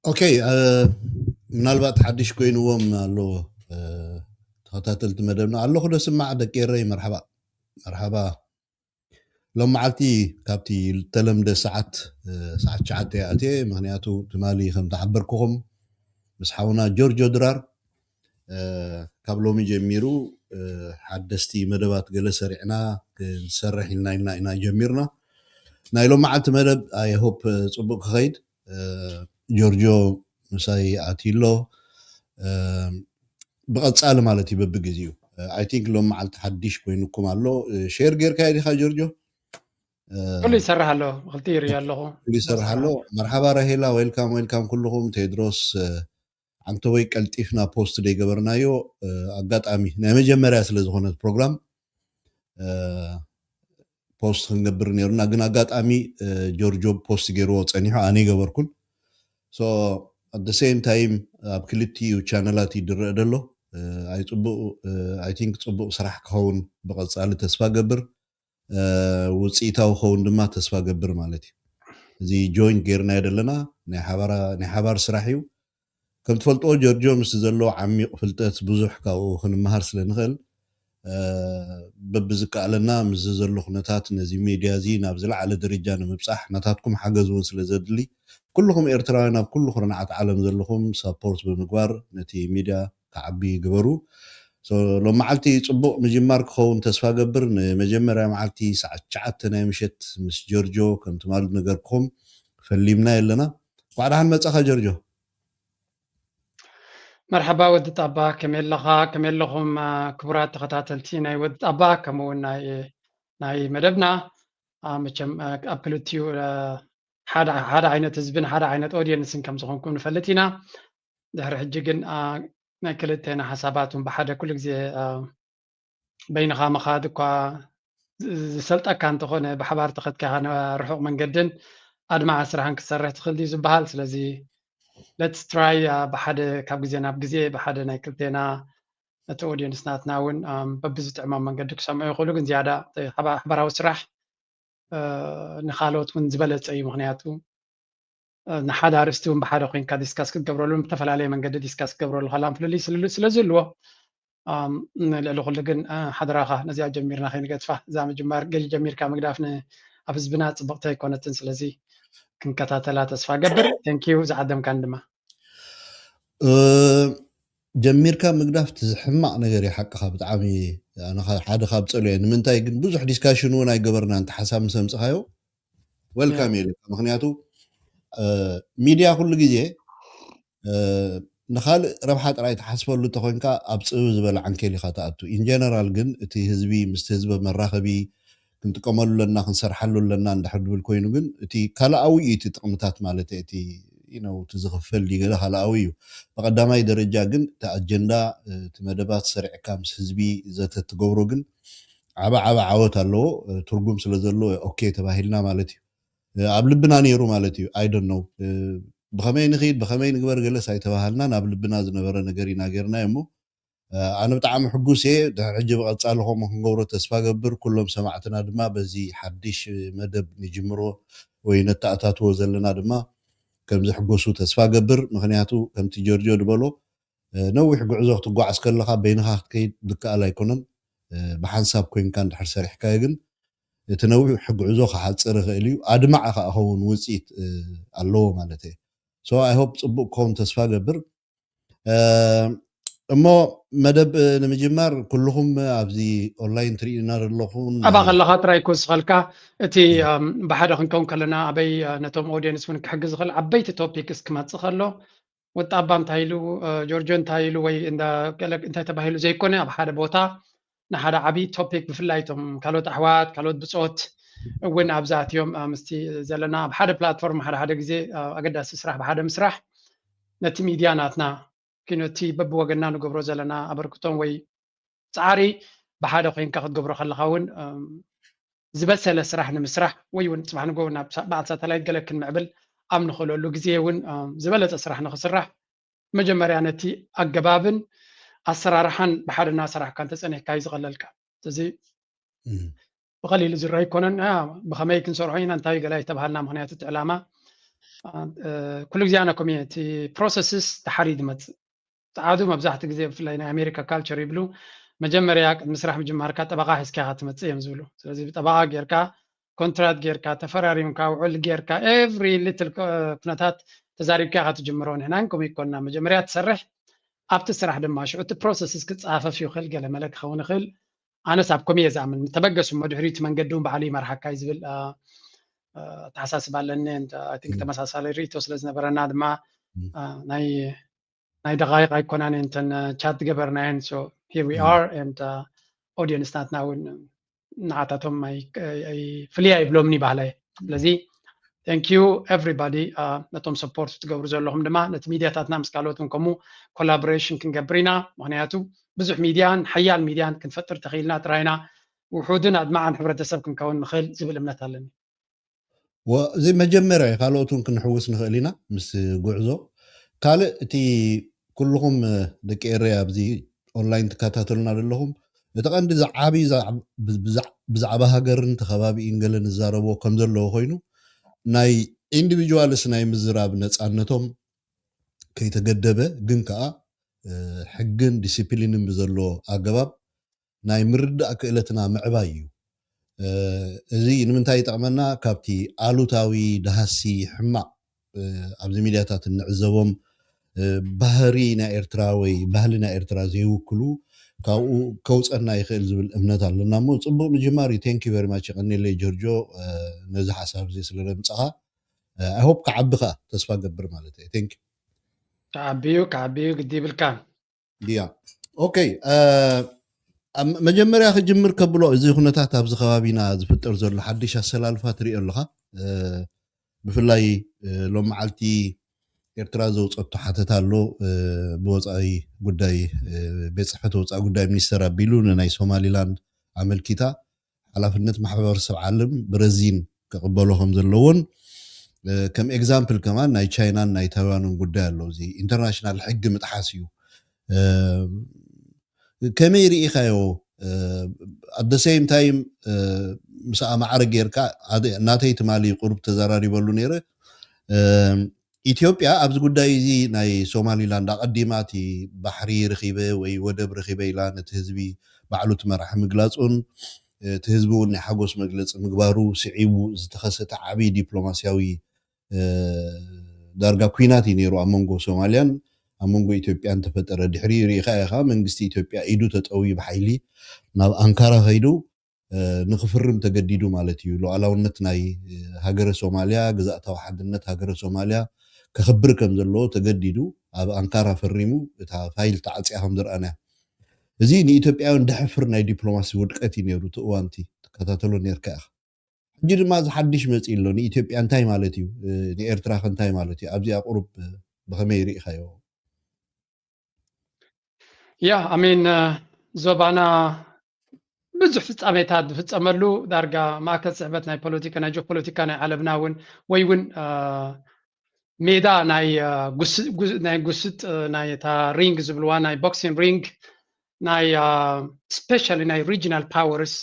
ኦኬ፣ ምናልባት ሓድሽ ኮይንዎም ኣሎ ተኸታተልቲ መደብና። ኣለኹ ዶ ስማዕ ደቂ ኤረይ? መርሓባ መርሓባ። ሎም መዓልቲ ካብቲ ዝተለምደ ሰዓት ሰዓት ትሽዓተ ኣትየ፣ ምክንያቱ ትማሊ ከም ተሓበርኩኹም ምስ ሓውና ጆርጆ ድራር ካብ ሎሚ ጀሚሩ ሓደስቲ መደባት ገለ ሰሪዕና ክንሰርሕ ኢልና ኢልና ኢና ጀሚርና። ናይ ሎም መዓልቲ መደብ ኣይ ሆፕ ፅቡቅ ክኸይድ። ጆርጆ ምሳይ ኣትዩ ኣሎ። ብቐጻሊ ማለት እዩ በብግዜኡ። ኣይ ቲንክ ሎም መዓልቲ ሓድሽ ኮይኑኩም ኣሎ። ሼር ጌርካ ዲኻ ጆርጆ? ኩሉ ይሰርሕ ኣሎ፣ ክልተ ይርኢ ኣለኹ። ኩሉ ይሰርሕ ኣሎ። መርሓባ ራሄላ፣ ዌልካም ዌልካም ኩልኹም። ቴድሮስ ዓንተወይ ቀልጢፍና ፖስት ደይገበርናዮ። ኣጋጣሚ ናይ መጀመርያ ስለ ዝኾነት ፕሮግራም ፖስት ክንገብር ነይሩና፣ ግን ኣጋጣሚ ጆርጆ ፖስት ገይርዎ ጸኒሑ፣ ኣነ ይገበርኩን። So at the same time ኣብ ክልቲኡ ቻነላት ይድረእ ደሎ። ኣይ ጽቡቅ፣ ኣይ ቲንክ ጽቡቅ ስራሕ ክኸውን ብቐጻሊ ተስፋ ገብር። ውጽኢታዊ ክኸውን ድማ ተስፋ ገብር ማለት እዩ። እዚ ጆይንት ጌርናዮ ዘለና ናይ ሓባራ-፣ ናይ ሓባር ስራሕ እዩ። ከም ትፈልጥዎ ጆርጆ ምስ ዘለዎ ዓሚቕ ፍልጠት ብዙሕ ካብኡ ክንመሃር ስለ ንኽእል፣ በብዝከኣለና ምስዚ ዘሎ ኩነታት ነዚ ሚድያ እዚ ናብ ዝለዓለ ደረጃ ንምብጻሕ ናታትኩም ሓገዝ እውን ስለ ዘድሊ፣ ኩልኹም ኤርትራውያን ኣብ ኩሉ ኩርናዓት ዓለም ዘለኹም ሳፖርት ብምግባር ነቲ ሚድያ ክዓቢ ግበሩ። ሎም መዓልቲ ጽቡቕ ምጅማር ክኸውን ተስፋ ገብር። ንመጀመርያ መዓልቲ ሰዓት ትሽዓተ ናይ ምሸት ምስ ጆርጆ ከም ትማሊ ነገርኩም ፈሊምና የለና። እንኳዕ ደሓን መጻኻ ጆርጆ። መርሓባ ወዲ ጣባ፣ ከመይ ኣለኻ? ከመይ ኣለኹም ክቡራት ተኸታተልቲ ናይ ወዲ ጣባ ከምኡ እውን ናይ ናይ መደብና? መቸም ኣብ ክልቲኡ ሓደ ዓይነት ህዝብን ሓደ ዓይነት ኦዲየንስን ከም ዝኾንኩም ንፈልጥ ኢና። ድሕሪ ሕጂ ግን ናይ ክልቴና ሓሳባት እውን ብሓደ ኩሉ ግዜ በይንኻ ምኻድ እኳ ዝሰልጠካ እንተኾነ፣ ብሓባር ተኸድካ ርሑቕ መንገድን ኣድማዒ ስራሕን ክትሰርሕ ትኽእል ድዩ ዝበሃል። ስለዚ let's try ብሓደ ካብ ግዜ ናብ ግዜ ብሓደ ናይ ክልቴና እቲ ኦዲየንስ ናትና እውን በብዝጥዕሞም መንገዲ ክሰምዑ ይኽእሉ፣ ግን ዝያዳ ሓባራዊ ስራሕ ንኻልኦት እውን ዝበለፀ እዩ። ምክንያቱ ንሓደ ኣርእስቲ እውን ብሓደ ኮይንካ ዲስካስ ክትገብረሉ ብተፈላለየ መንገዲ ዲስካስ ክትገብረሉ ከላም ፍልልይ ስለ ዝህልዎ፣ ንልዕሊ ኩሉ ግን ሓደራኻ ነዚኣ ጀሚርና ከይንገድፋ። እዛ ምጅማር ገሊ ጀሚርካ ምግዳፍ ኣብ ህዝብና ፅብቕቲ ኣይኮነትን። ስለዚ ክንከታተላ ተስፋ ገብር። ቴንኪዩ ዝዓደምካን ድማ። ጀሚርካ ምግዳፍ እቲ ዝሕማቕ ነገር እዩ። ሓቅኻ ብጣዕሚ ሓደ ካብ ፀልዮ። ንምንታይ ግን ብዙሕ ዲስካሽን እውን ኣይገበርና። እንተ ሓሳብ ምስ ኣምፅኻዮ ወልካም እየ ኢለካ። ምክንያቱ ሚድያ ኩሉ ግዜ ንካልእ ረብሓ ጥራይ ትሓስበሉ እንተኮይንካ ኣብ ፅብብ ዝበለ ዓንኬል ኢካ ትኣቱ። ኢንጀነራል ግን እቲ ህዝቢ ምስቲ ህዝቢ መራኸቢ ክንጥቀመሉ ኣለና፣ ክንሰርሓሉ ኣለና እንድሕር ድብል ኮይኑ ግን እቲ ካልኣዊ እዩ እቲ ጥቕምታት ማለት እቲ እቲ ዝኽፈል ድዩ ገለ ካልኣዊ እዩ። ብቐዳማይ ደረጃ ግን እቲ ኣጀንዳ እቲ መደባት ሰሪዕካ ምስ ህዝቢ ዘተ ትገብሮ ግን ዓበ ዓበ ዓወት ኣለዎ። ትርጉም ስለ ዘለዎ ኦኬ ተባሂልና ማለት እዩ። ኣብ ልብና ነይሩ ማለት እዩ። I don't know ብኸመይ ንኽድ ብኸመይ ንግበር ገለስ ኣይተባሃልናን፣ ኣብ ልብና ዝነበረ ነገር ኢና ጌርናዮ እሞ ኣነ ብጣዕሚ ሕጉስ እየ። ድሕሪ ሕጂ ብቐጻሊ ከምኡ ክንገብሮ ተስፋ ገብር። ኩሎም ሰማዕትና ድማ በዚ ሓድሽ መደብ ንጅምሮ ወይ ነተኣታትዎ ዘለና ድማ ከም ዝሕጎሱ ተስፋ ገብር። ምክንያቱ ከምቲ ጆርጆ ዝበሎ ነዊሕ ጉዕዞ ክትጓዓዝ ከለኻ በይንኻ ክትከይድ ዝከኣል ኣይኮነን። ብሓንሳብ ኮይንካ እንድሕር ሰሪሕካዮ ግን እቲ ነዊሕ ጉዕዞ ክሓፅር ይኽእል እዩ። ኣድማዒ ከዓ ኸውን ውፅኢት ኣለዎ ማለት እየ። So I hope ፅቡቅ ክኸውን ተስፋ ገብር። እሞ መደብ ንምጅማር ኩልኹም ኣብዚ ኦንላይን ትርእዩና ዘለኹም ኣባ ከለኻ ጥራይ ክውስኸልካ እቲ ብሓደ ክንከውን ከለና ኣበይ ነቶም ኦዲየንስ እውን ክሕግዝ ዝኽእል ዓበይቲ ቶፒክስ ክመፅእ ከሎ ወጣባ እንታይ ኢሉ ጆርጆ እንታይ ኢሉ ወይ እንታይ ተባሂሉ ዘይኮነ ኣብ ሓደ ቦታ ንሓደ ዓብዪ ቶፒክ ብፍላይ እቶም ካልኦት ኣሕዋት ካልኦት ብፆት እውን ኣብዚ ኣትዮም ምስቲ ዘለና ኣብ ሓደ ፕላትፎርም ሓደ ሓደ ግዜ ኣገዳሲ ስራሕ ብሓደ ምስራሕ ነቲ ሚድያ ናትና ኪኖቲ በብወገና ንገብሮ ዘለና ኣበርክቶን ወይ ፃዕሪ ብሓደ ኮይንካ ክትገብሮ ከለካ እውን ዝበሰለ ስራሕ ንምስራሕ ወይ እውን ፅባሕ ንጎ ናብ በዓል ሳተላይት ገለ ክንምዕብል ኣብ ንኽእለሉ ግዜ እውን ዝበለፀ ስራሕ ንክስራሕ መጀመርያ ነቲ ኣገባብን ኣሰራርሓን ብሓደ እናሰራሕካ እንተፀኒሕካ እዩ ዝቐለልካ። እዚ ብቐሊሉ ዝረአ ኣይኮነን። ብኸመይ ክንሰርሖ ኢና እንታይ ገለ ኣይተባሃልና። ምክንያቱ እቲ ዕላማ ኩሉ ግዜ ኣነ ኮሚየ እቲ ፕሮሰስስ ድሓር እዩ ዝመፅእ። ፃዓዱ መብዛሕትኡ ግዜ ብፍላይ ናይ ኣሜሪካ ካልቸር ይብሉ፣ መጀመርያ ቅድሚ ስራሕ ምጅማርካ ጠበቓ ሒዝካ ኢኻ ትመፅእ እዮም ዝብሉ። ስለዚ ብጠበቓ ጌርካ፣ ኮንትራት ጌርካ፣ ተፈራሪምካ፣ ውዕል ጌርካ፣ ኤቭሪ ሊትል ኩነታት ተዛሪብካ ኢኻ ትጅምሮ። ንሕና ግን ከምኡ ይኮንና፣ መጀመርያ ትሰርሕ፣ ኣብቲ ስራሕ ድማ ሽዑ እቲ ፕሮሰስስ ክፃፈፍ ይኽእል፣ ገለ መለ ክኸውን ይኽእል። ኣነስ ኣብ ከምኡ እየ ዝኣምን። ተበገሱ እሞ ድሕሪኡ እቲ መንገዲ እውን ባዕሉ ይመርሓካ እዩ ዝብል ኣተሓሳስባ ኣለኒ። ቲንክ ተመሳሳሊ ርእቶ ስለ ዝነበረና ድማ ናይ ናይ ደቃይቅ ኣይኮናን እንተን ቻት ዝገበርናየን። So here we are and ኦዲየንስ ናትና እውን ንዓታቶም ፍልይ ኣይብሎምን ይባህለ። ስለዚ thank you everybody፣ ነቶም ሰፖርት ትገብሩ ዘለኹም ድማ ነቲ ሚድያታትና ምስ ካልኦት እውን ከምኡ ኮላቦሬሽን ክንገብር ኢና። ምክንያቱ ብዙሕ ሚድያን ሓያል ሚድያን ክንፈጥር ተኽኢልና ጥራይና ውሑድን ኣድማዕን ሕብረተሰብ ክንከውን ንኽእል ዝብል እምነት ኣለኒ። እዚ መጀመርያ ካልኦት እውን ክንሕውስ ንኽእል ኢና ምስ ጉዕዞ። ካልእ እቲ ኩልኹም ደቂ ኤረይ ኣብዚ ኦንላይን ትከታተሉና ዘለኹም እቲ ቀንዲ ዝዓብይ ብዛዕባ ሃገርን ተኸባቢኡን ገለ ንዛረቦ ከም ዘለዎ ኮይኑ ናይ ኢንዲቪጁዋልስ ናይ ምዝራብ ነፃነቶም ከይተገደበ ግን ከዓ ሕግን ዲሲፕሊንን ብዘሎ ኣገባብ ናይ ምርዳእ ክእለትና ምዕባይ እዩ። እዚ ንምንታይ ይጠቕመና? ካብቲ ኣሉታዊ ደሃሲ ሕማቕ ኣብዚ ሚድያታት እንዕዘቦም ባህሪ ናይ ኤርትራ ወይ ባህሊ ናይ ኤርትራ ዘይውክሉ ካብኡ ከውፀና ይኽእል ዝብል እምነት ኣለና። እሞ ፅቡቅ ምጅማር እዩ። Thank you very much። የቐንየለይ ጆርጆ ነዚ ሓሳብ እዚ ስለ ዘምፀኻ። I hope ክዓቢ ከዓ ተስፋ ገብር ማለት እየ። Thank you። ክዓቢ እዩ፣ ክዓቢ እዩ፣ ግዲ ይብልካን። ያ ኦኬ። መጀመርያ ክጅምር ከብሎ እዚ ኩነታት ኣብዚ ከባቢና ዝፍጠር ዘሎ ሓድሽ ኣሰላልፋ ትሪኦ ኣለኻ። ብፍላይ ሎም መዓልቲ ኤርትራ ዘውፀቶ ሓተታ ኣሎ። ብወፃኢ ጉዳይ ቤት ፅሕፈት ወፃኢ ጉዳይ ሚኒስተር ኣቢሉ ንናይ ሶማሊላንድ ኣመልኪታ ሓላፍነት ማሕበረሰብ ዓለም ብረዚን ክቕበሎ ከም ዘለዎን ከም ኤግዛምፕል ከማን ናይ ቻይናን ናይ ታይዋንን ጉዳይ ኣሎ። እዚ ኢንተርናሽናል ሕጊ ምጥሓስ እዩ። ከመይ ርኢኻዮ? At the same time ምስኣ ማዕረ ጌርካ ናተይ ትማሊ ቁሩብ ተዘራሪበሉ ነይረ። ኢትዮጵያ ኣብዚ ጉዳይ እዚ ናይ ሶማሊላንድ ኣቐዲማ እቲ ባሕሪ ርኺበ ወይ ወደብ ርኺበ ኢላ ነቲ ህዝቢ ባዕሉ እቲ መራሒ ምግላፁን እቲ ህዝቢ እውን ናይ ሓጎስ መግለፂ ምግባሩ ስዒቡ ዝተኸሰተ ዓብዪ ዲፕሎማስያዊ ዳርጋ ኩናት እዩ ነይሩ ኣብ መንጎ ሶማልያን ኣብ መንጎ ኢትዮጵያን ተፈጠረ። ድሕሪ ርኢኻ ኢኻ መንግስቲ ኢትዮጵያ ኢዱ ተጠውዩ ብሓይሊ ናብ ኣንካራ ከይዱ ንክፍርም ተገዲዱ ማለት እዩ። ሉዓላውነት ናይ ሃገረ ሶማልያ፣ ግዝኣታዊ ሓድነት ሃገረ ሶማልያ ከኽብር ከም ዘለዎ ተገዲዱ ኣብ ኣንካራ ፈሪሙ እታ ፋይል ተዓፅያ ከም ዝረኣናያ። እዚ ንኢትዮጵያውያን ደሕፍር ናይ ዲፕሎማሲ ውድቀት እዩ ነይሩ። እቲ እዋን እቲ ትከታተሎ ነርካ ኢኻ። ሕጂ ድማ እዚ ሓድሽ መፂኡ ኣሎ። ንኢትዮጵያ እንታይ ማለት እዩ? ንኤርትራ ከ እንታይ ማለት እዩ? ኣብዚኣ ቁሩብ ብኸመይ ርኢኻዮ? ያ ኣሜን። ዞባና ብዙሕ ፍጻሜታት ዝፍጸመሉ ዳርጋ ማእከል ስሕበት ናይ ፖለቲካ ናይ ጂኦፖለቲካ ናይ ዓለምና እውን ወይ እውን ሜዳ ናይ ናይ ጉስጥ ናይ እታ ሪንግ ዝብልዋ ናይ ቦክሲንግ ሪንግ ናይ ስፔሻሊ ናይ ሪጂናል ፓወርስ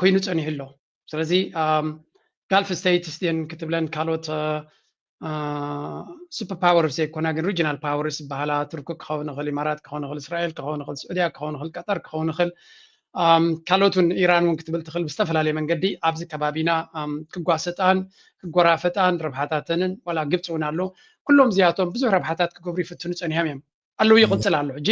ኮይኑ ጸኒሑ ኣሎ። ስለዚ ጋልፍ ስቴትስ ድን ክትብለን ካልኦት ሱፐር ፓወርስ ዘይኮና ግን ሪጂናል ፓወርስ ዝበሃላ ቱርክ ክኸውን ይኽእል፣ ኢማራት ክኸውን ይኽእል፣ እስራኤል ክኸውን ይኽእል፣ ስዑድያ ክኸውን ይኽእል፣ ቀጠር ክኸውን ይኽእል፣ ካልኦት እውን ኢራን እውን ክትብል ትኽእል። ብዝተፈላለየ መንገዲ ኣብዚ ከባቢና ክጓሰጣን ክጎራፈጣን ረብሓታተንን ዋላ ግብፂ እውን ኣሎ። ኩሎም እዚኣቶም ብዙሕ ረብሓታት ክገብሩ ይፍትኑ ፀኒሖም እዮም ኣለዉ፣ ይቕፅል ኣሎ። ሕጂ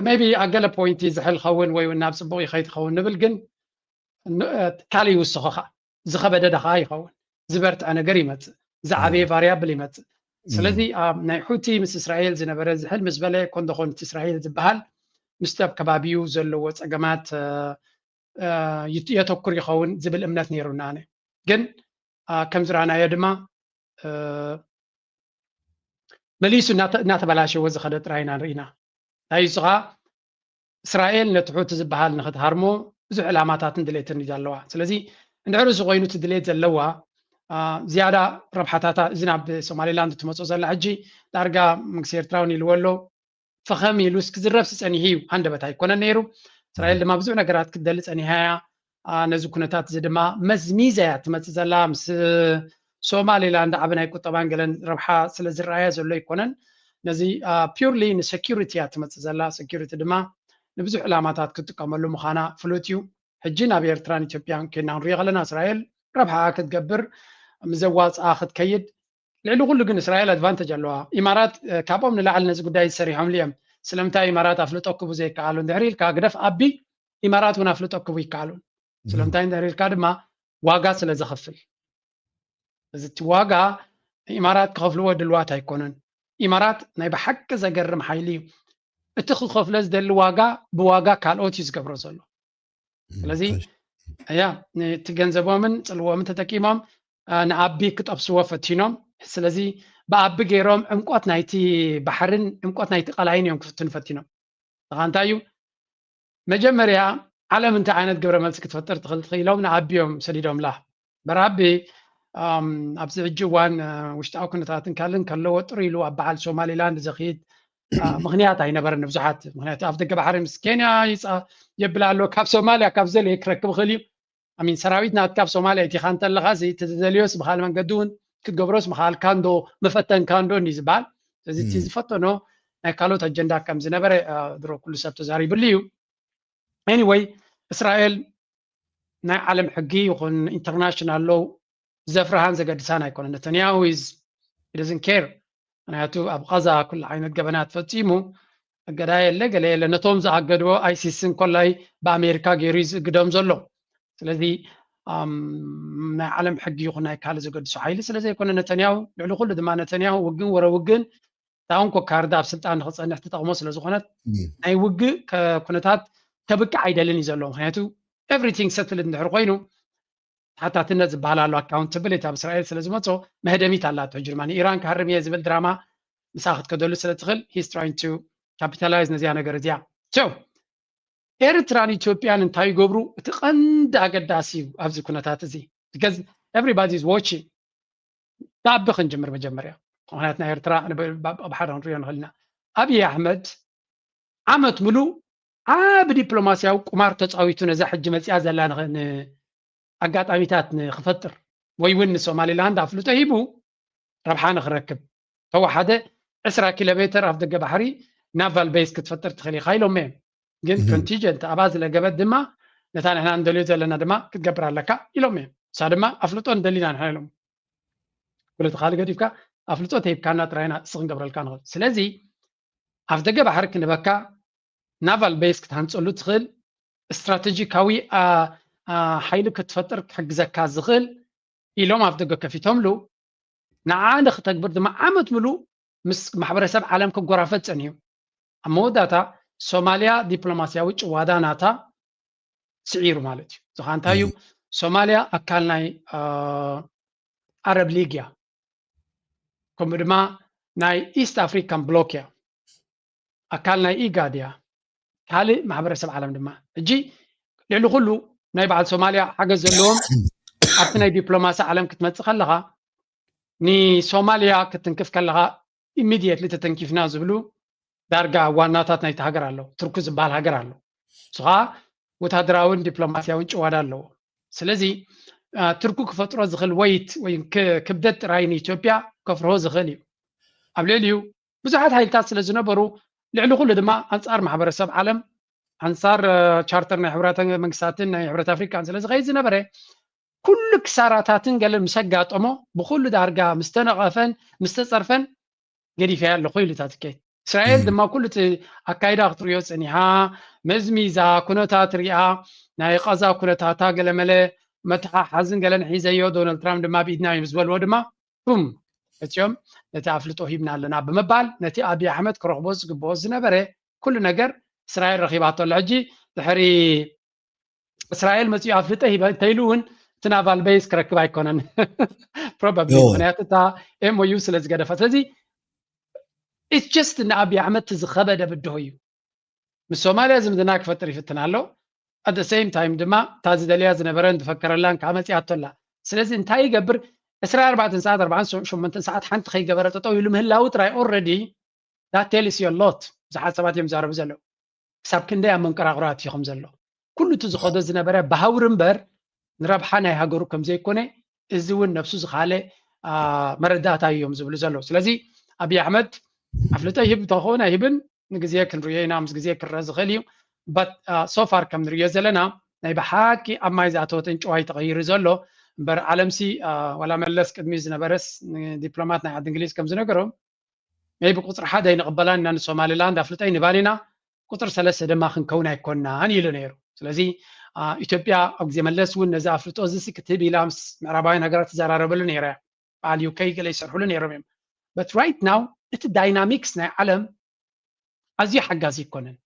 ሜቢ ኣብ ገለ ፖይንቲ ዝሕል ኸውን ወይ ናብ ፅቡቕ ይኸይድ ኸውን ንብል፣ ግን ካልእ ይውስኾ ከዓ ዝኸበደ ዳ ከዓ ይኸውን፣ ዝበርትዐ ነገር ይመፅእ፣ ዝዓበየ ቫሪያብል ይመፅእ። ስለዚ ኣብ ናይ ሑቲ ምስ እስራኤል ዝነበረ ዝሕል ምስ በለ ኮንዶ ኮንቲ እስራኤል ዝበሃል ምስቲ ኣብ ከባቢኡ ዘለዎ ፀገማት የተኩር ይኸውን ዝብል እምነት ነይሩና። ኣነ ግን ከም ዝረኣናዮ ድማ መሊሱ እናተበላሸወ ዝኸደ ጥራይ ኢና ንርኢና። እንታይ እሱ ከዓ እስራኤል ነቲ ሑቲ ዝበሃል ንክትሃርሞ ብዙሕ ዕላማታትን ድሌትን እዩ ዘለዋ። ስለዚ እንድሕር እዚ ኮይኑ እቲ ድሌት ዘለዋ ዝያዳ ረብሓታታ እዚ ናብ ሶማሌላንድ ትመፅኦ ዘላ ሕጂ ዳርጋ መንግስቲ ኤርትራ እውን ኢልዎ ኣሎ። ፈኸም ኢሉስ ክዝረብሲ ጸኒሑ እዩ። ሃንደበት ኣይኮነን ነይሩ። እስራኤል ድማ ብዙሕ ነገራት ክትደሊ ጸኒሓ እያ። ነዚ ኩነታት እዚ ድማ መዝሚዛ እያ ትመፅእ ዘላ። ምስ ሶማሌላንድ ዓቢ ናይ ቁጠባን ገለን ረብሓ ስለ ዝረኣያ ዘሎ ኣይኮነን። ነዚ purely ንሰኪሪቲ እያ ትመፅእ ዘላ። ሰኪሪቲ ድማ ንብዙሕ ዕላማታት ክትጥቀመሉ ምዃና ፍሉጥ እዩ። ሕጂ ናብ ኤርትራን ኢትዮጵያን ኮይና ንሪኦ ከለና እስራኤል ረብሓኣ ክትገብር፣ ምዘዋፅኣ ክትከይድ። ልዕሊ ኩሉ ግን እስራኤል ኣድቫንተጅ ኣለዋ። ኢማራት ካብኦም ንላዕሊ ነዚ ጉዳይ ዝሰሪሖምሉ እዮም። ስለምንታይ ኢማራት ኣፍልጦ ክቡ ዘይከኣሉ? እንድሕር ኢልካ ግደፍ ኣቢ፣ ኢማራት እውን ኣፍልጦ ክቡ ይከኣሉ። ስለምንታይ እንድሕር ኢልካ ድማ ዋጋ ስለ ዘኸፍል። እዚ እቲ ዋጋ ኢማራት ክኸፍልዎ ድልዋት ኣይኮኑን። ኢማራት ናይ ብሓቂ ዘገርም ሓይሊ እዩ። እቲ ክኸፍሎ ዝደሊ ዋጋ ብዋጋ ካልኦት እዩ ዝገብሮ ዘሎ። ስለዚ እያ ነቲ ገንዘቦምን ጽልዎምን ተጠቂሞም ንኣቢ ክጠብስዎ ፈቲኖም። ስለዚ ብኣቢ ገይሮም ዕምቆት ናይቲ ባሕርን ዕምቆት ናይቲ ቀላይን እዮም ክፍትኑ ፈቲኖም። ንኻ እንታይ እዩ መጀመርያ ዓለም እንታይ ዓይነት ግብረ መልሲ ክትፈጥር ትኽእል ትኽኢሎም ንኣቢ እዮም ሰዲዶምላ። በራቢ ኣብዚ ሕጂ እዋን ውሽጣዊ ኩነታትን ካልእን ከለዎ ጥሩ ኢሉ ኣብ በዓል ሶማሊላንድ ዘኽይድ ምኽንያት ኣይነበረን ንብዙሓት። ምክንያቱ ኣብ ደገ ባሕሪ ምስ ኬንያ ይፃ የብል ኣሎ። ካብ ሶማሊያ ካብ ዘለ ክረክብ ይኽእል እዩ። ኣሚን ሰራዊት ናትካ ኣብ ሶማሊያ ኢቲኻ እንተለኻ እዚ ተደልዮስ ብኻል መንገዲ እውን ክትገብሮስ ምኻልካ እንዶ መፈተንካ እንዶ እንዲ ዝበሃል። ስለዚ እቲ ዝፈተኖ ናይ ካልኦት ኣጀንዳ ከም ዝነበረ ድሮ ኩሉ ሰብ ተዛሪብሉ እዩ። ኤኒወይ እስራኤል ናይ ዓለም ሕጊ ይኹን ኢንተርናሽናል ሎው ዘፍርሃን ዘገድሳን ኣይኮነ። ነተንያሁ is doesn't care። ምክንያቱ ኣብ ቃዛ ኩሉ ዓይነት ገበናት ፈፂሙ እገዳ የለ ገለ የለ። ነቶም ዝኣገድዎ ኣይሲስ እንኮላይ ብኣሜሪካ ገይሩ እዩ ዝእግዶም ዘሎ። ስለዚ ናይ ዓለም ሕጊ ይኹን ናይ ካልእ ዘገድሶ ሓይሊ ስለ ዘይኮነ ነተንያሁ ልዕሊ ኩሉ ድማ ነተንያሁ ውግን ወረ ውግን ታውን ኮካርዳ ኣብ ስልጣን ንክፀንሕ ትጠቕሞ ስለ ዝኾነት ናይ ውግእ ኩነታት ከብቅዕ ኣይደልን እዩ ዘሎ። ምክንያቱ ኤቭሪቲንግ ሰትልድ እንድሕር ኮይኑ ተሓታትነት ዝበሃል ኣሎ። ኣካውንታብሊቲ ኣብ እስራኤል ስለ ዝመፆ መህደሚት ኣላቶ። ሕጂ ድማ ንኢራን ክሃርም እየ ዝብል ድራማ ምሳ ክትከደሉ ስለ ትኽእል he's trying to capitalize ነዚያ ነገር እዚኣ። So ኤርትራን ኢትዮጵያን እንታይ ይገብሩ እቲ ቀንዲ ኣገዳሲ እዩ ኣብዚ ኩነታት እዚ because everybody is watching። ብኣቢ ክንጅምር መጀመርያ ምክንያት ናይ ኤርትራ ብሓደ ክንሪኦ ንኽእል ኢና። ኣብይ ኣሕመድ ዓመት ሙሉእ ዓቢ ዲፕሎማስያዊ ቁማር ተፃዊቱ ነዛ ሕጂ መፂኣ ዘላ ኣጋጣሚታት ንክፈጥር ወይ እውን ንሶማሊላንድ ኣፍልጦ ሂቡ ረብሓ ንክረክብ ተወሓደ ዕስራ ኪሎ ሜትር ኣብ ደገ ባሕሪ ናቫል ቤስ ክትፈጥር ትኽእል ኢኻ ኢሎም እዮም። ግን ኮንቲጀንት ኣብኣ ዝለገበት ድማ ነታ ንሕና ንደልዮ ዘለና ድማ ክትገብር ኣለካ ኢሎም እዮም። እሳ ድማ ኣፍልጦ ንደሊና ንሕና ኢሎም ፖለቲካሊ ገዲፍካ ኣፍልጦ ተሂብካና ጥራይና እስ ክንገብረልካ ንኽእል። ስለዚ ኣብ ደገ ባሕሪ ክንበካ ናቫል ቤስ ክትሃንፀሉ ትኽእል ስትራቴጂካዊ ሓይሊ ክትፈጥር ክሕግዘካ ዝኽእል ኢሎም ኣብ ደገ ከፊቶምሉ ንዓ ንክተግብር ድማ ዓመት ምሉእ ምስ ማሕበረሰብ ዓለም ክጎራፈጥ ፀኒሑ። ኣብ መወዳእታ ሶማልያ ዲፕሎማስያዊ ጭዋዳ ናታ ስዒሩ ማለት እዩ። ዝኻ እንታይ እዩ ሶማልያ ኣካል ናይ ኣረብ ሊግ እያ። ከምኡ ድማ ናይ ኢስት ኣፍሪካን ብሎክ እያ። ኣካል ናይ ኢጋድ እያ። ካልእ ማሕበረሰብ ዓለም ድማ ሕጂ ልዕሊ ኩሉ ናይ በዓል ሶማልያ ሓገዝ ዘለዎም ኣብቲ ናይ ዲፕሎማሲ ዓለም ክትመፅእ ከለኻ ንሶማልያ ክትንክፍ ከለኻ ኢሚድየትሊ ተተንኪፍና ዝብሉ ዳርጋ ዋናታት ናይቲ ሃገር ኣለዉ። ቱርኪ ዝበሃል ሃገር ኣሎ። እሱ ከዓ ወታደራውን ዲፕሎማስያውን ጭዋዳ ኣለዎ። ስለዚ ቱርኪ ክፈጥሮ ዝኽእል ወይት ወይ ክብደት ጥራይ ንኢትዮጵያ ከፍርሆ ዝኽእል እዩ። ኣብ ልዕሊኡ ብዙሓት ሓይልታት ስለ ዝነበሩ ልዕሊ ኩሉ ድማ ኣንፃር ማሕበረሰብ ዓለም ኣንፃር ቻርተር ናይ ሕብራት መንግስታትን ናይ ሕብረት ኣፍሪካን ስለ ዝኸይድ ዝነበረ ኩሉ ክሳራታትን ገለን ምስ ኣጋጠሞ ብኩሉ ዳርጋ ምስ ተነቐፈን ምስ ተፀርፈን ገዲፈያ ኣለኹ ኢሉ እታ ትኬት። እስራኤል ድማ ኩሉ እቲ ኣካይዳ ክትሪኦ ፀኒሓ መዝሚዛ ኩነታት ሪኣ ናይ ቃዛ ኩነታታ ገለመለ መተሓሓዝን ገለን ሒዘዮ ዶናልድ ትራምፕ ድማ ብኢድና እዮም ዝበልዎ ድማ ቡም እትዮም ነቲ ኣፍልጦ ሂብና ኣለና ብምባል ነቲ ኣብይ ኣሕመድ ክረኽቦ ዝግብኦ ዝነበረ ኩሉ ነገር እስራኤል ረኺባቶ ኣላ። ሕጂ ድሕሪ እስራኤል መፅኡ ኣፍልጠ ሂበ እንተኢሉ እውን እቲ ናቫል ቤስ ክረክብ ኣይኮነን ፕሮባብሊ ምክንያቱ እታ ኤምኦዩ ስለ ዝገደፋ። ስለዚ ኢትስ ጀስት ንኣብይ ኣሕመድ እቲ ዝኸበደ ብድሆ እዩ። ምስ ሶማልያ ዝምድና ክፈጥር ይፍትን ኣሎ። ኣት ሴም ታይም ድማ እታ ዝደልያ ዝነበረን ዝፈከረላን ከዓ መፅኣቶ ኣላ። ስለዚ እንታይ ይገብር? ዕስራ ኣርባዕተ ሰዓት ኣርባዕተ ሸሞንተ ሰዓት ሓንቲ ከይገበረ ጠጠው ኢሉ ምህላው ጥራይ ኦረዲ ዳት ቴልስ ዩ ሎት። ብዙሓት ሰባት እዮም ዛረቡ ዘለዉ ክሳብ ክንደይ ኣብ መንቀራቕሮ ኣትዩ ከም ዘሎ። ኩሉ እቲ ዝኸዶ ዝነበረ ብሃውሪ እምበር ንረብሓ ናይ ሃገሩ ከም ዘይኮነ፣ እዚ እውን ነብሱ ዝኻለ መረዳእታ እዮም ዝብሉ ዘለዉ። ስለዚ ኣብይ ኣሕመድ ኣፍልጦ ይህብ እንተኾነ ኣይህብን፣ ንግዜ ክንሪኦ ኢና፣ ምስ ግዜ ክረአ ዝኽእል እዩ። But so far ከም ንሪኦ ዘለና ናይ ብሓቂ ኣብ ማይ ዝኣተወ ጥንጭዋይ ተቐይሩ ዘሎ እምበር፣ ዓለምሲ ዋላ መለስ ቅድሚ ዝነበረስ ንዲፕሎማት ናይ ዓዲ እንግሊዝ ከም ዝነገሮም፣ maybe ቁፅሪ ሓደ ኣይንቕበላን ኢና ንሶማሊላንድ፣ ኣፍልጦ ኣይንባን ኢና፣ ቁፅሪ ሰለስተ ድማ ክንከውን ኣይኮናን ኢሉ ነይሩ። ስለዚ ኢትዮጵያ ኣብ ግዜ መለስ እውን ነዚ ኣፍልጦ እዚ ክትህብ ኢላ ምስ ምዕራባውያን ሃገራት ትዘራረበሉ ነይራ እያ። በዓል ዩ ኬ ገለ ይሰርሕሉ ነይሮም እዮም። But right now እቲ ዳይናሚክስ ናይ ዓለም ኣዝዩ ሓጋዚ ኣይኮነን።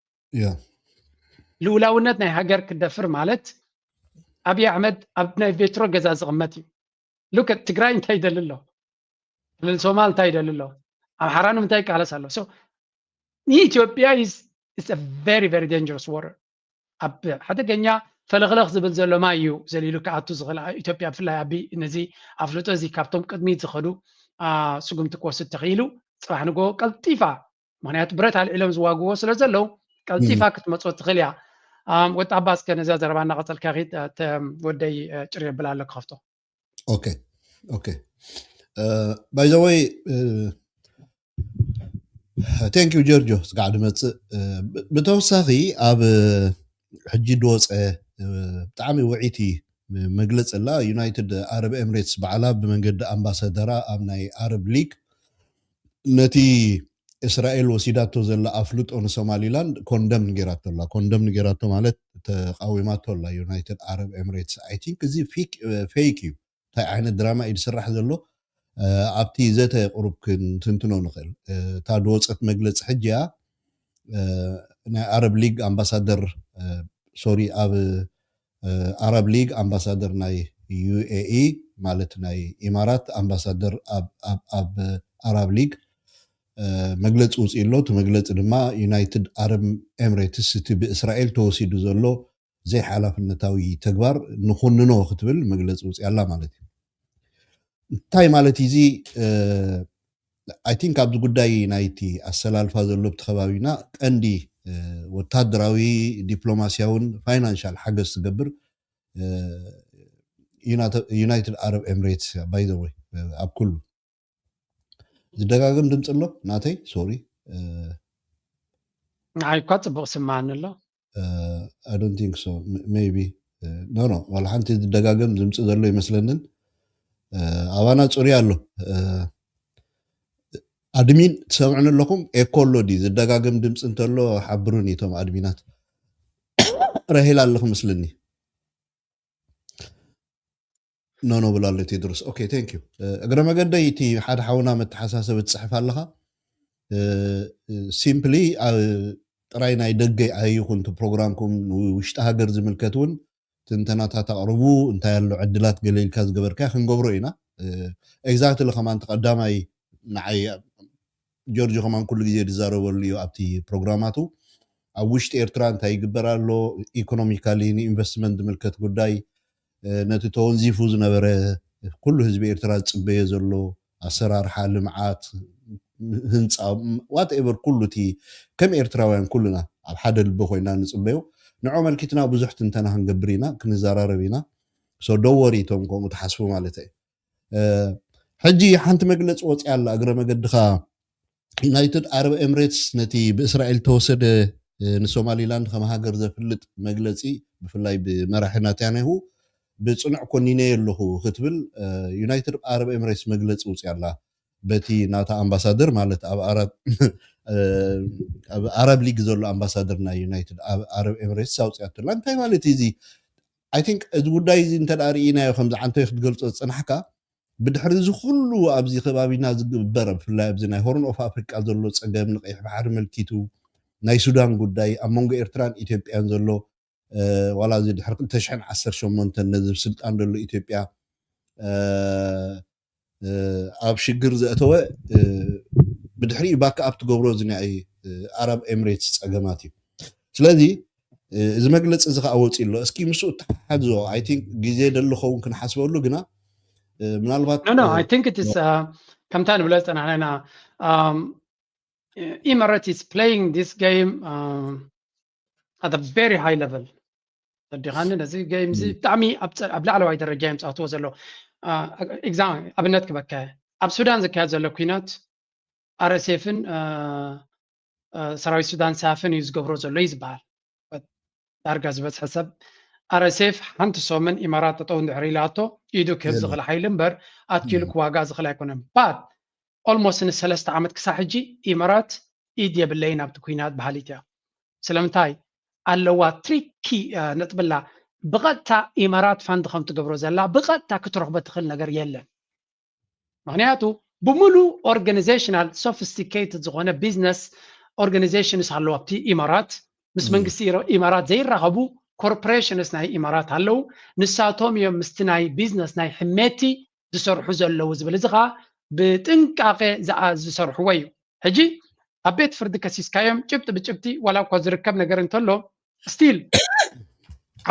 ልኡላውነት ናይ ሃገር ክደፍር ማለት ኣብይ ኣሕመድ ኣብ ናይ ቬትሮ ገዛ ዝቕመጥ እዩ። Look at ትግራይ እንታይ ይደሊ ኣሎ፣ ክልል ሶማል እንታይ ይደሊ ኣሎ፣ ኣምሓራ ንምንታይ ይቃለስ ኣሎ። So ንኢትዮጵያ is very very dangerous war። ኣብ ሓደገኛ ፈለኽለኽ ዝብል ዘሎ ማይ እዩ ዘሊሉ ክኣቱ ዝኽእል ኢትዮጵያ። ብፍላይ ኣቢ ነዚ ኣፍልጦ እዚ ካብቶም ቅድሚት ዝኸዱ ስጉምቲ ክወስድ ተኽኢሉ፣ ፅባሕ ንጎ ቀልጢፋ፣ ምክንያቱ ብረት ኣልዒሎም ዝዋግዎ ስለ ዘለዉ ቀልጢፋ ክትመፅኦ ትኽእል እያ። ወጣ ኣባ እስከ ነዛ ዘረባ እናቐፀልካ ኪድ፣ ወደይ ጭር የብል ኣሎ ክኸፍቶ። Okay okay by the way thank you ጀርጆ ስጋዕ ድመፅእ። ብተወሳኺ ኣብ ሕጂ ድወፀ ብጣዕሚ ውዒቲ መግለፂ ኣላ። ዩናይትድ ኣረብ ኤምሬትስ ባዕላ ብመንገዲ ኣምባሳደራ ኣብ ናይ ኣረብ ሊግ ነቲ እስራኤል ወሲዳቶ ዘላ ኣፍልጦ ንሶማሊላንድ ኮንደም ንጌራቶ ኣላ። ኮንደም ንጌራቶ ማለት ተቃዊማቶ ኣላ ዩናይትድ ኣረብ ኤምሬትስ። I think እዚ ፌክ እዩ። እንታይ ዓይነት ድራማ እዩ ዝስራሕ ዘሎ ኣብቲ ዘተ ቁሩብ ክንትንትኖ ንኽእል። እታ ድወፀት መግለፂ ሕጂ እያ። ናይ ኣረብ ሊግ ኣምባሳደር ሶሪ ኣብ ኣረብ ሊግ ኣምባሳደር ናይ ዩ ኤ ኢ ማለት ናይ ኢማራት ኣምባሳደር ኣብ ኣረብ ሊግ መግለፂ ውፅእ ኣሎ። እቲ መግለፂ ድማ ዩናይትድ ኣረብ ኤምሬትስ እቲ ብእስራኤል ተወሲዱ ዘሎ ዘይሓላፍነታዊ ተግባር ንኹንኖ ክትብል መግለፂ ውፅእ ኣላ ማለት እዩ። እንታይ ማለት እዩ እዚ? I think ኣብዚ ጉዳይ ናይቲ ኣሰላልፋ ዘሎ ኣብቲ ከባቢና ቀንዲ ወታደራዊ ዲፕሎማሲያውን ፋይናንሻል ሓገዝ ትገብር ዩናይትድ ኣረብ ኤምሬትስ እያ። By the way ኣብ ኩሉ ዝደጋገም ድምፂ ኣሎ ናተይ ሶሪ ንዓይ እኳ ፅቡቅ ስማዓኒ ኣሎ። I don't think so maybe no no ዋላ ሓንቲ ዝደጋገም ድምፂ ዘሎ ይመስለንን። ኣባና ፅሩይ ኣሎ። ኣድሚን ትሰምዑን ኣለኹም? ኤኮ ኣሎ ድዩ ዝደጋገም ድምፂ እንተሎ ሓብሩኒ እቶም ኣድሚናት። ረሄል ኣለኹ ምስልኒ። ኖኖ ብላለ ቴድሮስ okay thank you። እግረ መገደይ እቲ ሓደ ሓውና መተሓሳሰቢ ትፅሕፍ ኣለኻ። ሲምፕሊ ጥራይ ናይ ደገ ኣይኹን እቲ ፕሮግራምኩም ንውሽጢ ሃገር ዝምልከት እውን ትንተናታት ኣቕርቡ። እንታይ ኣሎ ዕድላት ገለ ኢልካ ዝገበርካ ክንገብሮ ኢና። ኤግዛክትሊ ከማን ቀዳማይ ንዓይ ጆርጆ ከማን ኩሉ ግዜ ዝዛረበሉ እዩ ኣብቲ ፕሮግራማቱ። ኣብ ውሽጢ ኤርትራ እንታይ ይግበር ኣሎ፣ ኢኮኖሚካሊ ንኢንቨስትመንት ዝምልከት ጉዳይ፣ ነቲ ተወንዚፉ ዝነበረ ኩሉ ህዝቢ ኤርትራ ዝፅበዮ ዘሎ ኣሰራርሓ ልምዓት፣ ህንፃ፣ ዋትኤቨር ኩሉ እቲ ከም ኤርትራውያን ኩልና ኣብ ሓደ ልቢ ኮይና ንፅበዮ ንዖ መልኪትና ብዙሕ ትንተና ክንገብር ኢና፣ ክንዘራረብ ኢና። ሶ ዶወሪ እቶም ከምኡ ትሓስቡ ማለት እዩ። ሕጂ ሓንቲ መግለፂ ወፂኣ ኣላ እግረ መገድኻ። ዩናይትድ ኣረብ ኤምሬትስ ነቲ ብእስራኤል ተወሰደ ንሶማሊላንድ ከም ሃገር ዘፍልጥ መግለፂ ብፍላይ ብመራሒ ናታንያሁ ብፅኑዕ ኮኒነ ኣለኹ ክትብል ዩናይትድ ኣረብ ኤምሬትስ መግለፂ ውፅያ ኣላ። በቲ ናታ ኣምባሳደር ማለት ኣብ ኣረብ ሊግ ዘሎ ኣምባሳደር ናይ ዩናይትድ ኣረብ ኤምሬትስ ኣውፅያትላ። እንታይ ማለት እዩ እዚ? I think እዚ ጉዳይ እዚ እንተ ርኢናዮ ከምዚ ዓንተይ ክትገልፆ ዝፅናሕካ ብድሕሪ እዚ ኩሉ ኣብዚ ከባቢና ዝግበር ብፍላይ ኣብዚ ናይ ሆርን ኦፍ ኣፍሪቃ ዘሎ ፀገም ንቀይሕ ባሕሪ መልኪቱ ናይ ሱዳን ጉዳይ ኣብ መንጎ ኤርትራን ኢትዮጵያን ዘሎ ዋላ እዚ ድሕሪ ክልተ ሽሕን ዓሰርተ ሸሞንተን ነዚ ስልጣን ዘሎ ኢትዮጵያ ኣብ ሽግር ዘእተወ ብድሕሪኡ ባክ ኣፕ ትገብሮ እዚ ናይ ኣረብ ኤምሬትስ ፀገማት እዩ። ስለዚ እዚ መግለፂ እዚ ከዓ ወፂ ኣሎ። እስኪ ምስኡ እተሓሓዞ I think ግዜ ደሊ ኸውን ክንሓስበሉ ግና ምናልባት no no I think it is ከምታ ንብሎ ዝፀናሕና ኢና። Emirates is playing this game at a very high level. ተዲኻኒ ነዚ ገይም እዚ ብጣዕሚ ኣብ ላዕለዋይ ደረጃ እዮም ፃትዎ ዘሎ። ኤግዛም ኣብነት ክበካ ኣብ ሱዳን ዝካየድ ዘሎ ኩናት ኣርኤስኤፍን ሰራዊት ሱዳን ሳፍን እዩ ዝገብሮ ዘሎ እዩ ዝበሃል። ዳርጋ ዝበዝሐ ሰብ ኣርኤስኤፍ ሓንቲ ሰሙን ኢማራት ጠጠው እንድሕር ኢላቶ ኢዱ ክህብ ዝኽእል ሓይሊ እምበር ኣትኪሉ ክዋጋ ዝኽእል ኣይኮነን። ባት ኦልሞስት ንሰለስተ ዓመት ክሳብ ሕጂ ኢማራት ኢድ የብለይን ኣብቲ ኩናት በሃሊት እያ። ስለምንታይ ኣለዋ ትሪኪ ነጥብላ ብቐጥታ ኢማራት ፋንድ ከም ትገብሮ ዘላ ብቐጥታ ክትረኽቦ ትኽእል ነገር የለን። ምክንያቱ ብምሉ ኦርጋኒዜሽናል ሶፊስቲኬትድ ዝኾነ ቢዝነስ ኦርጋኒዜሽንስ ኣለዉ ኣብቲ ኢማራት ምስ መንግስቲ ኢማራት ዘይራኸቡ ኮርፖሬሽንስ ናይ ኢማራት ኣለዉ። ንሳቶም እዮም ምስቲ ናይ ቢዝነስ ናይ ሕሜቲ ዝሰርሑ ዘለዉ ዝብል እዚ ከዓ ብጥንቃቄ ዝሰርሕዎ እዩ። ሕጂ ኣብ ቤት ፍርዲ ከሲስካዮም ጭብጢ ብጭብጢ ዋላ እኳ ዝርከብ ነገር እንተሎ ስቲል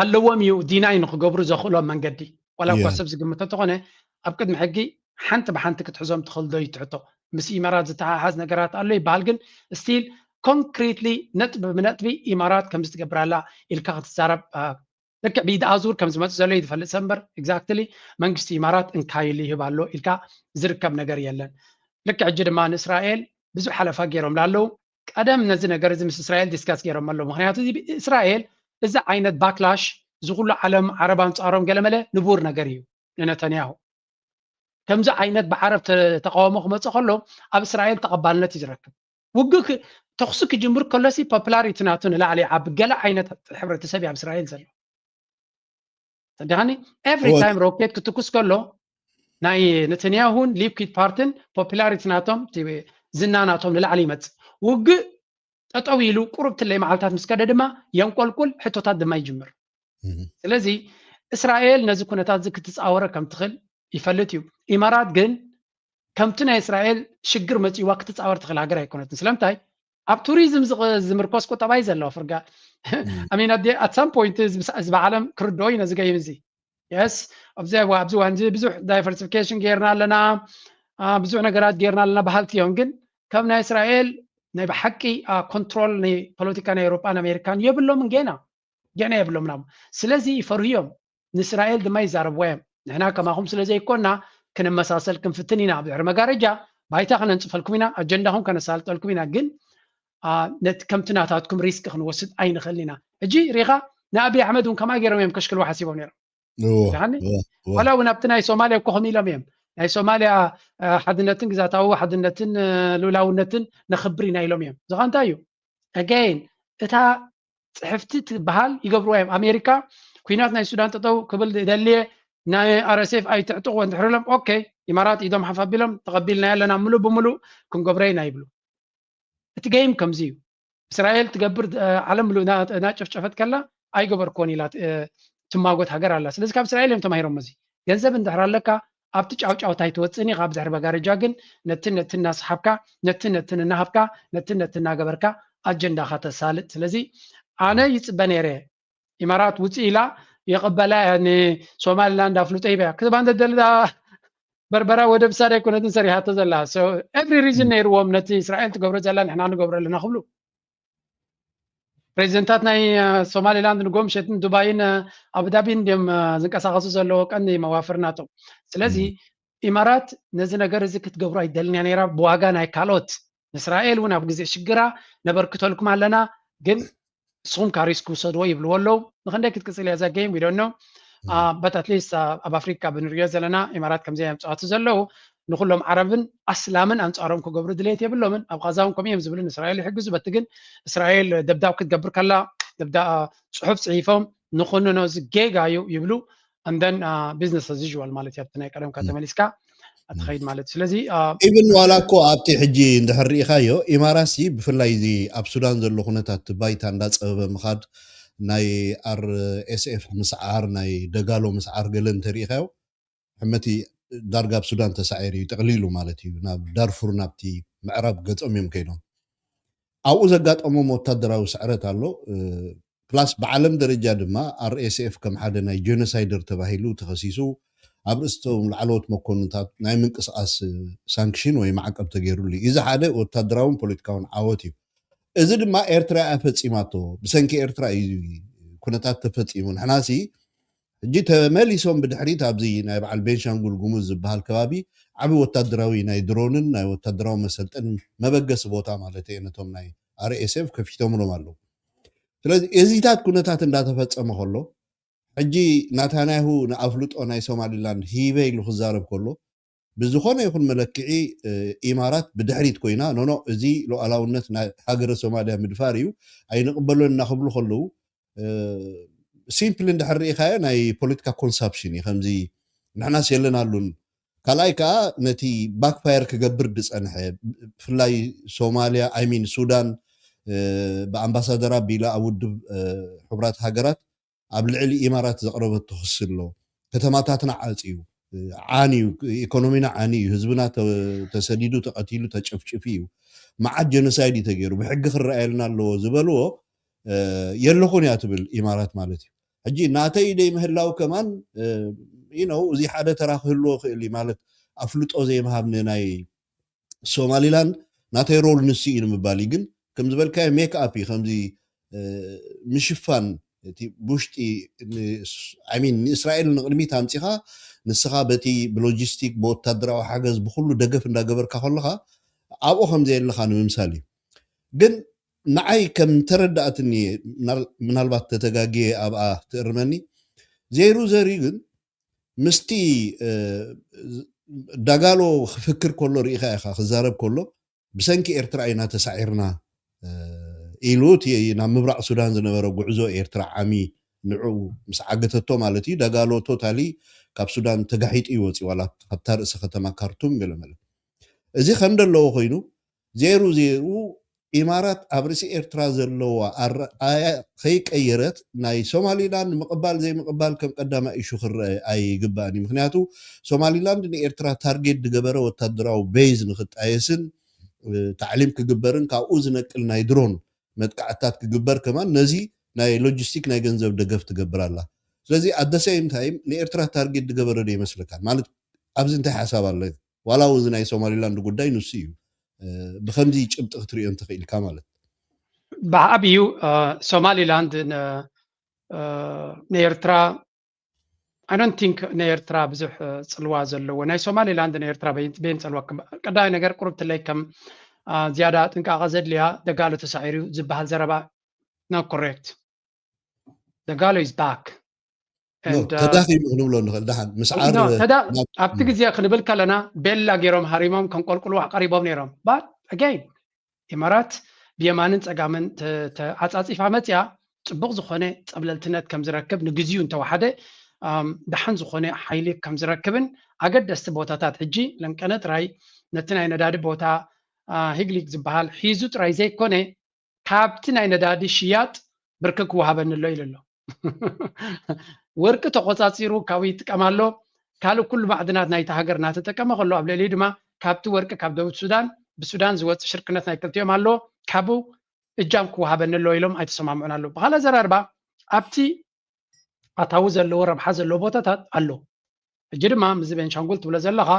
ኣለዎም እዩ ዲናይ ንክገብሩ ዘኽእሎም መንገዲ ዋላ እኳ ሰብ ዝግምቶ እንተኾነ ኣብ ቅድሚ ሕጊ ሓንቲ ብሓንቲ ክትሕዞም ትኽእል ዶ ይትሕቶ። ምስ ኢመራት ዝተሓሓዝ ነገራት ኣሎ ይበሃል ግን ስቲል ኮንክሪትሊ ነጥቢ ብነጥቢ ኢማራት ከምዚ ትገብር ኣላ ኢልካ ክትዛረብ ልክዕ ብኢድ ኣዙር ከም ዝመፅእ ዘሎ እዩ ዝፈልጥ ሰምበር ኤግዛክትሊ መንግስቲ ኢማራት እንካይል ይህብ ኣሎ ኢልካ ዝርከብ ነገር የለን። ልክዕ ሕጂ ድማ ንእስራኤል ብዙሕ ሓለፋ ገይሮም ላለው ቀደም ነዚ ነገር እዚ ምስ እስራኤል ዲስካስ ገይሮም ኣለዉ። ምክንያቱ እዚ እስራኤል እዚ ዓይነት ባክላሽ እዚ ኩሉ ዓለም ዓረብ ኣንጻሮም ገለመለ ንቡር ነገር እዩ ንነተንያሁ። ከምዚ ዓይነት ብዓረብ ተቃውሞ ክመጽእ ከሎ ኣብ እስራኤል ተቐባልነት እዩ ዝረክብ። ውግእ ተኩሲ ክጅምር ከሎሲ ፖፕላሪቲ ናቱ ንላዕሊ ዓብ ገለ ዓይነት ሕብረተሰብ ኣብ እስራኤል ዘሎ ተዲኻኒ ኤቭሪ ታይም ሮኬት ክትኩስ ከሎ ናይ ነተንያሁን ሊኩድ ፓርትን ፖፕላሪቲ ናቶም ዝና ናቶም ንላዕሊ ይመፅእ። ውግእ ጠጠው ኢሉ ቁሩብ ትለይ መዓልታት ምስ ከደ ድማ የንቆልቁል፣ ሕቶታት ድማ ይጅምር። ስለዚ እስራኤል ነዚ ኩነታት እዚ ክትፃወረ ከም ትኽእል ይፈልጥ እዩ። ኢማራት ግን ከምቲ ናይ እስራኤል ሽግር መፂዋ ክትፃወር ትኽእል ሃገር ኣይኮነትን። ስለምንታይ ኣብ ቱሪዝም ዝምርኮስ ቁጠባ እዩ ዘለዎ ፍርጋ ኣሚን ኣደ ኣት ሳም ፖይንት እዚ ብዓለም ክርድኦ እዩ ነዚ ገይም እዚ የስ ኣብዚ ኣብዚ ዋን እዚ ብዙሕ ዳይቨርሲፊኬሽን ጌርና ኣለና ብዙሕ ነገራት ጌርና ኣለና በሃልቲ እዮም ግን ከም ናይ እስራኤል ናይ ብሓቂ ኮንትሮል ናይ ፖለቲካ ናይ ኤውሮጳን ኣሜሪካን የብሎምን ጌና ጌና የብሎም ናም ስለዚ ይፈርህዮም ንእስራኤል ድማ ይዛረብዋ እዮም ንሕና ከማኹም ስለ ዘይኮና ክንመሳሰል ክንፍትን ኢና ብድሕሪ መጋረጃ ባይታ ከነንፅፈልኩም ኢና ኣጀንዳኹም ከነሳልጠልኩም ኢና ግን ነቲ ከምቲ ናታትኩም ሪስክ ክንወስድ ኣይንኽእልን ኢና ሕጂ ሪኻ ንኣብይ ኣሕመድ እውን ከማ ገይሮም እዮም ከሽክልዋ ሓሲቦም ነይሮም ዋላ እውን ኣብቲ ናይ ሶማልያ እኮ ከም ኢሎም እዮም ናይ ሶማልያ ሓድነትን ግዛታዊ ሓድነትን ልውላውነትን ነኽብር ኢና ኢሎም እዮም ዝኻ እንታይ እዩ ኣገይን እታ ፅሕፍቲ ትበሃል ይገብርዋ እዮም ኣሜሪካ ኩናት ናይ ሱዳን ጠጠው ክብል ደልየ ናይ ኣረሴፍ ኣይትዕጥቕዎ እንድሕር ኢሎም ኦኬ ኢማራት ኢዶም ሓፍ ኣቢሎም ተቐቢልና ኣለና ምሉእ ብምሉእ ክንገብሮ ኢና ይብሉ እቲ ገይም ከምዚ እዩ እስራኤል ትገብር ዓለም ምሉእ እናጨፍጨፈት ከላ ኣይገበርክዎን ኢላ ትማጎት ሃገር ኣላ ስለዚ ካብ እስራኤል እዮም ተማሂሮም እዚ ገንዘብ እንድሕር ኣለካ ኣብቲ ጫውጫውታ ኣይትወፅእን ኢኻ ብድሕሪ መጋረጃ ግን ነትን ነትን እናሰሓብካ ነትን ነትን እናሃብካ ነትን ነትን እናገበርካ ኣጀንዳኻ ተሳልጥ ስለዚ ኣነ ይፅበ ነይረ ኢማራት ውፅእ ኢላ ይቕበላ ንሶማሊላንድ ኣፍልጦ ሂበያ ክትባ እንተደሊ በርበራ ወደብ ሳድ ኣይኮነትን ሰሪሓቶ ዘላ every reason ነይርዎም ነቲ እስራኤል ትገብሮ ዘላ ንሕና ንገብሮ ኣለና ክብሉ ፕሬዚደንታት ናይ ሶማሊላንድ ንጎምሸትን ዱባይን ኣቡዳቢን ድም ዝንቀሳቀሱ ዘለዎ ቀንዲ መዋፍር ናቶም ስለዚ ኢማራት ነዚ ነገር እዚ ክትገብሩ ኣይደልን እያ ነይራ ብዋጋ ናይ ካልኦት ንእስራኤል እውን ኣብ ግዜ ሽግራ ነበርክተልኩም ኣለና ግን ንስኹም ካ ሪስክ ውሰድዎ ይብልዎ ኣለዉ ንክንደይ ክትቅፅል እያ ዘገይም ዊዶኖ but at least ኣብ ኣፍሪካ ብንሪኦ ዘለና ኢማራት ከምዚ የምፅኣቱ ዘለዉ ንኩሎም ዓረብን ኣስላምን ኣንፃሮም ክገብሩ ድሌት የብሎምን ኣብ ቃዛ እውን ከምኡ እዮም ዝብሉ ንእስራኤል ይሕግዙ በቲ ግን እስራኤል ደብዳብ ክትገብር ከላ ደብዳ ፅሑፍ ፅሒፎም ንኩንኖ እዚ ጌጋ እዩ ይብሉ and then business as usual ማለት እዩ ኣብቲ ናይ ቀደምካ ተመሊስካ ትኸይድ ማለት እዩ ስለዚ even ዋላ እኮ ኣብቲ ሕጂ እንድሕር ርኢኻዮ ኢማራሲ ብፍላይ እዚ ኣብ ሱዳን ዘሎ ኩነታት ባይታ እንዳፀበበ ምኻድ ናይ ኣርኤስኤፍ ምስዓር ናይ ደጋሎ ምስዓር ገለ እንተርኢኻዮ ሕመቲ ዳርጋ ኣብ ሱዳን ተሳዒሩ እዩ ጠቕሊሉ ማለት እዩ ናብ ዳርፉር ናብቲ ምዕራብ ገፆም እዮም ከይዶም ኣብኡ ዘጋጠሞም ወታደራዊ ስዕረት ኣሎ ፕላስ ብዓለም ደረጃ ድማ ኣርኤስኤፍ ከም ሓደ ናይ ጀኖሳይደር ተባሂሉ ተኸሲሱ ኣብ ርእስቶም ላዕለዎት መኮንታት ናይ ምንቅስቃስ ሳንክሽን ወይ ማዕቀብ ተገይሩሉ እዩ እዚ ሓደ ወታደራውን ፖለቲካውን ዓወት እዩ እዚ ድማ ኤርትራ እያ ፈፂማቶ ብሰንኪ ኤርትራ እዩ ኩነታት ተፈፂሙ። ንሕናሲ ሕጂ ተመሊሶም ብድሕሪት ኣብዚ ናይ በዓል ቤንሻንጉል ጉሙዝ ዝበሃል ከባቢ ዓቢ ወታደራዊ ናይ ድሮንን ናይ ወታደራዊ መሰልጠን መበገሲ ቦታ ማለት እየ ነቶም ናይ ኣርኤስኤፍ ከፊቶምሎም ኣለዉ። ስለዚ እዚታት ኩነታት እንዳተፈጸመ ከሎ ሕጂ ናታንያሁ ንኣፍልጦ ናይ ሶማሊላንድ ሂበ ኢሉ ክዛረብ ከሎ ብዝኾነ ይኹን መለክዒ ኢማራት ብድሕሪት ኮይና ኖኖ እዚ ሉዓላውነት ናይ ሃገረ ሶማልያ ምድፋር እዩ ኣይንቕበሎን እናክብሉ ከለዉ ሲምፕሊ እንድሕር ርኢኻዮ ናይ ፖለቲካ ኮንሳፕሽን እዩ ከምዚ ንሕናስ የለናሉን ካልኣይ ከዓ ነቲ ባክፋየር ክገብር ዝፀንሐ ብፍላይ ሶማልያ ኣይሚን ሱዳን ብኣምባሳደር ኣቢላ ኣብ ውድብ ሕቡራት ሃገራት ኣብ ልዕሊ ኢማራት ዘቕረበቶ ክሲ ኣሎ። ከተማታትና ዓፅዩ ዓንዩ ኢኮኖሚና ዓንዩ ህዝብና ተሰዲዱ ተቐቲሉ ተጨፍጭፉ እዩ። መዓት ጀኖሳይድ እዩ ተገይሩ ብሕጊ ክረኣየልና ኣለዎ ዝበልዎ የለኹን እያ ትብል ኢማራት ማለት እዩ። ሕጂ ናተይ ደይ ምህላው ከማን ነው እዚ ሓደ ተራ ክህልዎ ክእል እዩ ማለት ኣፍልጦ ዘይምሃብ ንናይ ሶማሊላንድ ናተይ ሮል ንሱ እዩ ንምባል እዩ ግን ከም ዝበልካዮ ሜክ ኣፕ እዩ ከምዚ ምሽፋን እቲ ብውሽጢ ሚን ንእስራኤል ንቅድሚት ኣምፂኻ ንስኻ በቲ ብሎጂስቲክ ብወታደራዊ ሓገዝ ብኩሉ ደገፍ እንዳገበርካ ከለኻ ኣብኡ ከምዘየለኻ ንምምሳል እዩ ግን ንዓይ ከም ተረዳእትኒ ምናልባት ተተጋግየ ኣብኣ ትእርመኒ ዘይሩ ዘሪ ግን ምስቲ ዳጋሎ ክፍክር ከሎ ርኢኻ ኢኻ ክዛረብ ከሎ ብሰንኪ ኤርትራ ኢና ተሳዒርና ኢሉ እቲ ናብ ምብራቕ ሱዳን ዝነበረ ጉዕዞ ኤርትራ ዓሚ ንዑ ምስ ዓገተቶ ማለት እዩ ዳጋሎ ቶታሊ ካብ ሱዳን ተጋሒጡ ይወፂ ዋላ ካብታ ርእሲ ከተማ ካርቱም ገለመለ እዚ ከም ደለዎ ኮይኑ ዜሩ ዜሩ ኢማራት ኣብ ርእሲ ኤርትራ ዘለዋ ኣረኣያ ከይቀየረት ናይ ሶማሊላንድ ምቕባል ዘይምቕባል ከም ቀዳማ ኢሹ ክረአ ኣይግባእን እዩ ምክንያቱ ሶማሊላንድ ንኤርትራ ታርጌት ዝገበረ ወታደራዊ ቤዝ ንክጣየስን ታዕሊም ክግበርን ካብኡ ዝነቅል ናይ ድሮን መጥቃዕትታት ክግበር ከማን ነዚ ናይ ሎጂስቲክ ናይ ገንዘብ ደገፍ ትገብር ኣላ ስለዚ ኣደሰይም ታይም ንኤርትራ ታርጌት ዝገበረ ዶ ይመስለካ ማለት ኣብዚ እንታይ ሓሳብ ኣለ ዋላ እውን ናይ ሶማሊላንድ ጉዳይ ንሱ እዩ ብከምዚ ጭብጢ ክትሪኦ እንተኽኢልካ ማለት ብዓብዩ ሶማሊላንድ ንኤርትራ I don't think ንኤርትራ ብዙሕ ፅልዋ ዘለዎ ናይ ሶማሊላንድ ንኤርትራ በይን ፀልዋ ቀዳማይ ነገር ቁርብ ትለይ ከም ዝያዳ ጥንቃቐ ዘድልያ ደጋሎ ተሳዒሩ ዝበሃል ዘረባ not correct ደጋሎ is back ተዳኺሙ ክንብሎ ንኽእል ደሓን ምስዓር ኣብቲ ግዜ ክንብል ከለና ቤላ ገይሮም ሃሪሞም ከንቆልቁልዋ ቀሪቦም ነይሮም but again ኢማራት ብየማንን ፀጋምን ተዓፃፂፋ መፅያ ፅቡቕ ዝኾነ ፀብለልትነት ከም ዝረክብ ንግዚኡ እንተወሓደ ደሓን ዝኾነ ሓይሊ ከም ዝረክብን ኣገደስቲ ቦታታት ሕጂ ለንቀነ ጥራይ ነቲ ናይ ነዳዲ ቦታ ሂግሊግ ዝበሃል ሒዙ ጥራይ ዘይኮነ ካብቲ ናይ ነዳዲ ሽያጥ ብርክን ክወሃበኒ ኣሎ ኢሉ ኣሎ። ወርቂ ተቆፃፂሩ ካብኡ ይጥቀም ኣሎ። ካልእ ኩሉ ማዕድናት ናይቲ ሃገር እናተጠቀመ ከሎ ኣብ ልዕሊኡ ድማ ካብቲ ወርቂ ካብ ደቡብ ሱዳን ብሱዳን ዝወፅእ ሽርክነት ናይ ክልቲኦም ኣሎ። ካብኡ እጃም ክወሃበኒ ኣሎ ኢሎም ኣይተሰማምዑን ኣለዉ። ብካልእ ኣዘራርባ ኣብቲ ኣታዊ ዘለዎ ረብሓ ዘለዎ ቦታታት ኣሎ። ሕጂ ድማ ምስዚ ቤንሻንጉል ትብሎ ዘለኻ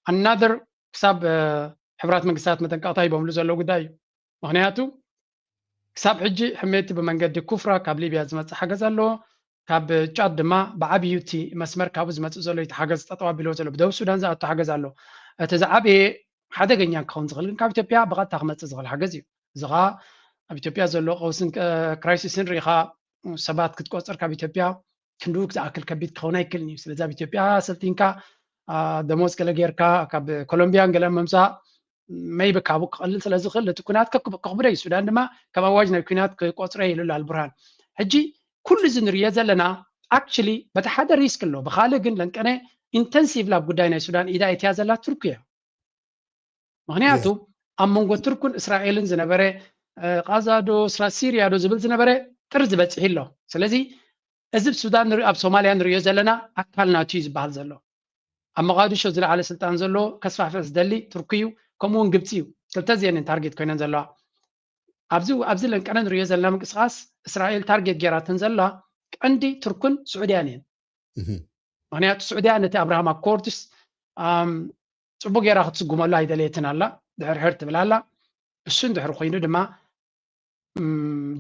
ኣናደር ክሳብ ሕቡራት መንግስታት መጠንቀቕታ ሂቦምሉ ዘለዉ ጉዳይ እዩ። ምኽንያቱ ክሳብ ሕጂ ሕሜቲ ብመንገዲ ኩፍራ ካብ ሊብያ ዝመፅእ ሓገዝ ኣሎ። ካብ ጫድ ድማ ብዓብዩ እቲ መስመር ካብኡ ዝመፅእ ዘሎ እቲ ሓገዝ ጠጠው ኣቢልዎ ዘሎ ብደቡብ ሱዳን ዝኣቱ ሓገዝ ኣሎ። እቲ ዝዓበየ ሓደገኛ ክኸውን ዝኽእል ግን ካብ ኢትዮጵያ ብቐጥታ ክመፅእ ዝኽእል ሓገዝ እዩ። እዚ ኸዓ ኣብ ኢትዮጵያ ዘሎ ቀውስን ክራይሲስን ርኢኻ ሰባት ክትቆፅር ካብ ኢትዮጵያ ክንድኡ ዝኣክል ከቢድ ክኸውን ኣይክእልን እዩ። ስለዚ ኣብ ኢትዮጵያ ሰልጢንካ ደሞዝ ገለ ጌርካ ካብ ኮሎምቢያን ገለ ምምፃእ maybe ካብኡ ክቐልል ስለ ዝኽእል ነቲ ኩናት ከኽብዶ እዩ። ሱዳን ድማ ከም ኣዋጅ ናይ ኩናት ክቆፅሮ ኢሉ ኣሎ ኣልቡርሃን። ሕጂ ኩሉ እዚ ንርእዮ ዘለና actually በቲ ሓደ ሪስክ ኣሎ፣ ብኻልእ ግን ለንቀነ ኢንተንሲቭሊ ኣብ ጉዳይ ናይ ሱዳን ኢዳ እትያ ዘላ ቱርኪ እያ። ምኽንያቱ ኣብ መንጎ ቱርኩን እስራኤልን ዝነበረ ቃዛ ዶ ሲርያ ዶ ዝብል ዝነበረ ጥርዚ በፂሑ ኣሎ። ስለዚ እዚ ሱዳን ኣብ ሶማልያ ንሪኦ ዘለና ኣካል ናቱ እዩ ዝበሃል ዘሎ። ኣብ መቓዲሾ ዝለዓለ ስልጣን ዘሎ ከስፋሕፍሕ ዝደሊ ቱርኪ እዩ፣ ከምኡ እውን ግብፂ እዩ። ክልተ እዚአን ታርጌት ኮይነን ዘለዋ። ኣብዚ ኣብዚ ለንቀነ ንሪኦ ዘለና ምንቅስቃስ እስራኤል ታርጌት ጌራተን ዘላ ቀንዲ ቱርክን ስዑድያን እየን። ምክንያቱ ስዑድያ ነቲ ኣብርሃም ኣኮርድስ ፅቡቅ ጌራ ክትስጉመሉ ኣይደለየትን ኣላ፣ ድሕርሕር ትብል ኣላ። እሱ እንድሕር ኮይኑ ድማ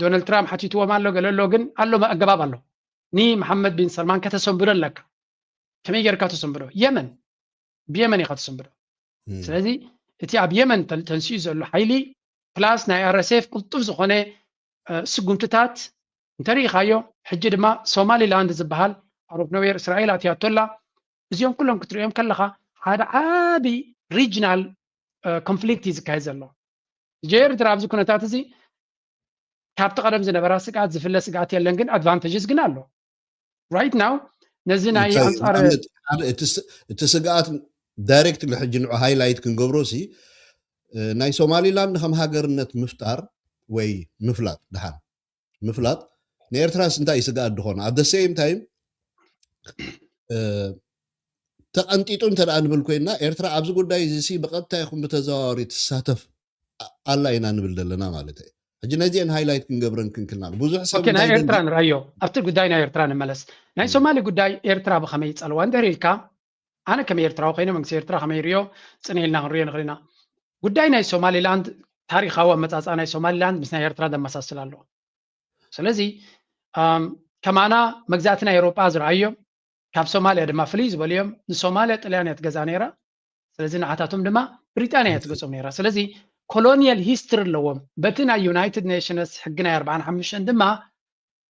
ዶናልድ ትራምፕ ሓቲትዎም ኣሎ፣ ገለ ኣሎ፣ ግን ኣሎ ኣገባብ ኣሎ። ንመሓመድ ቢን ሰልማን ከተሰንብዶ ኣለካ። ከመይ ጌርካ ተሰንብዶ? የመን፣ ብየመን ኢኻ ተሰንብዶ። ስለዚ እቲ ኣብ የመን ተንስኡ ዘሎ ሓይሊ ፕላስ ናይ ኣር ኤስ ኤፍ ቅልጡፍ ዝኾነ ስጉምትታት እንተሪኢኻዮ፣ ሕጂ ድማ ሶማሊላንድ ዝበሃል ኣሮፍ ነዌር እስራኤል ኣትያቶላ፣ እዚኦም ኩሎም ክትሪኦም ከለኻ ሓደ ዓቢ ሪጅናል ኮንፍሊክት እዩ ዝካየድ ዘሎ። ጀር ድራ ኣብዚ ኩነታት እዚ ካብቲ ቀደም ዝነበራ ስግኣት ዝፍለ ስግኣት የለን፣ ግን ኣድቫንቴጅስ ግን ኣሎ። ራይት ናው ነዚ ናይ ኣንጻር እቲ ስግኣት ዳይሬክት ንሕጂ ንዑ ሃይላይት ክንገብሮ ሲ ናይ ሶማሊላንድ ከም ሃገርነት ምፍጣር ወይ ምፍላጥ ድሓን ምፍላጥ ንኤርትራስ እንታይ እዩ ስግኣት ድኾነ? ኣት ሴም ታይም ተቐንጢጡ እንተ ደኣ ንብል ኮይና ኤርትራ ኣብዚ ጉዳይ እዚ ሲ ብቐጥታ ይኹን ብተዘዋዋሪ ትሳተፍ ኣላ ኢና ንብል ዘለና ማለት እዩ። ሕጂ ነዚአን ሃይላይት ክንገብረን ክንክልና ብዙሕ ሰብ ናይ ኤርትራ ንራዮ ኣብቲ ጉዳይ ናይ ኤርትራ ንመለስ። ናይ ሶማሊ ጉዳይ ኤርትራ ብኸመይ ይጸልዋ እንድሕር ኢልካ ኣነ ከም ኤርትራዊ ኮይነ መንግስቲ ኤርትራ ከመይ ሪዮ ጽን ኢልና ክንሪዮ ንኽእል ኢና። ጉዳይ ናይ ሶማሊላንድ ታሪኻዊ ኣመጻጽኣ ናይ ሶማሊላንድ ምስ ናይ ኤርትራ ዘመሳስል ኣሎ። ስለዚ ከማና መግዛእቲ ናይ ኤውሮጳ ዝረኣዮም ካብ ሶማልያ ድማ ፍልይ ዝበልዮም ንሶማልያ ጥልያን እያ ትገዝኣ ነይራ። ስለዚ ንዓታቶም ድማ ብሪጣንያ እያ ትገጾም ነይራ። ስለዚ ኮሎኒያል ሂስትሪ ኣለዎም። በቲ ናይ ዩናይትድ ኔሽንስ ሕጊ ናይ ኣርባዓን ሓሙሽተን ድማ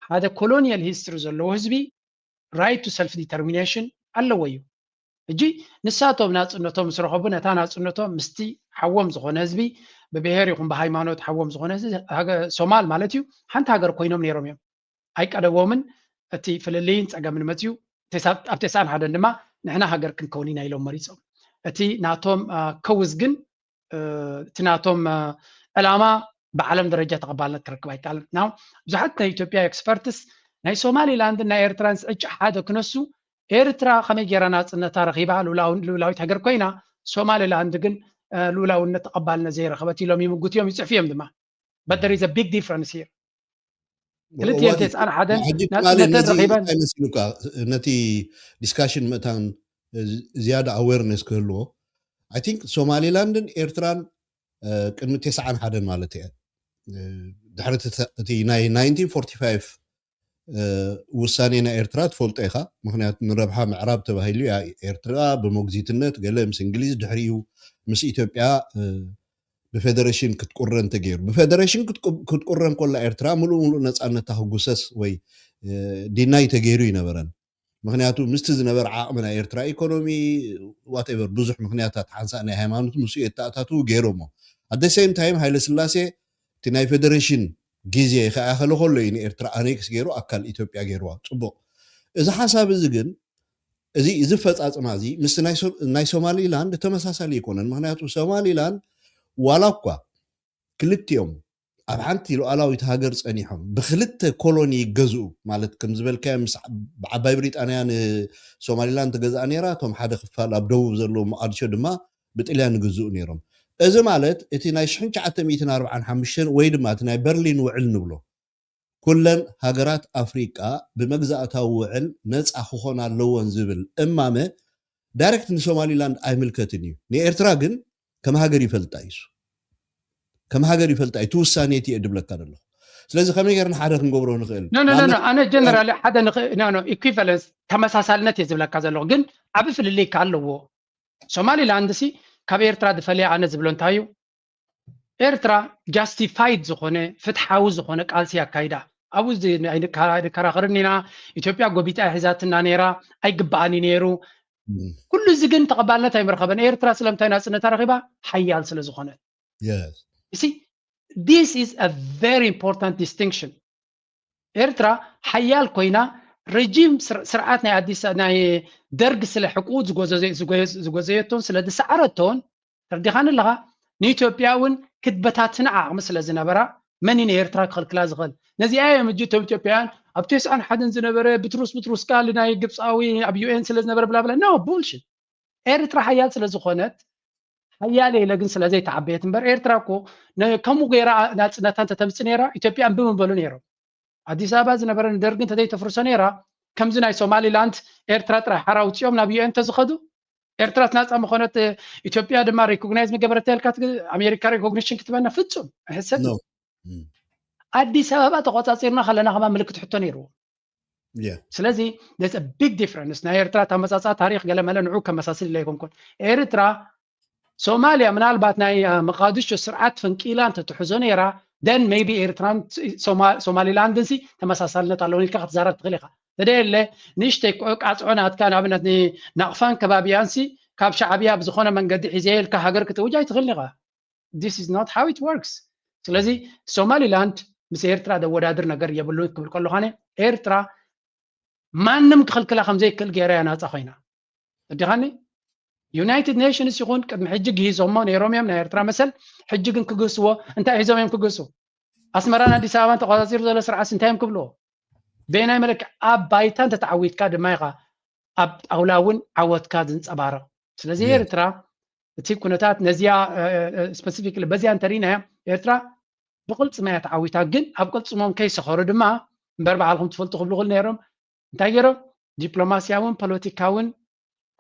ሓደ ኮሎኒያል ሂስትሪ ዘለዎ ህዝቢ right to self determination ኣለዎ እዩ። ሕጂ ንሳቶም ናጽነቶም ምስ ረኸቡ ነታ ናጽነቶም ምስቲ ሓዎም ዝኾነ ህዝቢ ብብሔር ይኹን ብሃይማኖት ሓዎም ዝኾነ ሶማል ማለት እዩ ሓንቲ ሃገር ኮይኖም ነይሮም እዮም። ኣይቀደዎምን እቲ ፍልልይን ጸገምን መጽዩ ኣብ ተስዓን ሓደን ድማ ንሕና ሃገር ክንከውን ኢና ኢሎም መሪጾም። እቲ ናቶም ከውዝ ግን እቲ ናቶም ዕላማ ብዓለም ደረጃ ተቐባልነት ክረክብ ኣይከኣልን። ናው ብዙሓት ናይ ኢትዮጵያ ኤክስፐርትስ ናይ ሶማሊላንድ ናይ ኤርትራን ስዕጫ ሓደ ክነሱ ኤርትራ ከመይ ገይራ ናጽነታ ረኺባ ልኡላዊት ሃገር ኮይና ሶማሊላንድ ግን ልኡላውነት ተቐባልነት ዘይረኸበት ኢሎም ይምጉት እዮም ይጽሕፉ እዮም ድማ። But there is a big difference here። ክልቲኤን ተስዓን ሓደን ናጽነተን ረኺበን መሲሉካ ነቲ ዲስካሽን ምእታን ዝያዳ ኣዌርነስ ክህልዎ I think ሶማሊላንድን ኤርትራን ቅድሚ ተስዓን ሓደን ማለት እየ ድሕሪ እቲ ናይ ናይንቲን ፎርቲ ፋይቭ ውሳኔ ናይ ኤርትራ ትፈልጦ ኢኻ። ምክንያቱ ንረብሓ ምዕራብ ተባሂሉ እያ ኤርትራ ብሞግዚትነት ገለ ምስ እንግሊዝ ድሕሪኡ ምስ ኢትዮጵያ ብፌደሬሽን ክትቁረን ተገይሩ። ብፌደሬሽን ክትቁረን ኮላ ኤርትራ ምሉእ ምሉእ ነፃነታ ክጉሰስ ወይ ዲናይ ተገይሩ ይነበረን። ምክንያቱ ምስቲ ዝነበረ ዓቕሚ ናይ ኤርትራ ኢኮኖሚ ዋቴቨር ብዙሕ ምክንያታት ሓንሳእ ናይ ሃይማኖት ምስኡ የተኣታትዉ ገይሮሞ። ኣደ ሴም ታይም ሃይለ ስላሴ እቲ ናይ ፌደሬሽን ግዜ ከኣኸለ ከሎ እዩ ንኤርትራ ኣኔክስ ገይሩ ኣካል ኢትዮጵያ ገይርዋ። ፅቡቕ። እዚ ሓሳብ እዚ ግን እዚ እዚ ፈፃፅማ እዚ ምስ ናይ ሶማሊላንድ ተመሳሳሊ ኣይኮነን። ምክንያቱ ሶማሊላንድ ዋላ እኳ ክልቲኦም ኣብ ሓንቲ ሉዓላዊት ሃገር ፀኒሖም ብክልተ ኮሎኒ ይገዝኡ ማለት ከም ዝበልካዮ ምስ ብዓባይ ብሪጣንያ ንሶማሊላንድ ትገዝኣ ነይራ። እቶም ሓደ ክፋል ኣብ ደቡብ ዘለዉ መቓድሾ ድማ ብጥልያን ይግዝኡ ነይሮም። እዚ ማለት እቲ ናይ ሽሕን ትሽዓተ ሚእትን ኣርባዓን ሓሙሽተን ወይ ድማ እቲ ናይ በርሊን ውዕል ንብሎ ኩለን ሃገራት ኣፍሪቃ ብመግዛእታዊ ውዕል ነፃ ክኾና ኣለወን ዝብል እማመ ዳይሬክት ንሶማሊላንድ ኣይምልከትን እዩ። ንኤርትራ ግን ከም ሃገር ይፈልጣ እዩ። ከም ሃገር ይፈልጣ እዩ። እቲ ውሳኔ እቲ እየ ድብለካ ዘለኹ። ስለዚ ከመይ ገይርና ሓደ ክንገብሮ ንኽእል? ኣነ ጀነራል ሓደ ኢኩቫለንስ ተመሳሳልነት እየ ዝብለካ ዘለኹ፣ ግን ዓቢ ፍልልይ ከ ኣለዎ። ሶማሊላንድ ሲ ካብ ኤርትራ ዝፈልያ ኣነ ዝብሎ እንታይ እዩ? ኤርትራ ጃስቲፋይድ ዝኾነ ፍትሓዊ ዝኾነ ቃልሲ ኣካይዳ ኣብኡ ንከራኸርን ኢና። ኢትዮጵያ ጎቢጣ ሒዛትና ነይራ፣ ኣይግባኣን እዩ ነይሩ። ኩሉ እዚ ግን ተቐባልነት ኣይምረኸበን። ኤርትራ ስለምንታይ ናጽነታ ረኺባ? ሓያል ስለ ዝኾነት። Yes. You see, this is a very important distinction. ኤርትራ ሓያል ኮይና ረጂም ስርዓት ናይ ኣዲስ ናይ ደርግ ስለ ሕቁ ዝጎዘየቶን ስለ ዝሰዓረቶን ተርዲኻን ኣለኻ። ንኢትዮጵያ እውን ክትበታትና ዓቕሚ ስለ ዝነበራ መን ንኤርትራ ክኸልክላ ዝኽእል? ነዚኣ እዮም እጂ እቶም ኢትዮጵያውያን ኣብ ተስዓን ሓደን ዝነበረ ብትሩስ ብትሩስ ቃል ናይ ግብፃዊ ኣብ ዩኤን ስለ ዝነበረ ብላብላ no bullshit። ኤርትራ ሓያል ስለ ዝኾነት ሓያል ኢለ ግን ስለ ዘይተዓበየት እምበር ኤርትራ እኮ ከምኡ ገይራ ናፅነታ እንተተምፅእ ነይራ ኢትዮጵያ እምቢ ምበሉ ነይሮም። ኣዲስ ኣበባ ዝነበረ ንደርጊ እንተዘይተፍርሶ ነይራ ከምዚ ናይ ሶማሊላንድ ኤርትራ ጥራይ ሓራ ውፅኦም ናብ ዩኤን እንተዝኸዱ ኤርትራ ናፃ ምኾነት ኢትዮጵያ ድማ ሪኮግናይዝ ምገበረት ተልካ ኣሜሪካ ሪኮግኒሽን ክትበና ፍፁም ሕሰብ። ኣዲስ ኣበባ ተቆጻጺርና ከለና ከማ ምልክት ሕቶ ነይርዎ። Yeah. ስለዚ there's a big difference። ናይ ኤርትራ ተመጻጻ ታሪኽ ገለመለ ንዑ ከመሳስል ኢለ ኣይኮንኩን። ኤርትራ ሶማልያ ምናልባት ናይ አ፣ መቃድሾ ስርዓት ፈንቂላ እንተትሕዞ ነይራ፣ then maybe ኤርትራን ሶማ- ሶማሊላንድን ሲ ተመሳሳልነት ኣለዎ ኢልካ ክትዛረብ ትኽእል ኢኻ። ተደየለ ንእሽተይ ቃ- ቃጽዖ ናትካ ንኣብነት ናቕፋን ከባቢያን ሲ ካብ ሻዕብያ ብዝኾነ መንገዲ ሒዘ ኢልካ ሃገር ክትእውጅ ኣይትኽእልን ኢኻ። This is not how it works። ስለዚ ሶማሊላንድ ምስ ኤርትራ ዘወዳድር ነገር የብሉን ክብል ከለኹ ኣነ ኤርትራ ማንም ክኽልክላ ከም ዘይክእል ገይራ እያ ናጻ ኮይና። ተዲኻኒ? ዩናይትድ ኔሽንስ ይኹን ቅድሚ ሕጂ ግሂሶሞ ነይሮም እዮም ናይ ኤርትራ መሰል። ሕጂ ግን ክግህስዎ እንታይ ሒዞም እዮም ክግህሱ? ኣስመራን ኣዲስ ኣበባን ተቆጻጺሩ ዘሎ ስርዓት እንታይ እዮም ክብልዎ? በየናይ መለክዕ? ኣብ ባይታ እንተተዓዊትካ ድማ ኢኻ ኣብ ጣውላ እውን ዓወትካ ዝንጸባረቕ። ስለዚ Yeah. ኤርትራ እቲ ኩነታት ነዚኣ ስፐሲፊክ በዚኣ እንተሪናያ ኤርትራ ብቕልጽማ እያ ተዓዊታ። ግን ኣብ ቅልጽሞም ከይሰኸሩ ድማ እምበር ባዕልኹም ትፈልጡ ክብሉ ክል ነይሮም እንታይ ገይሮም? ዲፕሎማስያውን ፖለቲካውን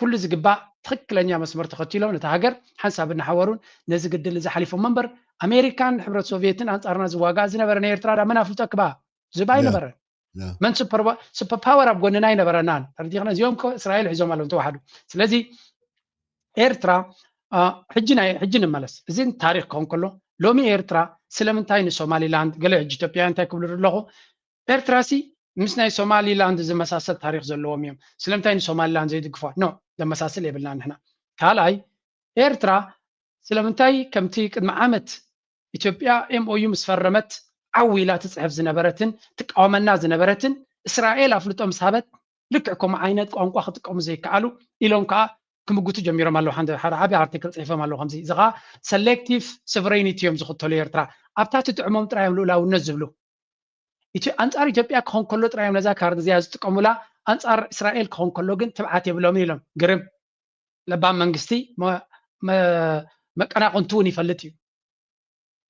ኩሉ ዝግባእ ትኽክለኛ መስመር ተኸቲሎም ነቲ ሃገር ሓንሳብ እናሓወሩን ነዚ ግድል እዚ ሓሊፎም እምበር ኣሜሪካን ሕብረት ሶቪየትን ኣንጻርና ዝዋጋእ ዝነበረ ናይ ኤርትራ ዳ መን ኣፍልጦ ክባ ዝባ Yeah. ኣይነበረን። Yeah. መን ሱፐር ፓወር ኣብ ጎንና ኣይነበረናን። ተረዲኽና? እዚኦም እኮ እስራኤል ሒዞም ኣለዉ ተዋሓዱ። ስለዚ ኤርትራ አ፣ ሕጂ ናይ ሕጂ ንመለስ። እዚ ታሪኽ ክኸውን ከሎ ሎሚ ኤርትራ ስለምንታይ ንሶማሊላንድ ገለ ሕጂ ኢትዮጵያ እንታይ ክብሉ ኣለኹ? ኤርትራ ሲ ምስ ናይ ሶማሊላንድ ዝመሳሰል ታሪኽ ዘለዎም እዮም። ስለምንታይ ንሶማሊላንድ ዘይድግፏ? ኖ፣ ዘመሳስል የብልና ንሕና። ካልኣይ ኤርትራ ስለምንታይ ከምቲ ቅድሚ ዓመት ኢትዮጵያ ኤምኦዩ ምስ ፈረመት ዓው ኢላ ትጽሕፍ ዝነበረትን ትቃወመና ዝነበረትን እስራኤል ኣፍልጦ ምስ ሃበት ልክዕ ከምኡ ዓይነት ቋንቋ ክጥቀሙ ዘይከኣሉ ኢሎም ከዓ ክምጉቱ ጀሚሮም ኣለዉ። ሓደ ሓደ ዓብዪ ኣርቲክል ፅሒፎም ኣለዉ ከምዚ። እዚ ከዓ ሰሌክቲቭ ሶቨሬኒቲ እዮም ዝኽተሉ ኤርትራ። ኣብታ ትጥዕሞም ጥራይ እዮም ልኡላውነት ዝብሉ። ኢትዮ- ኣንጻር ኢትዮጵያ ክኾን ከሎ ጥራይ እዮም ነዛ ካርድ እዚኣ ዝጥቀሙላ። ኣንጻር እስራኤል ክኾን ከሎ ግን ትብዓት የብሎምን ኢሎም። ግርም። ለባም መንግስቲ መ- መ- መቀናቕንቱ እውን ይፈልጥ እዩ።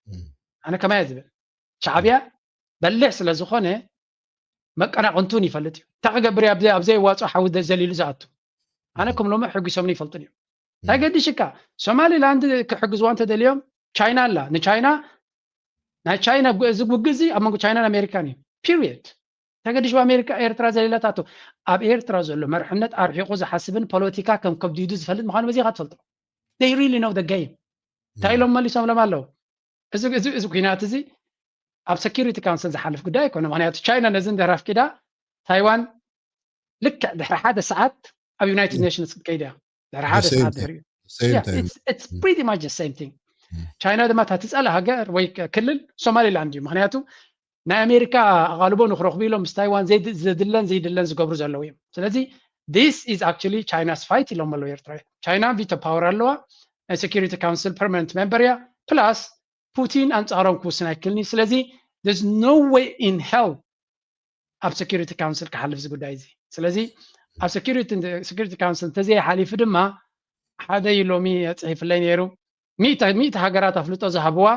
እም። ኣነ ከማይ ዝብል ሻዕብያ በሊሕ ስለ ዝኾነ መቀናቕንቱ እውን ይፈልጥ እዩ። እንታይ ክገብር እዩ? ኣብ ዘይ- ኣብ ዘይዋፅኦ ሓዊ ደ- ዘሊሉ ዝኣቱ። ኣነ እም። ከም ሎሚ ሕጒሶምኒ ይፈልጡን እዮም። እንታይ እም። ገዲሽካ? ሶማሊላንድ ክሕግዝዋ እንተደልዮም ቻይና ኣላ። ንቻይና ናይ ቻይና ጉ- እዚ ውግእ እዚ ኣብ መንጎ ቻይናን ኣሜሪካን እዩ። ፒሪየድ። እንታይ ገዲሽዋ ኣሜሪካ ኤርትራ ዘሊላታቶ? ኣብ ኤርትራ ዘሎ መርሕነት ኣርሒቑ ዝሓስብን ፖለቲካ ከም ከብዲዱ ዝፈልጥ ምዃኑ በዚኻ ትፈልጦ። They really know the game። እንታይ እም። ኢሎም መሊሶምሎም ኣለዉ? እዚ እዚ እዚ ኩናት እዚ ኣብ ሰኪሪቲ ካውንስል ዝሓልፍ ጉዳይ ኣይኮነ። ምክንያቱ ቻይና ነዚ እንድሕር ኣፍቂዳ ታይዋን ልክዕ ድሕሪ ሓደ ሰዓት ኣብ ዩናይትድ እም። ኔሽንስ ክትከይድ እያ። ድሕሪ ሓደ The same ሰዓት thing. ድሕሪኡ Same Yeah, time. it's it's Mm. pretty much the same thing። Mm. ቻይና ድማ እታ ትጸላ ሃገር ወይ ክ- ክልል ሶማሊላንድ እዩ። ምክንያቱ ናይ ኣሜሪካ ኣቓልቦ ንክረኽቡ ኢሎም ምስ ታይዋን ዘይድ- ዘድለን ዘይድለን ዝገብሩ ዘለዉ እዮም። ስለዚ this is actually China's fight ኢሎም ኣለዉ ኤርትራ። ቻይና ቪቶ ፓወር ኣለዋ፣ ናይ ሴኪሪቲ ካውንስል ፐርማነንት ሜምበር እያ። ፕላስ ፑቲን ኣንጻሮም ክውስን ኣይክልኒ። ስለዚ there's no way in hell ኣብ ሴኪሪቲ ካውንስል ክሓልፍ እዚ ጉዳይ እዚ። ስለዚ ኣብ ሴኪሪቲ ካውንስል እንተዘይሓሊፉ ድማ ሓደ እዩ ሎሚ ጽሒፍለይ ነይሩ። ሚእቲ ሚእቲ ሃገራት ኣፍልጦ ዝሃብዋ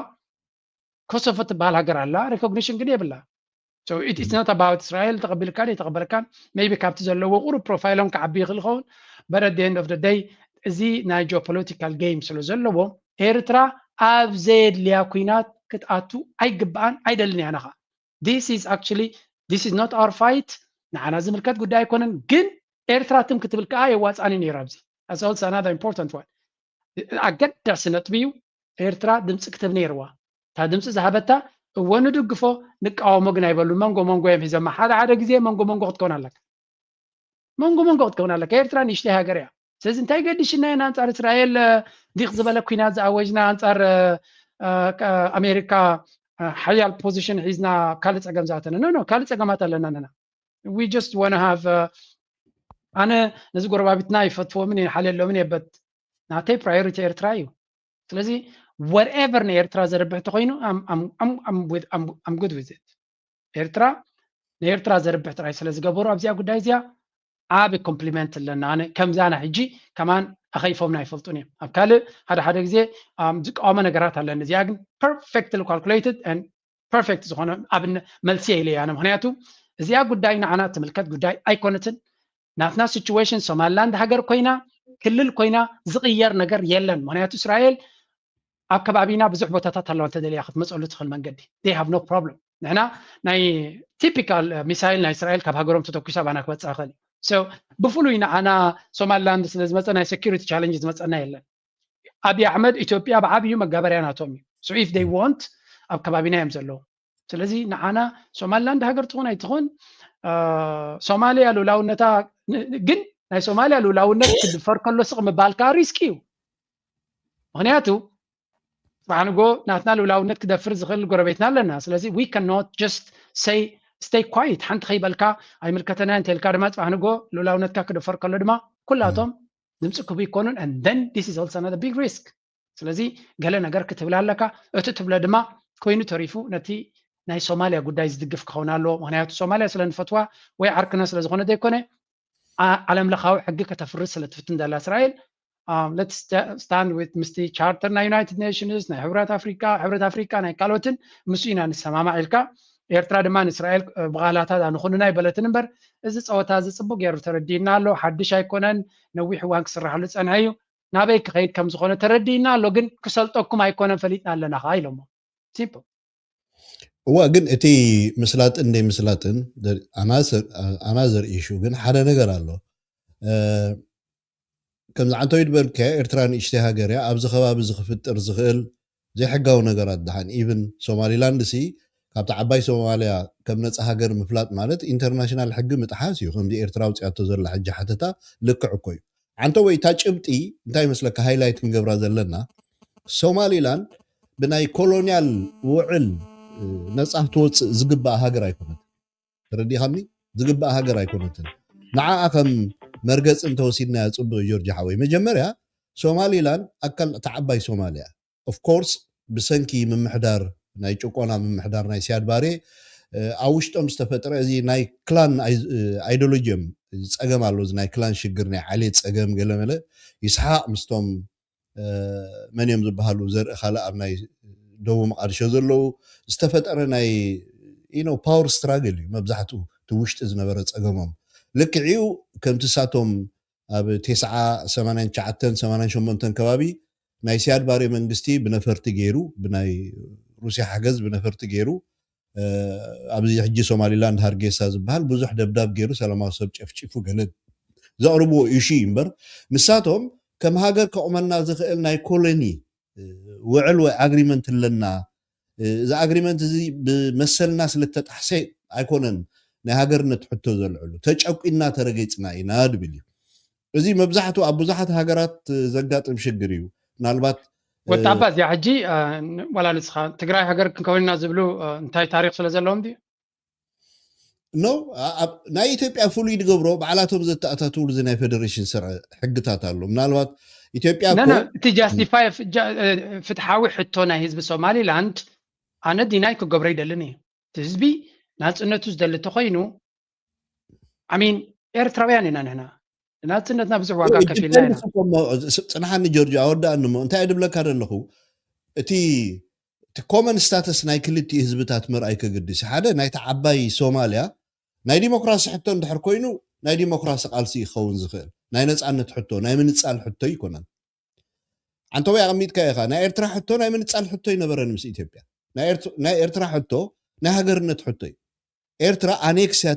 ኮሶቮ ትበሃል ሃገር ኣላ። ሪኮግኒሽን ግን የብላ። So it- it's not about እስራኤል ተቐቢልካን የተቐበልካን። Maybe ካብቲ ዘለዎ ቁሩብ ፕሮፋይሎም ክዓቢ ይኽእል ይኸውን። But at the end of the day እዚ ናይ ጂኦፖለቲካል ጌም ስለ ዘለዎ ኤርትራ ኣብ ዘየድልያ ኩናት ክትኣቱ ኣይግብኣን ኣይደልን እያ። ንኻ this is actually this is not our fight። ንዓና ዝምልከት ጉዳይ ኣይኮነን። ግን ኤርትራ ትም ክትብል ከዓ የዋፅኣኒ ነይሩ። ኣብዚ that's also another important one። ኣገዳሲ ነጥቢ እዩ። ኤርትራ ድምፂ ክትህብ ነይርዋ። እታ ድምፂ ዝሃበታ እወ ንድግፎ ንቃወሞ ግን ኣይበሉ። መንጎ መንጎ እዮም ሒዞማ። ሓደ ሓደ ግዜ መንጎ መንጎ ክትከውን ኣለካ። መንጎ መንጎ ክትከውን ኣለካ። ኤርትራ ንእሽተይ ሃገር እያ። ስለዚ እንታይ ገዲሽና ኢና ኣንጻር እስራኤል እ፣ ዲኽ ዝበለ ኩናት ዝኣወጅና ኣንጻር እ፣ እ፣ ከ- ኣሜሪካ እ፣ ሓያል ፖዚሽን ሒዝና ካልእ ጸገም ዝኣተና? No, no, ካልእ ጸገማት ኣለና ንሕና። We just wanna have እ፣ ኣነ ነዚ ጎረባቢትና ይፈትዎምን ይሓልየሎምን እየ። But ናተይ ፕራዮሪቲ ኤርትራ እዩ። ስለዚ whatever ንኤርትራ ዘርብሕ ተኮይኑ I'm- I'm- I'm- I'm with- I'm- I'm good with it። ኤርትራ ንኤርትራ ዘርብሕ ጥራይ ስለ ዝገበሩ ኣብዚኣ ጉዳይ እዚኣ ዓቢ ኮምፕሊመንት ኣለና። ኣነ ከምዚ ኣነ ሕጂ ከማን ኣኸይፎምና ኣይፈልጡን እዮም። ኣብ ካልእ ሓደ ሓደ ግዜ ኣም፣ ዝቃወመ ነገራት ኣለኒ። እዚኣ ግን perfectly calculated and perfect ዝኾነ ኣብነ መልሲ እየ ኢለ እያ። ምክንያቱ እዚኣ ጉዳይ ንዓና ትምልከት ጉዳይ ኣይኮነትን። ናትና ሲቹዌሽን ሶማሊላንድ ሃገር ኮይና ክልል ኮይና ዝቕየር ነገር የለን። ምክንያቱ እስራኤል ኣብ ከባቢና ብዙሕ ቦታታት ኣለዋ፣ እንተደልያ ክትመፀሉ ትኽእል መንገዲ they have no problem። ንሕና ናይ ቲፒካል ሚሳይል ናይ እስራኤል ካብ ሃገሮም ተተኩሳ ባና ክበፅእ ይኽእል እዩ። ብፍሉይ ንዓና ሶማሊላንድ ስለ ዝመፀ ናይ ሴኪሪቲ ቻለንጅ ዝመፀና የለን። ኣብይ ኣሕመድ ኢትዮጵያ ብዓብዩ መጋበርያ ናቶም እዩ። So if they want ኣብ ከባቢና እዮም ዘለዉ። ስለዚ ንዓና ሶማሊላንድ ሃገር ትኹን ኣይትኹን ሶማሊያ ልኡላውነታ ግን ናይ ሶማሊያ ልኡላውነት ክድፈር ከሎ ስቕ ምባልካ ሪስክ እዩ። ምክንያቱ ፅባሕ ንጎ ናትና ልኡላውነት ክደፍር ዝኽእል ጎረቤትና ኣለና። ስለዚ we cannot just say stay quiet፣ ሓንቲ ከይበልካ ኣይምልከተና እንተልካ ድማ ፅባሕ ንጎ ልኡላውነትካ ክድፈር ከሎ ድማ ኩላቶም ድምፂ ክቡ ይኮኑን። And then this is also another big risk። ስለዚ ገለ ነገር ክትብል ኣለካ። እቲ ትብሎ ድማ ኮይኑ ተሪፉ ነቲ ናይ ሶማሊያ ጉዳይ ዝድግፍ ክኸውን ኣለዎ። ምክንያቱ ሶማሊያ ስለ ንፈትዋ ወይ ዓርክና ስለ ዝኾነ ዘይኮነ ዓለም ለኻዊ ሕጊ ከተፍርስ ስለ ትፍትን ዘላ እስራኤል let's stand with ምስቲ ቻርተር ናይ ዩናይትድ ኔሽንስ፣ ናይ ሕብረት ኣፍሪካ፣ ሕብረት ኣፍሪካ ናይ ካልኦትን ምስ ኢና ንሰማማዕ ኢልካ። ኤርትራ ድማ ንእስራኤል ብቓላታ ንኹንና ይበለትን እምበር እዚ ፀወታ እዚ ፅቡቅ ገይሩ ተረዲእና ኣሎ። ሓድሽ ኣይኮነን፣ ነዊሕ እዋን ክስራሕሉ ዝፀንሐ እዩ። ናበይ ክኸይድ ከም ዝኾነ ተረዲእና ኣሎ፣ ግን ክሰልጠኩም ኣይኮነን ፈሊጥና ኣለና ከዓ ኢሎሞ። ሲምፕል። እዋ ግን እቲ ምስላጥን ደይ ምስላጥን ኣናዘር ኢሹ ግን ሓደ ነገር ኣሎ። ከምዚ ዓንተዊ ዝበልካዮ ኤርትራ ንእሽተይ ሃገር እያ። ኣብዚ ከባቢ እዚ ክፍጥር ዝኽእል ዘይሕጋዊ ነገራት ደሓን ኢቭን ሶማሊላንድ ሲ ካብቲ ዓባይ ሶማልያ ከም ነፃ ሃገር ምፍላጥ ማለት ኢንተርናሽናል ሕጊ ምጥሓስ እዩ። ከምዚ ኤርትራ ኣውፅኣቶ ዘላ ሕጂ ሓተታ ልክዕ እኮ እዩ። ዓንተወይ እታ ጭብጢ እንታይ ይመስለካ ሃይላይት ክንገብራ ዘለና ሶማሊላንድ ብናይ ኮሎኒያል ውዕል ነፃ ክትወፅእ ዝግባእ ሃገር ኣይኮነትን። ተረዲኻኒ? ዝግባእ ሃገር ኣይኮነትን። ንዓኣ ከም መርገፂ እንተወሲድናያ ፅቡቅ እዩ ጆርጅ ሓወይ። መጀመርያ ሶማሊላንድ ኣካል እታ ዓባይ ሶማልያ ኦፍኮርስ ብሰንኪ ምምሕዳር ናይ ጭቆና ምምሕዳር ናይ ሲያድ ባሬ ኣብ ውሽጦም ዝተፈጥረ እዚ ናይ ክላን ኣይዲዮሎጂ እዮም። ፀገም ኣሎ። እዚ ናይ ክላን ሽግር ናይ ዓሌት ፀገም ገለመለ ይስሓቅ ምስቶም መን እዮም ዝበሃሉ ዘርኢ ካልእ ኣብ ናይ ደቡብ መቃድሾ ዘለዉ ዝተፈጠረ ናይ ኖ ፓወር ስትራግል እዩ። መብዛሕትኡ እቲ ውሽጢ ዝነበረ ፀገሞም ልክዕኡ ከምቲ ሳቶም ኣብ ተስዓ ሰማንያን ትሽዓተን ሰማንያን ሸሞንተን ከባቢ ናይ ሲያድ ባሬ መንግስቲ ብነፈርቲ ገይሩ ብናይ ሩስያ ሓገዝ ብነፈርቲ ገይሩ ኣብዚ ሕጂ ሶማሊላንድ ሃርጌሳ ዝበሃል ብዙሕ ደብዳብ ገይሩ ሰላማዊ ሰብ ጨፍጪፉ ገለ ዘቕርብዎ ኢሹ እዩ እምበር ንሳቶም ከም ሃገር ከቑመና ዝኽእል ናይ ኮሎኒ ውዕል ወይ ኣግሪመንት ኣለና። እዚ ኣግሪመንት እዚ ብመሰልና ስለተጣሕሰ ኣይኮነን ናይ ሃገርነት ሕቶ ዘልዕሉ። ተጨቂና ተረገፅና ኢና ድብል እዩ። እዚ መብዛሕትኡ ኣብ ብዙሓት ሃገራት ዘጋጥም ሽግር እዩ። ምናልባት ወጣባ እዚኣ ሕጂ ዋላ ንስኻ ትግራይ ሃገር ክንከውን ኢና ዝብሉ እንታይ ታሪክ ስለ ዘለዎም ድዩ? ኖ ናይ ኢትዮጵያ ፍሉይ ዝገብሮ ባዕላቶም ዘተኣታትውሉ እዚ ናይ ፌደሬሽን ስርዒ ሕግታት ኣሎ። ምናልባት ኢትዮጵያ እቲ ጃስቲፋይ ፍትሓዊ ሕቶ ናይ ህዝቢ ሶማሊላንድ ኣነ ዲናይ ክገብሮ ይደልን እዩ። እቲ ህዝቢ ናፅነቱ ዝደሊ ተኮይኑ ኣሚን ኤርትራውያን ኢና ንሕና ናፅነትና ብዙሕ ዋጋ ከፊልና ኢና። ፅንሓኒ ጆርጆ ኣወዳእኒ እሞ እንታይ ድብለካ ዘለኹ እቲ እቲ ኮመን ስታተስ ናይ ክልቲኡ ህዝብታት ምርኣይ ከግድስ ሓደ ናይታ ዓባይ ሶማልያ ናይ ዲሞክራሲ ሕቶ እንድሕር ኮይኑ ናይ ዲሞክራሲ ቃልሲ ይኸውን ዝኽእል ናይ ነፃነት ሕቶ ናይ ምንፃል ሕቶ ይኮነን። ዓንተወይ ኣቐሚጥካ ኢኻ ናይ ኤርትራ ሕቶ ናይ ምንፃል ሕቶ ይነበረን ምስ ኢትዮጵያ ናይ ኤርትራ ሕቶ ናይ ሃገርነት ሕቶ እዩ። ኤርትራ ኣኔክስያ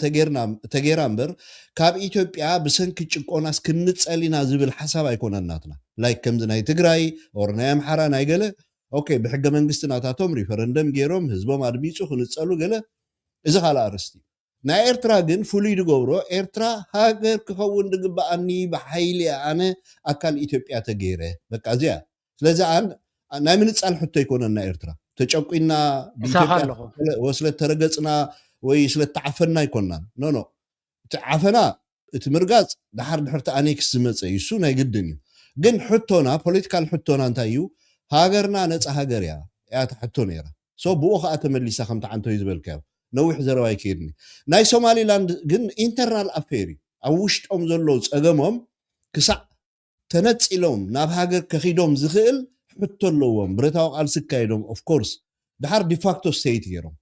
ተጌራ እምበር ካብ ኢትዮጵያ ብሰንኪ ጭቆናስ ክንንፀል ኢና ዝብል ሓሳብ ኣይኮነን ናትና። ላይክ ከምዚ ናይ ትግራይ ኦር ናይ ኣምሓራ ናይ ገለ ኦኬ ብሕገ መንግስቲ ናታቶም ሪፈረንደም ገይሮም ህዝቦም ኣድሚፁ ክንፀሉ ገለ እዚ ካልእ ኣርእስቲ እዩ። ናይ ኤርትራ ግን ፍሉይ ዝገብሮ ኤርትራ ሃገር ክኸውን ዝግበኣኒ ብሓይሊ እየ ኣነ ኣካል ኢትዮጵያ ተገይረ በቃ እዚኣ። ስለዚ ኣን ናይ ምንፃል ሕቶ ኣይኮነን ናይ ኤርትራ ተጨቂና ብኢትዮጵያ ወይ ስለተረገፅና ወይ ስለተዓፈና ኣይኮናን። ኖ ኖ እቲ ዓፈና እቲ ምርጋፅ ድሓር ድሕርቲ ኣኔክስ ዝመፀ እዩ። እሱ ናይ ግድን እዩ። ግን ሕቶና ፖለቲካል ሕቶና እንታይ እዩ? ሃገርና ነፃ ሃገር እያ እያ እታ ሕቶ ነይራ። ሶ ብኡ ከዓ ተመሊሳ ከምቲ ዓንተወይ ዝበልካዮ ነዊሕ ዘረባ ኣይክይድኒ። ናይ ሶማሊላንድ ግን ኢንተርናል ኣፌር እዩ። ኣብ ውሽጦም ዘሎ ፀገሞም ክሳዕ ተነፂሎም ናብ ሃገር ከኺዶም ዝኽእል ሕቶ ኣለዎም። ብረታዊ ቃልሲ ኣካይዶም ኦፍኮርስ ድሓር ዲፋክቶ ስቴት ገይሮም።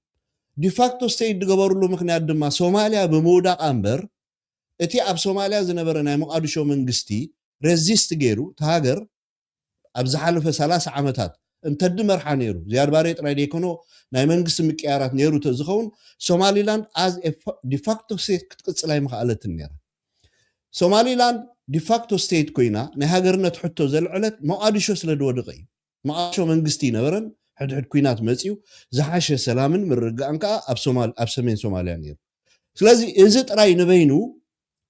ዲፋክቶ ስቴት ዝገበርሉ ምክንያት ድማ ሶማልያ ብምውዳቃ እምበር እቲ ኣብ ሶማልያ ዝነበረ ናይ ሞቃዲሾ መንግስቲ ሬዚስት ገይሩ እቲ ሃገር ኣብ ዝሓለፈ ሰላሳ ዓመታት እንተዲ መርሓ ነይሩ፣ ዝያድ ባሬ ጥራይ ደይኮኖ ናይ መንግስቲ ምቅያራት ነይሩ ተዝኸውን፣ ሶማሊላንድ ኣዝ ዲፋክቶ ስቴት ክትቅፅል ኣይምኽኣለትን ነይራ። ሶማሊላንድ ዲፋክቶ ስቴት ኮይና ናይ ሃገርነት ሕቶ ዘልዐለት ሞቓዲሾ ስለ ዝወደቐ እዩ። ሞቓዲሾ መንግስቲ ይነበረን፣ ሕድሕድ ኩናት መፅዩ፣ ዝሓሸ ሰላምን ምርግጋእን ከዓ ኣብ ሶማል-፣ ኣብ ሰሜን ሶማልያ ነይሩ። ስለዚ እዚ ጥራይ ንበይኑ፣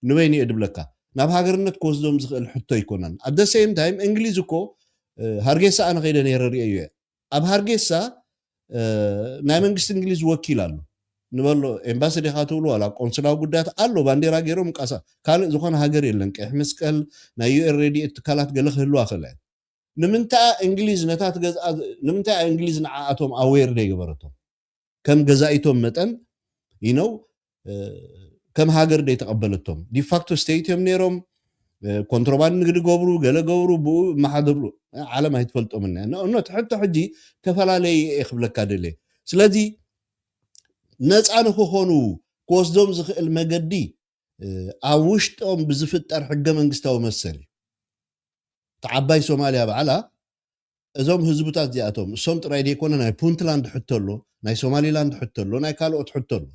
ንበይኑ እየ ድብለካ፣ ናብ ሃገርነት ክወስዶም ዝኽእል ሕቶ ኣይኮነን። ኣት ደ ሴም ታይም እንግሊዝ እኮ፣ እ፣ ሃርጌሳ ኣነ ከይደ ነይረ ርእየዮ እየ። ኣብ ሃርጌሳ፣ እ፣ ናይ መንግስቲ እንግሊዝ ወኪል ኣሎ። ንበሎ ኤምባሲ ዲኻ ትብሉ ዋላ ቆንስላዊ ጉዳያት ኣሎ፣ ባንዴራ ገይሮም እንቃሳ-፣ ካልእ ዝኾነ ሃገር የለን። ቀይሕ መስቀል፣ ናይ ዩ ኤን ረድኤት ትካላት ገለ ክህልዋ ክእለ። ንምንታይ እንግሊዝ ነታ ትገዝኣ፣ ንምንታይ እንግሊዝ ንዓኣቶም ኣዌር ዘይገበረቶም? ከም ገዛኢቶም መጠን፣ you know፣ እ፣ ከም ሃገር ዘይተቐበለቶም? ዲፋክቶ ስቴት እዮም ነይሮም። እ፣ ኮንትሮባንድ ንግዲ ገብሩ፣ ገለ ገብሩ፣ ብኡ መሓደሩ። እ፣ ዓለም ኣይትፈልጦምን እያ። ንእኖት ሕቶ ሕጂ ተፈላለየ እየ ክብለካ ደልየ። ስለዚ ነፃ ንክኾኑ ክወስዶም ዝኽእል መገዲ፣ እ፣ ኣብ ውሽጦም ብዝፍጠር ሕገ መንግስታዊ መሰል እዩ። እታ ዓባይ ሶማልያ ባዕላ፣ እዞም ህዝብታት እዚኣቶም፣ እሶም ጥራይ ዘይኮነ፣ ናይ ፑንትላንድ ሕቶ ኣሎ፣ ናይ ሶማሊላንድ ሕቶ ኣሎ፣ ናይ ካልኦት ሕቶ ኣሎ።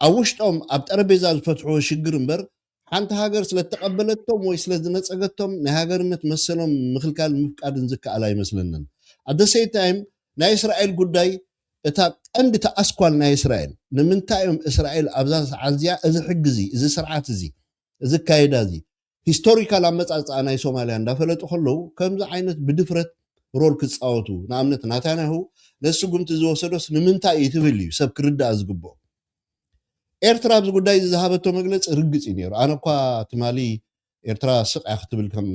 ኣብ ውሽጦም ኣብ ጠረጴዛ ዝፈትሕዎ ሽግር እምበር፣ ሓንቲ ሃገር ስለ እተቐበለቶም ወይ ስለ ዝነጸገቶም ናይ ሃገርነት መሰሎም ምኽልካል ምፍቃድን ዝከኣል ኣይመስለንን። ኣት ደ ሴም ታይም ናይ እስራኤል ጉዳይ፣ እታ ቀንዲ፣ እታ ኣስኳል ናይ እስራኤል፣ ንምንታይ እዮም እስራኤል ኣብዛ ሰዓት እዚኣ እዚ ሕጊ እዚ፣ እዚ ስርዓት እዚ፣ እዚ ኣካይዳ እዚ፣ ሂስቶሪካል ኣመጻጽኣ ናይ ሶማልያ እንዳፈለጡ ከለዉ፣ ከምዚ ዓይነት ብድፍረት ሮል ክጻወቱ፣ ንኣብነት ናታንያሁ ነዚ ስጉምቲ ዝወሰዶስ ንምንታይ እዩ ትብል እዩ ሰብ ክርዳእ ዝግብኦ። ኤርትራ ኣብዚ ጉዳይ እዚ ዝሃበቶ መግለጺ ርግጽ እዩ ነይሩ። ኣነ እኳ ትማሊ ኤርትራ ስቕ እያ ክትብል ከም፣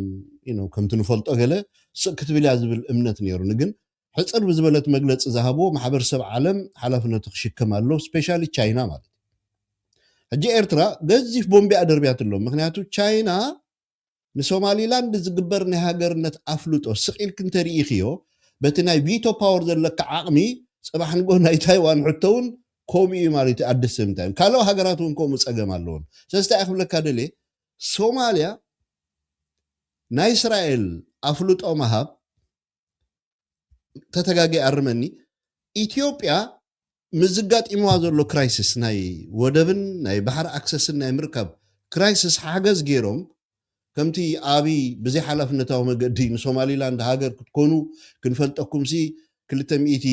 you know፣ ከምቲ ንፈልጦ ገለ ስቕ ክትብል እያ ዝብል እምነት ነይሩኒ። ግን ሕጽር ብዝበለት መግለጺ ዝሃብዎ፣ ማሕበረሰብ ዓለም ሓላፍነቱ ክሽከም ኣለዎ፣ ስፔሻሊ ቻይና ማለት እዩ። ሕጂ ኤርትራ ገዚፍ ቦምቢ እያ ደርብያትሎም። ምኽንያቱ ቻይና ንሶማሊላንድ ዝግበር ናይ ሃገርነት ኣፍልጦ ስቕ ኢልኪ እንተርኢኽዮ፣ በቲ ናይ ቪቶ ፓወር ዘለካ ዓቕሚ፣ ጽባሕ ንግሆ ናይ ታይዋን ሕቶ እውን ከምኡ እዩ ማለት እዩ። ኣት ደ ሴም ታይም ካልኦ ሃገራት እውን ከምኡ ጸገም ኣለዎን። ስለዚ እንታይ እየ ክብለካ ደልየ፣ ሶማልያ ናይ እስራኤል ኣፍልጦ ምሃብ ተተጋጊ ኣርመኒ፣ ኢትዮጵያ ምስ ዝጋጢምዋ ዘሎ ክራይሲስ፣ ናይ ወደብን ናይ ባሕሪ ኣክሰስን ናይ ምርካብ ክራይሲስ ሓገዝ ገይሮም፣ ከምቲ ኣብይ ብዘይ ሓላፍነታዊ መገዲ ንሶማሊላንድ ሃገር ክትኮኑ ክንፈልጠኩም ሲ ክልተ ሚእቲ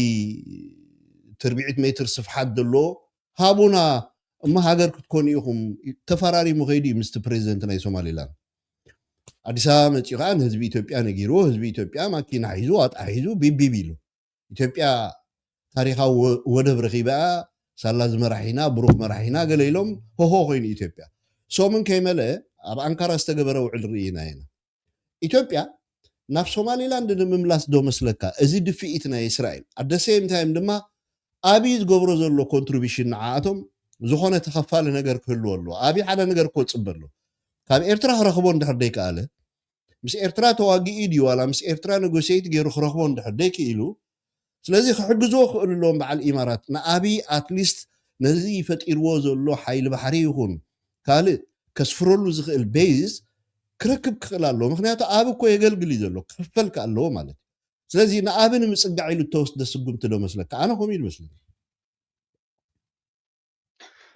ትርብዒት ሜትር ስፍሓት ዘለዎ ሃቡና እሞ ሃገር ክትኮኑ ኢኹም፣ ተፈራሪሙ ከይዱ እዩ ምስቲ ፕሬዚደንት ናይ ሶማሊላንድ። ኣዲስ ኣበባ መፂኡ ከዓ ንህዝቢ ኢትዮጵያ ነጊርዎ፣ ህዝቢ ኢትዮጵያ ማኪና ሒዙ፣ ዋጣ ሒዙ፣ ቢቢብ ኢሉ። ኢትዮጵያ ታሪኻዊ ወ-፣ ወደብ ረኺባ እያ፣ ሳላ እዚ መራሒና፣ ብሩኽ መራሒና፣ ገለ ኢሎም ሆሆ ኮይኑ ኢትዮጵያ። ሰሙን ከይመልአ ኣብ ኣንካራ ዝተገበረ ውዕል ርኢና ኢና። ኢትዮጵያ ናብ ሶማሊላንድ ንምምላስ ዶ መስለካ? እዚ ድፍኢት ናይ እስራኤል። ኣት ደ ሴም ታይም ድማ ኣብይ ዝገብሮ ዘሎ ኮንትሪቢሽን ንዓኣቶም ዝኾነ ተኸፋሊ ነገር ክህልዎ ኣለዎ። ኣብይ ሓደ ነገር እኮ ዝፅበ ኣሎ። ካብ ኤርትራ ክረኽቦ እንድሕር ደይከኣለ፣ ምስ ኤርትራ ተዋጊኡ ድዩ ዋላ ምስ ኤርትራ ነጎሴት ገይሩ ክረኽቦ እንድሕር ደይክኢሉ፣ ስለዚ ክሕግዝዎ ክኽእሉ ኣለዎም በዓል ኢማራት። ንኣብይ ኣትሊስት ነዚ ፈጢርዎ ዘሎ ሓይሊ ባሕሪ ይኹን ካልእ ከስፍረሉ ዝኽእል ቤዝ ክረክብ ክኽእል ኣለዎ። ምኽንያቱ ኣብ እኮ የገልግል እዩ ዘሎ፣ ክኽፈል ከ ኣለዎ ማለት እዩ። ስለዚ ንኣብ ንምጽጋዕ ኢሉ እተወስደ ስጉምቲ ዶ መስለካ? ኣነ ከምኡ ኢሉ መስለኒ።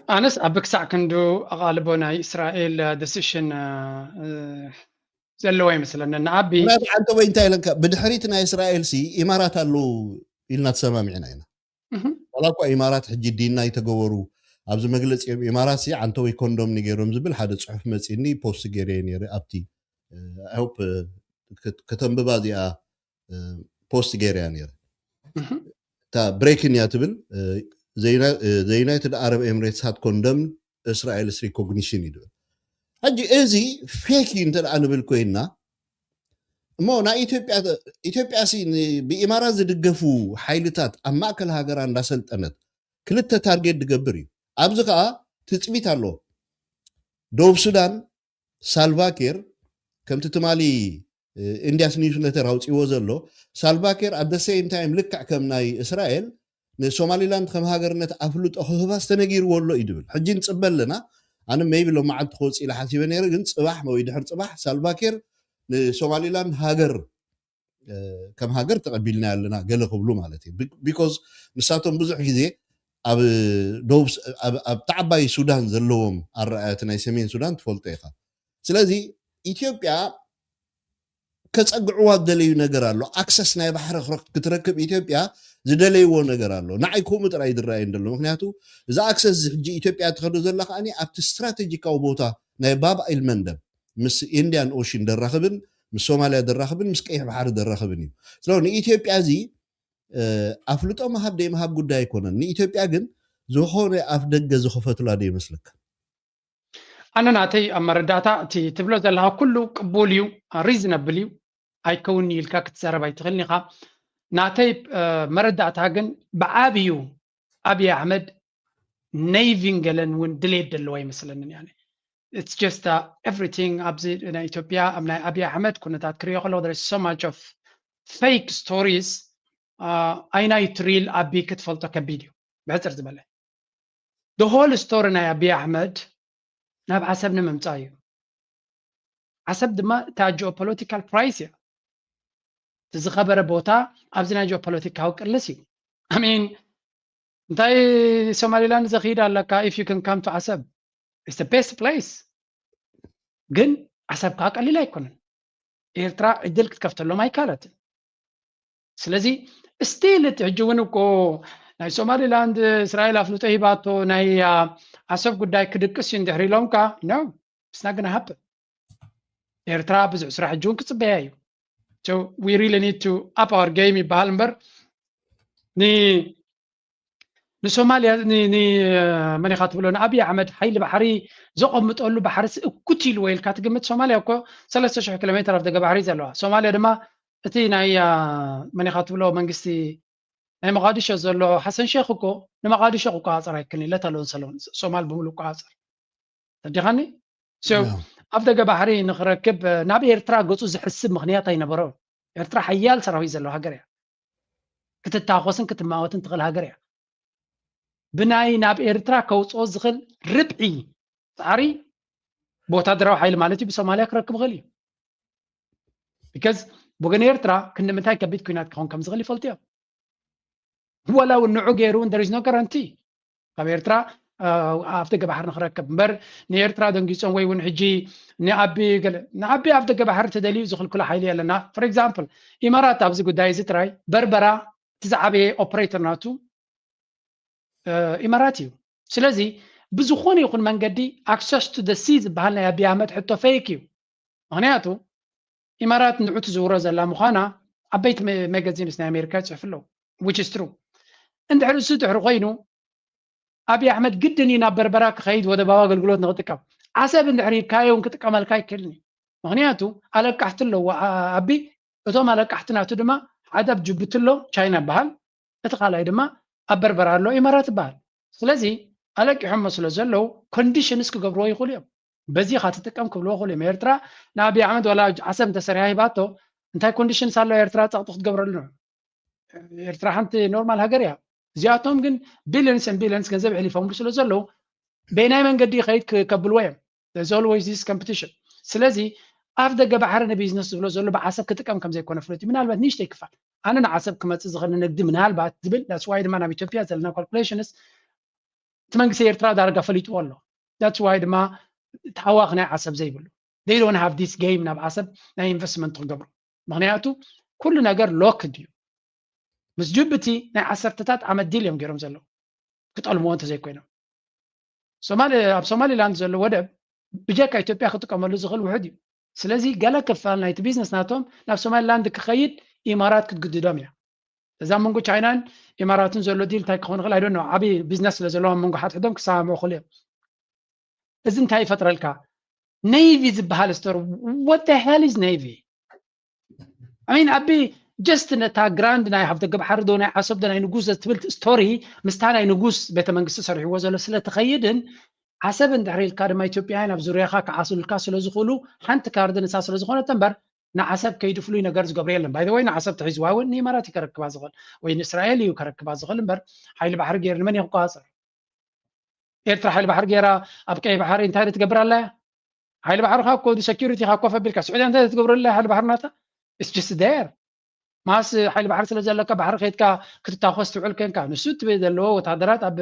ኣነስ ኣብ ክሳዕ ክንዱ ኣቓልቦ ናይ እስራኤል ደሲሽን ዘለዎ ይመስለኒ። ንኣቢ ምክንያቱ ዓንተቦይ እንታይ ኢለካ፣ ብድሕሪት ናይ እስራኤል ሲ ኢማራት ኣለዉ ኢልና ተሰማሚዕና ኢና። እህም። ዋላ እኳ ኢማራት ሕጂ ዲና ይተገበሩ ኣብዚ መግለፂኦም ኢማራት ሲ ዓንተቦይ ኮንዶም ንገይሮም ዝብል ሓደ ፅሑፍ መፂኒ ፖስት ገይረየ ነይረ ኣብቲ፣ I hope ከተንብባ እዚኣ ፖስት ገይረያ ነይረ። እህም። እታ ብሬኪን እያ ትብል፣ the United Arab Emirates had condemned Israel's recognition እዩ ትብል። ሕጂ እዚ ፌክ እዩ እንተ ደኣ ንብል ኮይንና እሞ ናይ ኢትዮጵያ፣ ኢትዮጵያ ሲ ን-፣ ብኢማራት ዝድገፉ ሓይልታት ኣብ ማእከል ሃገራ እንዳሰልጠነት ክልተ ታርጌት ዝገብር እዩ። ኣብዚ ከዓ ትፅቢት ኣሎ። ደቡብ ሱዳን ሳልቫኪር ከምቲ ትማሊ ኢንዲያስ ኒውስ ሌተር ኣውፅዎ ዘሎ፣ ሳልቫኪር ኣት ደ ሴም ታይም ልክዕ ከም ናይ እስራኤል ንሶማሊላንድ ከም ሃገርነት ኣፍልጦ ክህባስ ተነጊርዎ ኣሎ እዩ ዝብል። ሕጂ ንፅበ ኣለና። ኣነ ሜይቢ ሎም መዓልቲ ክወፅእ ኢለ ሓሲበ ነይረ፣ ግን ፅባሕ ወይ ድሕር ፅባሕ ሳልቫኪር ንሶማሊላንድ ሃገር ከም ሃገር ተቐቢልና ኣለና ገለ ክብሉ ማለት እዩ። Because ንሳቶም ብዙሕ ግዜ ኣብ ደቡብ ኣብታ ዓባይ ሱዳን ዘለዎም ኣረኣያት ናይ ሰሜን ሱዳን ትፈልጦ ኢኻ። ስለዚ ኢትዮጵያ ከፀግዕዋ ዝደለዩ ነገር ኣሎ። ኣክሰስ ናይ ባሕሪ ክትረክብ ኢትዮጵያ ዝደለይዎ ነገር ኣሎ። ንዓይ ከምኡ ጥራይ ዝረኣይ እንደሎ። ምክንያቱ እዚ ኣክሰስ እዚ ሕጂ ኢትዮጵያ ትኸዶ ዘላ ከዓኒ ኣብቲ ስትራቴጂካዊ ቦታ ናይ ባብ ኤል መንደብ ምስ ኢንዲያን ኦሽን ደራኽብን ምስ ሶማልያ ደራኽብን ምስ ቀይሕ ባሕሪ ደራኽብን እዩ። ስለዚ ንኢትዮጵያ እዚ ኣፍልጦ ምሃብ ደይምሃብ ጉዳይ ኣይኮነን። ንኢትዮጵያ ግን ዝኾነ ኣፍ ደገ ዝኸፈቱላ ዶ ይመስለካ? ኣነ ናተይ ኣብ መረዳእታ እቲ ትብሎ ዘለካ ኩሉ ቅቡል እዩ፣ ሪዝነብል እዩ፣ ኣይከውን ኢልካ ክትዛረብ ኣይትኽእልን ኢኻ። ናተይ መረዳእታ ግን ብዓብዩ ኣብይ ኣሕመድ ነይቪን ገለን እውን ድሌት ዘለዎ ኣይመስለንን። ያኔ it's just everything ኣብዚ ናይ ኢትዮጵያ ኣብ ናይ ኣብይ ኣሕመድ ኩነታት ክሪኦ ከለኩ there is so much of fake stories። ኣይናይ ትሪል ኣቢ ክትፈልጦ ከቢድ እዩ። ብሕፅር ዝበለ the whole story ናይ ኣብይ ኣሕመድ ናብ ዓሰብ ንምምፃእ እዩ። ዓሰብ ድማ እታ ጂኦፖለቲካል ፕራይስ እያ። እቲ ዝኸበረ ቦታ ኣብዚ ናይ ጂኦፖለቲካዊ ቅልስ እዩ። I mean እንታይ ሶማሊላንድ ዘኽይድ ኣለካ? If you can come to ዓሰብ it's the best place። ግን ዓሰብ ከዓ ቀሊል ኣይኮነን። ኤርትራ ዕድል ክትከፍተሎም ኣይካለትን። ስለዚ ስቲል እቲ ሕጂ እውን እኮ ናይ ሶማሊላንድ እስራኤል ኣፍልጦ ሂባቶ ናይ ዓሰብ ጉዳይ ክድቅስ እዩ እንድሕር ኢሎም ከዓ no it's not gonna happen። ኤርትራ ብዙሕ ስራሕ ሕጂ እውን ክፅበያ እዩ። So we really need to up our game ይበሃል እምበር ንሶማልያ መን ኢኻ ትብሎ ንኣብይ ኣሕመድ ሓይሊ ባሕሪ ዘቐምጠሉ ባሕሪ እኩት ኢልዎ ኢልካ ትግምት? ሶማልያ እኮ ሰለስተ ሽሕ ኪሎ ሜትር ኣብ ደገ ባሕሪ ዘለዋ። ሶማልያ ድማ እቲ ናይ መን ኢኻ ትብሎ መንግስቲ ናይ መቓዲሾ ዘሎ ሓሰን ሼክ እኮ ንመቓዲሾ ክቆፃፀር ኣይክልን let alone ሶማል ብምሉእ ክቆፃፀር። ተዲኻኒ ኣብ ደገ ባሕሪ ንክረክብ ናብ ኤርትራ ገፁ ዝሕስብ ምክንያት ኣይነበሮን። ኤርትራ ሓያል ሰራዊት ዘለዋ ሃገር እያ። ክትታኮስን ክትማወትን ትኽእል ሃገር እያ። ብናይ ናብ ኤርትራ ከውፅኦ ዝኽእል ርብዒ ፃዕሪ ብወታደራዊ ሓይሊ ማለት እዩ ብሶማልያ ክረክብ ይኽእል እዩ። Because ብወገን ኤርትራ ክንዲ ምንታይ ከቢድ ኩናት ክኸውን ከም ዝኽእል ይፈልጡ እዮም። ወላ እውን ንዑ ገይሩ እውን there is no guarantee ካብ ኤርትራ ኣብ ደገ ባሕሪ ንክረክብ እምበር ንኤርትራ ደንጊፆም ወይ እውን ሕጂ ንኣቢ ገለ ንኣቢ ኣብ ደገ ባሕሪ ተደልዩ ዝኽልክሎ ሓይሊ የለና። For example ኢማራት ኣብዚ ጉዳይ እዚ ጥራይ በርበራ እቲ ዝዓበየ ኦፕሬተር ናቱ ኢማራት እዩ። ስለዚ ብዝኾነ ይኹን መንገዲ access to the sea ዝበሃል ናይ ኣቢ ኣሕመድ ሕቶ fake እዩ። ምክንያቱ ኢማራት ንዑ ትዝውሮ ዘላ ምዃና ዓበይቲ መጋዚንስ ናይ ኣሜሪካ ይፅሕፉ ኣለዉ። Which is true። እንድሕር እሱ ድሕሪ ኮይኑ ኣብይ ኣሕመድ ግድን እዩ ናብ በርበራ ክኸይድ ወደባዊ ኣገልግሎት ንክጥቀም። ዓሰብ እንድሕር ሂብካዮ እውን ክጥቀመልካ ኣይክእልን እዩ። ምክንያቱ ኣለቃሕቲ ኣለዎ ኣቢ። እቶም ኣለቃሕቲ ናቱ ድማ ሓደ ኣብ ጅቡቲ ኣሎ ቻይና ይበሃል፣ እቲ ካልኣይ ድማ ኣብ በርበራ ኣሎ ኢማራት ይበሃል። ስለዚ ኣለቂሖሞ ስለ ዘለዉ ኮንዲሽንስ ክገብርዎ ይኽእሉ እዮም። በዚ ኢኻ ትጥቀም ክብልዎ ይኽእሉ እዮም። ኤርትራ ንኣብይ ኣሕመድ ዋላ ዓሰብ እንተሰሪሓ ሂባቶ እንታይ ኮንዲሽንስ ኣሎ ኤርትራ ፀቕጢ ክትገብረሉ? ኤርትራ ሓንቲ ኖርማል ሃገር እያ። እዚኣቶም ግን ቢሊንስ ን ቢሊንስ ገንዘብ ኣሕሊፎምሉ ስለ ዘለዉ በየናይ መንገዲ ይኸይድ ከብልዎ እዮም። There's always this competition። ስለዚ ኣፍ ደገ ባሕሪ ንቢዝነስ ዝብሎ ዘሎ ብዓሰብ ክጥቀም ከም ዘይኮነ ፍሉጥ እዩ። ምናልባት ንእሽተይ ክፋል ኣነ ንዓሰብ ክመፅእ ዝኽእል ንንግዲ ምናልባት ዝብል that's why ድማ ናብ ኢትዮጵያ ዘለና ካልኩሌሽንስ እቲ መንግስቲ ኤርትራ ዳርጋ ፈሊጥዎ ኣሎ። That's why ድማ ተሓዋኽ ናይ ዓሰብ ዘይብሉ they don't have this game ናብ ዓሰብ ናይ ኢንቨስትመንት ክገብሩ። ምክንያቱ ኩሉ ነገር ሎክድ እዩ። ምስ ጅቡቲ ናይ ዓሰርተታት ዓመት ዲል እዮም ገይሮም ዘለዉ ክጠልምዎ እንተዘይኮይኖም። ኣብ ሶማሊላንድ ዘሎ ወደብ ብጀካ ኢትዮጵያ ክጥቀመሉ ዝኽእል ውሑድ እዩ። ስለዚ ገለ ክፋል ናይቲ ቢዝነስ ናቶም ናብ ሶማሊላንድ ክኸይድ ኢማራት ክትግድዶም እያ። እዛ መንጎ ቻይናን ኢማራትን ዘሎ ዲል እንታይ ክኸውን ይኽእል ኣይዶ ዓብዪ ቢዝነስ ስለ ዘለዎም መንጎ ሓድሕዶም ክሰማምዑ ይኽእሉ እዮም። እዚ እንታይ ይፈጥረልካ? ኔቪ ዝበሃል ስቶር what the hell is navy? I mean ኣቢ just ነታ ግራንድ ናይ ሃፍተ ገብሓሪ ዶ ናይ ዓሰብ ዶ ናይ ንጉስ ዘትብል ስቶሪ ምስታ ናይ ንጉስ ቤተ መንግስቲ ሰሪሕዎ ዘሎ ስለትኸይድን ዓሰብ እንድሕር ኢልካ ድማ ኢትዮጵያውያን ኣብ ዙርያኻ ክዓስሉልካ ስለዝኽእሉ ሓንቲ ካርድ ንሳ ስለዝኾነት እምበር ንዓሰብ ከይዱ ፍሉይ ነገር ዝገብሮ የለን። ባይ ወይ ንዓሰብ ተሒዝዋ እውን ንኢማራት እዩ ከረክባ ዝኽእል ወይ ንእስራኤል እዩ ከረክባ ዝኽእል እምበር ሓይሊ ባሕሪ ገይሩ ንመን እዩ ክቆፃፀር? ኤርትራ ሓይሊ ባሕሪ ገይራ ኣብ ቀይ ባሕሪ እንታይ ትገብር ኣላ? ሓይሊ ባሕርኻ እኮ ሴኪሪቲኻ ኮፍ ኣቢልካ ስዑድያ እንታይ ትገብረላ ሓይሊ ባሕሪ ናታ? It's just there። ማስ ሓይሊ ባሕሪ ስለ ዘለካ ባሕሪ ከይድካ ክትታኾስ ትውዕል ኮንካ፣ ንሱ እቲ ዘለዎ ወታደራት ኣብ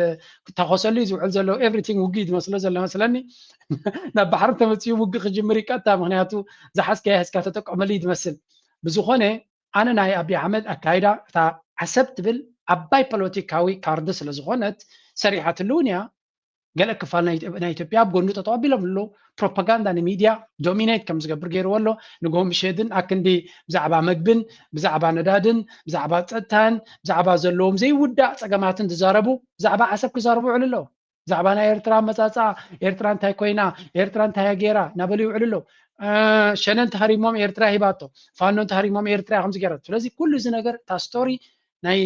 ክታኾሰሉ እዩ ዝውዕል ዘሎ። ኤቭሪቲንግ ውግእ እዩ ዝመስሎ ዘሎ መስለኒ። ናብ ባሕሪ ተመፅኡ ውግእ ክጅምር ይቀጣ፣ ምክንያቱ ዝሓዝካዮ ሒዝካ ተጠቀመሉ እዩ ዝመስል። ብዝኾነ ኣነ ናይ ኣብይ ኣሕመድ ኣካይዳ እታ ዓሰብ ትብል ዓባይ ፖለቲካዊ ካርድ ስለ ዝኾነት ሰሪሓትሉ እውን እያ። ገለ ክፋል ናይ ኢትዮ- ናይ ኢትዮጵያ ኣብ ጎኑ ጠጠው ኣቢሎም ኣለዉ። ፕሮፓጋንዳ ንሚድያ ዶሚኔት ከም ዝገብር ገይርዎ ኣሎ። ንግሆ ምሸትን ኣክንዲ ብዛዕባ መግብን ብዛዕባ ነዳድን ብዛዕባ ፀጥታን ብዛዕባ ዘለዎም ዘይውዳእ ፀገማትን ዝዛረቡ ብዛዕባ ዓሰብ ክዛረቡ ውዕሉ ኣለዉ። ብዛዕባ ናይ ኤርትራ ኣመፃፅኣ፣ ኤርትራ እንታይ ኮይና፣ ኤርትራ እንታይ ገይራ እናበሉ ይውዕሉ ኣለዉ። ሸነን ተሃሪሞም ኤርትራ ሂባቶ፣ ፋኖን ተሃሪሞም ኤርትራ ከምዚ ገይራ። ስለዚ ኩሉ እዚ ነገር እታ ስቶሪ ናይ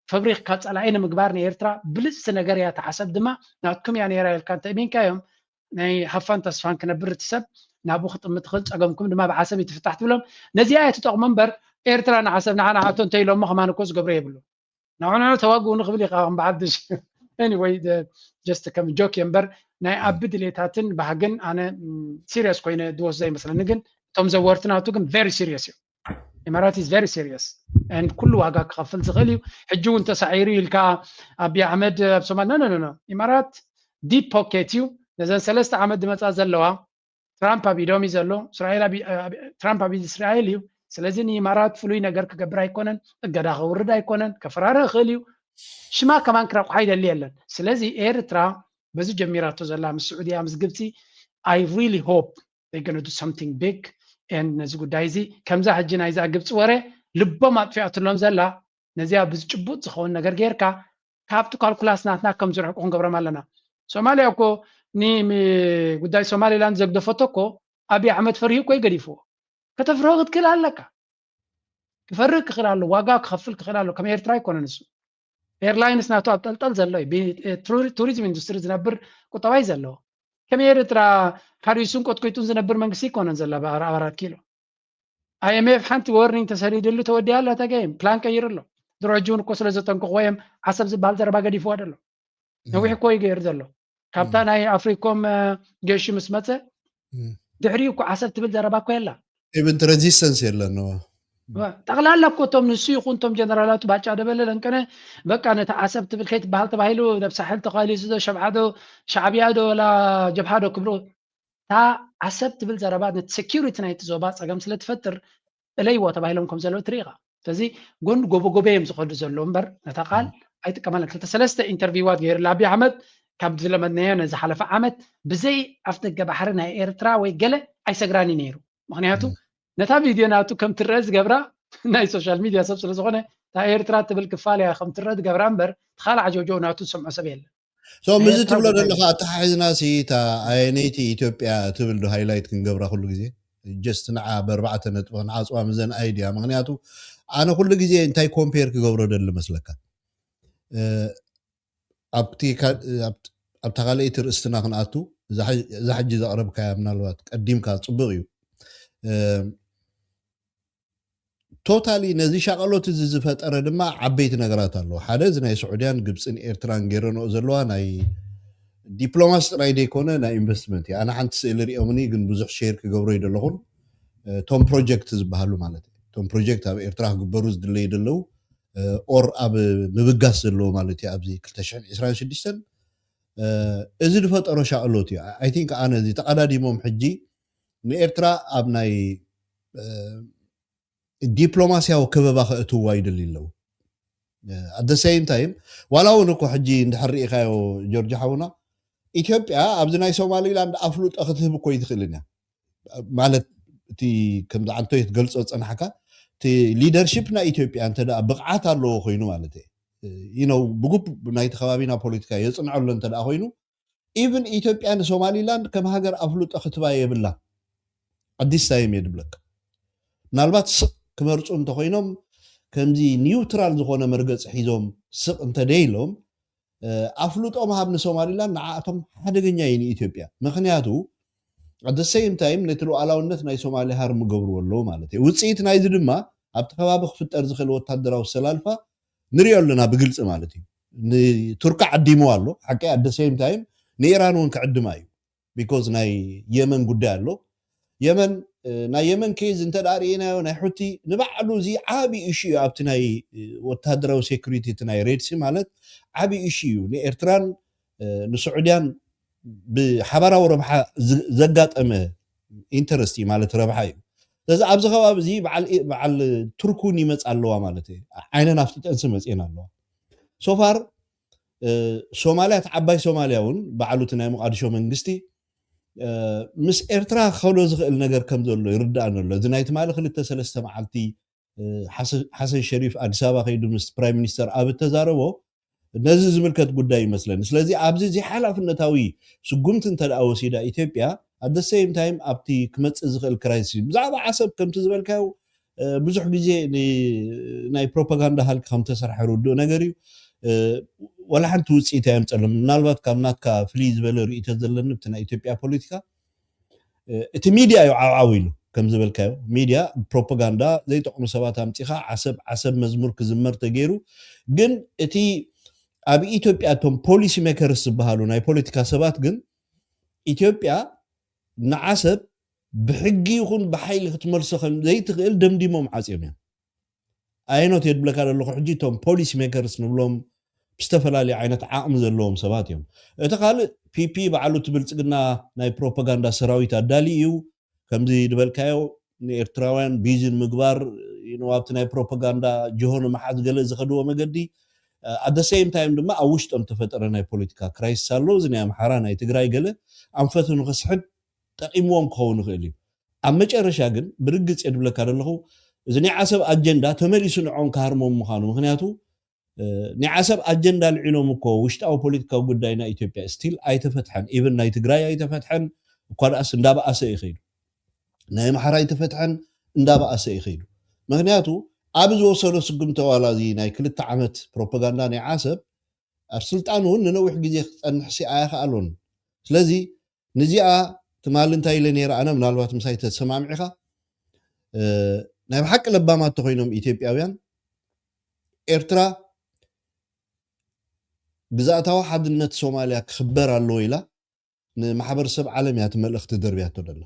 ፈብሪካ ፀላኢ ንምግባር ንኤርትራ ብልፅቲ ነገር እያ። ተዓሰብ ድማ ናትኩም እያ ነይራ ኢልካ እንተእሚንካዮም ናይ ሃፋን ተስፋን ክነብር እቲ ሰብ ናብኡ ክጥምት ትኽእል፣ ፀገምኩም ድማ ብዓሰብ እዩ ትፍታሕ ትብሎም። ነዚኣ እያ ትጠቕሞ እምበር ኤርትራ ንዓሰብ ንዓ ንዓቶ እንተ ኢሎሞ ከማን እኮ ዝገብሮ የብሉ። ንዕንዑ ተዋግኡ ንኽብል ኢኻ ከም ብሓድሽ። Anyway, just ከም ጆክ እየ እምበር ናይ ኣቢ ድሌታትን ባህግን ኣነ ሲሪየስ ኮይነ ድወስዶ ኣይመስለኒ። ግን እቶም ዘወርቲ ናቱ ግን ቨሪ ሲሪየስ እዮም። ኢማራት is very serious and ኩሉ ዋጋ ክኸፍል ዝኽእል እዩ። ሕጂ እውን ተሳዒሩ ኢልካ ኣብይ ኣሕመድ ኣብ ሶማል ኖ ኖ ኖ ኢማራት ዲፕ ፖኬት እዩ። ነዘን ሰለስተ ዓመት ዝመፃ ዘለዋ ትራምፕ ኣብ ኢዶም እዩ ዘሎ። እስራኤል ኣብ- ኣብ- ትራምፕ ኣብ ኢድ እስራኤል እዩ። ስለዚ ንኢማራት ፍሉይ ነገር ክገብር ኣይኮነን፣ እገዳ ከውርድ ኣይኮነን፣ ከፈራርህ ይኽእል እዩ። ሽማ ከማን ክረቑሓ ይደሊ የለን። ስለዚ ኤርትራ በዚ ጀሚራቶ ዘላ ምስ ስዑድያ ምስ ግብፂ I really hope they gonna do something big and ነዚ ጉዳይ እዚ ከምዛ ሕጂ ናይዛ ግብፂ ወረ ልቦም ኣጥፊኣትሎም ዘላ ነዚኣ ብዝጭቡጥ ዝኸውን ነገር ጌርካ ካብቲ ካልኩላስ ናትና ከም ዝርሕቁ ክንገብሮም ኣለና። ሶማልያ እኮ ንጉዳይ ሶማሌላንድ ዘግደፈቶ እኮ ኣብይ ኣሕመድ ፈሪሁ እኮ ይገዲፍዎ። ከተፍርሆ ክትክእል ኣለካ። ክፈርህ ክኽእል ኣሎ፣ ዋጋ ክኸፍል ክኽእል ኣሎ። ከም ኤርትራ ኣይኮነን እሱ። ኤርላይንስ ናቱ ኣብ ጠልጠል ዘሎ እዩ። ቱሪዝም ኢንዱስትሪ ዝነብር ቁጠባይ ዘለዎ ከም ኤርትራ ሓሪሱን ቆጥቂጡን ዝነብር መንግስቲ ኣይኮነን ዘሎ ኣብ ኣራት ኪሎ። ኣይኤምኤፍ ሓንቲ ወርኒንግ ተሰዲድሉ ተወዲያ ኣላ። ተገይም ፕላን ቀይሩ ኣሎ። ድሮ ሕጂ እውን እኮ ስለ ዘጠንቅቕዎ እዮም ዓሰብ ዝበሃል ዘረባ ገዲፍዋ ደሎ። ነዊሕ እኮ እዩ ገይሩ ዘሎ። ካብታ ናይ ኣፍሪኮም ገሺ ምስ መፀ ድሕሪኡ እኮ ዓሰብ ትብል ዘረባ እኮ የላ። ኢቨንት ሬዚስተንስ የለን። ጠቕላላ እኮ እቶም ንሱ ይኹን እቶም ጀነራላቱ ባጫ ደበለ ለንቀነ በቃ ነቲ ዓሰብ ትብል ከይትበሃል ተባሂሉ ናብ ሳሕል ተኻሊሱ ዶ ሸብዓ ዶ ሻዕብያ ዶ ወላ ጀብሃ ዶ ክብሎ እታ ዓሰብ ትብል ዘረባ ነቲ ሴኪሪቲ ናይቲ ዞባ ፀገም ስለ ትፈጥር እለይዎ ተባሂሎም ከም ዘለዉ ትርኢ ኢኻ። ስለዚ ጎን ጎበጎበ እዮም ዝኸዱ ዘለዉ እምበር ነታ ቃል ኣይጥቀመለን። ክልተ ሰለስተ ኢንተርቪዋት ገይሩ ኣብይ ኣሕመድ ካብ ዝለመድናዮ ነዚ ሓለፈ ዓመት ብዘይ ኣፍ ደገ ባሕሪ ናይ ኤርትራ ወይ ገለ ኣይሰግራኒ ነይሩ። ምክንያቱ ነታ ቪድዮ ናቱ ከም ትረአ ዝገብራ ናይ ሶሻል ሚድያ ሰብ ስለዝኾነ እታ ኤርትራ ትብል ክፋል እያ ከም ትረአ ዝገብራ እምበር ተኻልዓ ጆጆ ናቱ ዝሰምዖ ሰብ የለን። ሶም እዚ ትብሎ ዘለካ ኣተሓሒዝና ሲ እታ ኣየነይቲ ኢትዮጵያ ትብል ዶ ሃይላይት ክንገብራ ኩሉ ግዜ ጀስት ንዓ በርባዕተ ነጥቢ ክንዓፅዋ ምዘን ኣይድያ። ምክንያቱ ኣነ ኩሉ ግዜ እንታይ ኮምፔር ክገብሮ ደሊ መስለካ ኣብታ ካልኣይቲ ርእስትና ክንኣቱ እዛ ሕጂ ዘቕረብካያ ምናልባት ቀዲምካ ፅቡቅ እዩ። ቶታሊ ነዚ ሻቐሎት እዚ ዝፈጠረ ድማ ዓበይቲ ነገራት ኣለዎ። ሓደ እዚ ናይ ስዑድያን ግብፅን ኤርትራን ገይረንኦ ዘለዋ ናይ ዲፕሎማሲ ጥራይ ዘይኮነ ናይ ኢንቨስትመንት እዩ። ኣነ ሓንቲ ስእሊ ሪኦምኒ ግን ብዙሕ ሼር ክገብሮ ይደለኹን እቶም ፕሮጀክት ዝበሃሉ ማለት እዩ። እቶም ፕሮጀክት ኣብ ኤርትራ ክግበሩ ዝድለዩ ዘለዉ ኦር ኣብ ምብጋስ ዘለዎ ማለት እዩ። ኣብዚ ክልተ ሽሕን ዕስራን ሽዱሽተን እዚ ዝፈጠሮ ሻቕሎት እዩ። ኣይ ቲንክ ኣነ እዚ ተቐዳዲሞም ሕጂ ንኤርትራ ኣብ ናይ ዲፕሎማስያዊ ከበባ ከእትዋ ይደልዩ ኣለዉ። ኣደ ሴም ታይም ዋላ እውን እኮ ሕጂ እንድሕር ርኢኻዮ ጆርጅ ሓውና ኢትዮጵያ ኣብዚ ናይ ሶማሊላንድ ኣፍልጦ ክትህብ እኮ ይትኽእልን እያ። ማለት እቲ ከምዚ ዓንቶ ትገልጾ ዝጸናሕካ እቲ ሊደርሺፕ ናይ ኢትዮጵያ እንተ ደኣ ብቕዓት ኣለዎ ኮይኑ ማለት እዩ። You know ብጉብ ናይቲ ከባቢና ፖለቲካ የጽንዐሎ እንተ ደኣ ኮይኑ ኢቭን ኢትዮጵያ ንሶማሊላንድ ከም ሃገር ኣፍልጦ ክትባ የብላ። ኣዲስ ታይም እየ ድብለካ። ምናልባት ስቕ ክመርፁ እንተኮይኖም ከምዚ ኒውትራል ዝኾነ መርገፂ ሒዞም ስቕ እንተደይሎም ኣፍልጦ ምሃብ ንሶማሊላንድ ንዓኣቶም ሓደገኛ እዩ ንኢትዮጵያ። ምክንያቱ ኣደ ሴም ታይም ነቲ ሉዓላውነት ናይ ሶማሊ ሃርም ገብርዎ ኣለዉ ማለት እዩ። ውፅኢት ናይዚ ድማ ኣብቲ ከባቢ ክፍጠር ዝኽእል ወታደራዊ ሰላልፋ ንሪኦ ኣለና ብግልፂ ማለት እዩ። ንቱርኪ ዓዲምዋ ኣሎ ሓቂ ኣደ ሴም ታይም ንኢራን እውን ክዕድማ እዩ። ቢኮዝ ናይ የመን ጉዳይ ኣሎ። የመን፣ ናይ የመን ኬዝ እንተ ደኣ ርኢናዮ፣ ናይ ሑቲ ንባዕሉ እዚ ዓቢ ኢሹ እዩ። ኣብቲ ናይ ወታደራዊ ሴኩሪቲ፣ እቲ ናይ ሬድሲ ማለት ዓቢ ኢሹ እዩ። ንኤርትራን ንስዑድያን ብሓባራዊ ረብሓ ዘጋጠመ ኢንተረስት እዩ፣ ማለት ረብሓ እዩ። ስለዚ ኣብዚ ከባቢ እዚ በዓል ቱርክ እውን ይመፅ ኣለዋ ማለት እዩ። ዓይነን ኣፍጢጠንሲ መፅኤን ኣለዋ። ሶፋር ሶማልያ፣ እቲ ዓባይ ሶማልያ እውን በዓሉ እቲ ናይ ሞቃዲሾ መንግስቲ ምስ ኤርትራ ክኸዶ ዝኽእል ነገር ከም ዘሎ ይርዳእኒ ኣሎ። እዚ ናይ ትማሊ ክልተ ሰለስተ መዓልቲ ሓሰን ሸሪፍ ኣዲስ ኣበባ ከይዱ ምስ ፕራይም ሚኒስተር ኣብ እተዛረቦ ነዚ ዝምልከት ጉዳይ ይመስለኒ። ስለዚ ኣብዚ ዘይሓላፍነታዊ ስጉምቲ እንተ ደኣ ወሲዳ ኢትዮጵያ፣ ኣት ሴም ታይም ኣብቲ ክመፅእ ዝኽእል ክራይሲስ፣ ብዛዕባ ዓሰብ ከምቲ ዝበልካዮ ብዙሕ ግዜ ናይ ፕሮፓጋንዳ ሃልክ ከም ተሰርሐ ርዱእ ነገር እዩ። ወላ ሓንቲ ውፅኢት ኣየምፀሎም። ምናልባት ካብ ናትካ ፍልይ ዝበለ ርእይቶ ዘለኒ፣ ብቲ ናይ ኢትዮጵያ ፖለቲካ እቲ ሚድያ እዩ ዓውዓው ኢሉ፣ ከም ዝበልካዮ፣ ሚድያ ፕሮፓጋንዳ ዘይጠቕሙ ሰባት ኣምፂኻ፣ ዓሰብ ዓሰብ መዝሙር ክዝመር ተገይሩ። ግን እቲ ኣብ ኢትዮጵያ እቶም ፖሊሲ ሜከርስ ዝበሃሉ ናይ ፖለቲካ ሰባት ግን ኢትዮጵያ ንዓሰብ ብሕጊ ይኹን ብሓይሊ ክትመልሶ ከም ዘይትኽእል ደምዲሞም ዓፅዮም እዮም። ኣየኖት እየ ድብለካ ዘለኹ፣ ሕጂ እቶም ፖሊሲ ሜከርስ ንብሎም ብዝተፈላለየ ዓይነት ዓቕሚ ዘለዎም ሰባት እዮም። እቲ ካልእ፣ ፒፒ ባዕሉ እቲ ብልፅግና ናይ ፕሮፓጋንዳ ሰራዊት ኣዳሊ እዩ። ከምዚ ዝበልካዮ ንኤርትራውያን ቢዚ ንምግባር፣ you know፣ ኣብቲ ናይ ፕሮፓጋንዳ ጅሆ ንምሓዝ ገለ ዝኸድዎ መገዲ፣ ኣት ሴም ታይም ድማ ኣብ ውሽጦም ተፈጠረ ናይ ፖለቲካ ክራይሲስ ኣሎ። እዚ ናይ ኣምሓራ፣ ናይ ትግራይ ገለ ኣንፈቱ ንኽስሕብ ጠቒምዎም ክኸውን ይኽእል እዩ። ኣብ መጨረሻ ግን ብርግፅ እየ ድብለካ ዘለኹ፣ እዚ ናይ ዓሰብ ኣጀንዳ ተመሊሱ ንዖም ክሃርሞም ምዃኑ። ምክንያቱ ናይ ዓሰብ ኣጀንዳ ልዒሎም እኮ ውሽጣዊ ፖለቲካዊ ጉዳይ ናይ ኢትዮጵያ ስቲል ኣይተፈትሐን። ኢቨን ናይ ትግራይ ኣይተፈትሐን። እኳ ደኣስ እንዳበኣሰ እዩ ከይዱ። ናይ ኣምሓራ ኣይተፈትሐን፣ እንዳበኣሰ እዩ ከይዱ። ምክንያቱ ኣብ ዝወሰዶ ስጉምቲ ዋላ እዚ ናይ ክልተ ዓመት ፕሮፓጋንዳ ናይ ዓሰብ ኣብ ስልጣን እውን ንነዊሕ ግዜ ክፀንሕሲ ኣይኸኣሎን። ስለዚ ንዚኣ ትማሊ እንታይ ኢለ ነይረ ኣነ፣ ምናልባት ምሳይ ተሰማሚዕኻ፣ ናይ ብሓቂ ለባማት ተኮይኖም ኢትዮጵያውያን፣ ኤርትራ ግዝኣታዊ ሓድነት ሶማልያ ክኽበር ኣለዎ ኢላ ንማሕበረሰብ ዓለም እያ እቲ መልእኽቲ ደርብያቶ ደላ።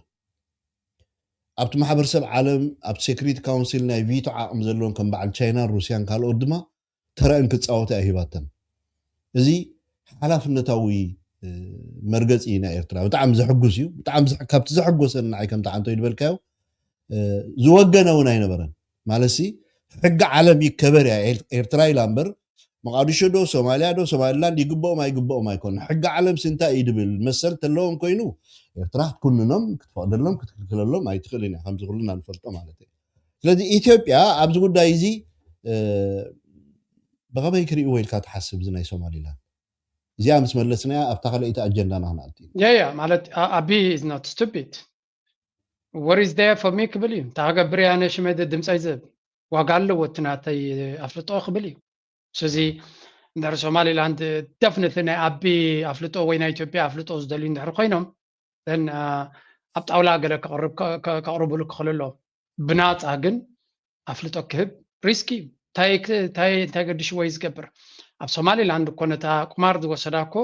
ኣብቲ ማሕበረሰብ ዓለም፣ ኣብ ሴኩሪቲ ካውንሲል ናይ ቪቶ ዓቕሚ ዘለዎም ከም በዓል ቻይናን ሩስያን ካልኦት ድማ ተረአን ክፃወታ እያ ሂባተን። እዚ ሓላፍነታዊ መርገፂ እዩ ናይ ኤርትራ። ብጣዕሚ ዘሕጉስ እዩ። ብጣዕሚ ካብቲ ዘሐጎሰን ንዓይ ከምቲ ዓንቶ ይድበልካዮ ዝወገነ እውን ኣይነበረን። ማለትሲ ሕጊ ዓለም ይከበር እያ ኤርትራ ኢላ እምበር፣ መቃዲሾ ዶ ሶማልያ ዶ ሶማሊላንድ ይግብኦም ኣይግብኦም ኣይኮነ። ሕጊ ዓለም ስንታይ እዩ ድብል መሰል ተለዎም ኮይኑ ኤርትራ ክትኩንኖም ክትፈቅደሎም ክትክልክለሎም ኣይትኽእልን እያ፣ ከምዚ ኩልና ንፈልጦ ማለት እዩ። ስለዚ ኢትዮጵያ ኣብዚ ጉዳይ እዚ ብኸመይ ክርእይዎ ኢልካ ትሓስብ? እዚ ናይ ሶማሊላንድ እዚኣ ምስ መለስናያ ኣብታ ካልኣይቲ ኣጀንዳና ክንኣቱ ኢና። ያ ያ ማለት ኣቢ is not stupid, what is there for me ክብል እዩ። እንታይ ክገብር እያ ነሽመደ ድምፀይ ዝህብ? ዋጋ ኣለዎ እቲ ናተይ ኣፍልጦ ክብል እዩ። ስለዚ እንድሕር ሶማሊላንድ ደፍኒትሊ ናይ ኣቢ ኣፍልጦ ወይ ናይ ኢትዮጵያ ኣፍልጦ ዝደልዩ እንድሕር ኮይኖም፣ then ኣብ ጣውላ ገለ ከቕርብሉ ክኽእል ኣለዎም። ብናፃ ግን ኣፍልጦ ክህብ ሪስክ እዩ። እንታይ ገድሽዎ እዩ ዝገብር? ኣብ ሶማሊላንድ እኮ ነታ ቁማር ዝወሰዳ እኮ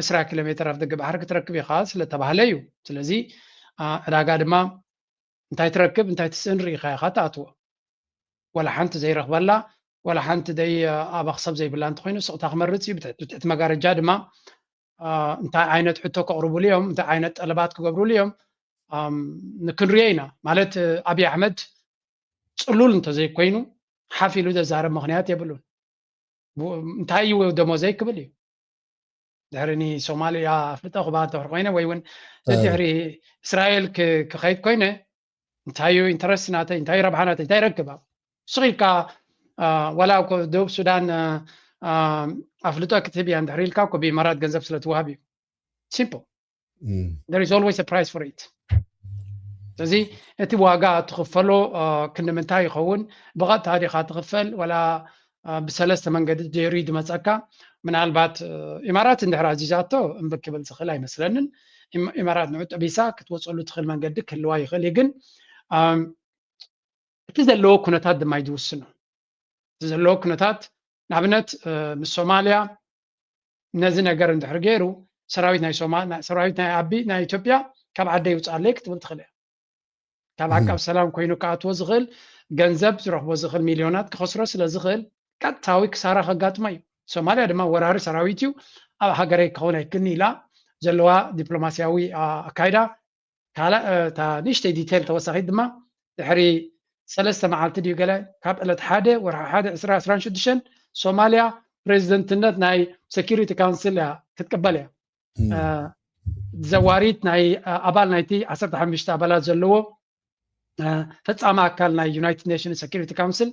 ዕስራ ኪሎ ሜትር ኣብ ደገ ባሕሪ ክትረክብ ኢኻ ስለተባህለ እዩ። ስለዚ ዕዳጋ ድማ እንታይ ትረክብ እንታይ ትስእን ርኢኻ ኢኻ ትኣትዎ። ወላ ሓንቲ ዘይረኽበላ፣ ወላ ሓንቲ ደይ ኣባኽሰብ ዘይብላ እንተኾይኑ ስቕታ ክመርፅ እዩ። ብትሕቲ መጋረጃ ድማ እንታይ ዓይነት ሕቶ ከቕርቡሉ እዮም፣ እንታይ ዓይነት ጠለባት ክገብሩሉ እዮም ክንሪኦ ኢና። ማለት ኣብይ ኣሕመድ ፅሉል እንተዘይኮይኑ ሓፍ ኢሉ ዘዛረብ ምኽንያት የብሉን። እንታይ እዩ ደሞዘይ ክብል እዩ። ድሕሪ ንሶማልያ ኣፍልጦ ክባ እንተድሕር ኮይነ ወይ እውን ድሕሪ እስራኤል ክኸይድ ኮይነ እንታይ እዩ ኢንተረስት ናተይ እንታይ ረብሓ ናተይ እንታይ ረክብ? ስቕ ኢልካ ዋላ ደቡብ ሱዳን ኣፍልጦ ክትህብ እያ እንድሕር ኢልካ እኮ ብኢማራት ገንዘብ ስለትዋሃብ እዩ። Simple. There is always a price for it. ስለዚ እቲ ዋጋ ትኽፈሎ ክንዲ ምንታይ ይኸውን? ብቐጥታ ዲኻ ትኽፈል ወላ ብሰለስተ መንገዲ ጀይሩ ድመፀካ? ምናልባት ኢማራት እንድሕር ኣዚዛቶ እምቢ ክብል ዝኽእል ኣይመስለንን። ኢማራት ንዑ ጠቢሳ ክትወፀሉ ትኽእል መንገዲ ክህልዋ ይኽእል እዩ። ግን እቲ ዘለዎ ኩነታት ድማ እዩ ዝውስኖ። እቲ ዘለዎ ኩነታት ንኣብነት ምስ ሶማልያ ነዚ ነገር እንድሕር ገይሩ ሰራዊት ናይ ሶማ ሰራዊት ናይ ኣቢ ናይ ኢትዮጵያ ካብ ዓደይ ይውፅኣለይ ክትብል ትኽእል እያ። ካብ ዓቃብ ሰላም ኮይኑ ክኣትዎ ዝኽእል ገንዘብ ዝረኽቦ ዝኽእል ሚልዮናት ክኸስሮ ስለ ዝኽእል ቀጥታዊ ክሳራ ከጋጥሞ እዩ። ሶማልያ ድማ ወራሪ ሰራዊት እዩ፣ ኣብ ሃገረይ ክኸውን ኣይክእልን ኢላ ዘለዋ ዲፕሎማስያዊ ኣካይዳ። ካልእ እታ ንእሽተይ ዲቴል ተወሳኺት ድማ ድሕሪ ሰለስተ መዓልቲ ድዩ ገለ ካብ ዕለት ሓደ ወርሒ ሓደ ዕስራ ዕስራን ሽዱሽተን ሶማልያ ፕሬዚደንትነት ናይ ሴኪሪቲ ካውንስል እያ ክትቅበል እያ። ዘዋሪት ናይ ኣባል ናይቲ ዓሰርተ ሓሙሽተ ኣባላት ዘለዎ ፈጻሚ ኣካል ናይ ዩናይትድ ኔሽንስ ሴኪሪቲ ካውንስል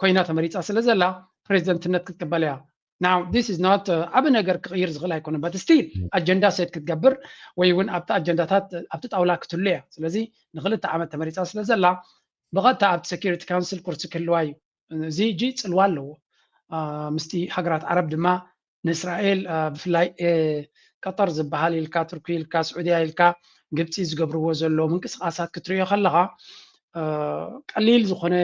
ኮይና ተመሪጻ ስለ ዘላ ፕሬዚደንትነት ክትቅበል እያ። Now this is not ዓቢ ነገር ክቕይር ዝኽእል ኣይኮነን፣ but still ኣጀንዳ ሴት ክትገብር ወይ እውን ኣብቲ ኣጀንዳታት ኣብቲ ጣውላ ክትህሉ እያ። ስለዚ ንክልተ ዓመት ተመሪጻ ስለ ዘላ ብቐጥታ ኣብቲ ሴኪሪቲ ካውንስል ኩርሲ ክህልዋ እዩ። እዚ ሕጂ ጽልዋ ኣለዎ። ምስቲ ሃገራት ዓረብ ድማ ንእስራኤል ብፍላይ ቀጠር ዝበሃል ኢልካ፣ ቱርኪ ኢልካ፣ ስዑድያ ኢልካ፣ ግብፂ ዝገብርዎ ዘለዉ ምንቅስቃሳት ክትሪኦ ከለኻ ቀሊል ዝኾነ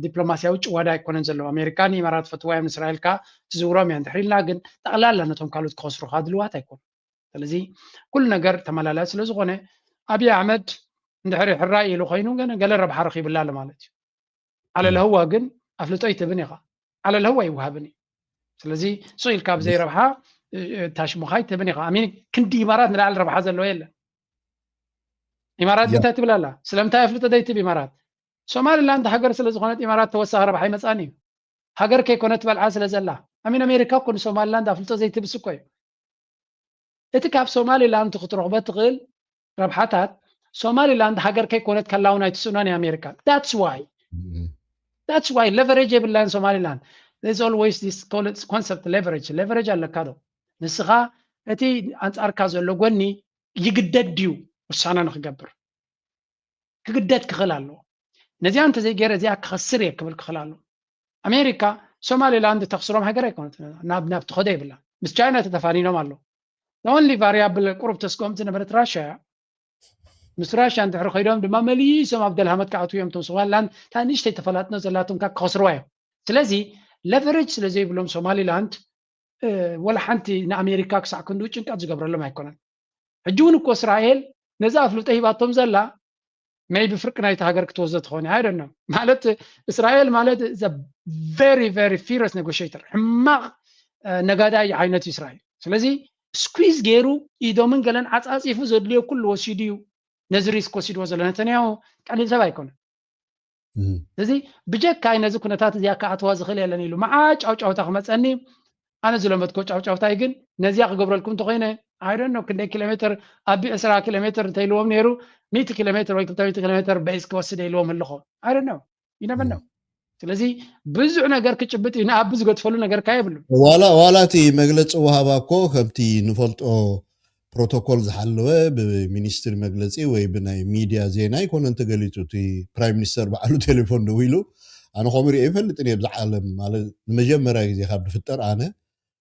ዲፕሎማስያዊ ጭዋዳ ኣይኮነን ዘለዎ። ኣሜሪካ ንኢማራት ፈትዋ እዮም፣ ንእስራኤል ከዓ ትዝውሮም እያ። እንድሕር ኢልና ግን ጠቕላላ ነቶም ካልኦት ክኸስሩኻ ድልዋት ኣይኮኑ። ስለዚ ኩሉ ነገር ተመላላዩ ስለ ዝኾነ ኣብይ ኣሕመድ እንድሕር ሕራይ ኢሉ ኮይኑ ገለ ረብሓ ረኺብላ ኣሎ ማለት እዩ። ዓለል ህዋ ግን ኣፍልጦ ኣይትህብን ኢኻ። ዓለል ህዋ ኣይወሃብን እዩ። ስለዚ ሱቕ ኢልካ ብዘይ ረብሓ ታሽሙኻ ኣይትህብን ኢኻ። ኣሚን ክንዲ ኢማራት ንላዕሊ ረብሓ ዘለዎ የለን። ኢማራት ግን እንታይ ትብል ኣላ? ስለምንታይ ኣፍልጦ ዘይትህብ ኢማራት? ሶማሊላንድ ሃገር ስለ ዝኾነት ኢማራት ተወሳኺ ረብሓ ይመጻኒ እዩ። ሃገር ከይኮነት ትበልዓ ስለ ዘላ። ኣሚን ኣሜሪካ እኮ ንሶማሊላንድ ኣፍልጦ ዘይትህብስ እኮ እዩ። እቲ ካብ ሶማሊላንድ ክትረኽቦ ትኽእል ረብሓታት ሶማሊላንድ ሃገር ከይኮነት ከላ እውን ኣይትስእኖን እያ ኣሜሪካ። That's why that's why leverage የብላን ሶማሊላንድ። There's always this concept leverage. Leverage ኣለካ ዶ? ንስኻ እቲ ኣንጻርካ ዘሎ ጎኒ ይግደድ ድዩ ውሳነ ንክገብር? ክግደድ ክኽእል ኣለዎ። ነዚኣ እንተዘይገይረ እዚኣ ክኸስር እየ ክብል ክኽእል ኣለዎ። ኣሜሪካ ሶማሊላንድ ተኽስሮም ሃገር ኣይኮነት፣ ናብ ናብ ትኸዶ የብላ። ምስ ቻይና ተተፋኒኖም ኣለዉ። The only variable ቁሩብ ተስግኦም ዝነበረት ራሽያ እያ። ምስ ራሽያ እንድሕሪ ከይዶም ድማ መሊሶም ኣብ ደልሃመት ክኣትዉ እዮም። እቶም ሶማሊላንድ እታ ንእሽተይ ተፈላጥነት ዘላቶም ካብ ክኸስርዋ እዮም። ስለዚ ለቨሬጅ ስለ ዘይብሎም ሶማሊላንድ ወላ ሓንቲ ንኣሜሪካ ክሳዕ ክንድኡ ጭንቀት ዝገብረሎም ኣይኮነን። ሕጂ እውን እኮ እስራኤል ነዚ ኣፍልጦ ሂባቶም ዘላ maybe ፍርቂ ናይቲ ሃገር ክትወስዶ ትኾን እያ። I don't know። ማለት እስራኤል ማለት very very furious negotiator፣ ሕማቕ ነጋዳይ ዓይነት እዩ እስራኤል። ስለዚ ስኩዝ ገይሩ ኢዶምን ገለን ዓጻጺፉ ዘድልዮ ኩሉ ወሲዱ እዩ ነዚ ሪስክ ወሲድዎ ዘሎ። ነተንያሁ ቀሊል ሰብ ኣይኮነን። እዚ ብጀካይ ነዚ ኩነታት እዚኣ ክኣትዋ ዝኽእል የለን ኢሉ መዓ ጫውጫውታ ክመፀኒ። ኣነ ዝለመድኮ ጫውጫውታይ ግን ነዚኣ ክገብረልኩም እንተኮይነ I don't know ክንደይ ኪሎ ሜትር፣ ኣቢ ዕስራ ኪሎ ሜትር እንተኢልዎም ነይሩ ሚእቲ ኪሎ ሜትር ወይ ክልተ ሚእቲ ኪሎ ሜትር በይስ ክወስደ ኢልዎም ኣለኹ። I don't know። You never know። ስለዚ ብዙሕ ነገር ክጭብጥ እዩ፣ ንኣቢ ዝገድፈሉ ነገር ካ የብሉ። ዋላ ዋላ እቲ መግለፂ ወሃባ እኮ ከምቲ ንፈልጦ ፕሮቶኮል ዝሓለወ ብሚኒስትሪ መግለፂ ወይ ብናይ ሚድያ ዜና ኣይኮነን ተገሊፁ። እቲ ፕራይም ሚኒስተር በዓሉ ቴሌፎን ደዊሉ ኣነ ከምኡ ሪኦ ይፈልጥን እየ። ብዛ ዓለም ማለት ንመጀመርያ ግዜ ካብ ዝፍጠር ኣነ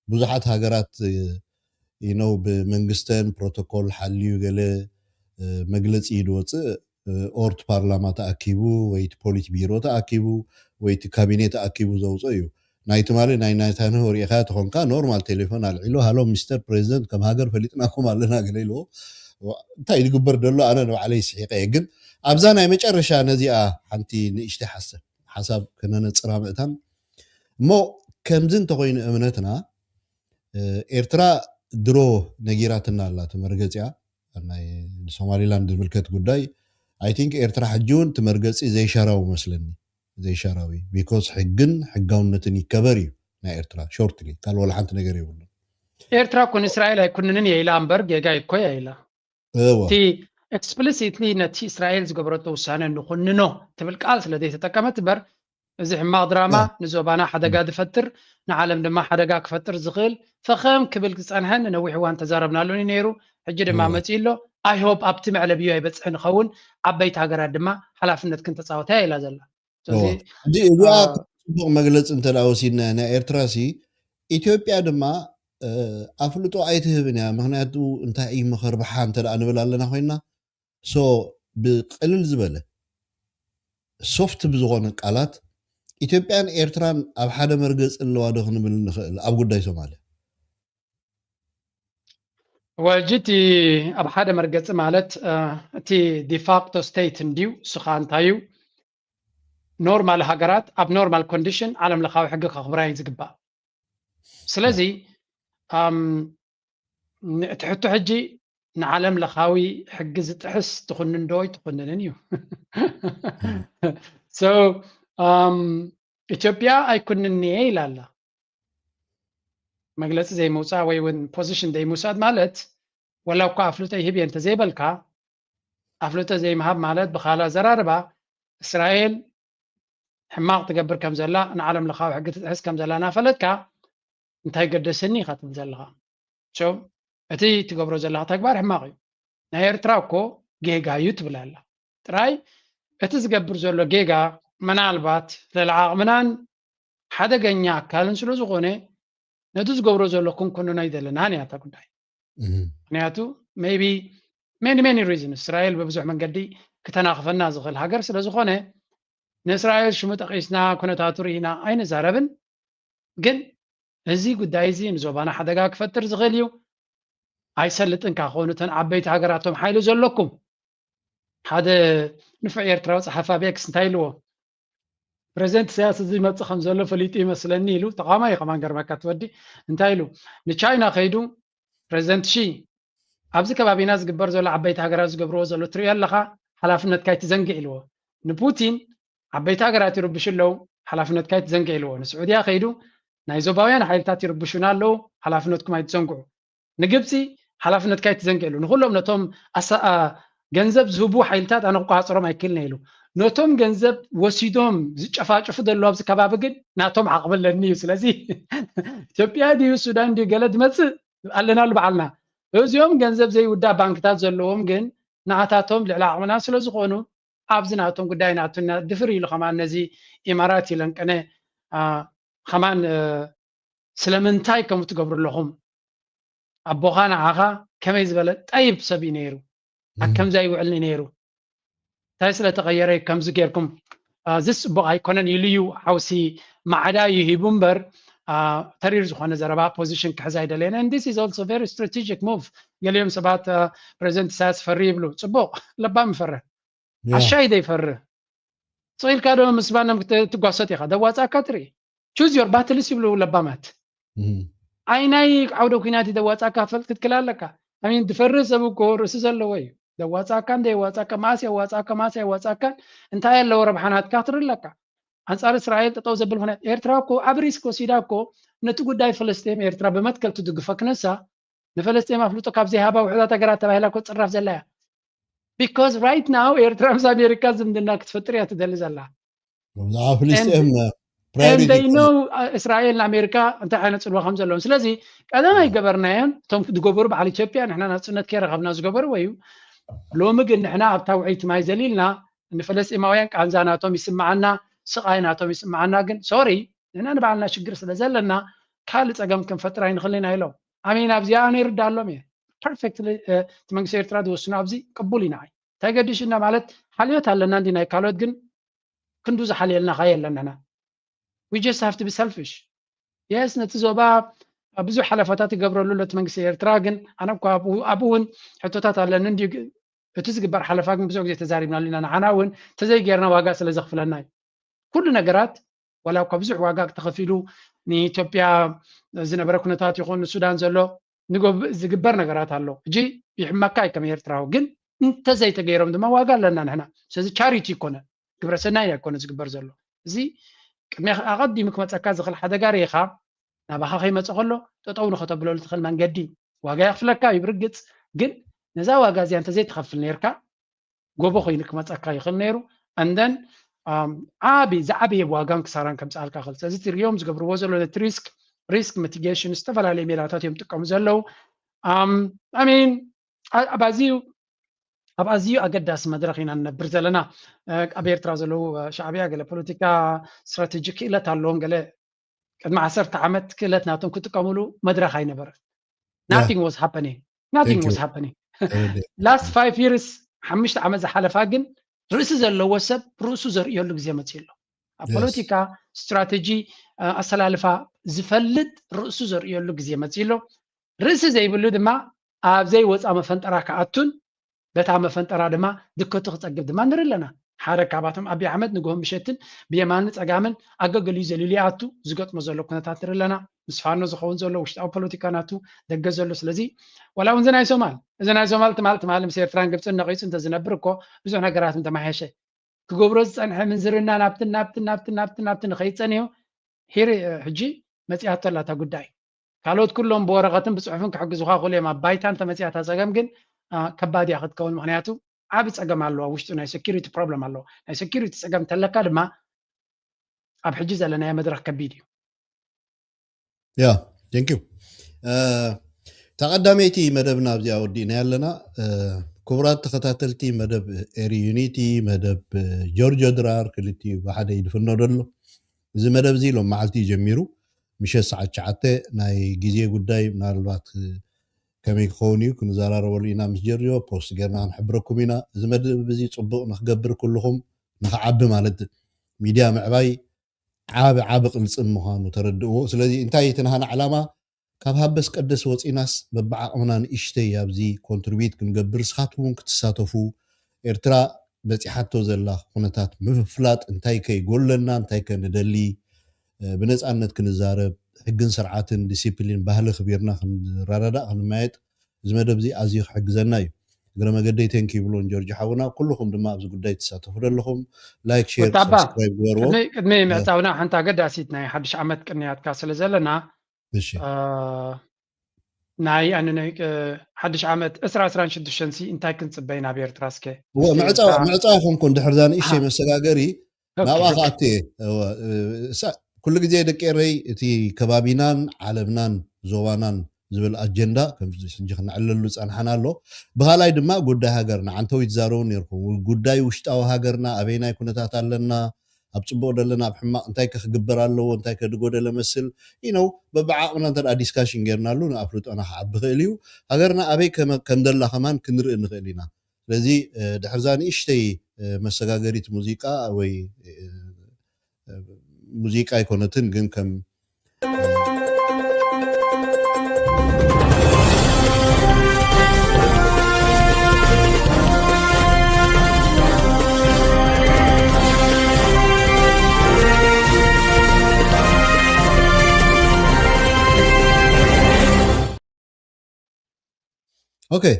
ብዙሓት ሃገራት you know ብመንግስተን ፕሮቶኮል ሓልዩ ገለ መግለፂ እዩ ዝወፅእ። ኦር እቲ ፓርላማ ተኣኪቡ ወይ እቲ ፖሊት ቢሮ ተኣኪቡ ወይ እቲ ካቢኔ ተኣኪቡ ዘውፅኦ እዩ። ናይ ትማሊ ናይ ናታንያሁ ሪኢኻ ተኾንካ ኖርማል ቴሌፎን ኣልዒሉ ሃሎ ሚስተር ፕሬዚደንት ከም ሃገር ፈሊጥናኩም ኣለና ገለ ኢልዎ። እንታይ ዝግበር ዘሎ ኣነ ንባዕለይ ስሒቀ እየ። ግን ኣብዛ ናይ መጨረሻ ነዚኣ ሓንቲ ንእሽተይ ሓሳብ ሓሳብ ከነነፅራ ምእታን እሞ ከምዚ እንተኮይኑ እምነትና ኤርትራ ድሮ ነጊራትና ኣላ እቲ መርገፂኣ ናይ ንሶማሊላንድ ዝምልከት ጉዳይ። I think ኤርትራ ሕጂ እውን እቲ መርገፂ ዘይሻራዊ መስለኒ። ዘይሻራዊ because ሕግን ሕጋውነትን ይከበር እዩ ናይ ኤርትራ shortly ካልእ ወላ ሓንቲ ነገር የብሉን። ኤርትራ እኮ ንእስራኤል ኣይኩንንን እየ ኢላ እምበር ጌጋ እኮ እያ ኢላ። እወ። እቲ explicitly ነቲ እስራኤል ዝገበረቶ ውሳነ ንኹንኖ ትብል ቃል ስለ ዘይተጠቀመት እምበር እዚ ሕማቕ ድራማ ንዞባና ሓደጋ ዝፈጥር ንዓለም ድማ ሓደጋ ክፈጥር ዝኽእል ፈኸም ክብል ዝጸንሐ ንነዊሕ እዋን ተዛረብናሉን እዩ ነይሩ። ሕጂ ድማ መጺኡ ኣሎ። I hope ኣብቲ መዕለቢኡ ኣይበጽሕን ይኸውን። ዓበይቲ ሃገራት ድማ ሓላፍነት ክንተጻወታ እያ ኢላ ዘላ። ስለዚ እዚኣ ጽቡቕ መግለጺ እንተ ደኣ ወሲድና ናይ ኤርትራ ሲ ኢትዮጵያ ድማ ኣፍልጦ ኣይትህብን እያ። ምኽንያቱ እንታይ እዩ ምኽርብሓ እንተ ደኣ ንብል ኣለና ኮይንና so ብቅልል ዝበለ ሶፍት ብዝኾነ ቃላት ኢትዮጵያን ኤርትራን ኣብ ሓደ መርገፂ ኣለዋ ዶ ክንብል ንኽእል ኣብ ጉዳይ ሶማልያ? ወጂ እቲ ኣብ ሓደ መርገፂ ማለት እቲ ዲፋክቶ ስቴት እንድዩ። እሱ ከዓ እንታይ እዩ? ኖርማል ሃገራት ኣብ ኖርማል ኮንዲሽን ዓለም ለኻዊ ሕጊ ከኽብራ እዩ ዝግባእ። ስለዚ እቲ ሕቶ ሕጂ ንዓለም ለኻዊ ሕጊ ዝጥሕስ ትኹንን ዶ ኣይትኹንንን እዩ። ኢትዮጵያ ኣይኩንን እየ ኢላ ኣላ። መግለፂ ዘይምውፃእ ወይ እውን ፖዚሽን ዘይምውሳድ ማለት፣ ወላ እኳ ኣፍልጦ ይህብ እየ እንተዘይበልካ፣ ኣፍልጦ ዘይምሃብ ማለት ብካልእ ኣዘራርባ እስራኤል ሕማቕ ትገብር ከም ዘላ፣ ንዓለም ለኻዊ ሕጊ ትጥሕስ ከም ዘላ እናፈለጥካ እንታይ ገደሰኒ ኢኻ ትብል ዘለኻ። እቲ ትገብሮ ዘለኻ ተግባር ሕማቕ እዩ። ናይ ኤርትራ እኮ ጌጋ እዩ ትብል ኣላ። ጥራይ እቲ ዝገብር ዘሎ ጌጋ ምናልባት ልዕሊ ዓቕምናን ሓደገኛ ኣካልን ስለ ዝኾነ ነቲ ዝገብሮ ዘሎ ክንኮንኖ ኣይደለናን እያ እታ ጉዳይ። ምክንያቱ maybe many many reasons እስራኤል ብብዙሕ መንገዲ ክተናኽፈና ዝኽእል ሃገር ስለ ዝኾነ ንእስራኤል ሽሙ ጠቒስና ኩነታቱ ርኢና ኣይንዛረብን። ግን እዚ ጉዳይ እዚ ንዞባና ሓደጋ ክፈጥር ዝኽእል እዩ። ኣይሰልጥን ካብ ኾኑ እተን ዓበይቲ ሃገራቶም ሓይሊ ዘለኩም ሓደ ንፉዕ ኤርትራዊ ጸሓፊ ኣብ ኤክስ እንታይ ኢልዎ? ፕሬዚደንት ኢሳያስ እዚ ይመጽእ ከም ዘሎ ፈሊጡ ይመስለኒ ኢሉ። ተቃዋማይ እዩ ከማን ገርመካ ትወዲ እንታይ ኢሉ ንቻይና ከይዱ ፕሬዚደንት ሺ ኣብዚ ከባቢና ዝግበር ዘሎ ዓበይቲ ሃገራት ዝገብርዎ ዘሎ ትሪኦ ኣለኻ ሓላፍነትካ ኣይትዘንግዕ ኢልዎ። ንፑቲን ዓበይቲ ሃገራት ይርብሹ ኣለዉ ሓላፍነትካ ኣይትዘንግዕ ኢልዎ። ንስዑድያ ከይዱ ናይ ዞባውያን ሓይልታት ይርብሹና ኣለዉ ሓላፍነትኩም ኣይትዘንግዑ። ንግብፂ ሓላፍነትካ ኣይትዘንግዕ ኢሉ። ንኩሎም ነቶም ገንዘብ ዝህቡ ሓይልታት ኣነ ክቆፃፀሮም ኣይክእልን ኢሉ። ነቶም ገንዘብ ወሲዶም ዝጨፋጭፉ ዘለዉ ኣብዚ ከባቢ ግን ናቶም ዓቕሚ ኣለኒ እዩ። ስለዚ ኢትዮጵያ ድዩ ሱዳን ድዩ ገለ ዝመፅእ ኣለናሉ በዓልና። እዚኦም ገንዘብ ዘይውዳእ ባንክታት ዘለዎም ግን ንኣታቶም ልዕሊ ዓቕምና ስለ ዝኾኑ ኣብዚ ናቶም ጉዳይ ናቱና ድፍር ኢሉ ከማን ነዚ ኢማራት ኢለን ቅነ ከማን ስለምንታይ ከምኡ ትገብሩ ኣለኹም? ኣቦኻ ንዓኻ ከመይ ዝበለ ጠይብ ሰብ እዩ ነይሩ። ኣብ ከምዚ ኣይውዕልን እዩ ነይሩ። እንታይ ስለ ተቐየረ እዩ ከምዚ ጌርኩም? እዚ ጽቡቕ ኣይኮነን ኢሉ እዩ ሓውሲ ማዕዳ እዩ ሂቡ እምበር ተሪር ዝኾነ ዘረባ ፖዚሽን ክሕዝ ኣይደለየን። And this is also very strategic move። ገሊኦም ሰባት ፕሬዚደንት ኢሳያስ ፈሪ ይብሉ። ጽቡቕ ለባም ይፈርህ። ዓሻይ ዘይፈርህ ስቕ ኢልካ ዶ ምስ ማንም ትጓሰጥ ኢኻ? ደዋፃካ ትርኢ። Choose your battles ይብሉ ለባማት። ኣይ ናይ ዓውደ ኩናት ደዋፃካ ክፈልጥ ክትክል ኣለካ። ኣሚን ድፈርህ ሰብ እኮ ርእሲ ዘለዎ እዩ። ደዋፃካ እንደ የዋፃካ ማስ የዋፃካ ማስ የዋፃካ እንታይ ኣለዎ ረብሓናትካ ክትርኢ ኣለካ። ኣንፃር እስራኤል ጠጠው ዘብል ምክንያት ኤርትራ እኮ ኣብ ሪስክ ወሲዳ እኮ ነቲ ጉዳይ ፈለስጤም ኤርትራ ብመትከል ትድግፎ ክነሳ ንፈለስጤም ኣፍልጦ ካብ ዘይሃባ ውሑዳት ሃገራት ተባሂላ እኮ ትፅረፍ ዘላ እያ። Because right now ኤርትራ ምስ ኣሜሪካ ዝምድና ክትፈጥር እያ ትደሊ ዘላ። ብዛዕባ ፍልስጤም And they know እስራኤል ንኣሜሪካ እንታይ ዓይነት ፅልዋ ከም ዘለዎም። ስለዚ ቀደም ኣይገበርናዮን እቶም ዝገበሩ በዓል ኢትዮጵያ ንሕና ናፅነት ከይረኸብና ዝገበርዎ እዩ። ሎሚ ግን ንሕና ኣብታ ውዕይቲ ማይ ዘሊልና ንፈለስጢማውያን ቃንዛ ናቶም ይስምዓና፣ ስቓይ ናቶም ይስምዓና። ግን ሶሪ ንሕና ንባዕልና ሽግር ስለ ዘለና ካልእ ፀገም ክንፈጥር ኣይንኽልን ኢና ኢሎም። ኣሜን ኣብዚኣ ኣነ ይርድኣሎም እየ። ፐርፌክትሊ እቲ መንግስቲ ኤርትራ ዝወስኖ ኣብዚ ቅቡል ኢና። እንታይ ገዲሽና ማለት ሓልዮት ኣለና እንዲ ናይ ካልኦት ግን ክንዱ ዝሓልየልና ካ የለን ንሕና። We just have to be selfish. Yes ነቲ ዞባ ብዙሕ ሓለፋታት ይገብረሉ ኣሎ እቲ መንግስቲ ኤርትራ ግን ኣነ እኳ ኣብኡ እውን ሕቶታት ኣለኒ እንዲ እቲ ዝግበር ሓለፋ ግን ብዙሕ ግዜ ተዛሪብናሉ ኢና። ንዓና እውን ተዘይጌርና ዋጋ ስለ ዘኽፍለና እዩ። ኩሉ ነገራት ዋላ እኳ ብዙሕ ዋጋ ተኸፊሉ ንኢትዮጵያ ዝነበረ ኩነታት ይኹን ንሱዳን ዘሎ ዝግበር ነገራት ኣሎ። ሕጂ ይሕመካ እዩ ከም ኤርትራዊ ግን እንተዘይተገይሮም ድማ ዋጋ ኣለና ንሕና። ስለዚ ቻሪቲ ይኮነ ግብረ ሰናይ ኣይኮነ ዝግበር ዘሎ። እዚ ቅድሚ ኣቐዲሙ ክመፀካ ዝኽእል ሓደጋ ርኢኻ ናባኻ ከይመፀ ከሎ ጠጠው ንኸተብለሉ ትኽእል መንገዲ ዋጋ የኽፍለካ እዩ ብርግፅ። ግን ነዛ ዋጋ እዚኣ እንተዘይትኸፍል ነርካ ጎቦ ኮይኑ ክመፀካ ይኽእል ነይሩ። And then ዓቢ ዝዓበየ ዋጋን ክሳራን ከምፅኣልካ ክእል። ስለዚ እቲ ሪኦም ዝገብርዎ ዘሎ ነቲ ሪስክ ሪስክ ሚቲጌሽን ዝተፈላለዩ ሜላታት እዮም ጥቀሙ ዘለዉ። ኣሚን ኣብ ኣዝዩ ኣብ ኣዝዩ ኣገዳሲ መድረክ ኢና ንነብር ዘለና። ኣብ ኤርትራ ዘለዉ ሻዕብያ ገለ ፖለቲካ ስትራቴጂ ክእለት ኣለዎም ገለ ቅድሚ ዓሰርተ ዓመት ክእለት ናቶም ክጥቀምሉ መድረክ ኣይነበረ። Nothing was happening. Nothing was happening. Last five years ሓሙሽተ ዓመት ዝሓለፋ ግን ርእሲ ዘለዎ ሰብ ርእሱ ዘርእየሉ ግዜ መፅኡ ኣሎ። ኣብ ፖለቲካ ስትራቴጂ ኣሰላልፋ ዝፈልጥ ርእሱ ዘርእየሉ ግዜ መፅኡ ኣሎ። ርእሲ ዘይብሉ ድማ ኣብ ዘይወፃ መፈንጠራ ክኣቱን በታ መፈንጠራ ድማ ድከቱ ክፀግብ ድማ ንርኢ ኣለና። ሓደ ካብኣቶም ኣብይ ኣሕመድ ንግሆን ምሸትን ብየማንን ፀጋምን ኣገገሊኡ ዘሊሉ ይኣቱ፣ ዝገጥሞ ዘሎ ኩነታት ንርኢ ኣለና። ምስ ፋኖ ዝኸውን ዘሎ ውሽጣዊ ፖለቲካ ናቱ፣ ደገ ዘሎ። ስለዚ ዋላ እውን እዚ ናይ ሶማል እዚ ናይ ሶማል ትማል ትማል ምስ ኤርትራን ግብፅን ነቒፁ እንተዝነብር እኮ ብዙሕ ነገራት ምተማሓየሸ። ክገብሮ ዝፀንሐ ምንዝርና ናብትን ናብትን ናብትን ናብትን ናብትን ንኸይፀንዮ ሂር ሕጂ መፂኣቶ ኣላ እታ ጉዳይ። ካልኦት ኩሎም ብወረቐትን ብፅሑፍን ክሕግዙኻ ክእሉ እዮም። ኣብ ባይታ እንተመፂኣ እታ ፀገም ግን ከባድ እያ ክትከውን። ምክንያቱ ዓብ ፀገም ኣለዋ ውሽጡ፣ ናይ security problem ኣለዋ። ናይ security ፀገም እንተለካ ድማ ኣብ ሕጂ ዘለናዮ መድረክ ከቢድ እዩ። ያ thank you። እታ ቀዳመይቲ መደብና ኣብዚኣ ወዲእና ኣለና። ክቡራት ተኸታተልቲ መደብ ኤሪ ዩኒቲ፣ መደብ ጆርጆ ድራር ክልቲኡ ብሓደ ይድፍኖ ደሎ። እዚ መደብ እዚ ሎም መዓልቲ እዩ ጀሚሩ። ምሸት ሰዓት ትሽዓተ ናይ ግዜ ጉዳይ ምናልባት ከመይ ክኸውን እዩ ክንዘራረበሉ ኢና ምስ ጀርጆ። ፖስት ጌርና ክንሕብረኩም ኢና። እዚ መደብ እዚ ፅቡቕ ንክገብር ኩልኹም ንክዓቢ ማለት ሚድያ ምዕባይ ዓቢ ዓቢ ቅልፅም ምዃኑ ተረድእዎ። ስለዚ እንታይ እቲ ናህና ዕላማ ካብ ሃበስ ቀደስ ወፂናስ በብዓቕምና ንእሽተይ ኣብዚ ኮንትሪቢት ክንገብር ስኻትኩም እውን ክትሳተፉ ኤርትራ በፂሓቶ ዘላ ኩነታት ምፍላጥ እንታይ ከይጎለና እንታይ ከንደሊ ብነፃነት ክንዛረብ ሕግን ስርዓትን ዲሲፕሊን ባህሊ ክቢርና ክንረዳዳእ ክንመያየጥ እዚ መደብ እዚ ኣዝዩ ክሕግዘና እዩ። እግረ መገደይ thank you ይብሎን ጆርጅ ሓውና ኩልኹም ድማ ኣብዚ ጉዳይ ትሳተፉ ዘለኹም ላይክ ሼር ወታባ፣ ሳብስክራይብ ግበርዎ። ቅድሚ ቅድሚ ምዕፃውና ሓንቲ ኣገዳሲት ናይ ሓድሽ ዓመት ቅንያትካ ስለ ዘለና እሺ አ፣ ናይ ኣነ ናይ እ፣ ሓድሽ ዓመት ዕስራ ዕስራን ሽዱሽተን ሲ እንታይ ክንፅበይ ናብ ኤርትራ እስከ እወ እስከ ምዕፃው እታ ምዕፃው ይኮንኩን ድሕር እዛ ንእሽተይ ኣሃ። መሰጋገሪ ኦኬ፣ ናብኣ ኦኬ። ክኣቱ እየ እወ፣ እ፣ ሳ- ኩሉ ግዜ ደቂ ኤረይ እቲ ከባቢናን ዓለምናን ዞባናን ዝብል ኣጀንዳ ከም ሕጂ ክነዕለሉ ጸንሓና ኣሎ። ብኻልኣይ ድማ ጉዳይ ሃገርና ዓንተው ይትዛረቡ ነርኩም። ጉዳይ ውሽጣዊ ሃገርና ኣበይናይ ኩነታት ኣለና፣ ኣብ ጽቡቕ ደለና ኣብ ሕማቕ እንታይ ከ ክግበር ኣለዎ እንታይ ከ ድጎደለ መስል you know በብዓቕምና እንተ ዲስካሽን ጌርናሉ ንኣፍልጦና ክዓቢ ይኽእል እዩ። ሃገርና ኣበይ ከመ- ከም ደላ ከማን ክንርኢ ንኽእል ኢና። ስለዚ እ፣ ድሕርዛ ንእሽተይ እ፣ መሰጋገሪት ሙዚቃ ወይ እ፣ ሙዚቃ ኣይኮነትን ግን ከም okay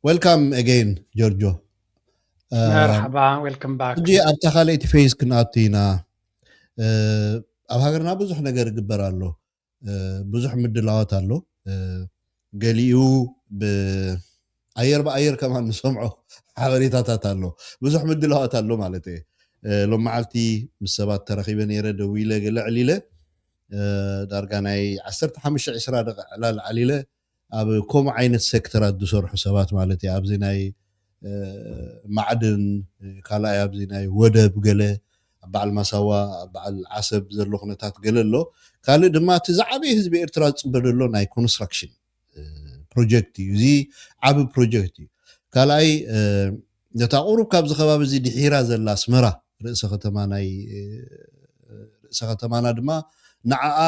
welcome again ጆርጆ መርሓባ welcome back ሕጂ ኣብታ ካልኣይቲ ፌዝ ክንኣቱ ኢና ኣብ ሃገርና ብዙሕ ነገር ይግበር ኣሎ ብዙሕ ምድላዋት ኣሎ ገሊኡ ብኣየር ብኣየር ከማን ንሰምዖ ሓበሬታታት ኣሎ ብዙሕ ምድላዋት ኣሎ ማለት እየ ሎም መዓልቲ ምስ ሰባት ተረኺበ ነይረ ደው ኢለ ገለ ዕሊለ ዳርጋ ናይ ዓሰርተ ሓሙሽተ ዕስራ ደቂ ዕላል ዓሊለ ኣብ ከምኡ ዓይነት ሴክተራት ዝሰርሑ ሰባት ማለት እዩ ኣብዚ ናይ ማዕድን ካልኣይ ኣብዚ ናይ ወደብ ገለ ኣብ በዓል ማሳዋ ኣብ በዓል ዓሰብ ዘሎ ኩነታት ገለ ኣሎ ካልእ ድማ እቲ ዝዓበየ ህዝቢ ኤርትራ ዝፅበ ዘሎ ናይ ኮንስትራክሽን ፕሮጀክት እዩ እዚ ዓብ ፕሮጀክት እዩ ካልኣይ ነታ ቁሩብ ካብዚ ከባቢ እዚ ድሒራ ዘላ ኣስመራ ርእሰ ከተማ ናይ ርእሰ ከተማና ድማ ንዓኣ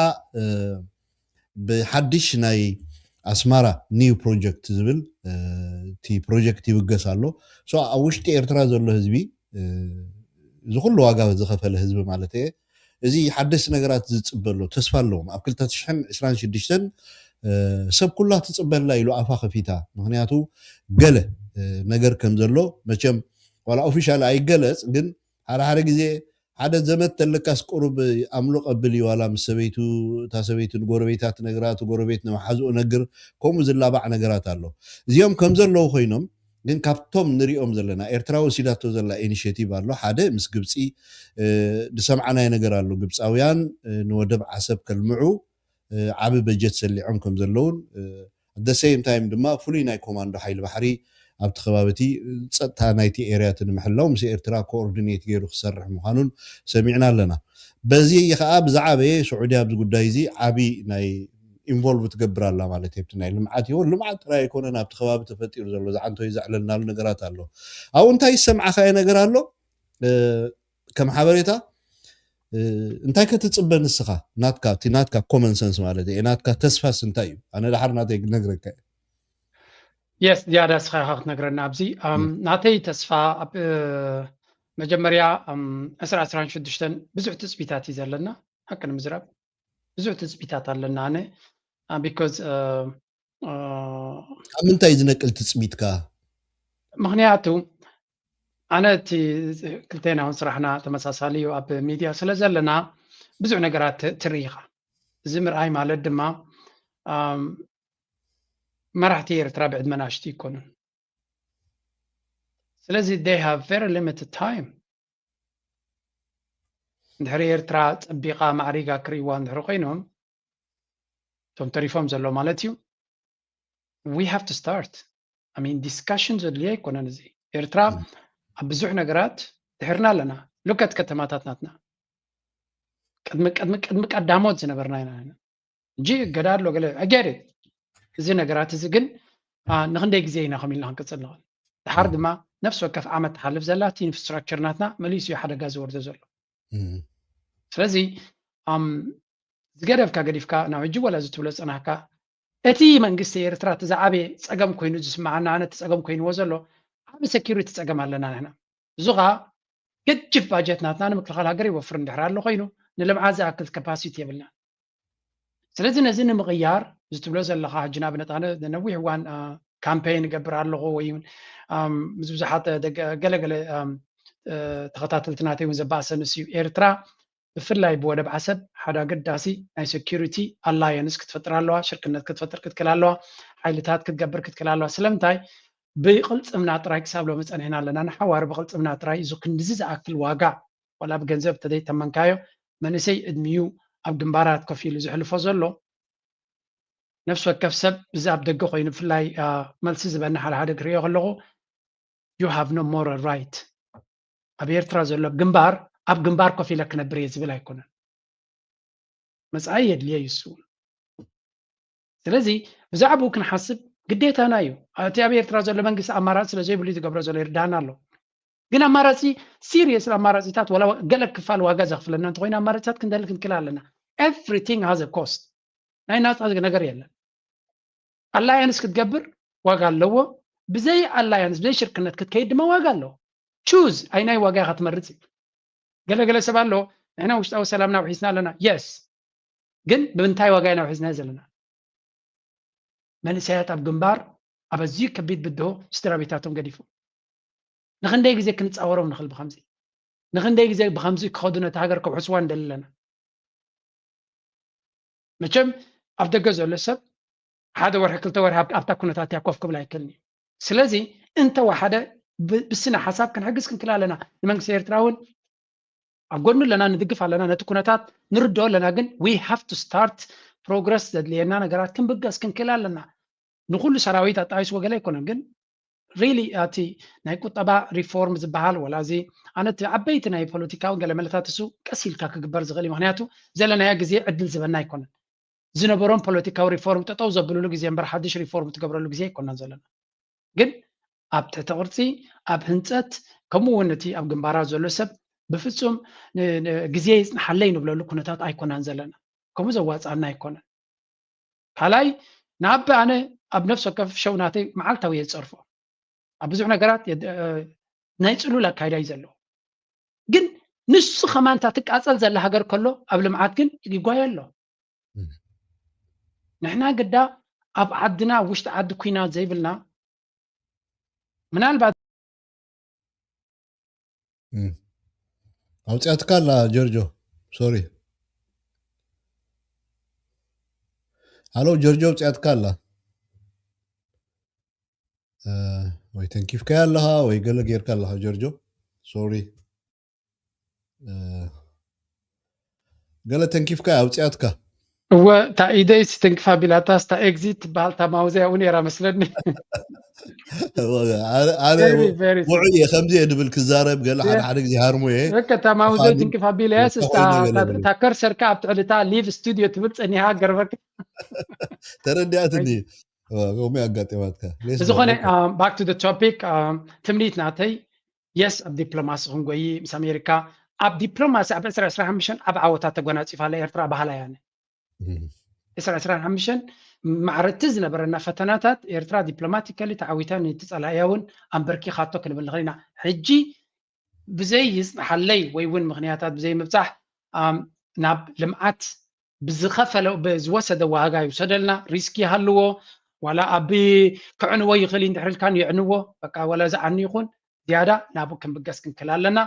ብሓድሽ ናይ ኣስማራ ኒው ፕሮጀክት ዝብል እቲ ፕሮጀክት ይብገስ ኣሎ ኣብ ውሽጢ ኤርትራ ዘሎ ህዝቢ እዚ ኩሉ ዋጋ ዝኸፈለ ህዝቢ ማለት እየ እዚ ሓደስቲ ነገራት ዝፅበ ኣሎ ተስፋ ኣለዎም ኣብ ክልተ ሽሕን ዕስራን ሽዱሽተን ሰብ ኩላ ትፅበላ ኢሉ ኣፋ ከፊታ ምክንያቱ ገለ ነገር ከም ዘሎ መቸም ዋላ ኦፊሻል ኣይገለፅ ግን ሓደ ሓደ ግዜ ሓደ ዘመድ ተለካስ ቁሩብ ኣምሎ ቀብል እዩ ዋላ ምስ ሰበይቱ እታ ሰበይቱ ንጎረቤታት ነግራ እቲ ጎረቤት ንመሓዝኡ ነግር ከምኡ ዝላባዕ ነገራት ኣሎ እዚኦም ከም ዘለዉ ኮይኖም ግን ካብቶም ንሪኦም ዘለና ኤርትራ ወሲዳቶ ዘላ ኢኒሽቲቭ ኣሎ ሓደ ምስ ግብፂ ዝሰምዓናይ ነገር ኣሎ ግብፃውያን ንወደብ ዓሰብ ከልምዑ ዓብ በጀት ሰሊዖም ከም ዘለውን ኣደ ሴም ታይም ድማ ፍሉይ ናይ ኮማንዶ ሓይሊ ባሕሪ ኣብቲ ከባቢ እቲ ፀጥታ ናይቲ ኤርያ እቲ ንምሕላው ምስ ኤርትራ ኮኦርዲኔት ገይሩ ክሰርሕ ምዃኑን ሰሚዕና ኣለና በዚ ከዓ ብዛዕበየ ስዑዲ ኣብዚ ጉዳይ እዚ ዓብይ ናይ ኢንቮልቭ ትገብር ኣላ ማለት የብቲ ናይ ልምዓት ይሆን ልምዓት ጥራይ ኣይኮነን ኣብቲ ከባቢ ተፈጢሩ ዘሎ ዝዓንቶ እዩ ዘዕለልናሉ ነገራት ኣሎ ኣብኡ እንታይ ዝሰምዓኻየ ነገር ኣሎ ከም ሓበሬታ እንታይ ከ ትፅበ ንስኻ? ናትካ፣ እቲ ናትካ ኮመን ሰንስ ማለት እየ፣ ናትካ ተስፋስ እንታይ እዩ? ኣነ ደሓር ናተይ ክነግረካ እየ። የስ ዝያዳ እስኻ ኢኻ ክትነግረና ኣብዚ። ናተይ ተስፋ ኣብ መጀመርያ ዕስራ ዕስራን ሽዱሽተን ብዙሕ ትፅቢታት እዩ ዘለና። ሓቂ ንምዝራብ ብዙሕ ትፅቢታት ኣለና። ኣነ ቢኮዝ ካብ ምንታይ ዝነቅል ትፅቢትካ? ምክንያቱ ኣነ እቲ ክልቴና እውን ስራሕና ተመሳሳሊ እዩ። ኣብ ሚድያ ስለ ዘለና ብዙሕ ነገራት ትርኢ ኢኻ። እዚ ምርኣይ ማለት ድማ መራሕቲ ኤርትራ ብዕድመ ናሽቲ ይኮኑን። ስለዚ they have very limited time። እንድሕሪ ኤርትራ ፀቢቓ ማዕሪጋ ክርእይዋ እንድሕሪ ኮይኖም እቶም ተሪፎም ዘሎ ማለት እዩ። We have to start. I mean discussion ዘድልዮ ኣይኮነን። እዚ ኤርትራ ኣብ ብዙሕ ነገራት ድሕርና ኣለና። ሉከት ከተማታት ናትና ቅድሚ ቅድሚ ቅድሚ ቀዳሞት ዝነበርና ኢና። ሕጂ እገዳ ኣሎ ገለ ኣገደ እዚ ነገራት እዚ ግን ንክንደይ ግዜ ኢና ከም ኢልና ክንቅፅል ንኽእል? ድሓር ድማ ነፍሲ ወከፍ ዓመት ትሓልፍ ዘላ እቲ ኢንፍራስትራክቸር ናትና መሊሱ እዩ ሓደጋ ዝወርዶ ዘሎ። ስለዚ ዝገደፍካ ገዲፍካ ናብ ሕጂ ወላ እዚ ትብሎ ዝፀናሕካ እቲ መንግስቲ ኤርትራ እቲ ዝዓበየ ፀገም ኮይኑ ዝስምዓና ኣነ እቲ ፀገም ኮይንዎ ዘሎ ዓቢ ሴኪሪቲ ፀገም ኣለና ንሕና። እዚ ከዓ ገጅፍ ባጀት ናትና ንምክልኻል ሃገር ይወፍር እንድሕር ኣሎ ኮይኑ ንልምዓት ዝኣክል ካፓሲቲ የብልና። ስለዚ ነዚ ንምቕያር እዚ ትብሎ ዘለኻ ሕጂ ንኣብነት ኣነ ነዊሕ እዋን ካምፔን እገብር ኣለኹ ወይ ምስ ብዙሓት ገለገለ ተኸታተልቲ ናተይ እውን ዘባእሰ ንሱ እዩ። ኤርትራ ብፍላይ ብወደብ ዓሰብ ሓደ ኣገዳሲ ናይ ሴኪሪቲ ኣላየንስ ክትፈጥር ኣለዋ፣ ሽርክነት ክትፈጥር ክትክል ኣለዋ፣ ሓይልታት ክትገብር ክትክል ኣለዋ። ስለምንታይ ብቕልፅምና ጥራይ ክሳብ ሎሚ ፀኒሕና ኣለና። ንሓዋሩ ብቕልፅምና ጥራይ እዚ ክንድዚ ዝኣክል ዋጋ ዋላ ብገንዘብ ተዘይተመንካዮ መንእሰይ እድሚኡ ኣብ ግንባራት ኮፍ ኢሉ ዘሕልፎ ዘሎ ነፍሲ ወከፍ ሰብ እዚ ኣብ ደገ ኮይኑ ብፍላይ መልሲ ዝበኒ ሓደ ሓደ ክሪኦ ከለኹ you have no moral right። ኣብ ኤርትራ ዘሎ ግንባር ኣብ ግንባር ኮፍ ኢለ ክነብር እየ ዝብል ኣይኮነን። መጻኢ የድልየ እዩ እሱ። ስለዚ ብዛዕባኡ ክንሓስብ ግዴታና እዩ። እቲ ኣብ ኤርትራ ዘሎ መንግስቲ ኣማራፂ ስለ ዘይብሉ ዝገብሮ ዘሎ ይርዳና ኣሎ። ግን ኣማራፂ ሲሪየስ ኣማራፂታት ወላ ገለ ክፋል ዋጋ ዘኽፍለና እንተኮይኑ ኣማራፂታት ክንደሊ ክንክል ኣለና። Everything has a cost። ናይ ናፃ ነገር የለን። ኣላያንስ ክትገብር ዋጋ ኣለዎ። ብዘይ ኣላያንስ ብዘይ ሽርክነት ክትከይድ ድማ ዋጋ ኣለዎ። ቹዝ ኣይ ናይ ዋጋ ኢኻ ትመርፅ። ገለገለ ሰብ ኣሎ ንሕና ውሽጣዊ ሰላምና ውሒስና ኣለና። የስ ግን ብምንታይ ዋጋ ኢና ውሒስና ዘለና? መንእሰያት ኣብ ግንባር ኣብ ኣዝዩ ከቢድ ብድሆ ስድራ ቤታቶም ገዲፎም ንክንደይ ግዜ ክንፃወሮም ንኽእል ብከምዚ ንክንደይ ግዜ ብከምዚ ክኸዱ ነቲ ሃገር ከውሕስዋ ንደሊ ኣለና። መቸም ኣብ ደገ ዘሎ ሰብ ሓደ ወርሒ ክልተ ወርሒ ኣብታ ኩነታት እያ ኮፍ ክብል ኣይክእልን እዩ። ስለዚ እንተወሓደ ብስነ ሓሳብ ክንሕግዝ ክንክል ኣለና። ንመንግስቲ ኤርትራ እውን ኣብ ጎኑ ኣለና፣ ንድግፍ ኣለና፣ ነቲ ኩነታት ንርድኦ ኣለና። ግን we have to start ፕሮግረስ ዘድልየና ነገራት ክንብገስ ክንክል ኣለና። ንኩሉ ሰራዊት ኣጣይስዎ ገለ ኣይኮነን ግን ሪሊ እቲ ናይ ቁጠባ ሪፎርም ዝበሃል ወላ እዚ ኣነ እቲ ዓበይቲ ናይ ፖለቲካዊ ገለ መለታት እሱ ቀስ ኢልካ ክግበር ዝኽእል እዩ። ምክንያቱ ዘለናዮ ግዜ ዕድል ዝበና ኣይኮነን። ዝነበሮም ፖለቲካዊ ሪፎርም ጠጠው ዘብልሉ ግዜ እምበር ሓድሽ ሪፎርም ትገብረሉ ግዜ ኣይኮናን ዘለና። ግን ኣብ ትሕቲ ቅርፂ ኣብ ህንፀት ከምኡ እውን እቲ ኣብ ግንባራት ዘሎ ሰብ ብፍፁም ግዜ ይፅንሓለይ ንብለሉ ኩነታት ኣይኮናን ዘለና። ከምኡ ዘዋፅኣና ኣይኮነን። ካልኣይ ንኣበ ኣነ ኣብ ነፍሲ ወከፍ ሸው ናተይ መዓልታዊ እየ ዝፀርፎ ኣብ ብዙሕ ነገራት ናይ ፅሉል ኣካይዳ እዩ ዘለዎ። ግን ንሱ ከማን እታ ትቃፀል ዘላ ሃገር ከሎ ኣብ ልምዓት ግን ይጓየ ኣሎ። ንሕና ግዳ ኣብ ዓድና ኣብ ውሽጢ ዓዲ ኩናት ዘይብልና ምናልባት ኣውፅኣትካ ኣላ ጆርጆ። ሶሪ ሃሎ ጆርጆ ኣውፅኣትካ ኣላ። ወይ ተንኪፍካያ ኣለኻ ወይ ገለ ጌርካ ኣለኻ ጆርጆ። ሶሪ ገለ ተንኪፍካ ኣውፅኣትካ። እወ እታ ኢደይ ሲ ተንኪፋ ቢላታስ እታ ኤግዚት ትበሃል እታ ማውዘያ እውን ነይራ መስለኒ። ኣነ ውዑይ እየ ከምዚ እየ ድብል ክዛረብ ገለ ሓደ ሓደ ግዜ ሃርሙ እየ። በቃ እታ ማውዘይ ትንኪፋ ቢለያስ እታ ከርሰርካ ኣብ ትዕልታ ሊቭ ስቱዲዮ ትብል ፀኒሃ ገርበካ። ተረዲኣትኒ። ከምኡ ኣጋጢማትካ። ዝኾነ back to the topic ትምኒት ናተይ የስ ኣብ ዲፕሎማሲ ክንጎይ ምስ ኣሜሪካ ኣብ ዲፕሎማሲ ኣብ ዕስራ ዕስራ ሓሙሽተ ዓብ ዓወታት ተጎናፂፋ ኣላ ኤርትራ በሃላ እያ። ዕስራ ዕስራ ሓሙሽተ ማዕረቲ ዝነበረና ፈተናታት ኤርትራ ዲፕሎማቲካሊ ተዓዊታ፣ ነቲ ጸላእያ እውን ኣንበርኪኻቶ ክንብል ንኽእል ኢና። ሕጂ ብዘይ ይጽንሓለይ ወይ እውን ምኽንያታት ብዘይ ምብጻሕ ናብ ልምዓት ብዝኸፈለ ብዝወሰደ ዋጋ ይውሰደልና፣ ሪስክ ይሃልዎ፣ ዋላ ኣብ ክዕንዎ ይኽእል እዩ፣ እንድሕር ኢልካን ይዕንዎ፣ በቃ ዋላ ዝዓኑ ይኹን ዝያዳ ናብኡ ክንብገስ ክንክእል ኣለና።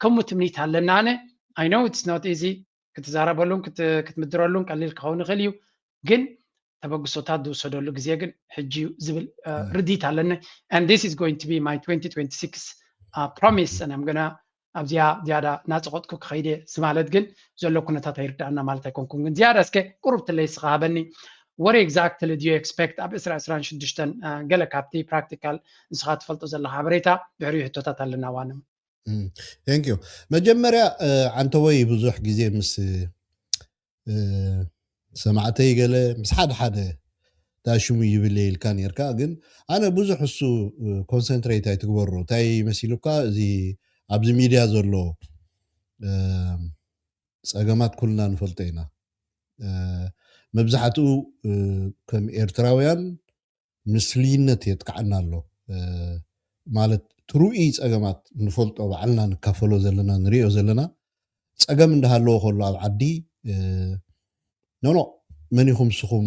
ከምኡ ትምኒት ኣለና። ኣነ I know it's not easy ክትዛረበሉን ክትምድረሉን ቀሊል ክኸውን ይኽእል እዩ፣ ግን ተበግሶታት ዝውሰደሉ ግዜ ግን ሕጂ እዩ ዝብል ርድኢት ኣለኒ። And this is going to be my twenty twenty-six promise and I'm gonna ኣብዚኣ ዝያዳ እናፀቐጥኩ ክኸይደ ዝማለት ግን ዘሎ ኩነታት ኣይርዳእና ማለት ኣይኮንኩን። ግን ዝያዳ እስከ ቁሩብ ትለይ ስኻ ሃበኒ። What exactly do you expect ኣብ ዕስራ ዕስራን ሽዱሽተን? ገለ ካብቲ ፕራክቲካል ንስኻ ትፈልጦ ዘለካ ሓበሬታ ድሕሪኡ ሕቶታት ኣለና ዋንም። Thank you። መጀመርያ ዓንተወይ ብዙሕ ግዜ ምስ ሰማዕተይ ገለ ምስ ሓደ ሓደ ዳሽሙ ይብል ኢልካ ነርካ፣ ግን ኣነ ብዙሕ እሱ ኮንሰንትሬት ኣይትግበሮ። እንታይ መሲሉካ፣ እዚ ኣብዚ ሚድያ ዘሎ ጸገማት ኩልና ንፈልጦ ኢና። መብዛሕትኡ ከም ኤርትራውያን ምስልይነት የጥቅዓና ኣሎ። ማለት ትሩኢ ጸገማት ንፈልጦ፣ ባዕልና ንካፈሎ ዘለና፣ ንሪኦ ዘለና ጸገም እንዳሃለዎ ከሎ ኣብ ዓዲ ኖኖ መን ኢኹም ስኹም፣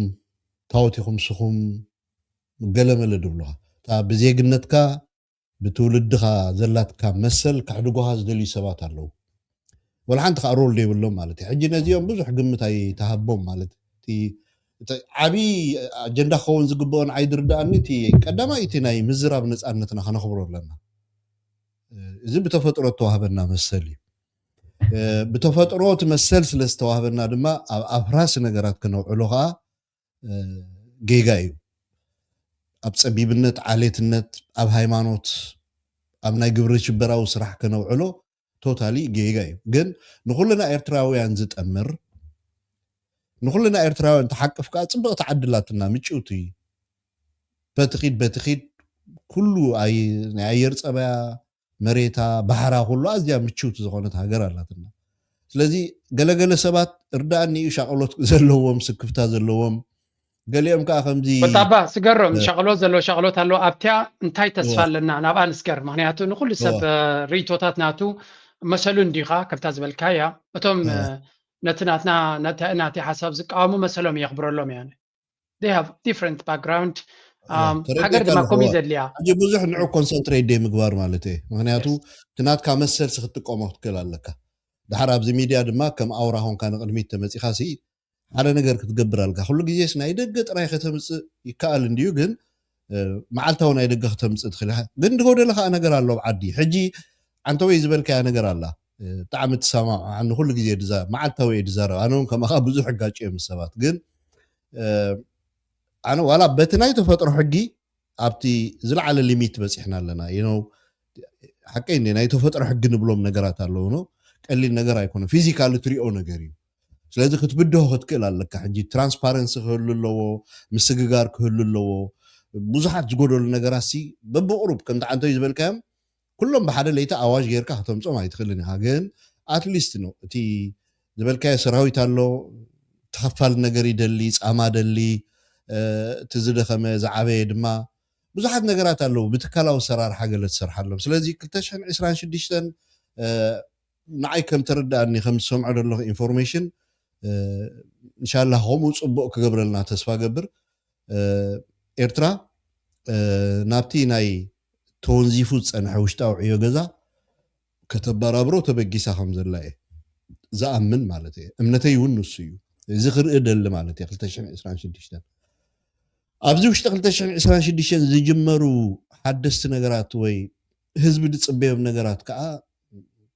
ታወት ኢኹም ስኹም፣ ገለመለ ድብሉኻ። እታ ብዜግነትካ ብትውልድኻ ዘላትካ መሰል ከሕድጎኻ ዝደልዩ ሰባት ኣለዉ። ወላ ሓንቲ ከዓ ሮል ዘይብሎም ማለት እዩ። ሕጂ ነዚኦም ብዙሕ ግምት ኣይተሃቦም ማለት እቲ ዓብዪ ኣጀንዳ ክኸውን ዝግብኦ ንዓይ ዝርድኣኒ እቲ ቀዳማይ እቲ ናይ ምዝራብ ነፃነትና ከነኽብሮ ኣለና። እዚ ብተፈጥሮ እተዋህበና መሰል እዩ። ብተፈጥሮ እቲ መሰል ስለ ዝተዋህበና ድማ ኣብ ኣፍራሲ ነገራት ክነውዕሎ ከዓ ጌጋ እዩ። ኣብ ጸቢብነት፣ ዓሌትነት፣ ኣብ ሃይማኖት፣ ኣብ ናይ ግብሪ ሽበራዊ ስራሕ ከነውዕሎ ቶታሊ ጌጋ እዩ። ግን ንኹልና ኤርትራውያን ዝጠምር፣ ንኹልና ኤርትራውያን ተሓቅፍ ከዓ ጽብቕቲ ዓዲ ኣላትና፣ ምጭውቲ እዩ። በትኺድ በትኺድ ኩሉ ናይ ኣየር ጸባያ፣ መሬታ፣ ባሕራ ኩሉ ኣዝያ ምችውቲ ዝኾነት ሃገር ኣላትና። ስለዚ ገለገለ ሰባት እርዳእኒ እዩ ሻቕሎት ዘለዎም፣ ስክፍታ ዘለዎም፣ ገሊኦም ከዓ ከምዚ ወጣባ ስገሮም ሻቕሎት ዘለዎ ሻቕሎት ኣለዎ። ኣብቲያ እንታይ ተስፋ ኣለና ናብኣ ንስገር? ምክንያቱ ንኩሉ ሰብ ርኢቶታት ናቱ መሰሉ እንዲኻ ከምታ ዝበልካያ እቶም ነቲ ናትና ናቲ ሓሳብ ዝቃወሙ መሰሎም የኽብረሎም እያ። They have different background። ሃገር ድማ ከምኡ ዘድልያ ብዙሕ ንዑ ኮንሰንትሬት ደይ ምግባር ማለት እየ። ምክንያቱ እቲ ናትካ መሰልሲ ክትጥቀሞ ክትክእል ኣለካ። ድሓር ኣብዚ ሚድያ ድማ ከም ኣውራ ኾንካ ንቕድሚት ተመፂኻ ሲ ሓደ ነገር ክትገብር ኣለካ። ኩሉ ግዜስ ናይ ደገ ጥራይ ከተምፅእ ይከኣል እንድዩ፣ ግን መዓልታዊ ናይ ደገ ከተምፅእ ትኽእል ኢኻ። ግን ዝጎደለ ከዓ ነገር ኣሎ ኣብ ዓዲ። ሕጂ ዓንተወይ ዝበልካያ ነገር ኣላ፣ ብጣዕሚ ትሰማማዓኒ። ኩሉ ግዜ መዓልታዊ እየ ዝዛረብ። ኣነ እውን ከማኻ ብዙሕ እጋጭ እየ ምስ ሰባት። ግን ኣነ ዋላ በቲ ናይ ተፈጥሮ ሕጊ ኣብቲ ዝለዓለ ሊሚት በፂሕና ኣለና። ሓቀይ ናይ ተፈጥሮ ሕጊ ንብሎም ነገራት ኣለዉ። ቀሊል ነገር ኣይኮነ። ፊዚካሊ ትሪኦ ነገር እዩ። ስለዚ ክትብድሆ ክትክእል ኣለካ። ሕጂ ትራንስፓረንሲ ክህሉ ኣለዎ፣ ምስግጋር ክህሉ ኣለዎ። ብዙሓት ዝጎደሉ ነገራት ሲ በብቁሩብ ከምቲ ዓንተይ ዝበልካዮም ኩሎም ብሓደ ለይቲ ኣዋጅ ጌርካ ከተምጾም ኣይትኽእልን ኢኻ። ግን ኣትሊስት ነው እቲ ዝበልካዮ ሰራዊት ኣሎ፣ ተኸፋሊ ነገር ይደሊ፣ ጻማ ደሊ፣ እቲ ዝደኸመ ዝዓበየ ድማ ብዙሓት ነገራት ኣለዉ ብትካላዊ ኣሰራርሓ ገለ ትሰርሓሎም። ስለዚ ክልተ ሽሕን ዕስራን ሽዱሽተን ንዓይ ከም ተረዳእኒ ከም ዝሰምዖ ዘለኹ ኢንፎርሜሽን እንሻላ ከምኡ ጽቡቕ ክገብረልና ተስፋ ገብር። ኤርትራ ናብቲ ናይ ተወንዚፉ ዝጸንሐ ውሽጣዊ ዕዮ ገዛ ከተበራብሮ ተበጊሳ ከም ዘላ እየ ዝኣምን ማለት እየ። እምነተይ እውን ንሱ እዩ። እዚ ክርኢ ደሊ ማለት እየ። ክልተ ሽሕን ዕስራን ሽዱሽተን ኣብዚ ውሽጢ ክልተ ሽሕን ዕስራን ሽዱሽተን ዝጅመሩ ሓደስቲ ነገራት ወይ ህዝቢ ዝጽበዮም ነገራት ከዓ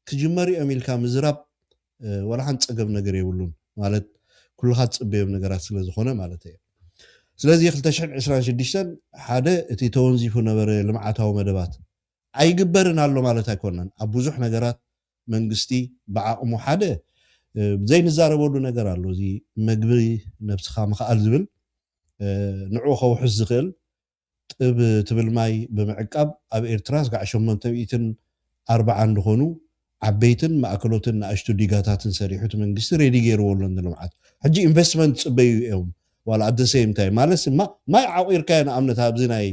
ክጅመሩ እዮም ኢልካ ምዝራብ ዋላ ሓንቲ ጸገም ነገር የብሉን። ማለት ኩልኻ ትጽበዮም ነገራት ስለ ዝኾነ ማለት እየ። ስለዚ ክልተ ሽሕን ዕስራን ሽዱሽተን ሓደ እቲ ተወንዚፉ ነበረ ልምዓታዊ መደባት ኣይግበርን ኣሎ ማለት ኣይኮነን። ኣብ ብዙሕ ነገራት መንግስቲ ብዓቕሙ ሓደ ዘይንዛረበሉ ነገር ኣሎ። እዚ መግቢ ነብስኻ ምኽኣል ዝብል ንዕኡ ከውሕስ ዝኽእል ጥብ ትብል ማይ ብምዕቃብ ኣብ ኤርትራ ስጋዕ ሸሞንተ ሚእትን ኣርባዓን ዝኾኑ ዓበይትን ማእከሎትን ንኣሽቱ ዲጋታትን ሰሪሑ እቲ መንግስቲ ሬዲ ገይርዎ ኣሎ ንልምዓት። ሕጂ ኢንቨስትመንት ጽበዩ እዮም ዋላ ኣት ሴም ታይም ማለት ማ ማይ ዓቑርካዮ ንኣብነት ኣብዚ ናይ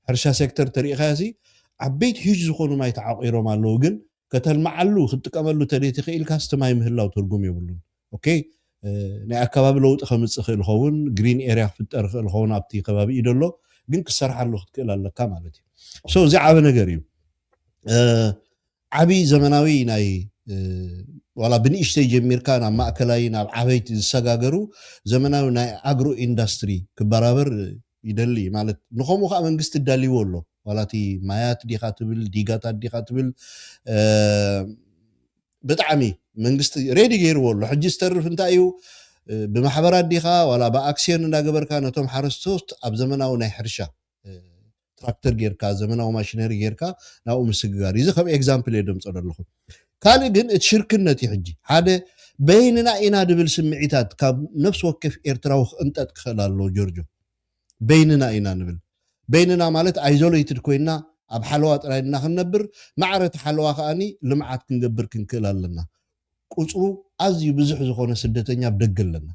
ሕርሻ ሴክተር ተሪኢኻዮ ሲ ዓበይቲ ሂጅ ዝኾኑ ማይ ተዓቑሮም ኣለዉ ግን ከተልምዓሉ ክትጥቀመሉ ተደይትኽኢልካ ስቲ ማይ ምህላው ትርጉም የብሉን። ኦኬ ናይ ኣከባቢ ለውጢ ከምፅእ ክእል ኸውን ግሪን ኤርያ ክፍጠር ክእል ኸውን ኣብቲ ከባቢ እዩ ደሎ ግን ክሰርሓሉ ክትክእል ኣለካ ማለት እዩ። ሶ እዚ ዓበ ነገር እዩ። ዓብይ ዘመናዊ ናይ ዋላ ብንእሽተይ ጀሚርካ ናብ ማእከላይ ናብ ዓበይቲ ዝሰጋገሩ ዘመናዊ ናይ ኣግሮ ኢንዳስትሪ ክበራበር ይደሊ ማለት ንኸምኡ ከዓ መንግስቲ እዳልይዎ ኣሎ ዋላ እቲ ማያት ዲኻ ትብል ዲጋታት ዲኻ ትብል ብጣዕሚ መንግስቲ ሬዲ ገይርዎ ኣሎ ሕጂ ዝተርፍ እንታይ እዩ ብማሕበራት ዲኻ ዋላ ብኣክሲዮን እንዳገበርካ ነቶም ሓረስቶት ኣብ ዘመናዊ ናይ ሕርሻ ትራክተር ጌርካ ዘመናዊ ማሽነሪ ጌርካ ናብኡ ምስግጋር እዚ ከም ኤግዛምፕል እየ ደምፀ ዘለኹ። ካልእ ግን እቲ ሽርክነት እዩ ሕጂ ሓደ በይንና ኢና ድብል ስምዒታት ካብ ነፍሲ ወከፍ ኤርትራዊ ክቕንጠጥ ክኽእል ኣለዎ ጆርጆ። በይንና ኢና ንብል። በይንና ማለት ኣይዞሌትድ ኮይና ኣብ ሓለዋ ጥራይ እና ክንነብር ማዕረ እቲ ሓለዋ ከኣኒ ልምዓት ክንገብር ክንክእል ኣለና። ቁፅሩ ኣዝዩ ብዙሕ ዝኾነ ስደተኛ ኣብ ደገ ኣለና።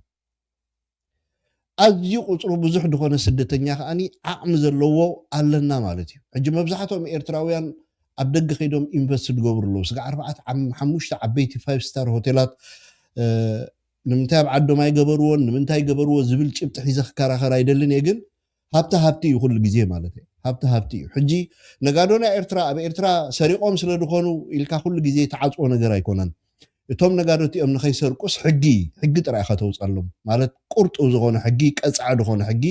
ኣዝዩ ቁፅሩ ብዙሕ ዝኾነ ስደተኛ ከኣኒ ዓቕሚ ዘለዎ ኣለና ማለት እዩ። ሕጂ መብዛሕትኦም ኤርትራውያን ኣብ ደገ ከይዶም ኢንቨስት ዝገብሩ ኣለዉ። ስጋዕ ኣርባዕተ ሓሙሽተ ዓበይቲ ፋይቭ ስታር ሆቴላት ንምንታይ ኣብ ዓዶም ኣይገበርዎን ንምንታይ ገበርዎ ዝብል ጭብጢ ሒዘ ክከራኸር ኣይደልን እየ ግን ሃብቲ ሃብቲ እዩ ኩሉ ግዜ ማለት እዩ። ሃብቲ ሃብቲ እዩ። ሕጂ ነጋዶ ናይ ኤርትራ ኣብ ኤርትራ ሰሪቆም ስለ ዝኾኑ ኢልካ ኩሉ ግዜ ተዓፅዎ ነገር ኣይኮነን። እቶም ነጋዶ እቲኦም ንኸይሰርቁስ ሕጊ ሕጊ ጥራይ ኢኻ ተውፃሎም ማለት ቁርጡ ዝኾነ ሕጊ ቀፃዕ ዝኾነ ሕጊ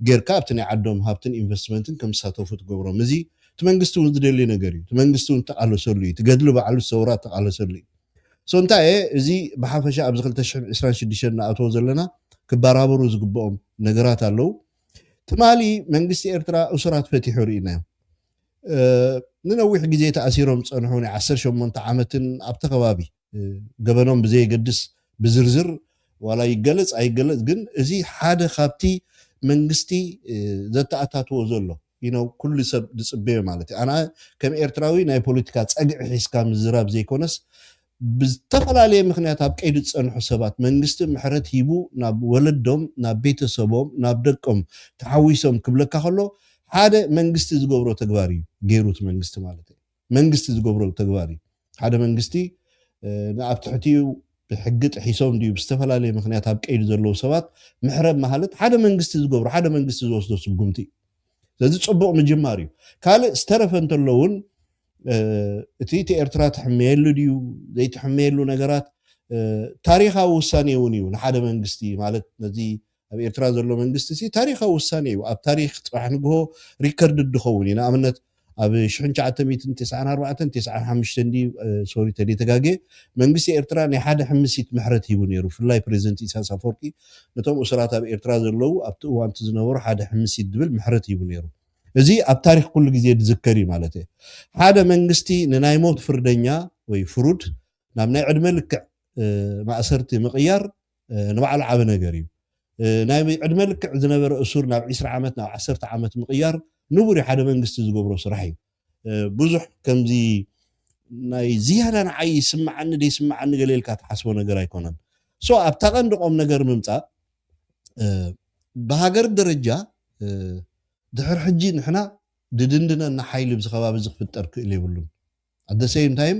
ጌርካ ኣብቲ ናይ ዓዶም ሃብትን ኢንቨስትመንትን ከም ዝሳተፉ ትገብሮም። እዚ እቲ መንግስቲ እውን ዝደልዩ ነገር እዩ። እቲ መንግስቲ እውን ተቃለሰሉ እዩ። ትገድሊ ባዕሉ ሰውራ ተቃለሰሉ እዩ። ሶ እንታይ እየ እዚ ብሓፈሻ ኣብዚ ክልተ ሽሕን ዕስራን ሽዱሽተን ንኣትዎ ዘለና ክበራበሩ ዝግብኦም ነገራት ኣለዉ። ትማሊ መንግስቲ ኤርትራ እሱራት ፈቲሑ ርኢናዮም። ንነዊሕ ግዜ ተኣሲሮም ዝፀንሑ ናይ ዓሰርተ ሸሞንተ ዓመትን ኣብቲ ከባቢ ገበኖም ብዘየገድስ ብዝርዝር ዋላ ይገለፅ ኣይገለፅ ግን እዚ ሓደ ካብቲ መንግስቲ ዘተኣታትዎ ዘሎ you know ኩሉ ሰብ ዝፅበዮ ማለት እዩ። ኣነ ከም ኤርትራዊ ናይ ፖለቲካ ፀግዒ ሒዝካ ምዝራብ ዘይኮነስ ብዝተፈላለየ ምክንያት ኣብ ቀይዲ ዝፀንሑ ሰባት መንግስቲ ምሕረት ሂቡ ናብ ወለዶም ናብ ቤተሰቦም ናብ ደቆም ተሓዊሶም ክብለካ ከሎ ሓደ መንግስቲ ዝገብሮ ተግባር እዩ ገይሩ እቲ መንግስቲ ማለት እዩ። መንግስቲ ዝገብሮ ተግባር እዩ። ሓደ መንግስቲ ንኣብ ትሕቲኡ ብሕጊ ጥሒሶም ድዩ ብዝተፈላለየ ምክንያት ኣብ ቀይዲ ዘለዉ ሰባት ምሕረት ማለት ሓደ መንግስቲ ዝገብሮ ሓደ መንግስቲ ዝወስዶ ስጉምቲ እዩ። ስለዚ ፅቡቕ ምጅማር እዩ። ካልእ ዝተረፈ እንተሎ እውን እቲ እቲ ኤርትራ ትሕመየሉ ድዩ ዘይትሕመየሉ ነገራት ታሪኻዊ ውሳኔ እውን እዩ ንሓደ መንግስቲ ማለት ነዚ ኣብ ኤርትራ ዘሎ መንግስቲ ሲ ታሪኻዊ ውሳኔ እዩ። ኣብ ታሪክ ፅባሕ ንግሆ ሪከርድ ድኸውን እዩ። ንኣብነት ኣብ ሽሕን ትሽዓተ ሚእትን ተስዓን ኣርባዕተን ተስዓን ሓሙሽተን ድዩ ሶሪ ተደይ ተጋጌ መንግስቲ ኤርትራ ናይ ሓደ ሕምሲት ምሕረት ሂቡ ነይሩ። ብፍላይ ፕሬዚደንት ኢሳያስ ኣፈወርቂ ነቶም እሱራት ኣብ ኤርትራ ዘለዉ ኣብቲ እዋንቲ ዝነበሩ ሓደ ሕምሲት ድብል ምሕረት ሂቡ ነይሩ። እዚ ኣብ ታሪክ ኩሉ ግዜ ዝዝከር እዩ ማለት እየ። ሓደ መንግስቲ ንናይ ሞት ፍርደኛ ወይ ፍሩድ ናብ ናይ ዕድመ ልክዕ ማእሰርቲ ምቕያር ንባዕሉ ዓቢ ነገር እዩ። ናይ ዕድመ ልክዕ ዝነበረ እሱር ናብ ዕስራ ዓመት ናብ ዓሰርተ ዓመት ምቕያር ንቡር ሓደ መንግስቲ ዝገብሮ ስራሕ እዩ። ብዙሕ ከምዚ ናይ ዝያዳ ንዓይ ይስምዓኒ ደይስምዓኒ ገለ ኢልካ ትሓስቦ ነገር ኣይኮነን። ሶ ኣብታ ቀንዲ ቆም ነገር ምምፃእ ብሃገር ደረጃ ድሕር ሕጂ ንሕና ድድንድነና ሓይሊ ብዚ ከባቢ እዚ ክፍጠር ክእል የብሉን። ኣደ ሴም ታይም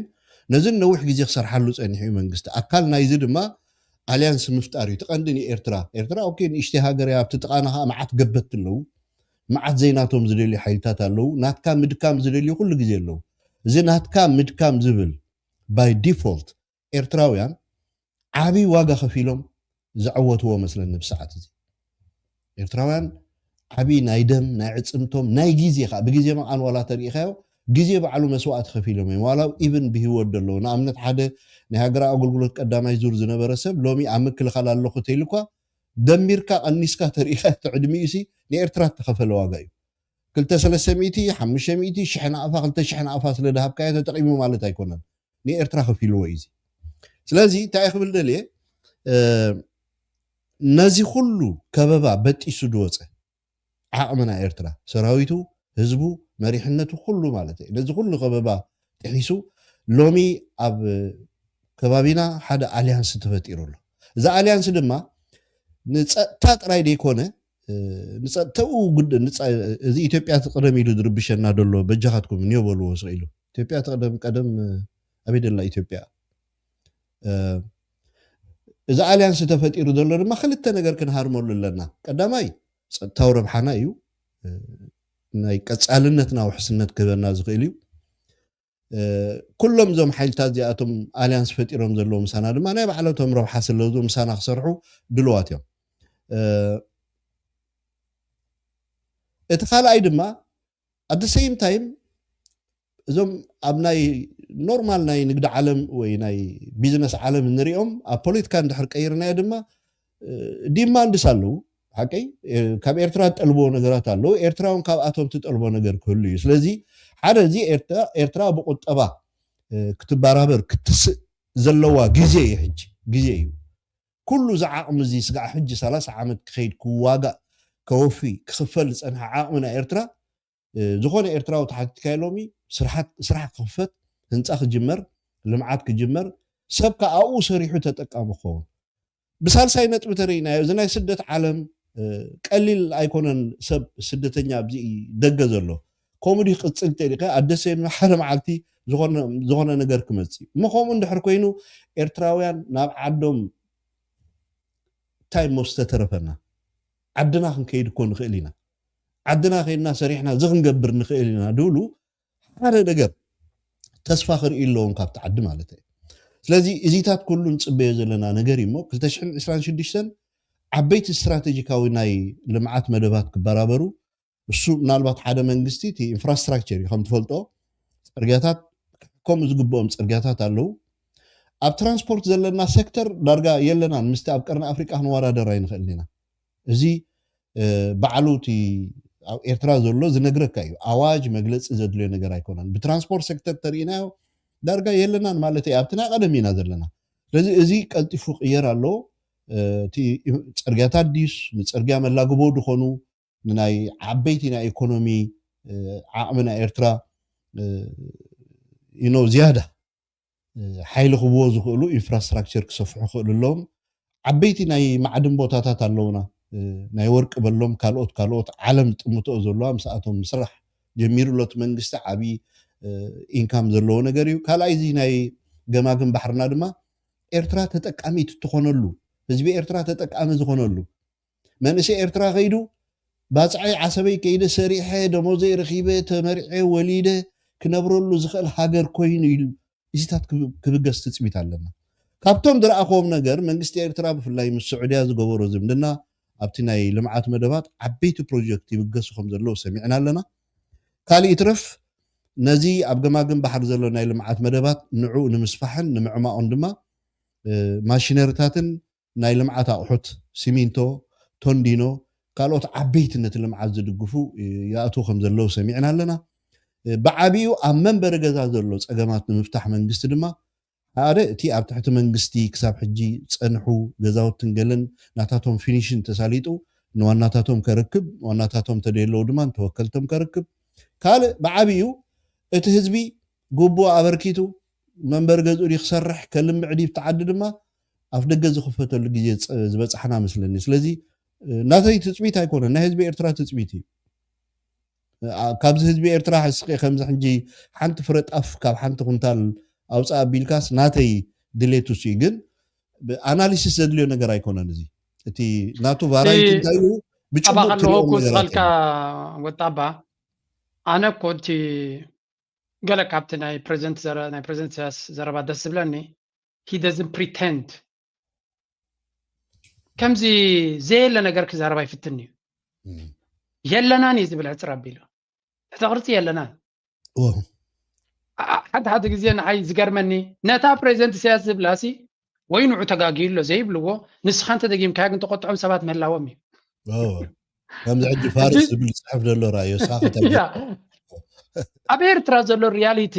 ነዚ ነዊሕ ግዜ ክሰርሓሉ ፀኒሑ እዩ መንግስቲ። ኣካል ናይዚ ድማ ኣልያንስ ምፍጣር እዩ። ትቐንዲ ንኤርትራ ኤርትራ ኦኬ ንእሽተይ ሃገር እያ። ኣብቲ ጥቓና ከዓ መዓት ገበትቲ ኣለዉ። መዓት ዘይናቶም ዝደልዩ ሓይልታት ኣለዉ። ናትካ ምድካም ዝደልዩ ኩሉ ግዜ ኣለዉ። እዚ ናትካ ምድካም ዝብል ባይ ዲፎልት ኤርትራውያን ዓብዪ ዋጋ ከፊሎም ዘዐወትዎ መስለኒ ብሰዓት እዚ ኤርትራውያን ዓብዪ ናይ ደም ናይ ዕፅምቶም ናይ ግዜ ከዓ ብግዜ መቓን ዋላ ተሪኢኻዮ ግዜ ባዕሉ መስዋእቲ ከፊሎም እዮም ዋላ ኢቭን ብሂወት ደለዉ ንኣብነት ሓደ ናይ ሃገራዊ ኣገልግሎት ቀዳማይ ዙር ዝነበረ ሰብ ሎሚ ኣብ ምክልኻል ኣለኹ ተይሉ እኳ ደሚርካ ቀኒስካ ተሪኢኻ እቲ ዕድሚኡ ሲ ንኤርትራ እተኸፈለ ዋጋ እዩ ክልተ ሰለስተ ሚእቲ ሓሙሽተ ሚእቲ ሽሕ ናቕፋ ክልተ ሽሕ ናቕፋ ስለ ድሃብካዮ ተጠቒሙ ማለት ኣይኮነን ንኤርትራ ከፊልዎ እዩ እዚ ስለዚ እንታይ ክብል ደልየ ነዚ ኩሉ ከበባ በጢሱ ዝወፀ ዓቕሚ ናይ ኤርትራ ሰራዊቱ ህዝቡ መሪሕነቱ ኩሉ ማለት እዩ ነዚ ኩሉ ከበባ ጥሒሱ ሎሚ ኣብ ከባቢና ሓደ ኣልያንስ ተፈጢሩ ኣሎ። እዚ ኣልያንስ ድማ ንፀጥታ ጥራይ ዘይኮነ ንፀጥተኡ እዚ ኢትዮጵያ ትቅደም ኢሉ ዝርብሸና ዘሎ በጃኻትኩም እኒዮ በልዎ ስቕ ኢሉ ኢትዮጵያ ትቅደም ቀደም ኣበይ ደላ ኢትዮጵያ እዚ ኣልያንስ ተፈጢሩ ዘሎ ድማ ክልተ ነገር ክንሃርመሉ ኣለና። ቀዳማይ ፀጥታዊ ረብሓና እዩ። ናይ ቀፃልነትና ውሕስነት ክህበና ዝኽእል እዩ። ኩሎም እዞም ሓይልታት እዚኣቶም ኣልያንስ ፈጢሮም ዘለዉ ምሳና ድማ ናይ ባዕለቶም ረብሓ ስለዝው ምሳና ክሰርሑ ድልዋት እዮም። እቲ ካልኣይ ድማ ኣደ ሰይም ታይም እዞም ኣብ ናይ ኖርማል ናይ ንግዲ ዓለም ወይ ናይ ቢዝነስ ዓለም እንሪኦም ኣብ ፖለቲካ እንድሕር ቀይርናዮ ድማ ዲማንድስ ኣለዉ። ሓቀይ ካብ ኤርትራ ትጠልብዎ ነገራት ኣለዉ። ኤርትራ እውን ካብኣቶም ትጠልቦ ነገር ክህሉ እዩ። ስለዚ ሓደ እዚ ኤርትራ ብቁጠባ ክትበራበር ክትስእ ዘለዋ ግዜ እዩ። ሕጂ ግዜ እዩ። ኩሉ እዚ ዓቕሚ እዚ ስጋዕ ሕጂ ሰላሳ ዓመት ክኸይድ ክዋጋእ ከወፊ ክኽፈል ዝፀንሐ ዓቕሚ ናይ ኤርትራ ዝኾነ ኤርትራዊ ተሓቲትካዮ ሎሚ ስራሕ ክኽፈት ህንፃ ክጅመር ልምዓት ክጅመር ሰብ ከዓ ኣብኡ ሰሪሑ ተጠቃሚ ክኸውን ብሳልሳይ ነጥቢ ተረኢናዮ እዚ ናይ ስደት ዓለም ቀሊል ኣይኮነን። ሰብ ስደተኛ ኣብዚ ደገ ዘሎ ከምኡ ድዩ ክቅፅል ተሊካ ኣደሰ ሓደ መዓልቲ ዝኾነ ነገር ክመፅእ እሞ ከምኡ እንድሕር ኮይኑ ኤርትራውያን ናብ ዓዶም እንታይ ሞ ዝተተረፈና ዓድና ክንከይድ እኮ ንኽእል ኢና። ዓድና ከይድና ሰሪሕና እዚ ክንገብር ንኽእል ኢና ድብሉ ሓደ ነገር ተስፋ ክርኢ ኣለዎም ካብቲ ዓዲ ማለት እዩ። ስለዚ እዚታት ኩሉ ንፅበዮ ዘለና ነገር እዩ እሞ ክልተ ሽሕን ዕስራን ሽዱሽተን ዓበይቲ ስትራቴጂካዊ ናይ ልምዓት መደባት ክበራበሩ እሱ ምናልባት ሓደ መንግስቲ እቲ ኢንፍራስትራክቸር እዩ ከም ትፈልጦ ፅርግያታት ከምኡ ዝግብኦም ፅርግያታት ኣለዉ። ኣብ ትራንስፖርት ዘለና ሴክተር ዳርጋ የለናን ምስቲ ኣብ ቀርኒ ኣፍሪቃ ክንወዳደር ኣይንኽእልን ኢና። እዚ ባዕሉ እቲ ኣብ ኤርትራ ዘሎ ዝነግረካ እዩ። ኣዋጅ መግለፂ ዘድልዮ ነገር ኣይኮነን። ብትራንስፖርት ሴክተር ተርኢናዮ ዳርጋ የለናን ማለት እዩ። ኣብቲ ናይ ቀደም ኢና ዘለና። ስለዚ እዚ ቀልጢፉ ቅየር ኣለዎ። እቲ ፅርግያታት ድዩስ ንፅርግያ መላግቦ ዝኾኑ ንናይ ዓበይቲ ናይ ኢኮኖሚ ዓቕሚ ናይ ኤርትራ ዩ ኖ ዝያዳ ሓይሊ ክብዎ ዝኽእሉ ኢንፍራስትራክቸር ክሰፍሑ ክኽእሉ ኣለዎም። ዓበይቲ ናይ ማዕድን ቦታታት ኣለውና። ናይ ወርቂ በሎም ካልኦት ካልኦት ዓለም ጥምትኦ ዘለዋ ምስኣቶም ምስራሕ ጀሚሩ ኣሎ። እቲ መንግስቲ ዓብዪ ኢንካም ዘለዎ ነገር እዩ። ካልኣይ እዚ ናይ ገማግም ባሕርና ድማ ኤርትራ ተጠቃሚት እትኾነሉ ህዝቢ ኤርትራ ተጠቃሚ ዝኾነሉ መንእሰይ ኤርትራ ከይዱ ባፅዓይ ዓሰበይ ከይደ ሰሪሐ ደሞዘይ ረኺበ ተመሪዐ ወሊደ ክነብረሉ ዝኽእል ሃገር ኮይኑ ኢሉ እዚታት ክብገስ ትፅቢት ኣለና። ካብቶም ዝረኣኽዎም ነገር መንግስቲ ኤርትራ ብፍላይ ምስ ስዑድያ ዝገበሮ ዝምድና ኣብቲ ናይ ልምዓት መደባት ዓበይቲ ፕሮጀክት ይብገሱ ከም ዘለዉ ሰሚዕና ኣለና። ካልእ ይትረፍ ነዚ ኣብ ገማግም ባሕሪ ዘሎ ናይ ልምዓት መደባት ንዕኡ ንምስፋሕን ንምዕማቑን ድማ ማሽነሪታትን ናይ ልምዓት ኣቑሑት ሲሚንቶ፣ ቶንዲኖ፣ ካልኦት ዓበይቲ ነቲ ልምዓት ዝድግፉ ይኣትዉ ከም ዘለዉ ሰሚዕና ኣለና። ብዓብኡ ኣብ መንበሪ ገዛ ዘሎ ፀገማት ንምፍታሕ መንግስቲ ድማ ሓደ እቲ ኣብ ትሕቲ መንግስቲ ክሳብ ሕጂ ዝፀንሑ ገዛውትን ገለን ናታቶም ፊኒሽን ተሳሊጡ ንዋናታቶም ከረክብ ዋናታቶም ተደየለዉ ድማ ንተወከልቶም ከረክብ ካልእ ብዓብኡ እቲ ህዝቢ ግቡእ ኣበርኪቱ መንበሪ ገዝኡ ድዩ ክሰርሕ ከልምዕ ድዩ ብቲ ዓዲ ድማ ኣፍ ደገ ዝኽፈተሉ ግዜ ዝበፃሕና መስለኒ። ስለዚ ናተይ ትፅቢት ኣይኮነን፣ ናይ ህዝቢ ኤርትራ ትፅቢት እዩ። ካብዚ ህዝቢ ኤርትራ ስቂ ከምዚ ሕጂ ሓንቲ ፍረ ጣፍ ካብ ሓንቲ ኩንታል ኣውፅእ ኣቢልካስ ናተይ ድሌት እሱ እዩ። ግን ኣናሊሲስ ዘድልዮ ነገር ኣይኮነን። እዚ እቲ ናቱ ቫራይቲ እንታይ እዩ ብጭቡጥ ትሪኦ ነገር ክወስኸልካ ወጣባ ኣነ እኮ እቲ ገለ ካብቲ ናይ ፕሬዚደንት ናይ ፕሬዚደንት ኢሳያስ ዘረባ ደስ ዝብለኒ he doesn't pretend ከምዚ ዘየለ ነገር ክዛረብ ኣይፍትን እዩ። የለናን እዩ ዝብል ሕፅር ኣቢሉ እቲ ቅርፂ የለናን። ሓደ ሓደ ግዜ ንዓይ ዝገርመኒ ነታ ፕሬዚደንት ኢሳያስ ዝብላሲ ወይ ንዑ ተጋጊዩ ኣሎ ዘይብልዎ ንስኻ እንተ ደጊምካያ ግን ተቆጥዖም ሰባት ምህላዎም እዩ። ከምዚ ሕጂ ፋርስ ዝብል ዝፅሕፍ ዘሎ ራእዮ ሳኸ ኣብ ኤርትራ ዘሎ ሪያሊቲ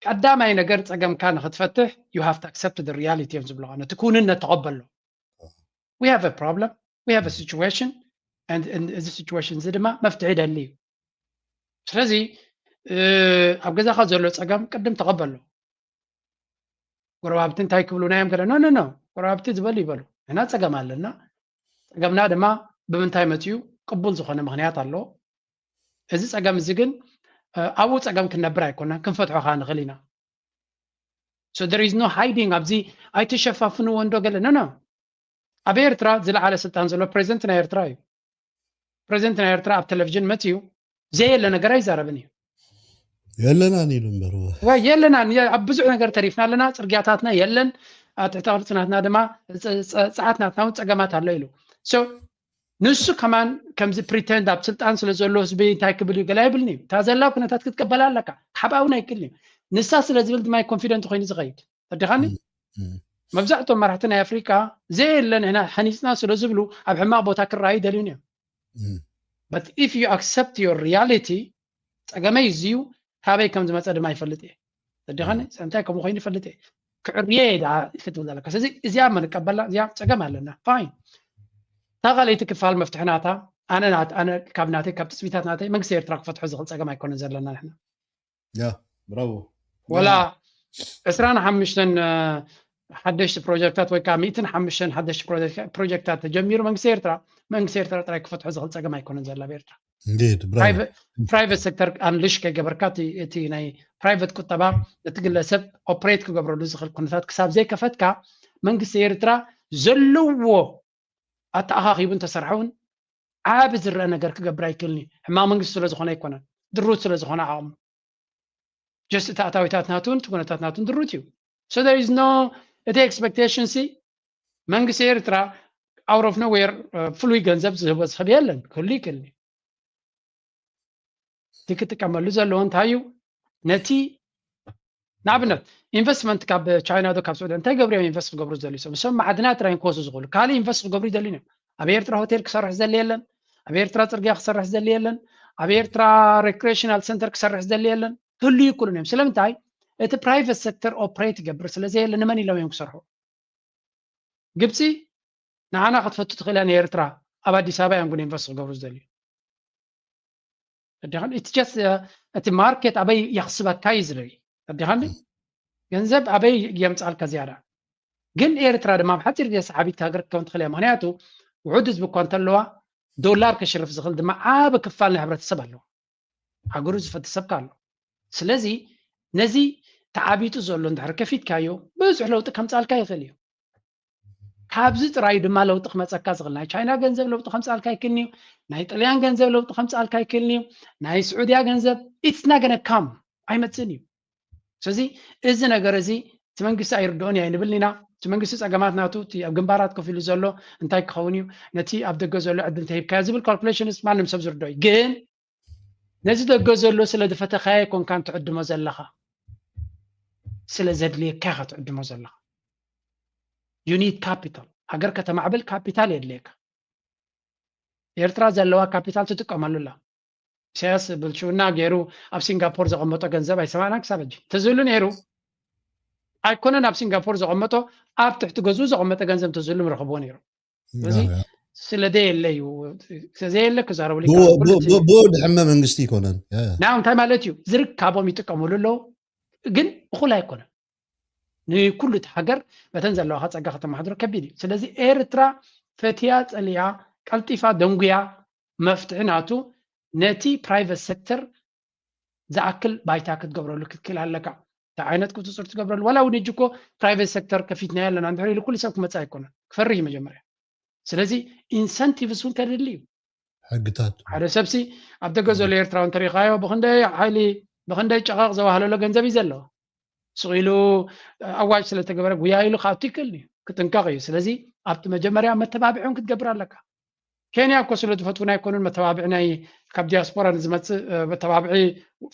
ቀዳማይ ነገር ፀገምካ ንክትፈትሕ you have to accept the reality እዮም ዝብልኻ ነቲ ክውንነት ተቐበሎ። We have a problem, we have a situation, እዚ situation እዚ ድማ መፍትሒ ይደሊ እዩ። ስለዚ ኣብ ገዛኻ ዘሎ ፀገም ቅድም ተቐበሎ። ጎረባብቲ እንታይ ክብሉና እዮም ገለ? ኖ ኖ ኖ፣ ጎረባብቲ ዝበሉ ይበሉ፣ ንሕና ጸገም ኣለና። ጸገምና ድማ ብምንታይ መጺኡ? ቅቡል ዝኾነ ምኽንያት ኣሎ። እዚ ጸገም እዚ ግን ኣብኡ ጸገም ክንነብር ኣይኮነን፣ ክንፈትሖ ከዓ ንኽእል ኢና። So there is no hiding ኣብዚ። ኣይትሸፋፍንዎ እንዶ ገለ? ኖ ኖ። ኣብ ኤርትራ ዝለዓለ ስልጣን ዘሎ ፕሬዚደንት ናይ ኤርትራ እዩ። ፕሬዚደንት ናይ ኤርትራ ኣብ ቴሌቪዥን መፅዩ ዘየለ ነገር ኣይዛረብን እዩ። የለናን ኢሉ እምበር ወይ የለናን። ኣብ ብዙሕ ነገር ተሪፍና ኣለና። ፅርግያታትና የለን፣ ትሕተ ቅርፅናትና ድማ ፀዓትናትና እውን ፀገማት ኣሎ ኢሉ። ንሱ ከማን ከምዚ ፕሪቴንድ ኣብ ስልጣን ስለ ዘሎ ህዝቢ እንታይ ክብል እዩ ገለ ኣይብልን እዩ። እታ ዘላ ኩነታት ክትቀበላ ኣለካ፣ ክሓብኣ እውን ኣይክእልን እዩ። ንሳ ስለ ዝብል ድማ ኮንፊደንት ኮይኑ ዝኸይድ። ተዲኻኒ? መብዛሕቶም መራሕቲ ናይ ኣፍሪቃ ዘየለ ንሕና ሓኒፅና ስለ ዝብሉ ኣብ ሕማቕ ቦታ ክረኣዩ ይደልዩን እዮም። But if you accept your reality፣ ጸገመይ እዚዩ፣ ካበይ ከም ዝመጸ ድማ ይፈልጥ እየ። ተዲኻኒ? እንታይ ከምኡ ኮይኑ ይፈልጥ እየ። ክዕርየ እየ ደኣ ክትብል ዘለካ። ስለዚ እዚኣ መን ቀበላ፣ እዚኣ ጸገም ኣለና። ፋይን። እታ ካልኣይቲ ክፋል መፍትሒ ናታ ኣነ ናት ኣነ ካብ ናተይ ካብ ትጽቢታት ናተይ መንግስቲ ኤርትራ ክፈትሖ ዝኽእል ጸገም ኣይኮነን ዘለና ንሕና። ያ ብራቮ። ወላ ዕስራን ሓሙሽተን ሓደሽቲ ፕሮጀክታት ወይ ከዓ ሚእትን ሓሙሽተን ሓደሽቲ ፕሮጀክታት ተጀሚሩ መንግስቲ ኤርትራ መንግስቲ ኤርትራ ጥራይ ክፈትሖ ዝኽእል ጸገም ኣይኮነን ዘላ ኣብ ኤርትራ። Indeed፣ ብራቮ። ፕራይቨት ሴክተር ኣንሊሽ ከይገበርካ እቲ ናይ ፕራይቨት ቁጠባ እቲ ግለሰብ ኦፕሬት ክገብረሉ ዝኽእል ኩነታት ክሳብ ዘይከፈትካ መንግስቲ ኤርትራ ዘለዎ ኣተኣኻኺቡ እንተሰርሐ እውን ዓቢ ዝረአ ነገር ክገብር ኣይክእልን እዩ። ሕማቕ መንግስቲ ስለ ዝኾነ ኣይኮነን፣ ድሩት ስለ ዝኾነ ዓቕሙ። ጀስት እቲ ኣታዊታት ናቱን እቲ ኩነታት ናቱን ድሩት እዩ። So there is no እቲ ኤክስፔክቴሽን ሲ መንግስቲ ኤርትራ out of nowhere ፍሉይ ገንዘብ ዝህቦ ዝኽእል የለን፣ ክህሉ ይክእል እዩ። እቲ ክጥቀመሉ ዘለዎ እንታይ እዩ? ነቲ ንኣብነት ኢንቨስትመንት ካብ ቻይና ዶ ካብ ስዑዲ እንታይ ገብሩ እዮም ኢንቨስት ክገብሩ ዝደልዩ? እሶም እሶም ማዕድናት ጥራይ ክወስዱ ዝኽእሉ ካልእ ኢንቨስት ክገብሩ ይደልዩ እዮም። ኣብ ኤርትራ ሆቴል ክሰርሕ ዝደሊ የለን። ኣብ ኤርትራ ጽርግያ ክሰርሕ ዝደሊ የለን። ኣብ ኤርትራ ሬክሬሽናል ሰንተር ክሰርሕ ዝደሊ የለን። ክህሉ ይክእሉን እዮም። ስለምንታይ? እቲ ፕራይቨት ሴክተር ኦፕሬት ይገብር ስለ ዘየለ ንመን ኢሎም እዮም ክሰርሑ? ግብፂ ንዓና ክትፈቱ ትኽእል እያ ንኤርትራ ኣብ ኣዲስ ኣበባ እዮም ግን ኢንቨስት ክገብሩ ዝደልዩ። ተዲኻን እቲ ጀስት እቲ ማርኬት ኣበይ የኽስበካ እዩ ዝርኢ። ተዲኻን ገንዘብ ኣበይ የምፃልካ ዝያዳ። ግን ኤርትራ ድማ ኣብ ሓፂር ግዜ ሰዓቢት ሃገር ክትከውን ትኽእል እያ። ምክንያቱ ውሑድ ህዝቢ እኳ እንተለዋ ዶላር ከሽርፍ ዝኽእል ድማ ዓቢ ክፋል ናይ ሕብረተሰብ ኣለዋ። ሃገሩ ዝፈቲ ሰብካ ኣሎ። ስለዚ ነዚ ተዓቢጡ ዘሎ እንድሕር ከፊትካዮ ብዙሕ ለውጢ ከምፃልካ ይኽእል እዩ። ካብዚ ጥራይ ድማ ለውጢ ክመፀካ ዝኽእል ናይ ቻይና ገንዘብ ለውጢ ከምፃልካ ይክእልን እዩ። ናይ ጥልያን ገንዘብ ለውጢ ከምፃልካ ይክእልን እዩ። ናይ ስዑድያ ገንዘብ it's not gonna come ኣይመፅእን እዩ። ስለዚ እዚ ነገር እዚ እቲ መንግስቲ ኣይርድኦን እዩ ኣይንብልን ኢና። እቲ መንግስቲ ፀገማት ናቱ እቲ ኣብ ግንባራት ኮፍ ኢሉ ዘሎ እንታይ ክኸውን እዩ ነቲ ኣብ ደገ ዘሎ ዕድል እንተሂብካዮ ዝብል ካልኩሌሽንስ ማንም ሰብ ዝርድኦ እዩ። ግን ነዚ ደገ ዘሎ ስለ ዝፈተኻዮ ኣይኮንካን ትዕድሞ ዘለኻ፣ ስለ ዘድልየካ ኢኻ ትዕድሞ ዘለኻ። You need capital። ሃገር ከተማዕብል ካፒታል የድልየካ። ኤርትራ ዘለዋ ካፒታል ትጥቀመሉ ኣላ። ኢሳያስ ብልሽውና ገይሩ ኣብ ሲንጋፖር ዘቐመጦ ገንዘብ ኣይሰማዕናን ክሳብ ሕጂ። እንተዝህሉ ነይሩ ኣይኮነን ኣብ ሲንጋፖር ዘቐመጦ ኣብ ትሕቲ ገዝኡ ዘቐመጠ ገንዘብ እንተዝህሉ ምረኸብዎ ነይሩ። እዚ ስለ ዘየለ እዩ። ስለ ዘየለ ክዛረበሉ ይከኣል። ኩሉ እቲ ብኡ ድሕመ መንግስቲ ይኮነን። ናው እንታይ ማለት እዩ? ዝርካቦም ይጥቀምሉ ኣለዉ፣ ግን እኹል ኣይኮነን። ንኩሉ እቲ ሃገር በተን ዘለዋካ ጸጋ ከተማሓድሮ ከቢድ እዩ። ስለዚ ኤርትራ ፈትያ ጸሊያ ቀልጢፋ ደንጉያ መፍትሒ ናቱ ነቲ ፕራይቨት ሴክተር ዝኣክል ባይታ ክትገብረሉ ክትክእል ኣለካ። እንታይ ዓይነት ቁፅፅር ትገብረሉ? ዋላ እውን ሕጂ እኮ ፕራይቬት ሴክተር ከፊትና ኣለና እንድሕር ኢሉ ኩሉ ሰብ ክመፅእ ኣይኮነን፣ ክፈርህ እዩ መጀመርያ። ስለዚ ኢንሰንቲቭስ እውን ከድሊ እዩ። ሕግታት ሓደ ሰብሲ ኣብ ደገ ዘሎ ኤርትራዊ እንተሪኻዮ ብክንደይ ሓይሊ ብክንደይ ጨቐቕ ዘዋህለሎ ገንዘብ እዩ ዘለዎ። ስቕ ኢሉ ኣዋጅ ስለተገበረ ጉያ ኢሉ ክኣቱ ይክእል እዩ፣ ክጥንቀቕ እዩ። ስለዚ ኣብቲ መጀመርያ መተባብዒ እውን ክትገብር ኣለካ። ኬንያ እኮ ስለ ዝፈትውና ኣይኮኑን መተባብዒ ናይ ካብ ዲያስፖራ ንዝመፅእ መተባብዒ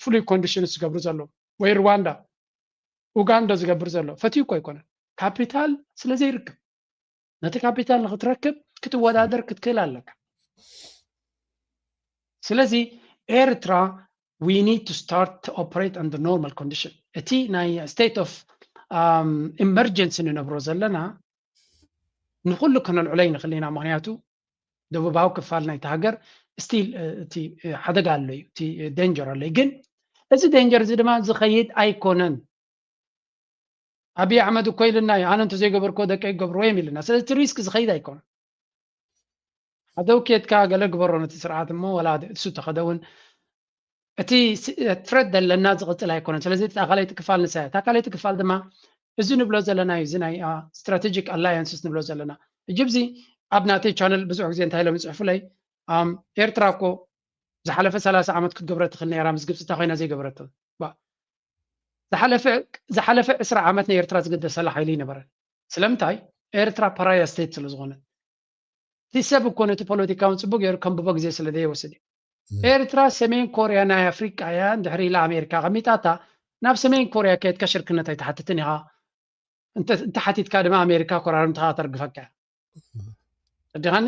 ፍሉይ ኮንዲሽን ዝገብሩ ዘለዉ ወይ ሩዋንዳ ኡጋንዳ ዝገብር ዘሎ ፈትዩ እኮ ኣይኮነን። ካፒታል ስለ ዘይርክብ ነቲ ካፒታል ንክትረክብ ክትወዳደር ክትክእል ኣለካ። ስለዚ ኤርትራ we need to start to operate under normal condition። እቲ ናይ state of emergency ንነብሮ ዘለና ንኩሉ ከነልዕሎ ይንክእል ኢና። ምክንያቱ ደቡባዊ ክፋል ናይቲ ሃገር ስቲል እቲ ሓደጋ ኣሎ እዩ፣ እቲ ዴንጀር ኣሎ እዩ። ግን እዚ ዴንጀር እዚ ድማ ዝኸይድ ኣይኮነን። ኣብይ ኣሕመድ እኮ ኢልና እዩ፣ ኣነ እንተዘይገበርኮ ደቀይ ክገብርዎ እዮም ኢልና። ስለዚ እቲ ሪስክ ዝኸይድ ኣይኮነን። ሓደ ውኬትካ ገለ ግበሮ ነቲ ስርዓት እሞ፣ ዋላ እሱ ተኸደ እውን እቲ ስ- ትረት ዘለና ዝቕጽል ኣይኮነን። ስለዚ እታ ካልኣይቲ ክፋል ንሳ እያ። እታ ካልኣይቲ ክፋል ድማ እዚ ንብሎ ዘለና እዩ፣ እዚ ናይ ስትራቴጂክ ኣላያንስስ ንብሎ ዘለና። ሕጂ ኣብዚ ኣብ ናተይ ቻነል ብዙሕ ግዜ እንታይ ኢሎም ይፅሕፉለይ? ኣም፣ ኤርትራ እኮ ዝሓለፈ ሰላሳ ዓመት ክትገብረ ትኽእል ነይራ፣ ምስ ግብፂ እታ ኮይና ዘይገበረቶ። ባ- ዝሓለፈ ዝሓለፈ ዕስራ ዓመት ናይ ኤርትራ ዝገደሰላ ሓይሊ ይነበረ። ስለምንታይ? ኤርትራ ፓራያ ስቴት ስለ ዝኾነት። እቲ ሰብ እኮ ነቲ ፖለቲካውን ጽቡቅ ገይሩ ከንብቦ ግዜ ስለ ዘይወስድ እዩ። ኤርትራ ሰሜን ኮርያ ናይ ኣፍሪቃ እያ፣ እንድሕሪ ኢላ ኣሜሪካ ኣቐሚጣታ፣ ናብ ሰሜን ኮርያ ከየድካ ሽርክነት ኣይትሓትትን ኢኻ። እንተ እንተ ሓቲትካ ድማ ኣሜሪካ ኮራርምትኻ ተርግፈካ እያ። ተረዲኻኒ?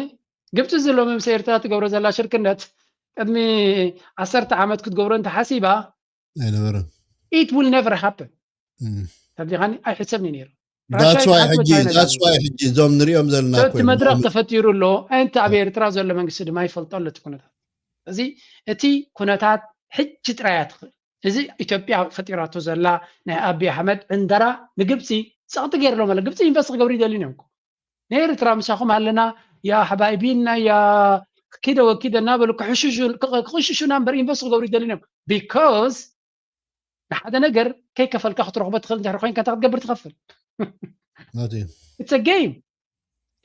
ግብፂ ዘሎ ምስ ኤርትራ ትገብሮ ዘላ ሽርክነት ቅድሚ ዓሰርተ ዓመት ክትገብሮ እንተሓሲባ ኣይነበረን። it will never happen። እም። ተረዲኻኒ? ኣይሕሰብን እዩ ነይሩ። That's why ራሻ ሕጂ ቻይና that's why ሕጂ እዞም ንሪኦም ዘለና እኮ እቲ እዮም። መድረኽ ተፈጢሩ ኣሎ። ኣንተ ኣብ ኤርትራ ዘሎ መንግስቲ ድማ ይፈልጦ ኣሎ እቲ ኩነታት። እዚ እቲ ኩነታት ሕጂ ጥራይ እያ ትኽእል። እዚ ኢትዮጵያ ፈጢራቶ ዘላ ናይ ኣቢ ኣሕመድ ዕንደራ ንግብፂ ጸቕጢ ገይርሎም ኣለ። ግብፂ ኢንቨስት ክገብሩ ይደልዩ እዮም። ንኤርትራ ምሳኹም ኣለና፣ ያ ሓባይቢ እና ያ ኪደ ወኪደ እናበሉ ክሕሽሹ ክቕሽሹና እምበር ኢንቨስት ክገብሩ ይደልዩ እዮም። ቢኮዝ ንሓደ ነገር ከይከፈልካ ክትረኽቦ ትኽእል እንድሕር ኮይንካ እንታይ ክትገብር ትኸፍል? ማለት እዩ። It's a game።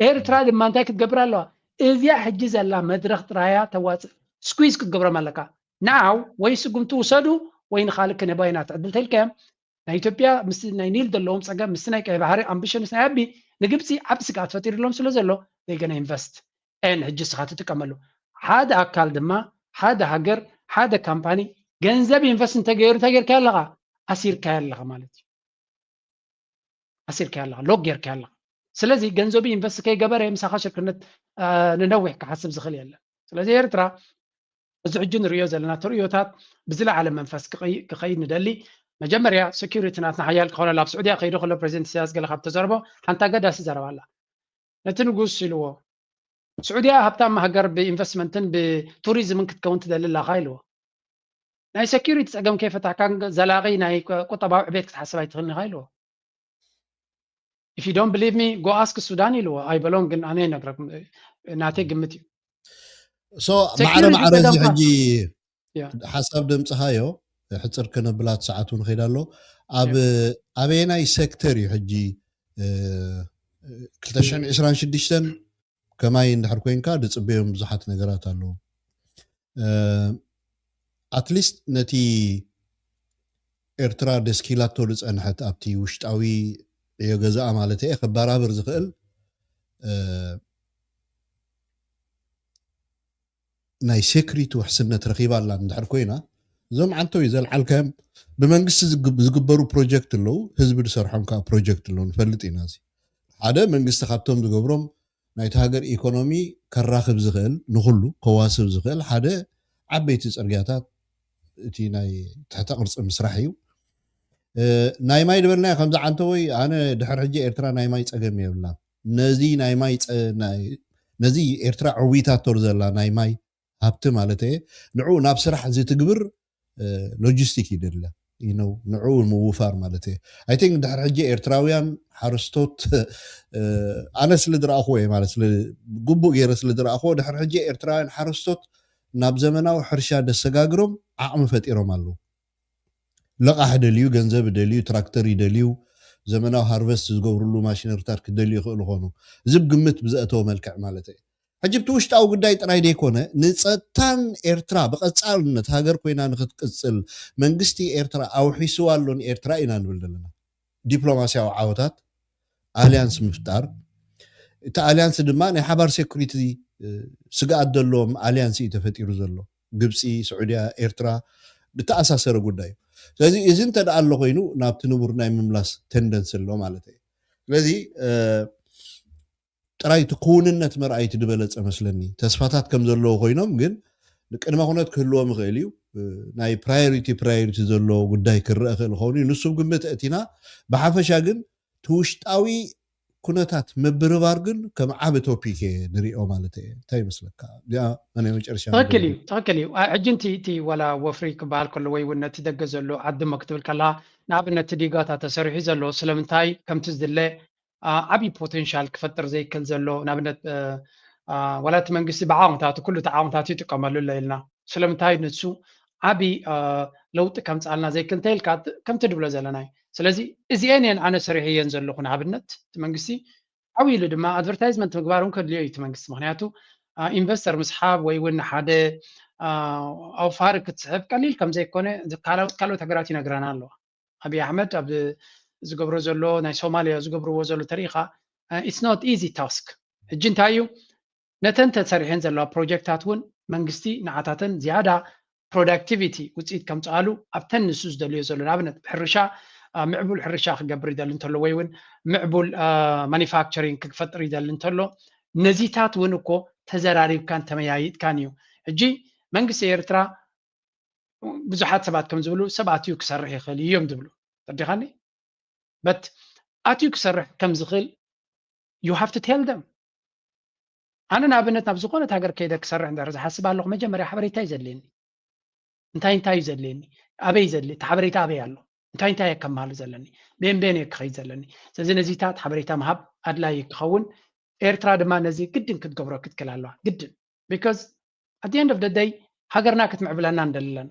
ኤርትራ ድማ እንታይ ክትገብር ኣለዋ? እዚኣ ሕጂ ዘላ መድረኽ ጥራያ ተዋፅእ፣ ስኩዝ ክትገብሮም ኣለካ። ናው ወይ ስጉምቲ ውሰዱ ወይ ንኻልእ ክንህባ ኢና ትዕድል ተልካዮም። ናይ ኢትዮጵያ ምስ ናይ ኒል ዘለዎም ፀገም ምስ ናይ ቀይ ባሕሪ ኣምቢሽንስ ናይ ኣቢ ንግብፂ ዓብ ስግኣት ፈጢሩሎም ስለ ዘሎ they gonna invest and ሕጂ ስኻ ትጥቀመሉ። ሓደ ኣካል ድማ ሓደ ሃገር ሓደ ካምፓኒ ገንዘብ ኢንቨስት እንተገይሩ እንታይ ጌርካ ኣለኻ? ኣሲርካ ኣለኻ ማለት እዩ። ኣሲርካ ኣለኻ፣ ሎክ ጌርካ ኣለኻ። ስለዚ ገንዘቡ ኢንቨስት ከይገበረ ምሳኻ ሽርክነት ንነዊሕ ክሓስብ ዝኽእል የለን። ስለዚ ኤርትራ እዚ ሕጂ ንሪኦ ዘለና ተርእዮታት ብዝለዓለ መንፈስ ክኸይድ ንደሊ። መጀመርያ ሴኩሪቲ ናትና ሓያል ክኾነላ ኣብ ስዑድያ ከይዶ ከሎ ፕሬዚደንት ኢሳያስ ገለ ካብ ተዘረቦ ሓንቲ ኣገዳሲ ዘረባ ኣላ። ነቲ ንጉስ ኢልዎ ስዑድያ ሃብታም ሃገር ብኢንቨስትመንትን ብቱሪዝምን ክትከውን ትደሊ ኣላኻ ኢልዎ። ናይ ሴኩሪቲ ፀገም ከይፈታሕካ ዘላቒ ናይ ቁጠባዊ ዕቤት ክትሓስብ ኣይትኽእልን ኢኻ ኢልዎ። If you don't believe me, go ask ሱዳን ኢልዎ። ኣይበሎን ግን ኣነ ይነግረኩም ናተይ ግምት እዩ። So ማዕረ ማዕረ እዚ ሕጂ ሓሳብ ደምፅኻዮ ሕፅር ከነብላት ሰዓት እውን ኸይዳ ኣሎ። ኣብ ኣበየናይ ሴክተር እዩ ሕጂ ክልተ ሽሕን ዕስራን ሽዱሽተን ከማይ እንድሕር ኮይንካ ድፅበዮም ብዙሓት ነገራት ኣለዉ። ኣትሊስት ነቲ ኤርትራ ደስኪላቶ ዝፀንሐት ኣብቲ ውሽጣዊ ዕዮ ገዛኣ ማለት እየ ከባራብር ዝኽእል ናይ ሴኩሪቲ ውሕስነት ረኺባ ኣላ እንድሕር ኮይና እዞም ዓንተው ዘልዓልካዮም ብመንግስቲ ዝግበሩ ፕሮጀክት ኣለዉ፣ ህዝቢ ዝሰርሖም ከዓ ፕሮጀክት ኣለዉ። ንፈልጥ ኢና። እዚ ሓደ መንግስቲ ካብቶም ዝገብሮም ናይቲ ሃገር ኢኮኖሚ ከራኽብ ዝኽእል ንኩሉ ከዋስብ ዝኽእል ሓደ ዓበይቲ ፅርግያታት እቲ ናይ ትሕተ ቅርፂ ምስራሕ እዩ። ናይ ማይ ዝበልናዮ ከምዚ ዓንተወይ ኣነ ድሕር ሕጂ ኤርትራ ናይ ማይ ፀገም የብላ። ነዚ ናይ ማይ ነዚ ኤርትራ ዕዊታቶ ዘላ ናይ ማይ ሃብቲ ማለት እየ ንዕኡ ናብ ስራሕ ዝትግብር ሎጂስቲክ ይደለ ንዕኡ ምውፋር ማለት እየ። I think ድሕር ሕጂ ኤርትራውያን ሓረስቶት ኣነ ስለ ዝረኣኽዎ እየ ማለት ግቡእ ገይረ ስለ ዝረኣኽዎ ድሕር ሕጂ ኤርትራውያን ሓረስቶት ናብ ዘመናዊ ሕርሻ ደሰጋግሮም ዓቕሚ ፈጢሮም ኣለዉ። ለቓሕ ደልዩ፣ ገንዘብ ደልዩ፣ ትራክተር ይደልዩ፣ ዘመናዊ ሃርቨስት ዝገብርሉ ማሽነሪታት ክደልዩ ይኽእሉ ኾኑ። እዚ ብግምት ብዘእተወ መልክዕ ማለት እዩ። ሕጂ ብቲ ውሽጣዊ ጉዳይ ጥራይ ዘይኮነ ንፀጥታን ኤርትራ ብቐፃልነት ሃገር ኮይና ንክትቅፅል መንግስቲ ኤርትራ ኣውሒስዋ ኣሎ ንኤርትራ ኢና ንብል ዘለና። ዲፕሎማሲያዊ ዓወታት ኣልያንስ ምፍጣር እቲ ኣልያንስ ድማ ናይ ሓባር ሴኩሪቲ ስግኣት ዘለዎም ኣልያንስ እዩ ተፈጢሩ ዘሎ። ግብፂ፣ ስዑድያ፣ ኤርትራ ብተኣሳሰረ ጉዳይ እዩ። ስለዚ እዚ እንተ ደኣ ኣሎ ኮይኑ ናብቲ ንቡር ናይ ምምላስ ተንደንስ ኣሎ ማለት እዩ። ስለዚ ጥራይ እቲ ክውንነት መርኣይቲ ዝበለፀ መስለኒ። ተስፋታት ከም ዘለዎ ኮይኖም ግን ቅድመ ኩነት ክህልዎም ይኽእል እዩ። ናይ ፕራዮሪቲ ፕራዮሪቲ ዘለዎ ጉዳይ ክረአ ክእል ኸውን እዩ። ንሱ ግምት እቲና ብሓፈሻ ግን እቲ ውሽጣዊ ኩነታት ምብርባር ግን ከም ዓቢ ቶፒክ እየ ንሪኦ ማለት እየ። እንታይ ይመስለካ? እዚኣ ናይ መጨረሻ ትኽክል እዩ፣ ትኽክል እዩ። ሕጂ እቲ ዋላ ወፍሪ ክበሃል ከሎ ወይ እውን ነቲ ደገ ዘሎ ዓዲ እሞ ክትብል ከላ፣ ንኣብነት እቲ ዲጋታት ተሰሪሑ ዘሎ ስለምንታይ ከምቲ ዝድለ ዓብዪ ፖቴንሻል ክፈጥር ዘይክእል ዘሎ፣ ንኣብነት ዋላ እቲ መንግስቲ ብዓቕምታቱ ኩሉ እቲ ዓቕምታቱ ይጥቀመሉ ኣሎ ኢልና፣ ስለምንታይ ንሱ ዓብዪ ለውጢ ከምፅኣልና ዘይክእል እንተይልካ ከምቲ ንብሎ ዘለና እዩ። ስለዚ እዚአን እየን ኣነ ሰሪሐየን ዘለኹ። ንኣብነት እቲ መንግስቲ ዓው ኢሉ ድማ ኣድቨርታይዝመንት ምግባር እውን ከድልዮ እዩ እቲ መንግስቲ። ምክንያቱ ኢንቨስተር ምስሓብ ወይ እውን ሓደ ኣውፋሪ ክትስሕብ ቀሊል ከምዘይኮነ ካልኦት ካልኦት ሃገራት ይነግረና ኣለዋ። ኣብይ ኣሕመድ ኣብ ዝገብሮ ዘሎ ናይ ሶማሊያ ዝገብርዎ ዘሎ ተሪኢኻ it's not easy task። ሕጂ እንታይ እዩ ነተን ተሰሪሐን ዘለዋ ፕሮጀክታት እውን መንግስቲ ንዓታተን ዝያዳ ፕሮዳክቲቪቲ ውፅኢት ከምፅኣሉ ኣብተን ንሱ ዝደልዮ ዘሎ ንኣብነት ሕርሻ ምዕቡል ሕርሻ ክገብር ይደሊ እንተሎ ወይ እውን ምዕቡል ማኒፋክቸሪንግ ክፈጥር ይደሊ እንተሎ ነዚታት እውን እኮ ተዘራሪብካን ተመያይጥካን እዩ። ሕጂ መንግስቲ ኤርትራ ብዙሓት ሰባት ከም ዝብሉ ሰብ ኣትዩ ክሰርሕ ይኽእል እዮም ዝብሉ ተዲኻኒ በት ኣትዩ ክሰርሕ ከም ዝኽእል you have to tell them። ኣነ ንኣብነት ናብ ዝኾነት ሃገር ከይደ ክሰርሕ እንድሕር ዝሓስብ ኣለኹ መጀመርያ ሓበሬታ እዩ ዘድልየኒ። እንታይ እንታይ እዩ ዘድልየኒ? ኣበይ ዘድልየ? እቲ ሓበሬታ ኣበይ ኣሎ? እንታይ እንታይ እየ ከማሉ ዘለኒ? ቤን ቤን እየ ክኸይድ ዘለኒ? ስለዚ ነዚታት ሓበሬታ ምሃብ ኣድላይ ክኸውን ኤርትራ ድማ ነዚ ግድን ክትገብሮ ክትክል ኣለዋ ግድን። Because at the end of the day ሃገርና ክትምዕብለና እንደለና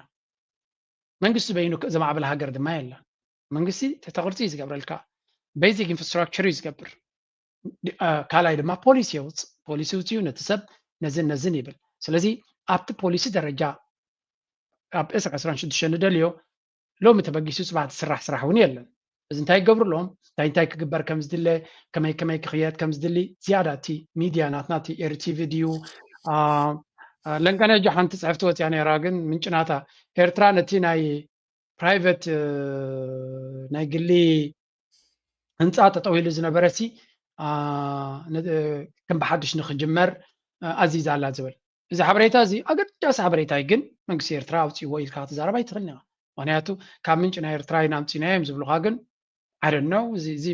መንግስቲ በይኑ ዘማዕብል ሃገር ድማ የለን። መንግስቲ ተተቅርፂ እዩ ዝገብረልካ። ቤዚክ ኢንፍራስትራክቸር እዩ ዝገብር። ካልኣይ ድማ ፖሊሲ የውፅእ። ፖሊሲ ውፅኡ ነቲ ሰብ ነዝን ነዝን ይብል። ስለዚ ኣብቲ ፖሊሲ ደረጃ ኣብ ዕስራ ዕስራን ሽዱሽተን ንደልዮ ሎሚ ተበጊሱ ፅባሕ ዝስራሕ ስራሕ እውን የለን። እዚ እንታይ ይገብሩ ኣለዎም እንታይ እንታይ ክግበር ከም ዝድለ ከመይ ከመይ ክኽየድ ከም ዝድሊ ዝያዳ እቲ ሚድያ ናትና እቲ ኤርቲቪ ድዩ ለንቀነ እጆ ሓንቲ ፅሕፍቲ ወፅያ ነራ ግን ምንጭናታ ኤርትራ ነቲ ናይ ፕራይቨት ናይ ግሊ ህንፃ ተጠዊሉ ዝነበረ ሲ ከም ብሓድሽ ንክጅመር ኣዚዛ ኣላ ዝብል እዚ ሓበሬታ እዚ ኣገዳሲ ሓበሬታ እዩ ግን መንግስቲ ኤርትራ ኣውፅእዎ ኢልካ ክትዛረብ ኣይትኽእል ኒኻ ምክንያቱ ካብ ምንጭ ናይ ኤርትራ ኢና ኣምፂናዮ እዮም ዝብሉካ ግን ኣደነው እዚ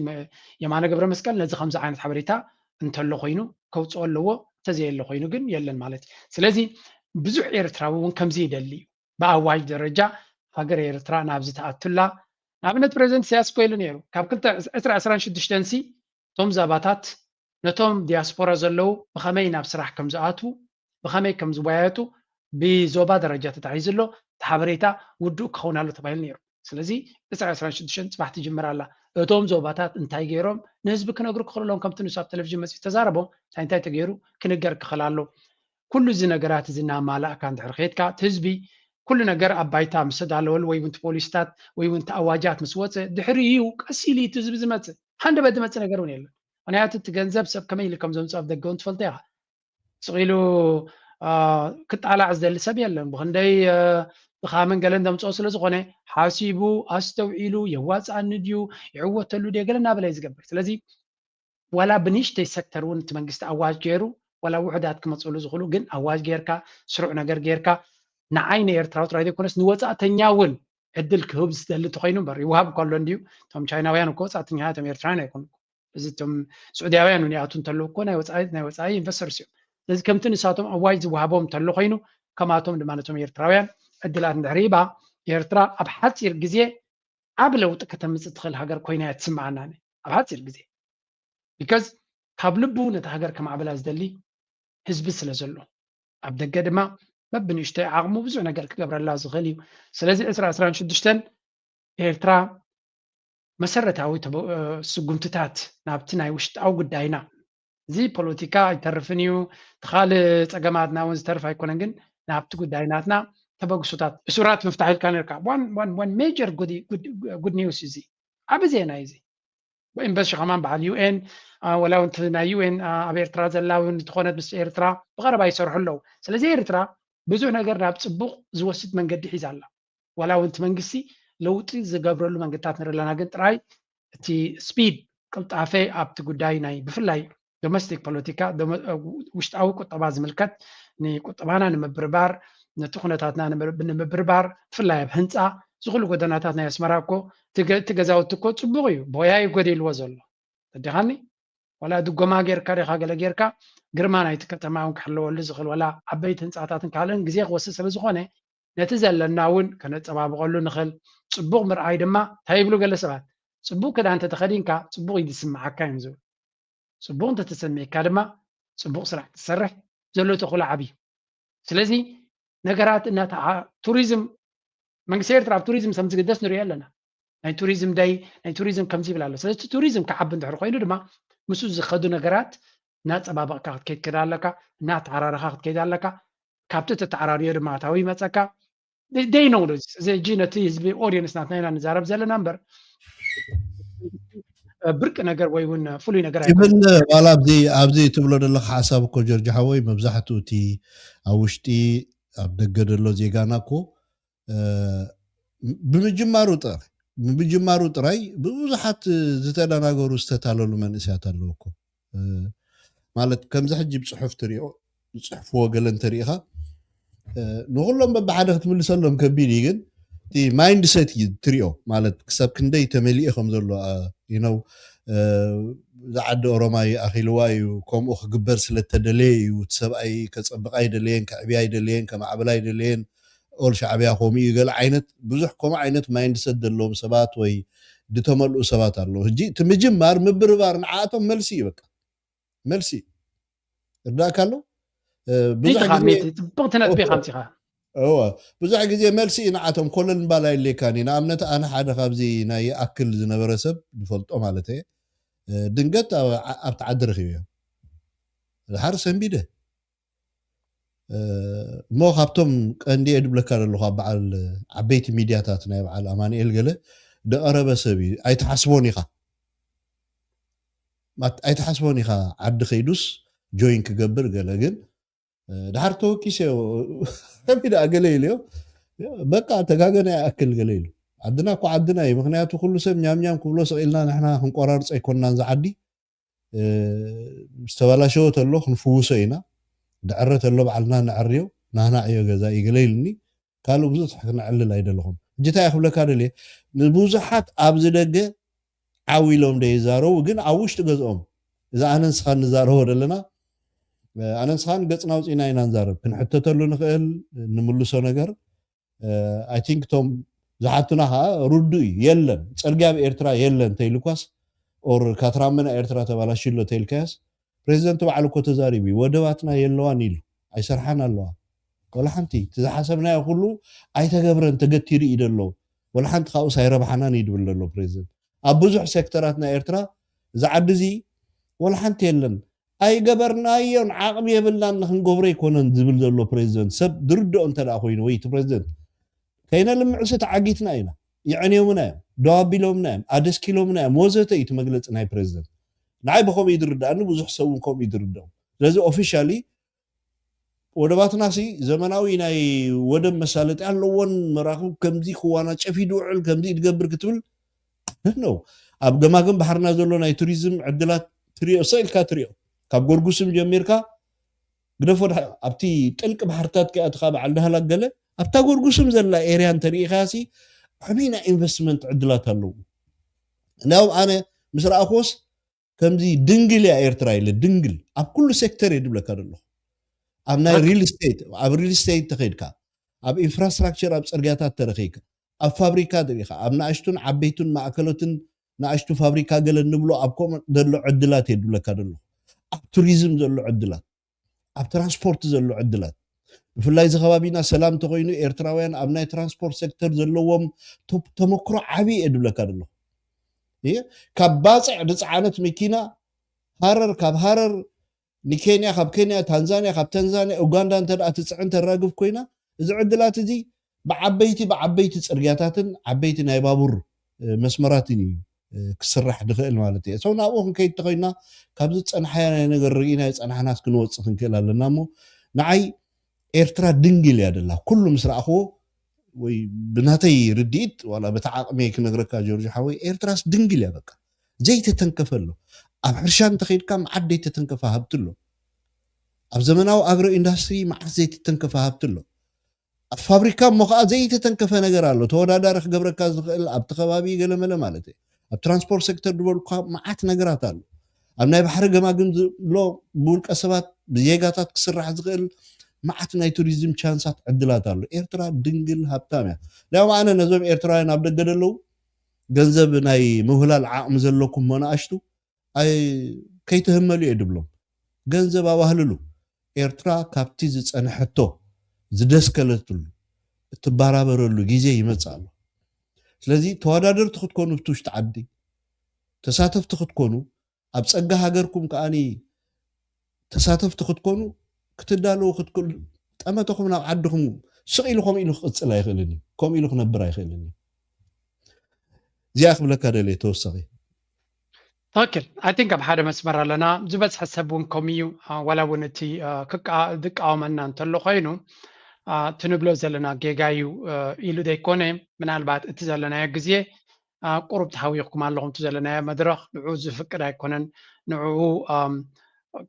የማነ ገብረ መስቀል ነዚ ከምዚ ዓይነት ሓበሬታ እንተሎ ኮይኑ ከውፅኦ ኣለዎ እንተዘየለ ኮይኑ ግን የለን ማለት እዩ ስለዚ ብዙሕ ኤርትራዊ እውን ከምዚ ይደሊ እዩ ብኣዋጅ ደረጃ ሃገር ኤርትራ ናብዚ ተኣቱላ ንኣብነት ፕሬዚደንት ኢሳያስ እኮ ኢሉ ነይሩ ካብ ክልተ ዕስራ ዕስራን ሽዱሽተን ሲ እቶም ዛባታት ነቶም ዲያስፖራ ዘለዉ ብኸመይ ናብ ስራሕ ከም ዝኣትዉ ብኸመይ ከም ዝወያየጡ ብዞባ ደረጃ ተታሒዙ ኣሎ እቲ ሓበሬታ ውዱእ ክኸውን ኣሎ ተባሂሉ ነይሩ ስለዚ ዕስራ ዕስራን ሽዱሽተን ፅባሕ ትጅምር ኣላ እቶም ዞባታት እንታይ ገይሮም ንህዝቢ ክነግሩ ክኽእልሎም ከምቲ ንሱ ኣብ ቴሌቪዥን መፅኡ ተዛረቦም እንታይ እንታይ ተገይሩ ክንገር ክኽእል ኣሎ ኩሉ እዚ ነገራት እዚ እናማላእካ እንድሕር ከድካ እቲ ህዝቢ ኩሉ ነገር ኣብ ባይታ ምስ ተዳለወሉ ወይ እውን ፖሊሲታት ወይ እውን ኣዋጃት ምስ ወፀ ድሕሪ እዩ ቀስ ኢሉ እቲ ህዝቢ ዝመፅእ ሃንደበት ዝመፅእ ነገር እውን የለን ምክንያቱ እቲ ገንዘብ ሰብ ከመይ ኢሉ ከም ዘምፅኦ ኣብ ደገ እውን ትፈልጦ ኢኻ ስቕ ኢሉ ክጣላዕ ዝደሊ ሰብ የለን ብክንደይ ድኻምን ገለን ዘምፅኦ ስለ ዝኾነ ሓሲቡ ኣስተውዒሉ የዋፅኣኒ ድዩ ይዕወተሉ ድየ ገለ እናበለ እዩ ዝገብር ስለዚ ዋላ ብንእሽተይ ሰክተር እውን እቲ መንግስቲ ኣዋጅ ገይሩ ዋላ ውሑዳት ክመፅሉ ዝኽእሉ ግን ኣዋጅ ጌርካ ስሩዕ ነገር ጌርካ ንዓይ ንኤርትራዊ ጥራይ ዘይኮነስ ንወፃእተኛ እውን ዕድል ክህብ ዝደሊ እንተኮይኑ እምበር ይወሃብ እኳ ኣሎ እንድዩ እቶም ቻይናውያን እኮ ወፃእተኛ እቶም ኤርትራውያን ኣይኮኑ እዚ እቶም ስዑድያውያን እውን ይኣቱ እንተለዉ እኮ ናይ ወፃኢ ናይ ወፃኢ ኢንቨስተርስ እዮም ስለዚ ከምቲ ንሳቶም ኣዋጅ ዝወሃቦም እንተሎ ኮይኑ ከማቶም ድማ ነቶም ኤርትራውያን ዕድላት እንድሕር ሂባ ኤርትራ ኣብ ሓፂር ግዜ ዓብ ለውጢ ከተምፅእ ትኽእል ሃገር ኮይና እያ ትስምዓና ኣብ ሓፂር ግዜ because ካብ ልቡ ነቲ ሃገር ከማዕብላ ዝደሊ ህዝቢ ስለ ዘሎ ኣብ ደገ ድማ በብንእሽተይ ዓቕሙ ብዙሕ ነገር ክገብረላ ዝኽእል እዩ ስለዚ ዕስራ ዕስራን ሽዱሽተን ኤርትራ መሰረታዊ ስጉምትታት ናብቲ ናይ ውሽጣዊ ጉዳይና እዚ ፖለቲካ ኣይተርፍን እዩ እቲ ካልእ ፀገማትና እውን ዝተርፍ ኣይኮነን ግን ናብቲ ጉዳይ ናትና ተበግሶታት እሱራት ምፍታሕ ኢልካ ነርካ one major good news እዚ ዓብ ዜና እዚ ኤምባሲ ከማን በዓል ዩኤን ወላ እውን ናይ ዩኤን ኣብ ኤርትራ ዘላ እውን ዝኾነት ምስ ኤርትራ ብቐረባ ይሰርሑ ኣለዉ ስለዚ ኤርትራ ብዙሕ ነገር ናብ ፅቡቕ ዝወስድ መንገዲ ሒዛ ኣላ ዋላ እውን እቲ መንግስቲ ለውጢ ዝገብረሉ መንገድታት ንርኢ ኣለና ግን ጥራይ እቲ ስፒድ ቅልጣፈ ኣብቲ ጉዳይ ናይ ብፍላይ ዶሜስቲክ ፖለቲካ ውሽጣዊ ቁጠባ ዝምልከት ንቁጠባና ንምብርባር ነቲ ኩነታትና ንምብርባር ብፍላይ ኣብ ህንፃ ዝኩሉ ጎደናታት ናይ ኣስመራ እኮ እቲ ገዛውቲ እኮ ፅቡቅ እዩ ቦያ እዩ ጎዲልዎ ዘሎ ተዲኻኒ ዋላ ድጎማ ጌርካ ዲኻ ገለ ጌርካ ግርማ ናይቲ ከተማ እውን ክሕለወሉ ዝኽእል ዋላ ዓበይቲ ህንፃታትን ካልእን ግዜ ክወስድ ስለ ዝኾነ ነቲ ዘለና እውን ከነፀባብቐሉ ንኽእል ፅቡቕ ምርኣይ ድማ እንታይ ይብሉ ገለ ሰባት ፅቡቕ ክዳን እንተተኸዲንካ ፅቡቕ እዩ ዝስምዓካ እዮም ዝብሉ። ፅቡቕ እንተተሰሚዕካ ድማ ፅቡቕ ስራሕ ትሰርሕ ዘሎ ተኽእሎ ዓብዩ። ስለዚ ነገራት እናተዓ ቱሪዝም መንግስቲ ኤርትራ ኣብ ቱሪዝም ከም ዝግደስ ንሪኦ ኣለና። ናይ ቱሪዝም ደይ ናይ ቱሪዝም ከምዚ ይብል ኣሎ። ስለዚ እቲ ቱሪዝም ክዓቢ እንድሕር ኮይኑ ድማ ምስኡ ዝኸዱ ነገራት እናፀባበቕካ ክትከይድ ክዳ ኣለካ፣ እናተዓራረኻ ክትከይድ ኣለካ። ካብቲ ተተዓራርዮ ድማ ኣታዊ ይመፀካ። ደይ ነው እዚ ሕጂ ነቲ ህዝቢ ኦዲየንስ ናትና ኢና ንዛረብ ዘለና እምበር ብርቂ ነገር ወይ እውን ፍሉይ ነገር ኣይኮነን። ኢብን ዋላ ኣብዚ ኣብዚ ትብሎ ዘለካ ሓሳብ እኮ ጀርጅ ሓወይ መብዛሕትኡ እቲ ኣብ ውሽጢ ኣብ ደገ ዘሎ ዜጋና እኮ እ፣ ብምጅማሩ ጥራይ ብምጅማሩ ጥራይ ብዙሓት ዝተደናገሩ ዝተታለሉ መንእሰያት ኣለዉ እኮ። እ፣ ማለት ከምዚ ሕጂ ብፅሑፍ ትሪኦ ዝፅሕፍዎ ገለ እንተሪኢኻ እ፣ ንኩሎም በብሓደ ክትምልሰሎም ከቢድ እዩ። ግን እቲ ማይንድ ሴት እዩ ትሪኦ ማለት ክሳብ ክንደይ ተመሊኤ ከም ዘሎ እ፣ you know እ፣ እዛ ዓዲ ኦሮማይ ኣኺልዋ እዩ ከምኡ ክግበር ስለተደለየ እዩ እቲ ሰብኣይ ከፀብቕ ኣይደለየን ከዕብያ ኣይደለየን ከማዕብል ኣይደለየን ኦል ሻዕብያ ከምኡ እዩ ገለ ዓይነት ብዙሕ ከምኡ ዓይነት ማይንድ ሴት ዘለዎም ሰባት ወይ ዝተመልኡ ሰባት ኣለዉ። ሕጂ እቲ ምጅማር ምብርባር ንዓኣቶም መልሲ እዩ በቃ መልሲ እዩ። እርዳእካ ኣሎ እ፣ ብዙሕ ሪኢኻ ግዜ ሜቲ ፅብቕቲ ነጥቢ ኢኻ ኣምፂኻ። እወ ብዙሕ ግዜ መልሲ እዩ ንዓቶም ኮለል ምባል ኣይድልየካን እዩ። ንኣብነት ኣነ ሓደ ካብዚ ናይ ይኣክል ዝነበረ ሰብ ዝፈልጦ ማለት እየ እ፣ ድንገት ኣብ- ኣብቲ ዓዲ ረኪበዮ ድሓር ሰንቢደ እሞ ካብቶም ቀንዲ እየ ድብለካ ዘለኹ ኣብ በዓል ዓበይቲ ሚድያታት ናይ በዓል ኣማንኤል ገለ ደቐረበ ሰብ እዩ ኣይትሓስቦን ኢኻ ማት- ኣይትሓስቦን ኢኻ ዓዲ ከይዱስ ጆይን ክገብር ገለ ግን ድሓር ተወኪሰ ከሚ ደኣ ገለ ኢለዮ በቃ ተጋገና ይኣክል ገለ ኢሉ ዓድና እኮ ዓድና እዩ ምክንያቱ ኩሉ ሰብ ኛምኛም ክብሎ ስቕ ኢልና ንሕና ክንቆራርፆ ኣይኮንናን ዝዓዲ ዝተበላሸወ ተሎ ክንፍውሶ ኢና ድዕረ ተሎ ባዕልና ንዕርዮ ናህና ዕዮ ገዛ እዩ ገለ ኢልኒ ካልእ ብዙሕ ክነዕልል ኣይደለኹም ሕጂ እንታይ ክብለካ ደልየ ንብዙሓት ኣብዚ ደገ ዓው ኢሎም ዶ ይዛረቡ ግን ኣብ ውሽጢ ገዝኦም እዚ ኣነ ንስኻን ንዛረቦ ዘለና ኣነ ንስኻን ገፅና ውፅኢና ኢና ንዛረብ ክንሕተተሉ ንኽእል ንምልሶ ነገር I think እቶም ዝሓቱና ከዓ ርዱእ እዩ የለን ፅርግያ ኣብ ኤርትራ የለን ተይልኳስ ኦር ካትራመና ኤርትራ ተባላሽሎ ተይልካያስ ፕሬዚደንት ባዕሉ እኮ ተዛሪቡ እዩ ወደባትና የለዋን ኢሉ ኣይሰርሓን ኣለዋ ወላ ሓንቲ እቲ ዝሓሰብናዮ ኩሉ ኣይተገብረን ተገቲሩ እዩ ደሎ ወላ ሓንቲ ካብኡስ ኣይረብሓናን እዩ ድብል ደሎ ፕሬዚደንት ኣብ ብዙሕ ሴክተራት ናይ ኤርትራ እዚ ዓዲ እዚ ወላ ሓንቲ የለን ኣይገበርናዮን ዓቕሚ የብልናን ንክንገብሮ ኣይኮነን ዝብል ዘሎ ፕሬዚደንት ሰብ ዝርድኦ እንተ ደኣ ኮይኑ ወይ እቲ ፕሬዚደንት ከይነልምዕሲ ተዓጊትና ኢና የዕንዮምና እዮም ደው ኣቢሎምና እዮም ኣደስኪሎምና እዮም ወዘተ እዩ እቲ መግለፂ ናይ ፕሬዚደንት ንዓይ ብከምኡ እዩ ዝርድኣኒ ብዙሕ ሰብ እውን ከምኡ እዩ ዝርድኦም ስለዚ ኦፊሻሊ ወደባትና ሲ ዘመናዊ ናይ ወደብ መሳለጢ ኣለዎን መራኽብ ከምዚ ክዋና ጨፊ ድውዕል ከምዚ ድገብር ክትብል ነው ኣብ ገማግም ባሕርና ዘሎ ናይ ቱሪዝም ዕድላት ትሪኦ ሰኢልካ ትሪኦ ካብ ጎርጉስም ጀሚርካ ግደፎ ኣብቲ ጥልቂ ባሕርታት ከኣትኻ በዓል ዳህላክ ገለ ኣብታ ጎርጉስም ዘላ ኤርያ እንተሪኢኻ ሲ ዓብይ ናይ ኢንቨስትመንት ዕድላት ኣለዉ እንዲያውም ኣነ ምስ ረኣኽዎስ ከምዚ ድንግል እያ ኤርትራ ኢለ ድንግል ኣብ ኩሉ ሴክተር እየ ድብለካ ዘለኹ ኣብ ናይ ሪል ስቴት ኣብ ሪል ስቴት ተኸድካ ኣብ ኢንፍራስትራክቸር ኣብ ፅርግያታት ተረኺብካ ኣብ ፋብሪካ ርኢኻ ኣብ ንኣሽቱን ዓበይቱን ማእከሎትን ንኣሽቱ ፋብሪካ ገለ ንብሎ ኣብ ከምኡ ዘሎ ዕድላት እየ ድብለካ ዘለኹ ኣብ ቱሪዝም ዘሎ ዕድላት ኣብ ትራንስፖርት ዘሎ ዕድላት ብፍላይ እዚ ከባቢና ሰላም እንተኮይኑ ኤርትራውያን ኣብ ናይ ትራንስፖርት ሴክተር ዘለዎም ተመክሮ ዓብዪ እየ ድብለካ ዘለኹ ካብ ባፅዕ ዝፀዓነት መኪና ሃረር ካብ ሃረር ንኬንያ ካብ ኬንያ ታንዛንያ ካብ ታንዛንያ ኡጋንዳ እንተ ትፅዕን ተራግፍ ኮይና እዚ ዕድላት እዚ ብዓበይቲ ብዓበይቲ ፅርግያታትን ዓበይቲ ናይ ባቡር መስመራትን እዩ ክስራሕ ድኽእል ማለት እየ ሰው ናብኡ ክንከይድ ተኮይና ካብዚ ፀንሓያ ናይ ነገር ርኢና የፀናሕናስ ክንወፅእ ክንክእል ኣለና እሞ ንዓይ ኤርትራ ድንግል እያ ደላ ኩሉ ምስ ረኣኽዎ ወይ ብናተይ ርድኢት ዋላ በቲ ዓቕመይ ክነግረካ ጆርጆ ሓወይ ኤርትራስ ድንግል እያ በቃ ዘይተተንከፈ ኣሎ ኣብ ሕርሻ እንተኸይድካ መዓት ዘይተተንከፈ ሃብቲ ኣሎ ኣብ ዘመናዊ ኣግሮ ኢንዳስትሪ መዓት ዘይተተንከፈ ሃብቲ ኣሎ ኣብ ፋብሪካ እሞ ከዓ ዘይተተንከፈ ነገር ኣሎ ተወዳዳሪ ክገብረካ ዝኽእል ኣብቲ ከባቢ ገለመለ ማለት እዩ ኣብ ትራንስፖርት ሴክተር ዝበልኩካ መዓት ነገራት ኣሎ ኣብ ናይ ባሕሪ ገማግም ዝብሎ ብውልቀ ሰባት ብዜጋታት ክስራሕ ዝኽእል መዓት ናይ ቱሪዝም ቻንሳት ዕድላት ኣሎ። ኤርትራ ድንግል ሃብታም እያ። ሊያውም ኣነ ነዞም ኤርትራውያን ኣብ ደገ ደለዉ ገንዘብ ናይ ምውህላል ዓቕሚ ዘለኩም መናእሽቱ ኣይ ከይትህመሉ እየ ድብሎም። ገንዘብ ኣዋህልሉ። ኤርትራ ካብቲ ዝጸንሐቶ ዝደስከለትሉ እትባራበረሉ ግዜ ይመጽእ ኣሎ። ስለዚ ተወዳደርቲ ክትኮኑ ብቲ ውሽጢ ዓዲ ተሳተፍቲ ክትኮኑ ኣብ ጸጋ ሃገርኩም ከኣኒ ተሳተፍቲ ክትኮኑ ክትዳለዉ ክትክእሉ ጠመተኹም ናብ ዓድኹም ስቕ ኢሉ ከምኡ ኢሉ ክቕጽል ኣይኽእልን እዩ። ከምኡ ኢሉ ክነብር ኣይኽእልን እዩ። እዚኣ ክብለካ ደልየ ተወሳኺ። ትክክል። I think ኣብ ሓደ መስመር ኣለና። ዝበዝሐ ሰብ እውን ከምኡ እዩ። ዋላ እውን እቲ ዝቃወመና እንተሎ ኮይኑ እቲ ንብሎ ዘለና ጌጋ እዩ ኢሉ ዘይኮነ፣ ምናልባት እቲ ዘለናዮ ግዜ ቁሩብ ተሃዊኽኩም ኣለኹም፣ እቲ ዘለናዮ መድረኽ ንዑ ዝፍቅድ ኣይኮነን፣ ንዕኡ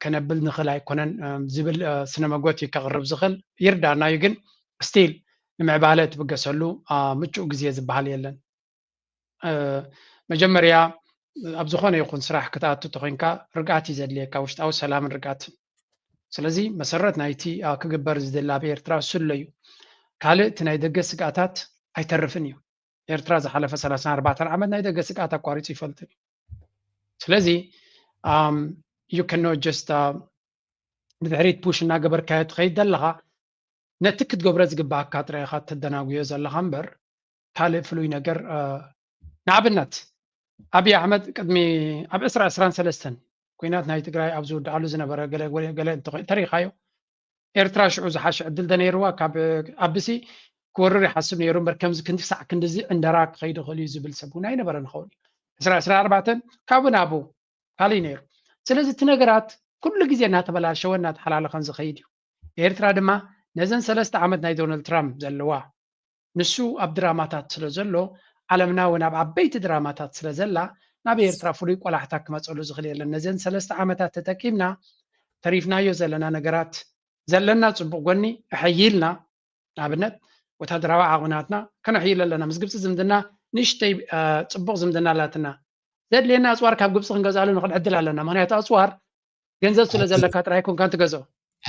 ከነብል ንኽእል ኣይኮነን ዝብል ስነ መጎት እዩ ከቕርብ ዝኽእል። ይርዳና እዩ፣ ግን ስቲል ንምዕባለ ትብገሰሉ ምቹእ ግዜ ዝበሃል የለን። መጀመርያ ኣብ ዝኾነ ይኹን ስራሕ ክትኣቱ ተኮይንካ ርግኣት እዩ ዘድልየካ፣ ውሽጣዊ ሰላምን ርግኣትን። ስለዚ መሰረት ናይቲ ክግበር ዝደሊ ኣብ ኤርትራ እሱ ኣሎ እዩ። ካልእ እቲ ናይ ደገ ስግኣታት ኣይተርፍን እዩ። ኤርትራ ዝሓለፈ ሰላሳን ኣርባዕተን ዓመት ናይ ደገ ስግኣት ኣቋሪጹ ይፈልጥን እዩ። ስለዚ you cannot just ንድሕሪት ፑሽ እናገበርካዮ ትኸይድ ዘለኻ ነቲ ክትገብሮ ዝግባኣካ ጥራይ ኢኻ ተደናጉዮ ዘለኻ እምበር ካልእ ፍሉይ ነገር ንኣብነት ኣብይ ኣሕመድ ቅድሚ ኣብ ዕስራ ዕስራን ሰለስተን ኩናት ናይ ትግራይ ኣብ ዝውድኣሉ ዝነበረ ገለ እንተሪኻዮ ኤርትራ ሽዑ ዝሓሸ ዕድል ዶ ነይርዋ? ካብ ኣብሲ ክወርር ይሓስብ ነይሩ እምበር ከምዚ ክንዲ ክሳዕ ክንድዚ ዕንደራ ክኸይድ ይኽእል እዩ ዝብል ሰብ እውን ኣይነበረ ንኸውን እዩ። ዕስራ ዕስራ ኣርባዕተን ካብኡ ናብኡ ካልእ ነይሩ። ስለዚ እቲ ነገራት ኩሉ ግዜ እናተበላሸወ እናተሓላለኸን ዝኸይድ እዩ። ኤርትራ ድማ ነዘን ሰለስተ ዓመት ናይ ዶናልድ ትራምፕ ዘለዋ ንሱ ኣብ ድራማታት ስለ ዘሎ ዓለምና እውን ኣብ ዓበይቲ ድራማታት ስለ ዘላ ናብ ኤርትራ ፍሉይ ቆላሕታ ክመፀሉ ዝኽእል የለን። ነዘን ሰለስተ ዓመታት ተጠቂምና ተሪፍናዮ ዘለና ነገራት ዘለና ፅቡቅ ጎኒ ኣሐይልና ንኣብነት ወታደራዊ ዓቕምናትና ከነሕይል ኣለና። ምስ ግብፂ ዝምድና ንእሽተይ ፅቡቅ ዝምድና ኣላትና። ዘድልየና ኣፅዋር ካብ ግብፂ ክንገዝኣሉ ንኽእል ዕድል ኣለና። ምክንያቱ ኣፅዋር ገንዘብ ስለ ዘለካ ጥራይ ኮንካን ትገዝኦ።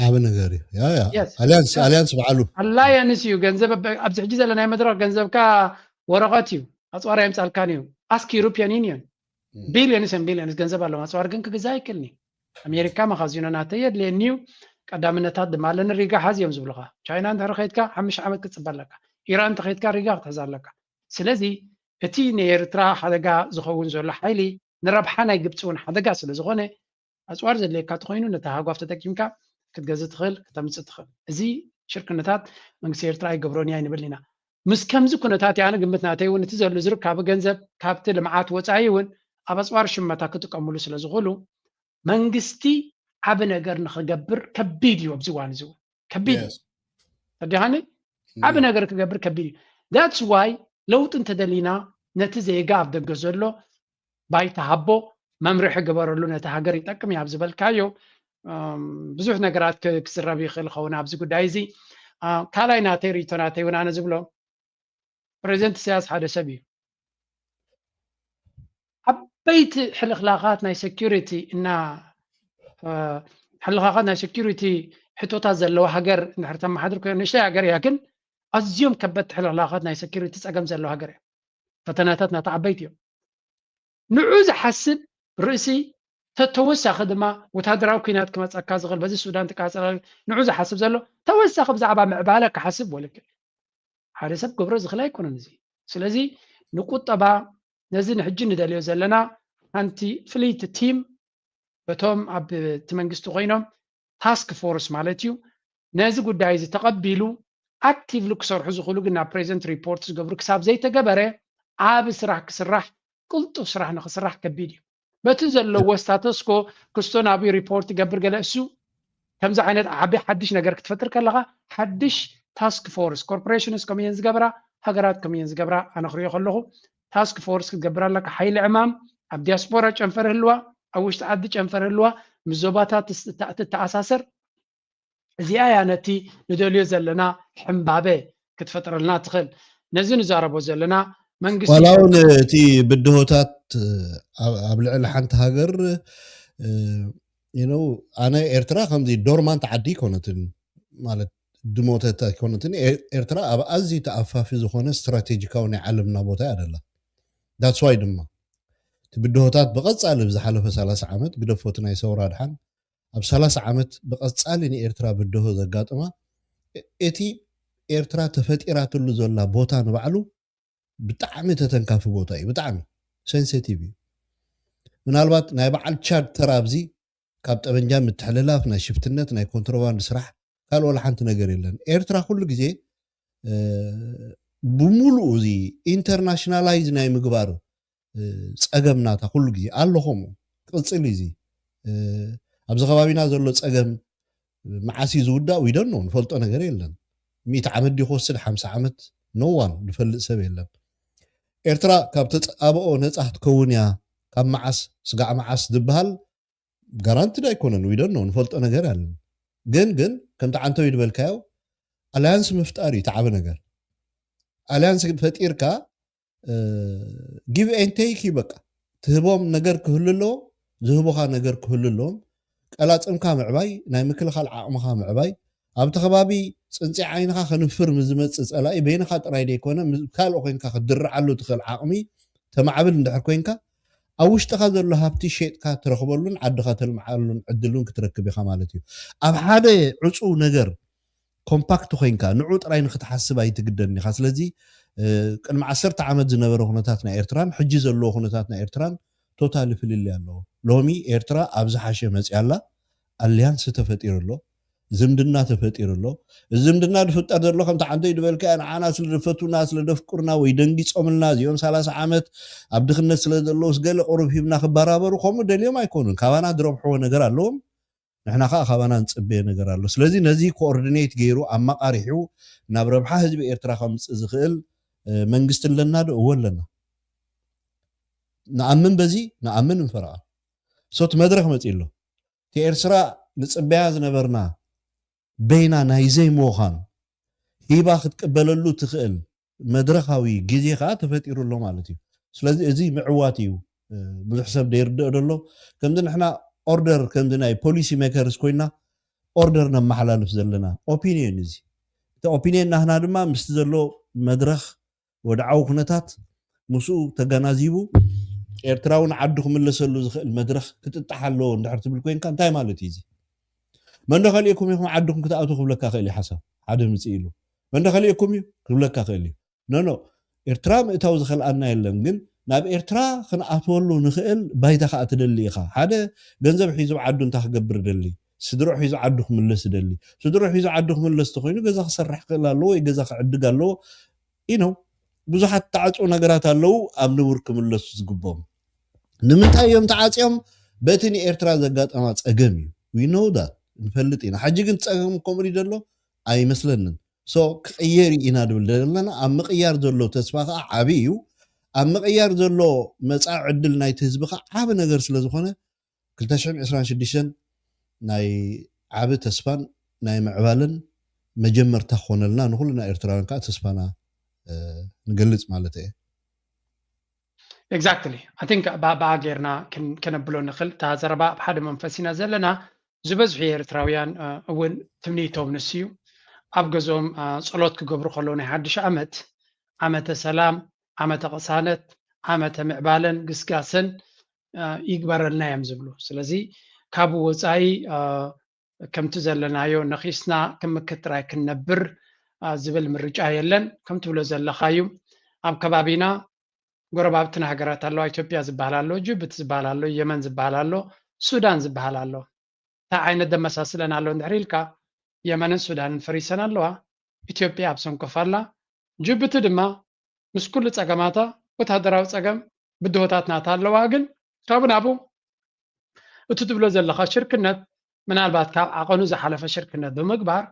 ዓቢ ነገር እዩ። ኣሊያንስ ኣሊያንስ በዓሉ ኣላያንስ እዩ። ገንዘብ ኣብዚ ሕጂ ዘለናይ መድረክ ገንዘብካ ወረቐት እዩ። ኣፅዋር ኣይምፃልካን እዩ። ኣስክ ዩሮፒያን ዩኒየን ቢልዮንስ ን ቢልዮንስ ገንዘብ ኣለዎም። ኣፅዋር ግን ክግዛ ኣይክእልን እዩ። ኣሜሪካ መኻዚኖ ናተይ የድልየኒ እዩ። ቀዳምነታት ድማ ኣለኒ። ሪጋ ሓዝ እዮም ዝብሉኻ። ቻይና እንድሕር ከይድካ ሓሙሽተ ዓመት ክትፅበ ኣለካ። ኢራን እንተኸይድካ ሪጋ ክትሕዝ ኣለካ። ስለዚ እቲ ንኤርትራ ሓደጋ ዝኸውን ዘሎ ሓይሊ ንረብሓ ናይ ግብፂ እውን ሓደጋ ስለ ዝኾነ ኣፅዋር ዘድልየካ ተኮይኑ ነቲ ሃጓፍ ተጠቂምካ ክትገዝእ ትኽእል፣ ክተምፅእ ትኽእል። እዚ ሽርክነታት መንግስቲ ኤርትራ ኣይገብሮን እያ ኣይንብል ኢና። ምስ ከምዚ ኩነታት ኣነ ግምት ናተይ እውን እቲ ዘሎ ዝርካቡ ገንዘብ ካብቲ ልምዓት ወፃኢ እውን ኣብ ኣፅዋር ሽመታ ክጥቀምሉ ስለ ዝኽእሉ መንግስቲ ዓቢ ነገር ንኽገብር ከቢድ እዩ ኣብዚ እዋን እዚ እውን ከቢድ እዩ። ተዲኻኒ ዓቢ ነገር ክገብር ከቢድ እዩ። That's why ለውጢ እንተደሊና ነቲ ዜጋ ኣብ ደገ ዘሎ ባይታ ሃቦ መምርሒ ግበረሉ ነቲ ሃገር ይጠቅም እዩ ኣብ ዝበልካዮ ብዙሕ ነገራት ክዝረብ ይኽእል ኸውን ኣብዚ ጉዳይ እዚ። ካልኣይ ናተይ ርእይቶ ናተይ እውን ኣነ ዝብሎ ፕሬዚደንት ኢሳያስ ሓደ ሰብ እዩ። ዓበይቲ ሕልኽላኻት ናይ ሴኪሪቲ እና ሕልኻኻት ናይ ሴኪሪቲ ሕቶታት ዘለዎ ሃገር እንድሕር ተመሓድር ኮይኑ ንእሽተይ ሃገር እያ፣ ግን ኣዝዮም ከበድቲ ሕልኽላኻት ናይ ሴኪሪቲ ፀገም ዘለዎ ሃገር እያ። ፈተናታት ናታ ዓበይቲ እዮም። ንዑ ዝሓስብ ርእሲ ተወሳኺ ድማ ወታደራዊ ኩናት ክመፀካ ዝኽእል በዚ ሱዳን ትቃፀል ንዑ ዝሓስብ ዘሎ ተወሳኺ ብዛዕባ ምዕባለ ክሓስብ ወልክል ሓደ ሰብ ክገብሮ ዝኽእል ኣይኮነን። እዚ ስለዚ ንቁጠባ ነዚ ንሕጂ ንደልዮ ዘለና ሓንቲ ፍልይቲ ቲም በቶም ኣብ እቲ መንግስቲ ኮይኖም ታስክ ፎርስ ማለት እዩ ነዚ ጉዳይ እዚ ተቐቢሉ ኣክቲቭሊ ክሰርሑ ዝኽእሉ ግን ናብ ፕሬዚደንት ሪፖርት ዝገብሩ ክሳብ ዘይተገበረ ዓቢ ስራሕ ክስራሕ ቅልጡፍ ስራሕ ንክስራሕ ከቢድ እዩ። በቲ ዘለዎ ስታተስኮ ክስቶ ናብኡ ሪፖርት ይገብር ገለ እሱ ከምዚ ዓይነት ዓቢ ሓድሽ ነገር ክትፈጥር ከለኻ ሓድሽ ታስክ ፎርስ ኮርፖሬሽንስ ከምኡ እየን ዝገብራ ሃገራት ከምኡ እየን ዝገብራ ኣነ ክሪኦ ከለኹ ታስክ ፎርስ ክትገብር ኣለካ። ሓይሊ ዕማም ኣብ ዲያስፖራ ጨንፈር ህልዋ ኣብ ውሽጢ ዓዲ ጨንፈር ህልዋ ምስ ዞባታት ትተኣሳሰር እዚኣ እያ ነቲ ንደልዮ ዘለና ሕምባበ ክትፈጥረልና ትኽእል። ነዚ ንዛረቦ ዘለና መንግስቲ ዋላ እውን እቲ ብድሆታት ኣብ ልዕሊ ሓንቲ ሃገር you know ኣነ ኤርትራ ከምዚ ዶርማንት ዓዲ ኣይኮነትን፣ ማለት ድሞተት ኣይኮነትን። ኤርትራ ኣብ ኣዝዩ ተኣፋፊ ዝኾነ ስትራቴጂካዊ ናይ ዓለምና ቦታ እያ ደላ። That's why ድማ እቲ ብድሆታት ብቐጻሊ ብዝሓለፈ ሰላሳ ዓመት ግደፎ እቲ ናይ ሰውራ ድሓን ኣብ ሰላሳ ዓመት ብቐጻሊ ንኤርትራ ብድሆ ዘጋጥማ እቲ ኤርትራ ተፈጢራትሉ ዘላ ቦታ ንባዕሉ ብጣዕሚ ተተንካፊ ቦታ እዩ። ብጣዕሚ ሴንሲቲቭ እዩ። ምናልባት ናይ በዓል ቻድ ተራ ኣብዚ ካብ ጠበንጃ ምትሕልላፍ፣ ናይ ሽፍትነት፣ ናይ ኮንትሮባንድ ስራሕ ካልእ ወላ ሓንቲ ነገር የለን። ኤርትራ ኩሉ ግዜ ብምሉኡ እዚ ኢንተርናሽናላይዝ ናይ ምግባር ጸገም ናታ ኩሉ ግዜ ኣሎ። ከምኡ ክቕጽል እዩ። እዚ ኣብዚ ከባቢና ዘሎ ጸገም መዓስ እዩ ዝውዳእ? We don't know፣ ንፈልጦ ነገር የለን። ሚእቲ ዓመት ድዩ ክወስድ፣ ሓምሳ ዓመት? No one ዝፈልጥ ሰብ የለን። ኤርትራ ካብ ተጻብኦ ነጻ ክትከውን እያ ካብ መዓስ ስጋዕ መዓስ ዝበሃል ጋራንትድ ኣይኮነን። We don't know፣ ንፈልጦ ነገር ኣለን። ግን ግን ከምቲ ዓንተው ዝበልካዮ ኣልያንስ ምፍጣር እዩ ተዓቢ ነገር። ኣልያንስ ፈጢርካ give and take እዩ። በቃ ትህቦም ነገር ክህሉ ኣለዎ፣ ዝህቡኻ ነገር ክህሉ ኣለዎም። ቀላጽምካ ምዕባይ፣ ናይ ምክልኻል ዓቕምኻ ምዕባይ፣ ኣብቲ ከባቢ ጽንጺ ዓይንኻ ከንፍር ምስ ዝመጽእ ጸላኢ በይንኻ ጥራይ ዘይኮነ ምስ ካልኦ ኮይንካ ክትድርዓሉ ትኽእል ዓቕሚ ተማዕብል እንድሕር ኮይንካ ኣብ ውሽጥኻ ዘሎ ሃብቲ ሸጥካ ትረኽበሉን ዓድኻ ተልምዓሉን ዕድል እውን ክትረክብ ኢኻ ማለት እዩ። ኣብ ሓደ ዕጹው ነገር ኮምፓክት ኮይንካ ንዑ ጥራይ ንክትሓስብ ኣይትግደድን ኢኻ። ስለዚ ቅድሚ ዓሰርተ ዓመት ዝነበረ ኩነታት ናይ ኤርትራን ሕጂ ዘለዎ ኩነታት ናይ ኤርትራን ቶታሊ ፍልልይ ኣለዎ። ሎሚ ኤርትራ ኣብ ዝሓሸ መፅያ ኣላ። ኣልያንስ ተፈጢሩ ኣሎ፣ ዝምድና ተፈጢሩ ኣሎ። እዚ ዝምድና ዝፍጠር ዘሎ ከምቲ ዓንተይ ዝበልካ ንዓና ስለ ዝፈቱና ስለ ዘፍቅሩና ወይ ደንጊፆምልና እዚኦም ሰላሳ ዓመት ኣብ ድኽነት ስለ ዘለውስ ገለ ቁሩብ ሂብና ክበራበሩ ከምኡ ደልዮም ኣይኮኑን። ካባና ዝረብሕዎ ነገር ኣለዎም፣ ንሕና ከዓ ካባና ንፅበየ ነገር ኣሎ። ስለዚ ነዚ ኮኦርዲኔት ገይሩ ኣመቃሪሑ ናብ ረብሓ ህዝቢ ኤርትራ ከምፅእ ዝኽእል መንግስቲ ኣለና ዶ? እወ ኣለና። ንኣምን በዚ ንኣምን ንፈረቓ። ሶ እቲ መድረኽ መፂ ኣሎ። እቲ ኤርትራ ንፅበያ ዝነበርና በይና ናይ ዘይምዃን ሂባ ክትቅበለሉ ትኽእል መድረኻዊ ግዜ ከዓ ተፈጢሩ ኣሎ ማለት እዩ። ስለዚ እዚ ምዕዋት እዩ። ብዙሕ ሰብ ዘይርድኦ ዘሎ ከምዚ ንሕና ኦርደር ከምዚ ናይ ፖሊሲ ሜከርስ ኮይና ኦርደር ነመሓላልፍ ዘለና ኦፒንየን እዚ እቲ ኦፒንየን ናህና ድማ ምስቲ ዘሎ መድረኽ ወድዓዊ ኩነታት ምስኡ ተገናዚቡ ኤርትራዊ ንዓዱ ክምለሰሉ ዝኽእል መድረኽ ክጥጣሕ ኣለዎ እንድሕር ትብል ኮይንካ እንታይ ማለት እዩ እዚ? መን ዶ ከሊእኩም ኢኹም ዓድኹም ክትኣትዉ ክብለካ ክእል እዩ ሓሳብ ሓደ ምፅእ ኢሉ መን ዶ ከሊእኩም እዩ ክብለካ ክእል እዩ። ኖኖ ኤርትራ ምእታው ዝኸልኣና የለን፣ ግን ናብ ኤርትራ ክንኣትወሉ ንኽእል ባይታ ከዓ ትደሊ ኢኻ። ሓደ ገንዘብ ሒዙ ዓዱ እንታይ ክገብር ደሊ፣ ስድሮ ሒዙ ዓዱ ክምለስ ደሊ። ስድሮ ሒዙ ዓዱ ክምለስ ተኮይኑ ገዛ ክሰርሕ ክእል ኣለዎ ወይ ገዛ ክዕድግ ኣለዎ። ኢኖ ብዙሓት ተዓፅኡ ነገራት ኣለዉ ኣብ ንቡር ክምለሱ ዝግብኦም። ንምንታይ እዮም ተዓፅዮም? በቲ ንኤርትራ ዘጋጠማ ፀገም እዩ። We know that፣ ንፈልጥ ኢና። ሕጂ ግን ፀገም ከምኡ ድዩ ዘሎ? ኣይመስለንን። ሶ ክቕየር ኢና ድብል ዘለና። ኣብ ምቕያር ዘሎ ተስፋ ከዓ ዓብዪ እዩ። ኣብ ምቕያር ዘሎ መፃኢ ዕድል ናይቲ ህዝቢ ከዓ ዓቢ ነገር ስለ ዝኾነ ክልተ ሽሕን ዕስራን ሽዱሽተን ናይ ዓቢ ተስፋን ናይ ምዕባለን መጀመርታ ክኾነልና ንኹልና ኤርትራውያን ከዓ ተስፋና ንገልጽ ማለት እየ። Exactly. I think ብኣ ጌርና ከነብሎ ንኽእል። እታ ዘረባ ኣብ ሓደ መንፈስ ኢና ዘለና። ዝበዝሑ ኤርትራውያን እውን ትምኒቶም ንሱ እዩ። ኣብ ገዝኦም ጸሎት ክገብሩ ከለዉ ናይ ሓድሽ ዓመት፣ ዓመተ ሰላም፣ ዓመተ ቅሳነት፣ ዓመተ ምዕባለን ግስጋሰን ይግበረልና እዮም ዝብሉ። ስለዚ ካብ ወፃኢ ከምቲ ዘለናዮ ነኺስና ክምክት ጥራይ ክንነብር ዝብል ምርጫ የለን። ከም ትብሎ ዘለኻዩ ኣብ ከባቢና ጎረባብትና ሃገራት ኣለዋ። ኢትዮጵያ ዝበሃል ኣሎ፣ ጅቡቲ ዝበሃል ኣሎ፣ የመን ዝበሃል ኣሎ፣ ሱዳን ዝበሃል ኣሎ። እንታይ ዓይነት ደመሳስለን ኣሎ እንድሕር ኢልካ የመንን ሱዳንን ፈሪሰን ኣለዋ። ኢትዮጵያ ኣብ ሰንኮፍ ኣላ። ጅቡቲ ድማ ምስ ኩሉ ጸገማታ ወታደራዊ ጸገም ብድሆታት ናታ ኣለዋ። ግን ካብኡ ናብኡ እቲ ትብሎ ዘለኻ ሽርክነት ምናልባት ካብ ዓቐኑ ዝሓለፈ ሽርክነት ብምግባር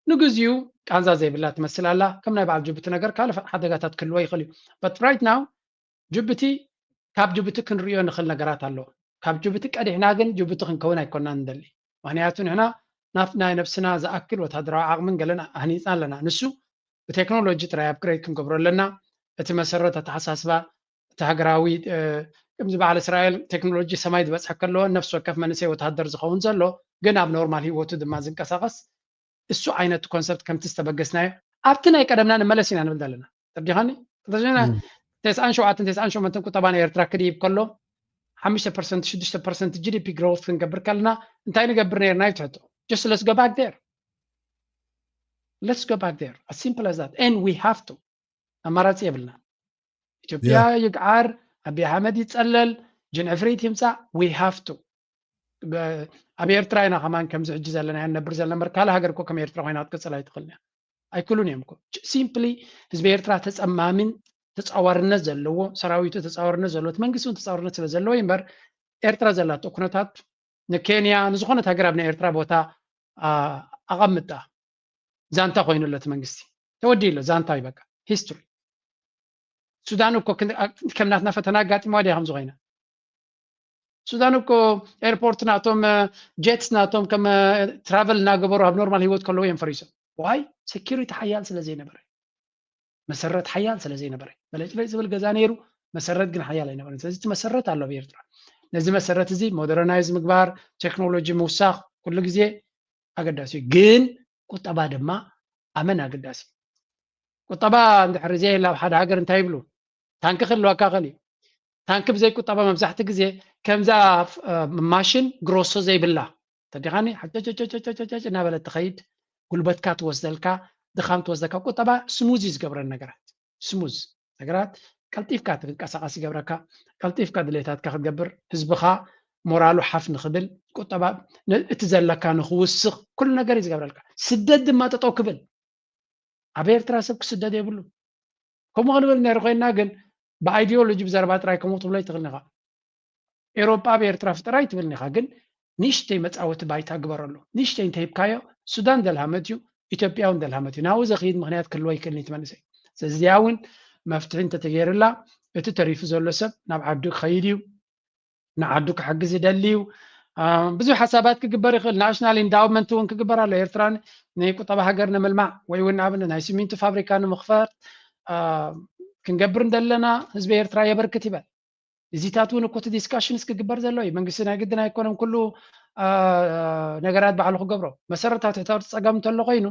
ንግዚኡ ቃንዛ ዘይብላ ትመስል ኣላ። ከም ናይ በዓል ጅቡቲ ነገር ካልእ ሓደጋታት ክህልዎ ይኽእል እዩ። But right now ጅቡቲ ካብ ጅቡቲ ክንርእዮ ንኽእል ነገራት ኣሎ። ካብ ጅቡቲ ቀዲሕና ግን ጅቡቲ ክንከውን ኣይኮናን ንደሊ። ምኽንያቱ ንሕና ናይ ነብስና ዝኣክል ወታደራዊ ዓቕምን ገለን ኣህኒፅና ኣለና። ንሱ ብቴክኖሎጂ ጥራይ ኣፕግሬድ ክንገብሮ ኣለና። እቲ መሰረት ኣተሓሳስባ እቲ ሃገራዊ ከምዚ በዓል እስራኤል ቴክኖሎጂ ሰማይ ዝበፅሐ ከለዎ ነፍሲ ወከፍ መንእሰይ ወተሃደር ዝኸውን ዘሎ ግን ኣብ ኖርማል ህይወቱ ድማ ዝንቀሳቐስ እሱ ዓይነት ኮንሰፕት ከምቲ ዝተበገስናዮ ኣብቲ ናይ ቀደምና ንመለስ ኢና ንብል ዘለና። ተርዲኻኒ? ተስዓን ሸውዓተን ተስዓን ሸሞንተን ቁጠባ ናይ ኤርትራ ክድይብ ከሎ ሓሙሽተ ፐርሰንት ሽዱሽተ ፐርሰንት ጂ ዲ ፒ ግሮውት ክንገብር ከለና እንታይ ንገብር ነርና እዩ ትሕቶ። Just let's go back there. Let's go back there. As simple as that. And we have to. ኣማራፂ የብልና። ኢትዮጵያ ይግዓር፣ ኣቢ ኣሕመድ ይፀለል፣ ጅን ዕፍሪት ይምፃእ፣ we have to። ኣብ ኤርትራ ኢና ከማን ከምዚ ሕጂ ዘለና ኢና ንነብር ዘለና እምበር ካልእ ሃገር እኮ ከም ኤርትራ ኮይና ክትቅፅል ኣይትኽእልን እያ። ኣይክሉን እዮም እኮ። ሲምፕሊ ህዝቢ ኤርትራ ተፀማሚን ተፃዋርነት ዘለዎ፣ ሰራዊቱ ተፃዋርነት ዘለዎ፣ እቲ መንግስቲ እውን ተፃዋርነት ስለ ዘለዎ እዩ እምበር ኤርትራ ዘላቶ ኩነታት ንኬንያ ንዝኾነት ሃገር ኣብ ናይ ኤርትራ ቦታ ኣቐምጣ። ዛንታ ኮይኑ ኣሎ እቲ መንግስቲ። ተወዲኡ ኣሎ ዛንታ እዩ በቃ። ሂስትሪ። ሱዳን እኮ ከም ናትና ፈተና ኣጋጢምዋ ድያ ከምዚ ኮይና? ሱዳን እኮ ኤርፖርት ናቶም፣ ጀትስ ናቶም ከም ትራቨል እናገበሩ ኣብ ኖርማል ህይወት ከለዉ እዮም ፈሪሶም። ዋይ? ሴኪሪቲ ሓያል ስለ ዘይነበረ፣ መሰረት ሓያል ስለ ዘይነበረ፣ በለጭለጭ ዝብል ገዛ ነይሩ፣ መሰረት ግን ሓያል ኣይነበረን። ስለዚ እቲ መሰረት ኣሎ ኣብ ኤርትራ። ነዚ መሰረት እዚ ሞደርናይዝ ምግባር፣ ቴክኖሎጂ ምውሳኽ ኩሉ ግዜ ኣገዳሲ እዩ። ግን ቁጠባ ድማ ኣመን ኣገዳሲ እዩ። ቁጠባ እንድሕር ዘየለ ኣብ ሓደ ሃገር እንታይ ይብሉ? ታንኪ ክህልወካ ይኽእል እዩ። ታንኪ ብዘይ ቁጠባ መብዛሕትኡ ግዜ ከምዛ ማሽን ግሮሶ ዘይብላ ተዲኻኒ ሓጨጨጨጨጨጨጨ እናበለት ትኸይድ፣ ጉልበትካ ትወስደልካ፣ ድኻም ትወስደካ። ቁጠባ ስሙዝ እዩ ዝገብረን ነገራት፣ ስሙዝ ነገራት ቀልጢፍካ ትንቀሳቐስ ይገብረካ፣ ቀልጢፍካ ድሌታትካ ክትገብር፣ ህዝብኻ ሞራሉ ሓፍ ንኽብል፣ ቁጠባ እቲ ዘለካ ንኽውስኽ ኩሉ ነገር እዩ ዝገብረልካ። ስደት ድማ ጠጠው ክብል። ኣብ ኤርትራ ሰብ ክስደድ የብሉ። ከምኡ ክንብል ነይሩ ኮይንና ግን ብኣይዲዮሎጂ ብዘረባ ጥራይ ከምኡ ክትብሎ ኣይትኽእልን ኢኻ። ኤሮጳ ኣብ ኤርትራ ፍጠር ኣይትብልን ኢኻ፣ ግን ንእሽተይ መጻወቲ ባይታ ግበረሉ። ንእሽተይ እንተሂብካዮ ሱዳን ደልሃመት እዩ፣ ኢትዮጵያ እውን ደልሃመት እዩ። ናብኡ ዘኽይድ ምኽንያት ክህልዎ ኣይክእልን እዩ እቲ መንእሰይ። ስለዚ እዚኣ እውን መፍትሒ እንተተገይርላ እቲ ተሪፉ ዘሎ ሰብ ናብ ዓዱ ክኸይድ እዩ። ንዓዱ ክሕግዝ ይደሊ እዩ። ብዙሕ ሓሳባት ክግበር ይኽእል። ናሽናል ኢንዳውመንት እውን ክግበር ኣሎ። ኤርትራ ንቁጠባ ሃገር ንምልማዕ ወይ እውን ንኣብነት ናይ ሲሚንቶ ፋብሪካ ንምኽፋት ክንገብር እንደለና ህዝቢ ኤርትራ የበርክት ይበል። እዚታት እውን እኮ እቲ ዲስካሽንስ ክግበር ዘሎ እዩ። መንግስቲ ናይ ግድን ኣይኮነን ኩሉ ነገራት ባዕሉ ክገብሮ። መሰረታዊ ትሕታዊ ፀገም እንተሎ ኮይኑ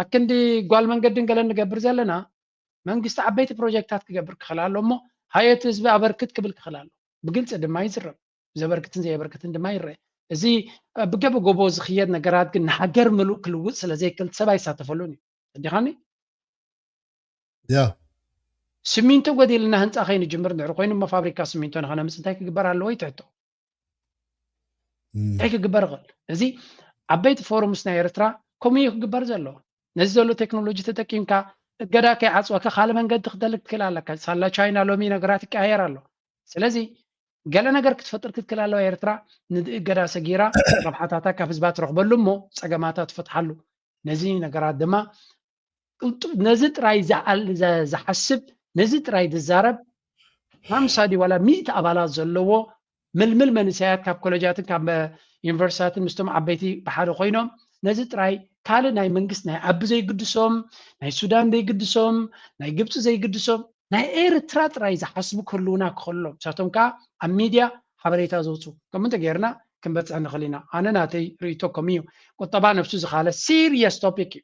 ኣክንዲ ጓል መንገድን ገለን ንገብር ዘለና መንግስቲ ዓበይቲ ፕሮጀክታት ክገብር ክኽእል ኣሎ እሞ ሃየት ህዝቢ ኣበርክት ክብል ክኽእል ኣሎ። ብግልፂ ድማ ይዝረብ። ዘበርክትን ዘየበርክትን ድማ ይረአ። እዚ ብገበ ጎቦ ዝኽየድ ነገራት ግን ንሃገር ምሉእ ክልውጥ ስለ ዘይክእል ሰብ ኣይሳተፈሉን እዩ። እንዲኻኒ ያ ስሚንቶ ጎዲልና ህንፃ ከይንጅምር እንድሕር ኮይኑ እሞ ፋብሪካ ስሚንቶ ንኸነምፅ እንታይ ክግበር ኣለዎ ይትሕቶ። እንታይ ክግበር ይኽእል? እዚ ዓበይቲ ፎርምስ ናይ ኤርትራ ከምኡ እዩ ክግበር ዘለዎ። ነዚ ዘሎ ቴክኖሎጂ ተጠቂምካ እገዳ ከይዓፅወካ ካልእ መንገዲ ክደልክ ትክእል ኣለካ። ሳላ ቻይና ሎሚ ነገራት ይቀያየር ኣሎ። ስለዚ ገለ ነገር ክትፈጥር ክትክእል ኣለዋ ኤርትራ። ንእገዳ ሰጊራ ረብሓታታ ካብ ህዝባ ትረኽበሉ እሞ ፀገማታ ትፈትሓሉ። ነዚ ነገራት ድማ ቅልጡፍ ነዚ ጥራይ ዝሓስብ ነዚ ጥራይ ዝዛረብ ሓምሳ ድዩ ዋላ ሚእቲ ኣባላት ዘለዎ ምልምል መንእሰያት ካብ ኮለጃትን ካብ ዩኒቨርሲታትን ምስቶም ዓበይቲ ብሓደ ኮይኖም ነዚ ጥራይ ካልእ ናይ መንግስቲ ናይ ዓቢ ዘይግድሶም ናይ ሱዳን ዘይግድሶም ናይ ግብፂ ዘይግድሶም ናይ ኤርትራ ጥራይ ዝሓስቡ ክህልውና ክኸሎም ንሳቶም ከዓ ኣብ ሚድያ ሓበሬታ ዘውፅኡ ከምኡ እንተገይርና ክንበፅሕ ንኽእል ኢና። ኣነ ናተይ ርእይቶ ከምኡ እዩ። ቁጠባ ነብሱ ዝኻለ ሲሪየስ ቶፒክ እዩ።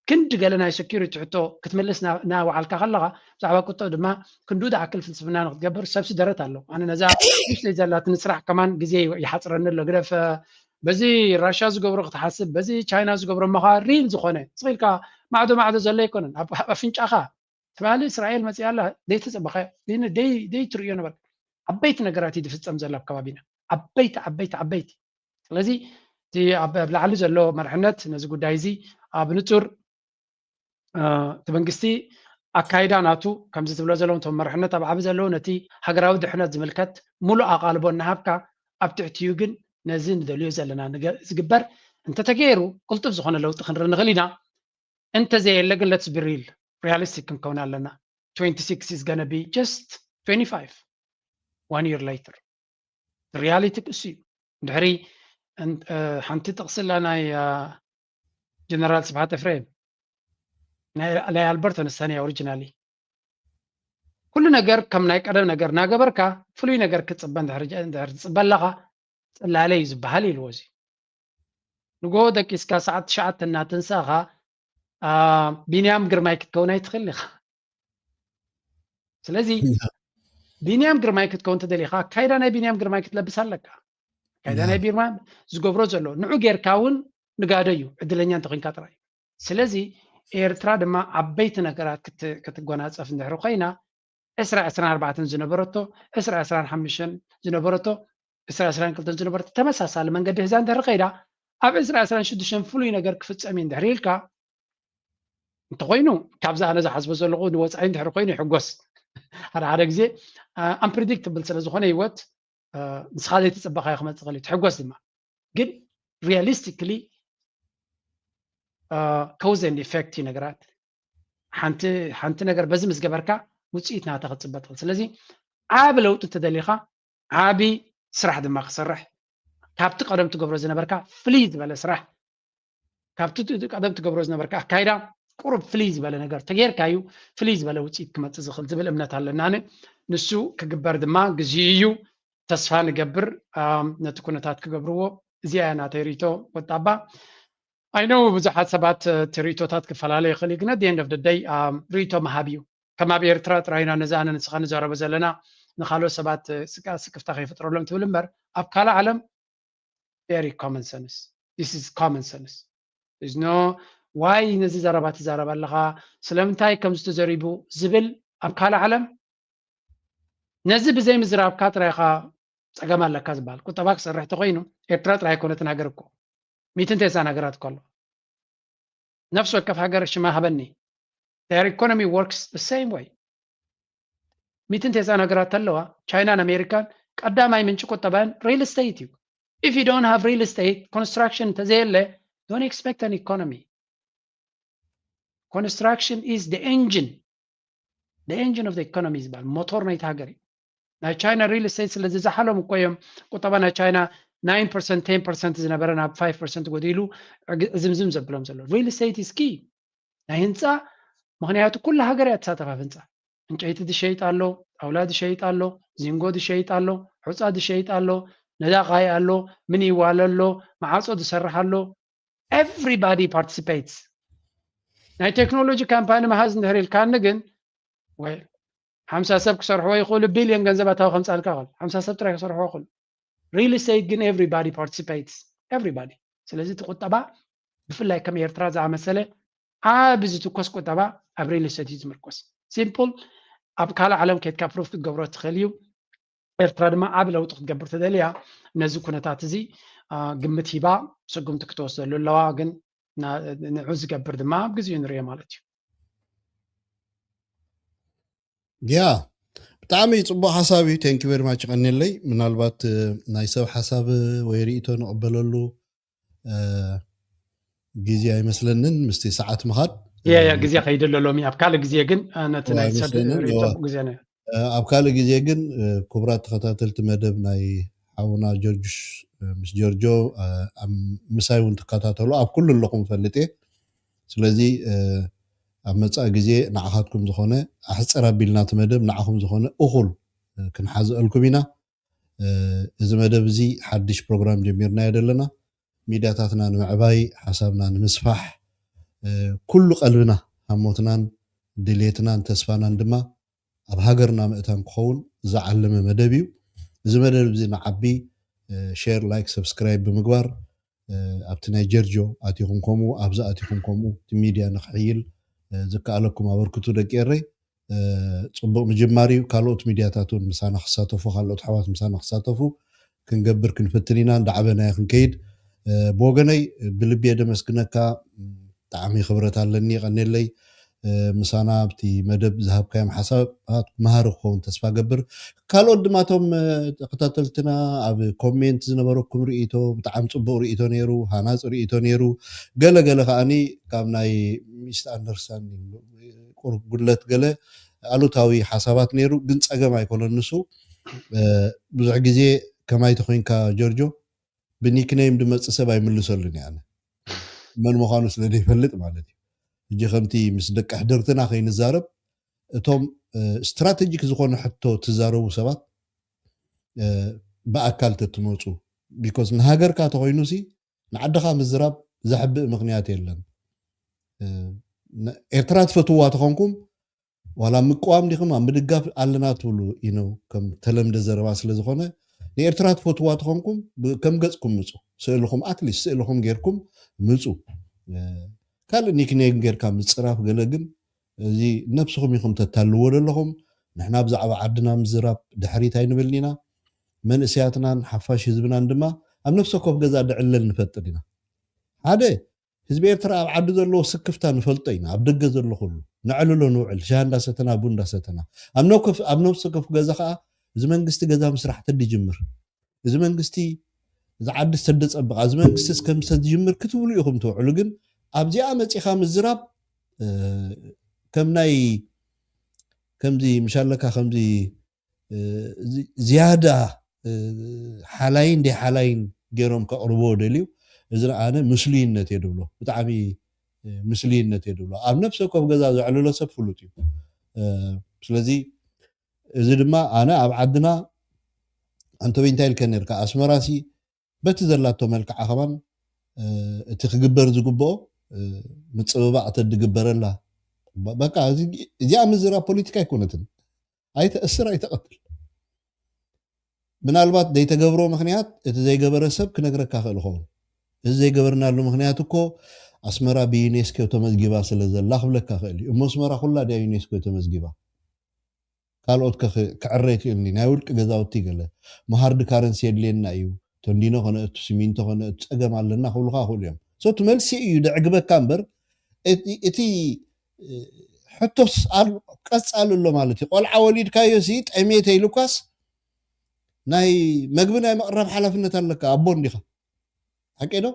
ክንዲ ገለ ናይ ሴኩሪቲ ሕቶ ክትምልስ እናወዓልካ ከለኻ ብዛዕባ ቁጠብ ድማ ክንዱ ዝኣክል ፍልስፍና ንክትገብር ሰብሲ ደረት ኣለዉ። ኣነ ነዛ ንእሽተይ ዘላትኒ ስራሕ ከማን ግዜ ይሓፅረኒ ኣሎ። ግደፍ በዚ ራሻ ዝገብሮ ክትሓስብ በዚ ቻይና ዝገብሮ እሞ ከዓ ሪል ዝኾነ ስቕ ኢልካ ማዕዶ ማዕዶ ዘሎ ኣይኮነን። ኣብ ኣፍንጫኻ ትባሊ እስራኤል መፅያ ኣላ ዘይተፀበኻዮ ዘይትርእዮ ነበር። ዓበይቲ ነገራት እዩ ዝፍፀም ዘሎ ኣብ ከባቢና ዓበይቲ ዓበይቲ ዓበይቲ ስለዚ እቲ ኣብ ላዕሊ ዘሎ መርሕነት ነዚ ጉዳይ እዚ ኣብ ንፁር እቲ መንግስቲ ኣካይዳ ናቱ ከምዚ ትብሎ ዘለዉ እቶም መርሕነት ኣብ ዓቢ ዘለዉ ነቲ ሃገራዊ ድሕነት ዝምልከት ሙሉእ ኣቓልቦ እናሃብካ ኣብ ትሕቲኡ ግን ነዚ ንደልዮ ዘለና ዝግበር እንተተገይሩ ቅልጡፍ ዝኾነ ለውጢ ክንርኢ ንኽእል ኢና። እንተዘየለ ግን let's be real realistic ክንከውን ኣለና። twenty-six is gonna be just twenty-five one year later reality እሱ እዩ። ድሕሪ ሓንቲ ጥቕስላ ናይ ጀነራል ስብሓት ኤፍሬም ናይ ኣልበርት ኣንስታይን እያ ኦሪጂናሊ ኩሉ ነገር ከም ናይ ቀደም ነገር እናገበርካ ፍሉይ ነገር ክትፅበ እንድሕር ትፅበ ኣለኻ፣ ፅላለ እዩ ዝበሃል ኢልዎ። እዚ ንጎ ደቂስካ ሰዓት ትሽዓተ እናተንሳእኻ ቢንያም ግርማይ ክትከውን ኣይትኽእል ኢኻ። ስለዚ ቢንያም ግርማይ ክትከውን ተደሊኻ ኣካይዳ ናይ ቢንያም ግርማይ ክትለብስ ኣለካ። ኣካይዳ ናይ ቢንያም ዝገብሮ ዘሎ ንዑ ጌርካ እውን ንጋዶ እዩ፣ ዕድለኛ እንተኮይንካ ጥራይ። ስለዚ ኤርትራ ድማ ዓበይቲ ነገራት ክትጎናፀፍ እንድሕር ኮይና ዕስራ ዕስራን ኣርባዕተን ዝነበረቶ ዕስራ ዕስራን ሓሙሽተን ዝነበረቶ ዕስራ ዕስራን ክልተን ዝነበረቶ ተመሳሳሊ መንገዲ ሒዛ እንድሕር ከይዳ ኣብ ዕስራ ዕስራን ሽዱሽተን ፍሉይ ነገር ክፍፀም እዩ እንድሕር ኢልካ እንተኮይኑ ካብዚ ኣነ ዝሓስቦ ዘለኹ ንወፃኢ እንድሕር ኮይኑ ይሕጎስ። ሓደ ሓደ ግዜ ኣምፕሪዲክትብል ስለ ዝኾነ ህይወት ንስኻ ዘይተፀበኻዮ ክመፅእ ይኽእል እዩ፣ ትሕጎስ ድማ። ግን ሪያሊስቲክሊ ኮዝ ኤንድ ኢፌክት እዩ ነገራት። ሓንቲ ነገር በዚ ምስ ገበርካ ውፅኢት ናታ ክትፅበ ትኽእል። ስለዚ ዓቢ ለውጢ እንተደሊኻ ዓቢ ስራሕ ድማ ክሰርሕ፣ ካብቲ ቀደም ትገብሮ ዝነበርካ ፍልይ ዝበለ ስራሕ፣ ካብቲ ቀደም ትገብሮ ዝነበርካ ኣካይዳ ቁሩብ ፍልይ ዝበለ ነገር ተጌርካ እዩ ፍልይ ዝበለ ውፅኢት ክመፅእ ዝኽእል ዝብል እምነት ኣለና። ንሱ ክግበር ድማ ግዜኡ እዩ። ተስፋ ንገብር ነቲ ኩነታት ክገብርዎ። እዚኣ እያ ናተይ ርእይቶ። ወጣባ፣ ኣይ ኖው ብዙሓት ሰባት እቲ ርእይቶታት ክፈላለ ይኽእል እዩ፣ ግን at the end of the day ርእይቶ ምሃብ እዩ። ከም ኣብ ኤርትራ ጥራይ ኢና ነዚ ኣነ ንስኻ ንዛረቦ ዘለና፣ ንኻልኦት ሰባት ስቃ ስክፍታ ከይፈጥረሎም ትብል እምበር ኣብ ካልእ ዓለም very common sense, this is common sense. There's no why ነዚ ዘረባ ትዛረብ ኣለኻ፣ ስለምንታይ ከምዚ ተዘሪቡ ዝብል ኣብ ካልእ ዓለም ነዚ ብዘይ ምዝራብካ ጥራይ ኢኻ ጸገም ኣለካ ዝበሃል። ቁጠባ ክሰርሕ ተኾይኑ ኤርትራ ጥራይ ኣይኮነትን ሃገር እኮ ሚእትን ተስዓን ሃገራት እኮ ኣለዋ። ነፍሲ ወከፍ ሃገር ሽማ ሃበኒ። Their economy works the same way. ሚእትን ተስዓን ሃገራት ኣለዋ። ቻይናን ኣሜሪካን ቀዳማይ ምንጪ ቁጠባን real estate እዩ። If you don't have real estate, construction እንተዘየለ don't expect an economy. Construction is the engine, the engine of the economy ዝበሃል ሞቶር ናይቲ ሃገር እዩ። ናይ ቻይና real estate ስለ ዝዘሓሎም እኮ እዮም ቁጠባ ናይ ቻይና nine percent, ten percent ዝነበረ ናብ five percent ጎዲሉ ዝምዝም ዘብሎም ዘሎ። Real estate is key ናይ ህንፃ፣ ምኽንያቱ ኩሉ ሃገር እያ ትሳተፍ ኣብ ህንፃ። ዕንጨይቲ ዝሸይጥ ኣሎ፣ ጣውላ ዝሸይጥ ኣሎ፣ ዚንጎ ዝሸይጥ ኣሎ፣ ሑፃ ዝሸይጥ ኣሎ፣ ነዳቓይ ኣሎ፣ ምኒዋል ኣሎ፣ መዓፆ ዝሰርሕ ኣሎ። Everybody participates። ናይ ቴክኖሎጂ ካምፓኒ መሃዝ እንድሕር ኢልካኒ ግን ወይ ሓምሳ ሰብ ክሰርሕዎ ይኽእሉ፣ ቢልዮን ገንዘብ ኣታዊ ከምፃልካ ይኽእል፣ ሓምሳ ሰብ ጥራይ ክሰርሕዎ ይኽእሉ። Real estate ግን everybody participates, everybody። ስለዚ እቲ ቁጠባ ብፍላይ ከም ኤርትራ ዝኣመሰለ ዓቢ ዝትኮስ ቁጠባ ኣብ real estate እዩ ዝምርኮስ። Simple። ኣብ ካልእ ዓለም ከድካ ፕሩፍ ክትገብሮ ትኽእል እዩ። ኤርትራ ድማ ዓቢ ለውጢ ክትገብር ተደልያ ነዚ ኩነታት እዚ ግምት ሂባ ስጉምቲ ክትወስደሉ ኣለዋ። ግን ንዑ ዝገብር ድማ ኣብ ግዜኡ ንሪኦ ማለት እዩ። ያ ብጣዕሚ ፅቡቅ ሓሳብ እዩ። Thank you very much፣ ቀኒለይ። ምናልባት ናይ ሰብ ሓሳብ ወይ ርእይቶ ንቕበለሉ ግዜ ኣይመስለንን ምስቲ ሰዓት ምኻድ። ያ ያ ግዜ ከይደሎ ሎሚ ኣብ ካልእ ግዜ ግን ነቲ ናይ ሰብ ርእይቶ ግዜ ኣብ ካልእ ግዜ ግን ክቡራት ተኸታተልቲ መደብ ናይ ሓውና ጆርጅ ምስ ጆርጆ ምሳይ እውን ትከታተሉ ኣብ ኩሉ ኣለኹም ፈልጥ እየ። ስለዚ ኣብ መፃኢ ግዜ ንዓኻትኩም ዝኾነ ኣሕፅር ኣቢልና እቲ መደብ ንዓኹም ዝኾነ እኹል ክንሓዝአልኩም ኢና። እዚ መደብ እዚ ሓድሽ ፕሮግራም ጀሚርናዮ ዘለና ሚድያታትና ንምዕባይ ሓሳብና ንምስፋሕ ኩሉ ቀልብና ሃሞትናን ድሌትናን ተስፋናን ድማ ኣብ ሃገርና ምእታን ክኸውን ዝዓለመ መደብ እዩ። እዚ መደብ እዚ ንዓቢ share like subscribe ብምግባር ኣብቲ ናይ ጀርጆ ኣቲኹም ከምኡ ኣብዚ ኣቲኹም ከምኡ እቲ ሚድያ ንክሕይል ዝከኣለኩም ኣበርክቱ ደቂ ኤረይ። ፅቡቅ ምጅማር እዩ። ካልኦት ሚድያታት እውን ምሳና ክሳተፉ ካልኦት ኣሕዋት ምሳና ክሳተፉ ክንገብር ክንፍትን ኢና እንዳዓበናዮ ክንከይድ። ብወገነይ ብልቢ እየ ደመስግነካ። ብጣዕሚ ክብረት ኣለኒ የቀንየለይ። ምሳና ኣብቲ መደብ ዝሃብካዮም ሓሳባት መሃሪ ክኸውን ተስፋ ገብር። ካልኦት ድማ እቶም ተኸታተልትና ኣብ ኮሜንት ዝነበረኩም ርእይቶ ብጣዕሚ ፅቡቅ ርእይቶ ነይሩ፣ ሃናፂ ርእይቶ ነይሩ። ገለ ገለ ከዓኒ ካብ ናይ ሚስ ኣንደርስታንዲንግ ቁሩብ ጉድለት ገለ ኣሉታዊ ሓሳባት ነይሩ፣ ግን ፀገም ኣይኮነን ንሱ። ብዙሕ ግዜ ከማይ ተኮይንካ ጆርጆ ብኒክነይም ድመፅእ ሰብ ኣይምልሰሉን እየ ኣነ መን ምዃኑ ስለ ዘይፈልጥ ማለት እዩ። ሕጂ ከምቲ ምስ ደቂ ሕድርትና ከይንዛረብ እቶም ስትራቴጂክ ዝኾነ ሕቶ ትዛረቡ ሰባት ብኣካል ተትመፁ፣ ቢኮዝ ንሃገርካ ተኮይኑ ሲ ንዓድኻ ምዝራብ ዘሕብእ ምክንያት የለን። ኤርትራ ትፈትዋ ተኾንኩም ዋላ ምቅዋም ዲኹም ኣብ ምድጋፍ ኣለና ትብሉ ኢኖ ከም ተለምደ ዘረባ ስለ ዝኾነ ንኤርትራ ትፈትዋ ተኾንኩም ከም ገጽኩም ምጹ፣ ስእልኹም ኣትሊስት ስእልኹም ጌርኩም ምጹ። ካልእ ኒክኔም ጌርካ ምጽራፍ ገለ ግን እዚ ነብስኹም ኢኹም ተታልዎ ዘለኹም። ንሕና ብዛዕባ ዓድና ምዝራብ ድሕሪት ኣይንብልን ኢና። መንእሰያትናን ሓፋሽ ህዝብናን ድማ ኣብ ነፍሲ ወከፍ ገዛ ድዕለል ንፈጥር ኢና። ሓደ ህዝቢ ኤርትራ ኣብ ዓዲ ዘለዎ ስክፍታ ንፈልጦ ኢና። ኣብ ደገ ዘሎ ኩሉ ነዕልሎ ንውዕል፣ ሻሂ እንዳሰተና ቡን እንዳሰተና ኣብ ነብሲ ወከፍ ገዛ ከዓ እዚ መንግስቲ ገዛ ምስራሕ ተድጅምር፣ እዚ መንግስቲ እዚ ዓዲ ዝተደፀበቃ፣ እዚ መንግስቲ እስከምሰ ዝጅምር ክትብሉ ኢኹም ትውዕሉ። ግን ኣብዚኣ መፂኻ ምዝራብ ከም ናይ ከምዚ ምሻለካ ከምዚ ዝያዳ ሓላይን ደይ ሓላይን ገይሮም ከቕርብዎ ደልዩ። እዚ ኣነ ምስሉይነት እየ ድብሎ፣ ብጣዕሚ ምስሉይነት እየ ድብሎ። ኣብ ነፍሲ ወከፍ ገዛ ዘዕልሎ ሰብ ፍሉጥ እዩ። ስለዚ እዚ ድማ ኣነ ኣብ ዓድና ኣንቶቢ እንታይ ኢልከ ነርካ፣ ኣስመራሲ በቲ ዘላቶ መልክዓ ከማን እቲ ክግበር ዝግብኦ ምፅብባቕ ተድግበረላ። በቃ እዚኣ ምዝራብ ፖለቲካ ኣይኮነትን። ኣይተእስር ኣይተቐትል። ምናልባት ዘይተገብሮ ምክንያት እቲ ዘይገበረ ሰብ ክነግረካ ክእል ይኸውን። እዚ ዘይገበርናሉ ምክንያት እኮ ኣስመራ ብዩኔስኮ ተመዝጊባ ስለ ዘላ ክብለካ ክእል እዩ። እሞ ኣስመራ ኩላ ድያ ዩኔስኮ ተመዝጊባ? ካልኦት ክዕረ ይክእል ናይ ውልቂ ገዛውቲ ገለ መሃርዲ ካረንሲ የድልየና እዩ፣ ተንዲኖ ከነእቱ፣ ሲሚንቶ ከነእቱ፣ ፀገም ኣለና ክብሉካ ክእሉ እዮም። ሶ እቲ መልሲ እዩ ደዕግበካ እምበር እቲ ሕቶስ ቀፃሊ ኣሎ ማለት እዩ። ቆልዓ ወሊድካዮ ሲ ጠሜተ ኢሉካስ ናይ መግቢ ናይ መቕረብ ሓላፍነት ኣለካ፣ ኣቦ እንዲኻ። ሓቂ ዶ?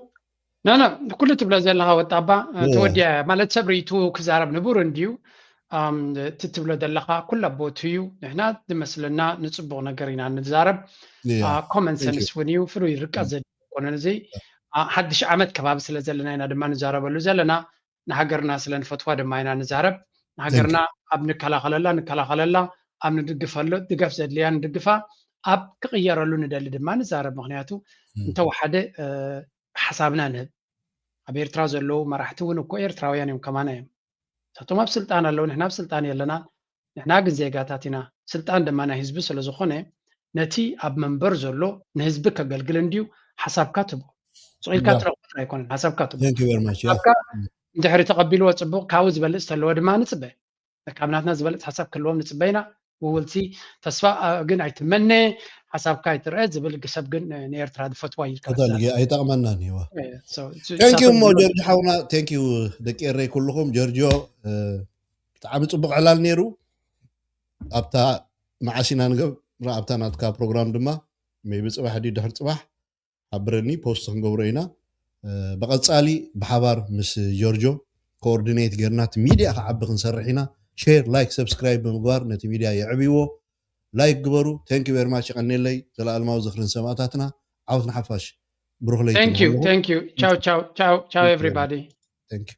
ናና ኩሉ ትብሎ ዘለካ ወጣባ ተወዲያ ማለት ሰብ ርእይቱ ክዛረብ ንቡር እንድዩ። እቲ ትብሎ ዘለካ ኩላ ቦቱ እዩ። ንሕና ዝመስለና ንፅቡቅ ነገር ኢና ንዛረብ። ኮመን ሰንስ እውን እዩ፣ ፍሉይ ርቀት ዘድልዮ ኣይኮነን። እዚ ሓድሽ ዓመት ከባቢ ስለ ዘለና ኢና ድማ ንዛረበሉ ዘለና። ንሃገርና ስለ ንፈትዋ ድማ ኢና ንዛረብ። ንሃገርና ኣብ ንከላኸለላ ንከላኸለላ፣ ኣብ ንድግፈሎ ድጋፍ ዘድልያ ንድግፋ፣ ኣብ ክቕየረሉ ንደሊ ድማ ንዛረብ። ምክንያቱ እንተወሓደ ሓሳብና ንህብ። ኣብ ኤርትራ ዘለዉ መራሕቲ እውን እኮ ኤርትራውያን እዮም፣ ከማና እዮም። ንሳቶም ኣብ ስልጣን ኣለዉ፣ ንሕና ኣብ ስልጣን የለናን። ንሕና ግን ዜጋታት ኢና። ስልጣን ድማ ናይ ህዝቢ ስለ ዝኾነ ነቲ ኣብ መንበር ዘሎ ንህዝቢ ከገልግል እንድዩ ሓሳብካ ትቦ። ስቕ ኢልካ ትረኽቦ ጥራይ ኣይኮነን፣ ሓሳብካ ትቦ። ሓሳብካ እንድሕሪ ተቐቢልዎ ጽቡቕ፣ ካብኡ ዝበልጽ ተለዎ ድማ ንጽበ። ካብ ናትና ዝበለፅ ሓሳብ ክህልዎም ንፅበ ኢና። ውውልሲ ተስፋ ግን ኣይትመነ፣ ሓሳብካ ኣይትርአ ዝብል ግሰብ ግን ንኤርትራ ዝፈትዋ ኢልካ ኣይጠቕመናን እዋ። Thank you እሞ ጀርጅ ሓውና፣ thank you ደቂ ኤረይ ኩልኹም። ጀርጆ ብጣዕሚ ፅቡቅ ዕላል ነይሩ። ኣብታ መዓስ ኢና ንገብራ ኣብታ ናትካ ፕሮግራም ድማ maybe ፅባሕ ድዩ ድሕሪ ፅባሕ ሓብረኒ፣ ፖስት ክንገብሮ ኢና። ብቐፃሊ ብሓባር ምስ ጆርጆ ኮኦርዲኔት ጌርና እቲ ሚድያ ክዓቢ ክንሰርሕ ኢና። ሼር፣ ላይክ፣ ሰብስክራይብ ብምግባር ነቲ ሚድያ የዕብይዎ። ላይክ ግበሩ። Thank you very much። የቐኔለይ። ዘለኣለማዊ ዝኽሪ ንሰማእታትና። ዓወት ንሓፋሽ። ብሩኽ ለይቲ ንኹልኹም። Thank you. Ciao, ciao, ciao, ciao everybody. Thank you.